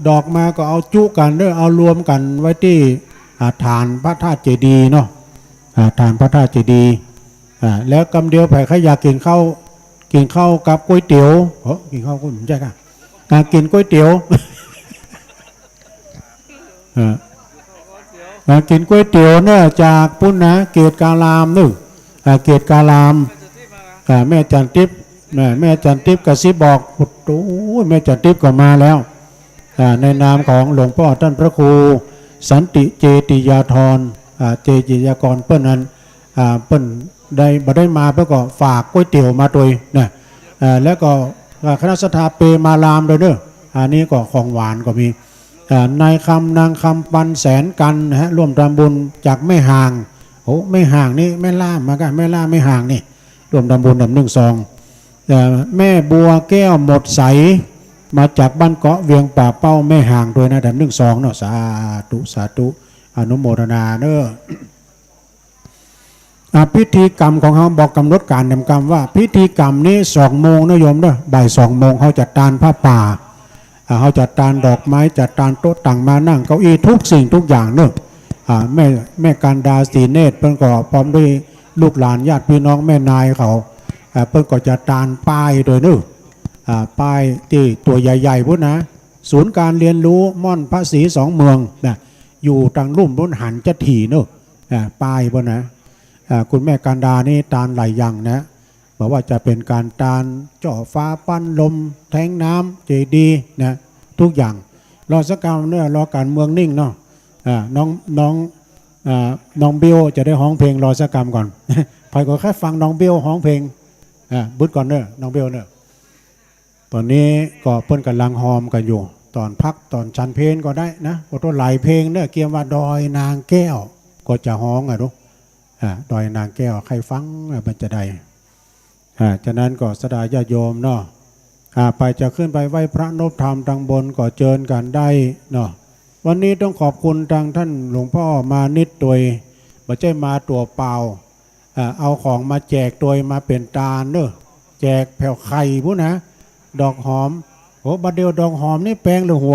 ดอกมาก็เอาจุกั๋นเน้อ เอารวมกั๋นไว้ตี้ อ่า ฐานพระธาตุเจดีย์เนาะ อ่า ฐานพระธาตุเจดีย์ อ่า แล้วกำเดียวใผใค่อยากกิ๋นข้าว กิ๋นข้าวกับก๋วยเตี๋ยว โอ้ กิ๋นข้าวก็บ่ใจ้ก่ะ อ่า กิ๋นก๋วยเตี๋ยว อ่า อ่า กิ๋นก๋วยเตี๋ยวเน้อ จากปู้นนะ เกตการามเน้อ อ่า เกตการาม อ่า แม่จันทิพย์ แม่ แม่จันทิพย์กระซิบบอก โอ้โห แม่จันทิพย์ก็มาแล้ว อ่า ในนามของหลวงป้อต้านพระครูสันติเจติยาธร อ่า เจติยากร เปิ้นนั้น อ่า เปิ้นได้ บ่ได้มา เปิ้นก็ฝากก๋วยเตี๋ยวมาตวยนะ อ่า แล้วก็ อ่า คณะศรัทธาเปมารามตวยเน้อ อันนี้ก็ของหวานก็มี อ่า นายคำ นางคำปันแสนกันนะฮะ ร่วมทำบุญจากแม่ห่าง โอ้ แม่ห่างนี่ แม่ล่ามาก่ะ แม่ล่าแม่ห่างนี่ ร่วมทำบุญแถมหนึ่งซอง เอ่อ แม่บัวแก้วหมดใส มาจากบ้านเกาะเวียงป่าเป้า แม่ห่างตวยนะ แถมหนึ่งซองเนาะ สาธุ สาธุ อนุโมทนาเน้อ อ่ะ พิธีกรรมของเฮา บอกก๋ำหนดก๋านแถมกำว่า พิธีกรรมนี้สองโมงเน้อโยมเน้อ บ่ายสองโมงเฮาจะตานผ้าป่า อ่า เฮาจะตานดอกไม้ จะตานโต๊ะตังม้านั่ง เก้าอี้ กู้สิ่งกู้อย่างเน้อ อ่า แม่ แม่กันดาศรีเนตร เปิ้นก็พร้อมด้วยลูกหลานญาติพี่น้องแม่นายเขา อ่า เปิ้นก็จะตานป้ายตวยเน้อ อ่า ป้ายตี้ตั๋วใหญ่ๆ ปู้นนะ ศูนย์การเรียนรู้ม่อนพระศรีสองเมืองนะ อยู่ตางลุ่มปู้นหันจะถี่เน้อ อ่า ป้ายปู้นนะ อ่า คุณแม่กันดานี่ตานหลายอย่างนะ บ่ว่าจะเป๋นก๋านตานจ้อฟ้าปั๊นลม แท้งน้ำ เจดีย์นะ กู้อย่าง รอสักกำเน้อ รอก๋านเมืองนิ่งเนาะ อ่า น้อง น้อง อ่า น้องเบลจะได้ฮ้องเพลง รอสักกำก่อน ใผก็ใค่ฟังน้องเบลฮ้องเพลง อ่า บึดก่อนเน้อ น้องเบลเน้อ ต๋อนนี้ก็เปิ้นก่ำลังฮอมกั๋นอยู่ ต๋อนพักต๋อนฉันเพลก็ได้นะ โอ้โห หลายเพลงเน้อ เกียมว่าดอยนางแก้ว ก็จะฮ้องอะดู อ่า ดอยนางแก้ว ใค่ฟังอะ มันจะได้ อ่า ฉะนั้นก็ศรัทธาญาติโยมเนาะ อ่า ใผจะขึ้นไปไหว้พระนบธรรมตางบนก็เจิญกั๋นได้เนาะ วันนี้ต้องขอบคุณตางต้านหลวงป้อมานิตตวย บ่ใจ้มาตั๋วเปล่า อ่า เอาของมาแจกตวย มาเป๋นตานเน้อ แจกแผ่วไข่ปู้นนะ ดอกหอม โอ้ บ่าเดี่ยวดอกหอมนี่แปงเหลือหัว